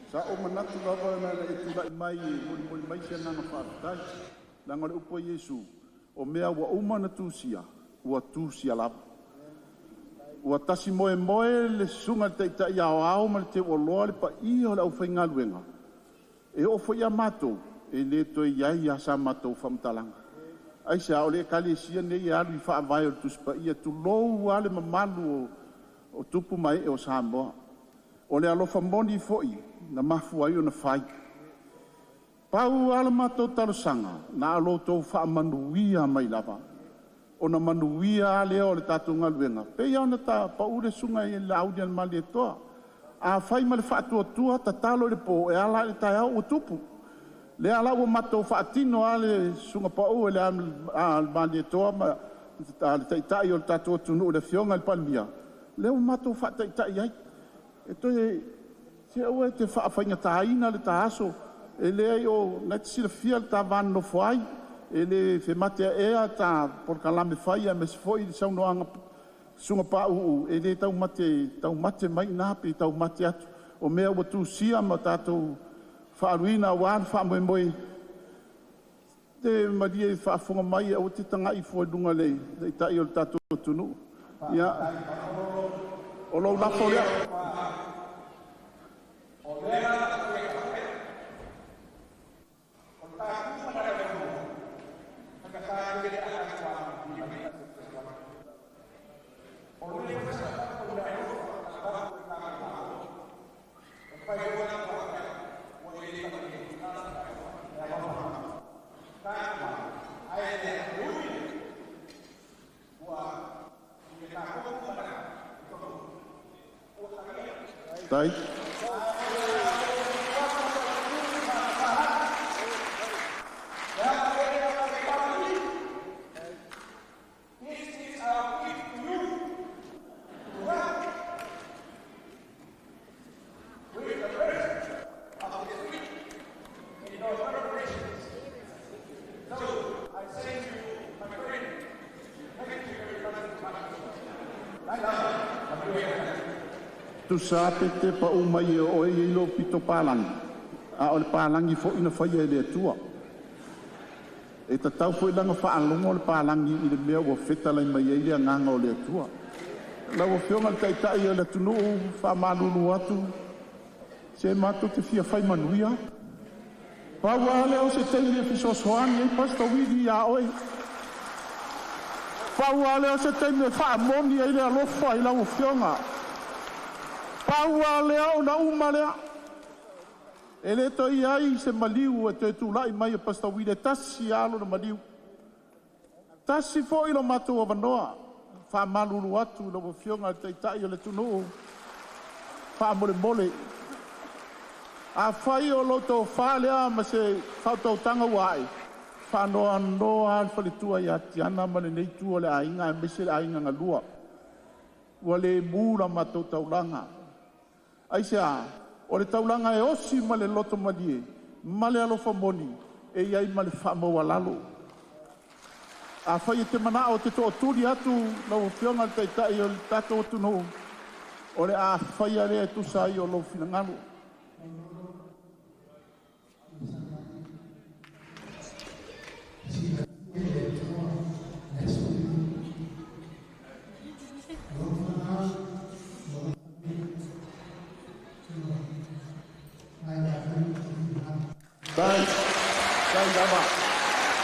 Sa ou manatu lava na e tula'i mai e molimoli mai se agaga faafetai. Leaga o le upu a Iesu, o mea ua uma ona tusia, ua tusia lava. Ua tasi moemoe le susuga i le Taitai Aoao ma le teuoloa le paia o le aufaigaluega. E oo foi ia matou, e lē toe i ai a sa matou faamatalaga. Aisea, o le Ekalesia nei e alu i faavae o le Tusi Paia, tulou a le mamalu o tupu ma ee o Samoa. O le alofa moni foi na mafua ai ona fai. Pau lava la matou talosaga, na o lo outou faamanuia mai lava, ona manuia lava lea o le tatou galuega, pei ona pau le susuga i le Laauli a le Malietoa. A fai ma le faatuatua, tatalo i le po e ala ae i le taeao ua tupu. Lea la ua matou faatino lava le susuga pau i le Malietoa ma le Taitai o le tatou atunuu le Afioga i le Palemia, lea ua matou faataitai ai. E toe se aua e te faafaigataina le ta aso, e leai o lena e te silafia le ta va nonofo ai, e le femateaea ta polokalame fai aemaise foi le saunoaga Suga pa'u'u e lē taumate taumate mai inā pe taumate atu o mea ua tusia ma tatou faaluina auā le faamoemoe te malie i faafofoga mai aua te taga'i fua i luga le taita'i o le tatou atunuu. Ia o lou lafo lea. Tai. Tusa pe te pa'u mai e oe i lou pito palagi, a o le palagi fo'i na faia e le Atua. E tatau fo'i lana faalogo le palagi i le mea ua fetalai mai ai le agaga o le Atua. Lau Afioga le Taitai o le atunuu, faamalulu atu, se matou te fia fai manuia. Pau lava lea o se taimi e fesoasoani ai Pastor Willie iā oe. Pau lava lea o se taimi e faamoni ai le alofa i lau Afioga. Pau lava lea ona uma lea. E lē toe i ai se maliu e toe tula'i mai e Pastor Willie, e tasi lava lona maliu. Tasi fo'i lo matou avanoa, faamalulu atu i lau Afioga le Taitai o le atunuu, faamolemole. Afai o lou tofā lea ma se faautautaga ua a'e, faanoanoa le faletua ia Tiana ma lenei itu o le aiga aemaise le aiga galua. Ua lemu la matou taulaga. Aisea? O le taulaga e osi ma le loto malie ma le alofa moni e i ai ma le faamaualalo. Afai e te mana'o te to'atuli atu lau Afioga le Taitai o le tatou atunuu, o le a faia lea e tusa ai o lou finagalo. Tai, tai lava.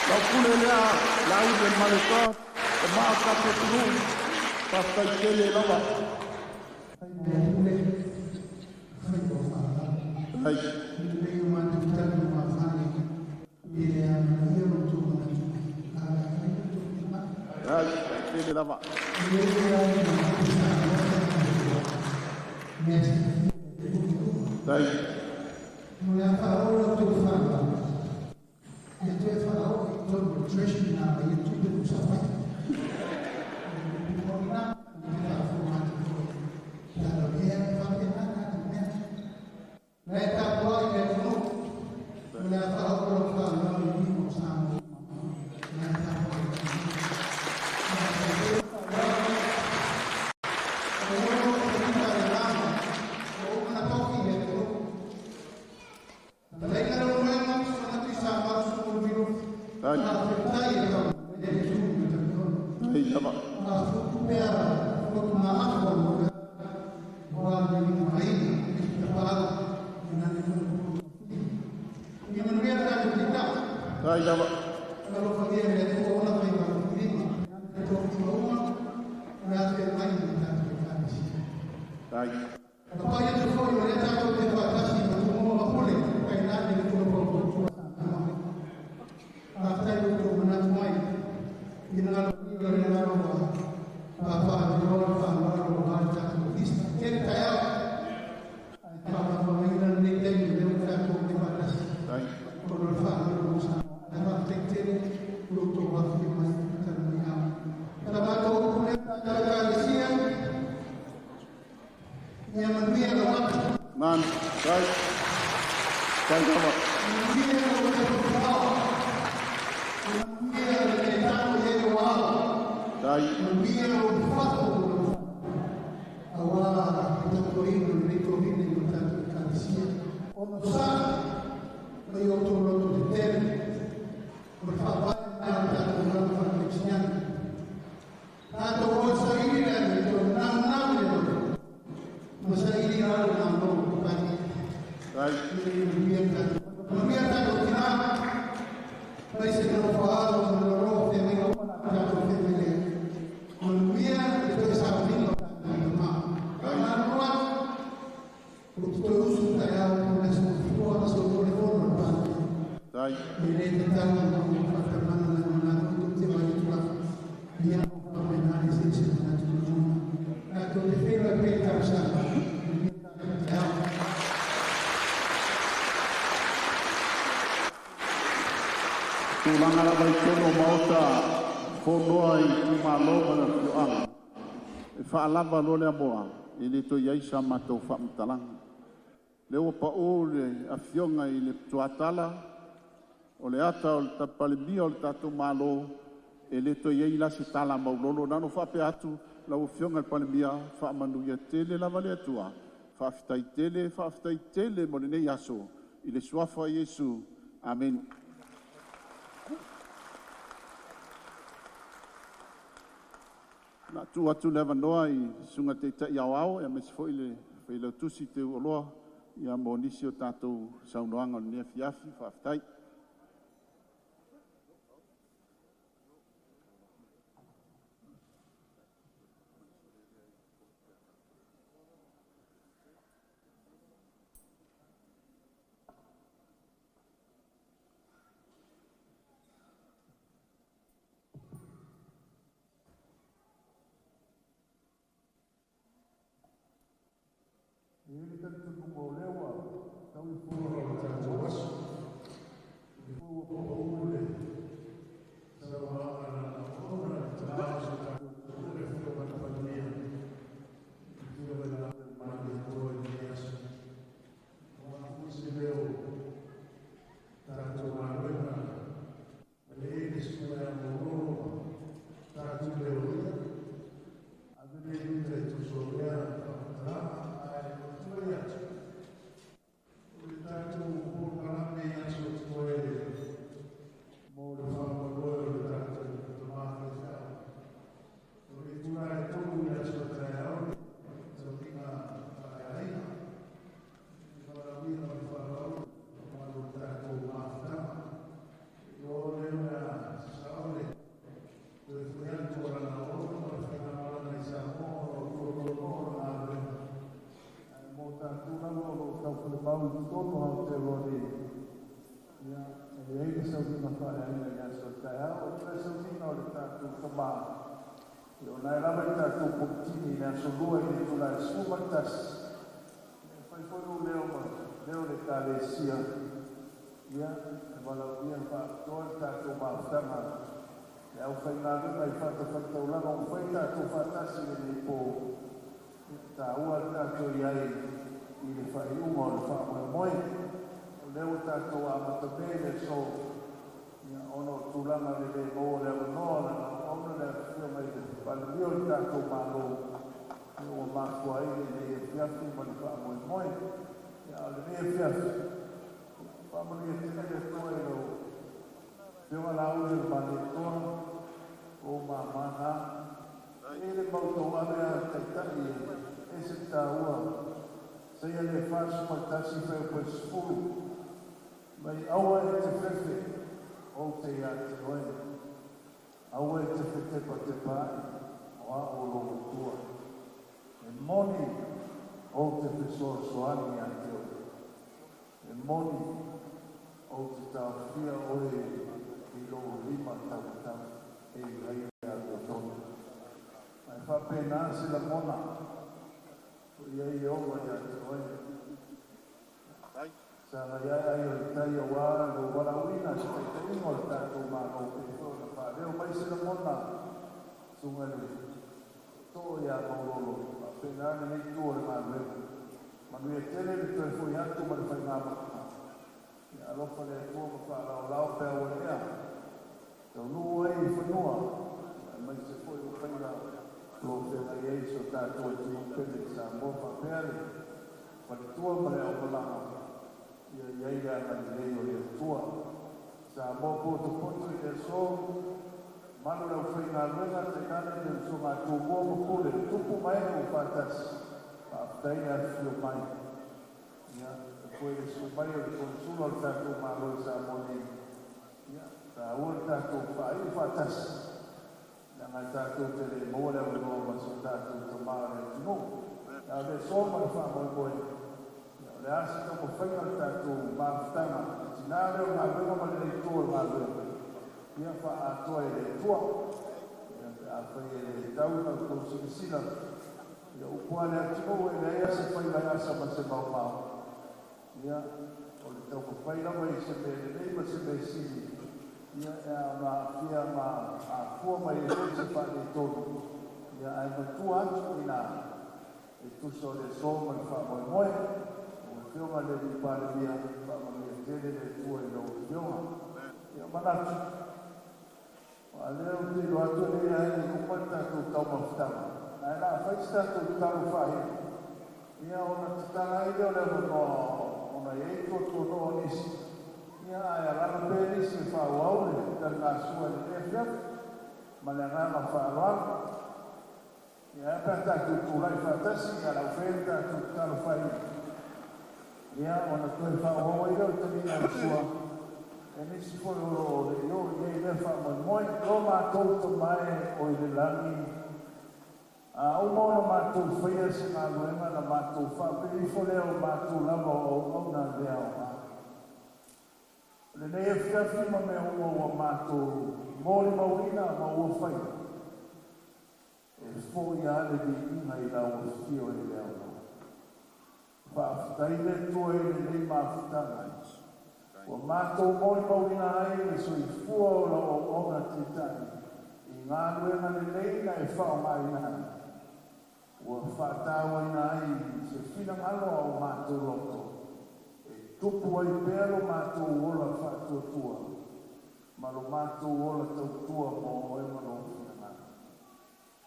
Lau pule lea, Laauli e Malietoa, o maa o tatou atunuu, faafetai tele lava. Tai. Tai, tele lava. Tai. Tai. Tai lava. Tai lava. Tai. Man, tai. Tai lava. Tai. Tulaga lava i totonu o Maota Fonoa i itumalo ma le afioaga, e faalava loa le amoa, e le toe i ai sa matou faamatalaga. Lea ua pau le afioga i le tuatala o le ata o le Palemia o le tatou Malo, e le toe i ai la se tala maulolo. Na ona ou faapea atu lau Afioga i le Palemia, faamanuia tele lava le Atua. Faafetai tele, faafetai tele mo lenei aso i le suafa o Iesu. Amene. Na tuu atu le avanoa i le Susuga i le Taitai Aoao aemaise foi le Failautusi Teuoloa ia mo nisi o tatou saunoaga o lenei afiafi. Faafetai. E i ai le talitonuga o lea ua tau i fuga o le tatou aso. O lea foi ua pauu le saunoaga a lana auauna, le tama o si o tatou atunuu, le Afioga i le Palemia, le Afioga i le Malietoa i lenei aso. Aua foi se leo o tatou galuega na le i le susuga ia Maulolo ma tatou leoia. Ave lenei minute e tusa o lea faamatalaga, ae ou te tulai atu o le tatou polokalame i aso totoe mo le faamoemoe o le tatou tama faifeau. O le itula e 3 i le aso a taeao le sauniga faaleaiga, le valaauina o le faaaloalo mamalu o le tatou mafutaga. O lea o le a sasao le toe foi atu o lana auauna ma le faigamalaga i Samoa ona o tuatuanoa o lana galuega. Ae mo tatou lava o lo o taufalemau i totonu o Aotearoa nei, ia, e i ai le sauniga faaleaiga i le aso a taeao. O le sauniga o le tatou tama, ia o la e lava i tatou politini i le aso 2 i le itula e 11. E fai foi lou leo ma leo le Ekalesia, ia, e valaaulia faapitoa le tatou mafutaga, le aufaigaluega i fatafaitaulaga ua fai tatou faatasi i lenei po. Ia, taua le tatou i ai i le faaiuga o le faamoemoe. O lea ua tatou amatamea i le aso, ia, ona o tulaga le le maua o le avanoa o lana auauna le afioga i le Palemia o le tatou Malo, ia, ua mafua ai lenei afiafi ma le faamoemoe. Ia, a o lenei afiafi, ia, faamanuia tele le Atua i lau afioga Laauli o le Malietoa, o mamana. E le mau tauave a taitai e ese le taua. Saia le 41 fuaiupu e 10. Mai aua e te fefe ou te ia te oe. Aua e te fetepatepa ai o a o lou Atua. E moni ou te fesoasoani ia te oe. E moni ou te taofia oe i lou lima taumatau e i ai le amiotonu. Ae faapena se lagona o i ai e ola ia te oe. Sa ngai ae ai o le tai aua lou valaauina se taitaiga o le tatou Malo pei foi ona faaleo mai se lagona susuga i le tootoo ia Maulolo. Faapena lenei itu o le galuega. Manuia tele le toe foi atu ma le faigamalaga. Ia alofa le Atua ma faalaolao pe ua ea taunuu ai i fanua, aemaise foi o faiga o lo o feagai ai si o tatou atunuu pele i Samoa faapea le faletua ma le aumalaga, ia i ai le agalelei o le Atua. Samoa potopoto i le aso, malu le aufaigaluega, tainane le usoga a Tumua ma Pule, tupu ma ee ua faatasi, faafetai le afifio mai. Ia, e foi le susu mai o le Konesula o le tatou Malo i Samoa nei, ia, taua le tatou faaiu faatasi, leaga e tatou te le maua le avanoa ma si o tatou tama o le atunuu. A o le aso ma le faamoemoe, ia, o le a se taumafaiga o le tatou mafutaga, le tina lea o galuega ma lenei itu o le galuega, ia faaatoa e le Atua. Ia, pe afai e le tau na outou silasila, Ia upu a le atunuu e leai a se faiva e asa ma se maomao. Ia, o le taumafai lava i se mea lelei ma se mea sili, ia e a ona aafia ma afua mai ai foi se faaletonu, ia ae matua atu i ina e tusa o le aso ma le faamoemoe. Lau Afioga i le Alii Palemia, faamanuia tele le Atua i lau Afioga. Ia manatu, aua o lea ou te iloa atu e leai lava e le i uma le tatou taumafataga, ae o le a fai se tatou tatalo faaiu, ia ona tatala ai lea o le avanoa ona e i ai tuatuanoa o nisi, ia ae alaala pea nisi e faaauau le taligasua i lenei afiafi ma le agaga faaaloalo. Ia ae a pe a tatou tulai faatasi, ia laufei le tatou tatalo faaiu, ia ona toe faaauau ai lea o le taliga o le sua e nisi foi o lo o le i oo i ai i lea faamoemoe. Lo matou Tama e o i le lagi, a uma ona matou faia se galuega na matou faapea ifo lea o matou lava o auauna le aoga. O lenei afiafi ma mea uma ua matou molimauina ma ua faia, e fo'i lava le viiga i lau afio e le aoga. Faafetai le Atua i lenei mafutaga ua matou molimauina ai le soifua o lau auauna taitai i galuega lelei na e faaaogaina ai, ua faatauaina ai se finagalo a o matou loto e tupu ai pea lo matou ola faatuatua ma lo matou ola tautua mo oe ma lou finagalo.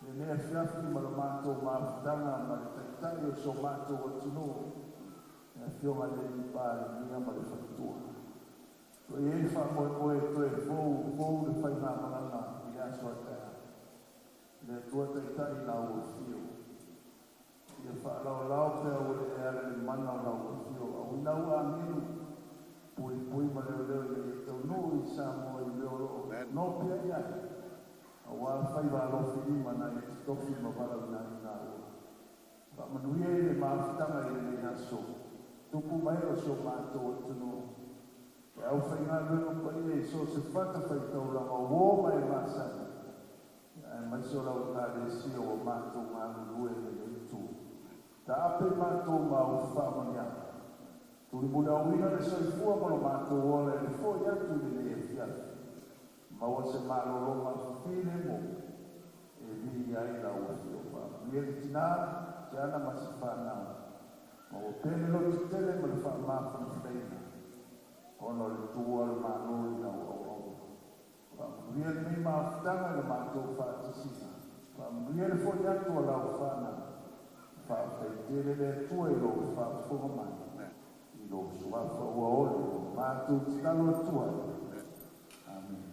Lenei afiafi ma lo matou mafutaga ma le Taitai o si o matou atunuu, le Afioga i le Alii Palemia ma le faletua. Toe i ai le faamoemoe e toe fou fou le faigamalaga i le aso a taeao. Le Atua Taitai i lau afio. Ia faalaolao pea ua le e ala i le mana o lau afio, auina au agelu, puipui ma leoleo ina ia taunuu i Samoa i mea o lo o nopiai ai, aua faiva alofilima na e totofi ma valaauina ai gaua. Faamanuia i le mafutaga i lenei aso, tupu mai o si o matou atunuu, le aufaigaluega paia i so o se fatafaitaulaga o uo ma e masani, aemaise o lau Ekalesia ua matou galulue i lenei itu. Taape matou ma au faamanuiaga. Tulimuliauina le soifua ma lo matou ola e le fo'i atu i lenei afiafi. Maua se malologa filemu e viia ai lau Afioga. Faamanuia le tinā, se ana ma se fanau. Maua pea le lototele ma le faamafanafanaina ona o le tuua o le Malo i lau auauna. Faamanuia lenei mafutaga i le matou faatasiga. Faamanuia le fo'i atu o lau fanau. Faafetai tele le Atua i lou faafofoga mai i lou suafa ua ole ua matou tatalo atu ai. Amene.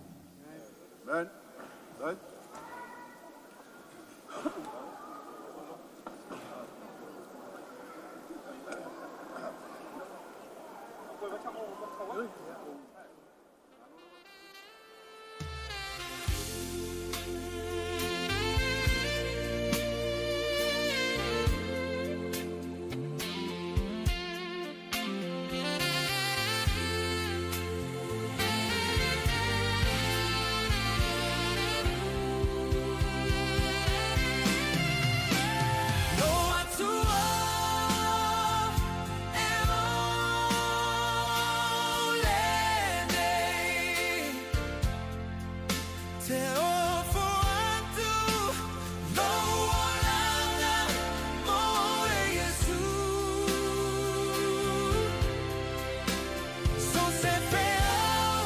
Amen. Amen. Lo Atua e o lenei, te ofo atu lou olaga mo e Iesu. So se feau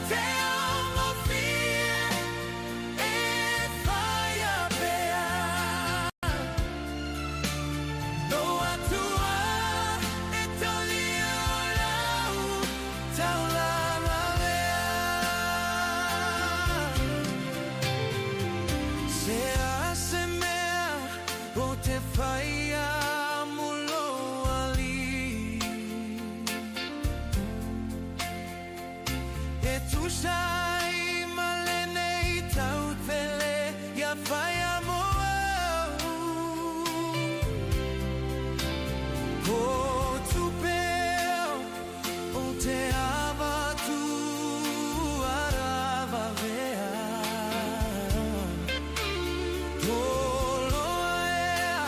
te augofie e whaia pea. Lo Atua e taulia o lau taulaga lea. Se a se mea o te whaia mo lo ali. E tusa ai ma lenei tautele ia whaia mo au. Ko tupe o te avatu aravavea. Toloa ea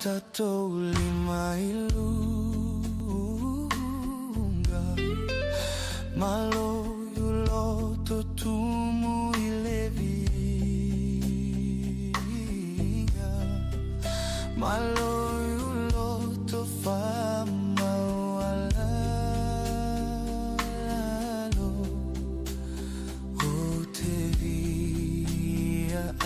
Tatou lima i luga Malo i uloto tumu i le viga Malo i uloto whaamaualalo O te via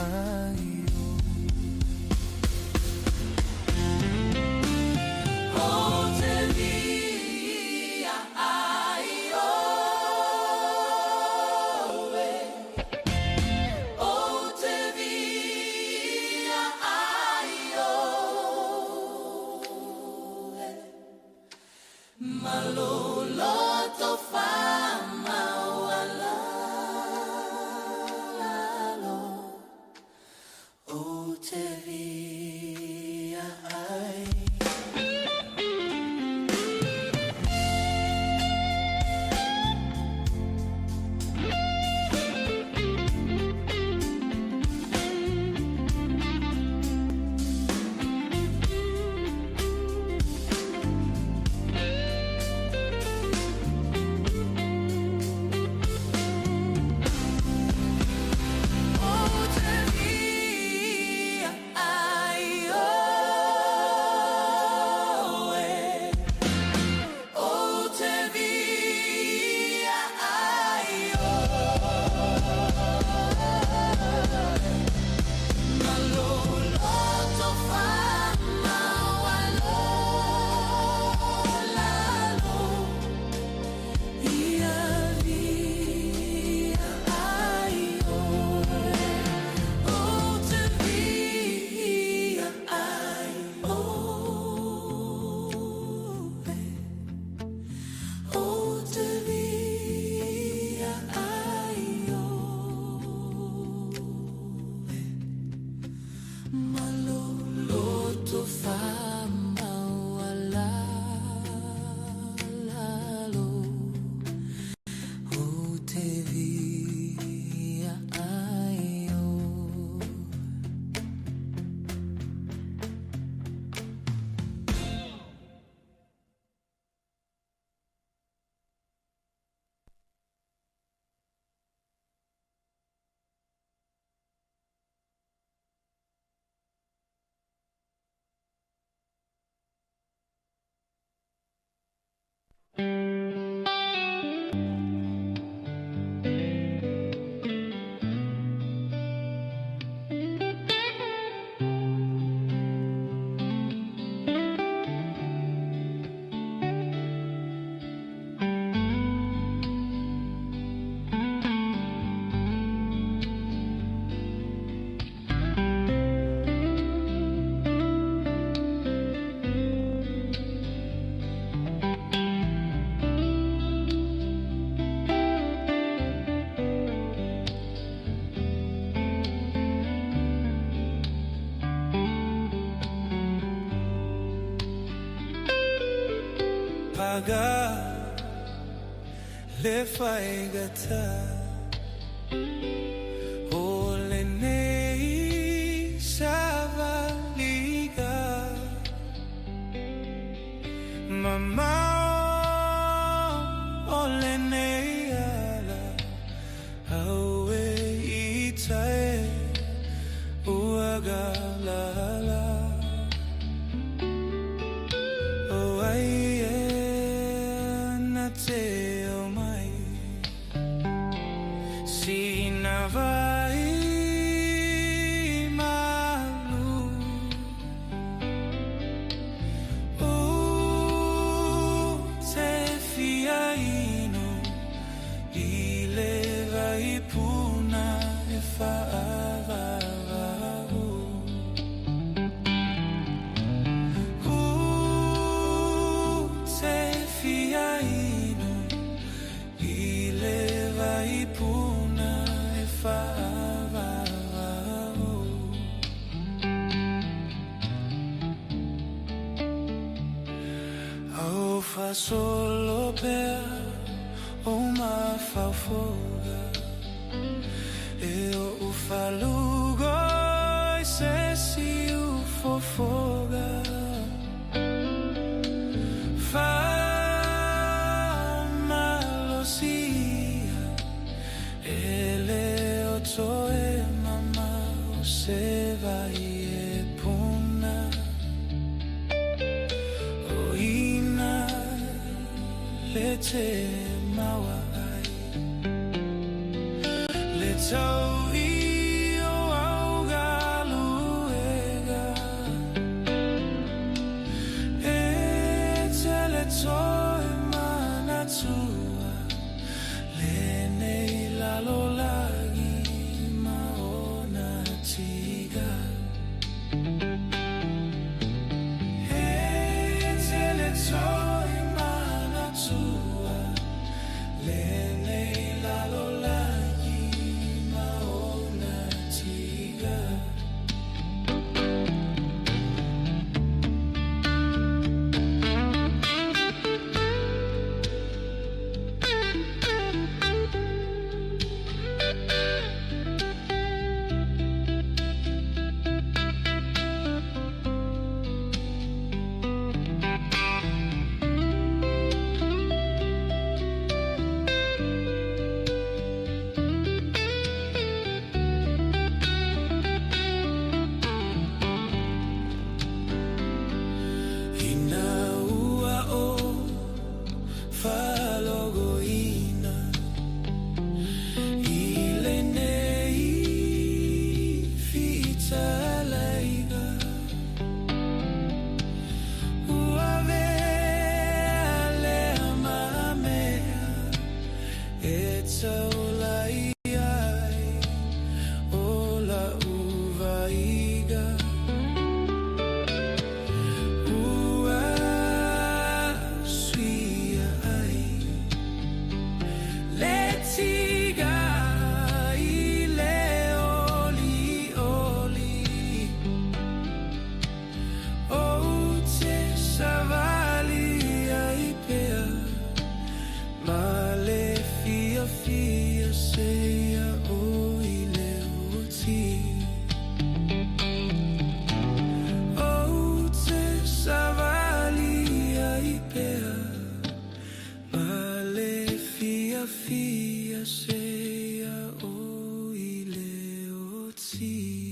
ai aga le faigata o lenei savaliga mamao o lenei ala aue i tae uaga lala o ai e na te o mai sina vai malu o te fia inu i le vai puna e whaavavau. O te fia inu i le vai puna e whaavavau. Au fasolo pea o mafaufoga e o ufalugo i se si ufofoga Whamalosia e le o toe mama o se vai e puna o ina le te maua ai le tau i o au galuega e te le toe manatua lenei lalolagi ma ona tiga e te le toe manatua lenei lalolagi ma ona tiga. Ina ua o whalogoina i lenei fitalaiga ua vea lea mamea e taulai ai o la uvaiga ua suia ai le tiga i le oli oli o te savali ai pea ma le fia fia se ia o i le oti o te savali ai pea ma le fia fia se ia o i le oti.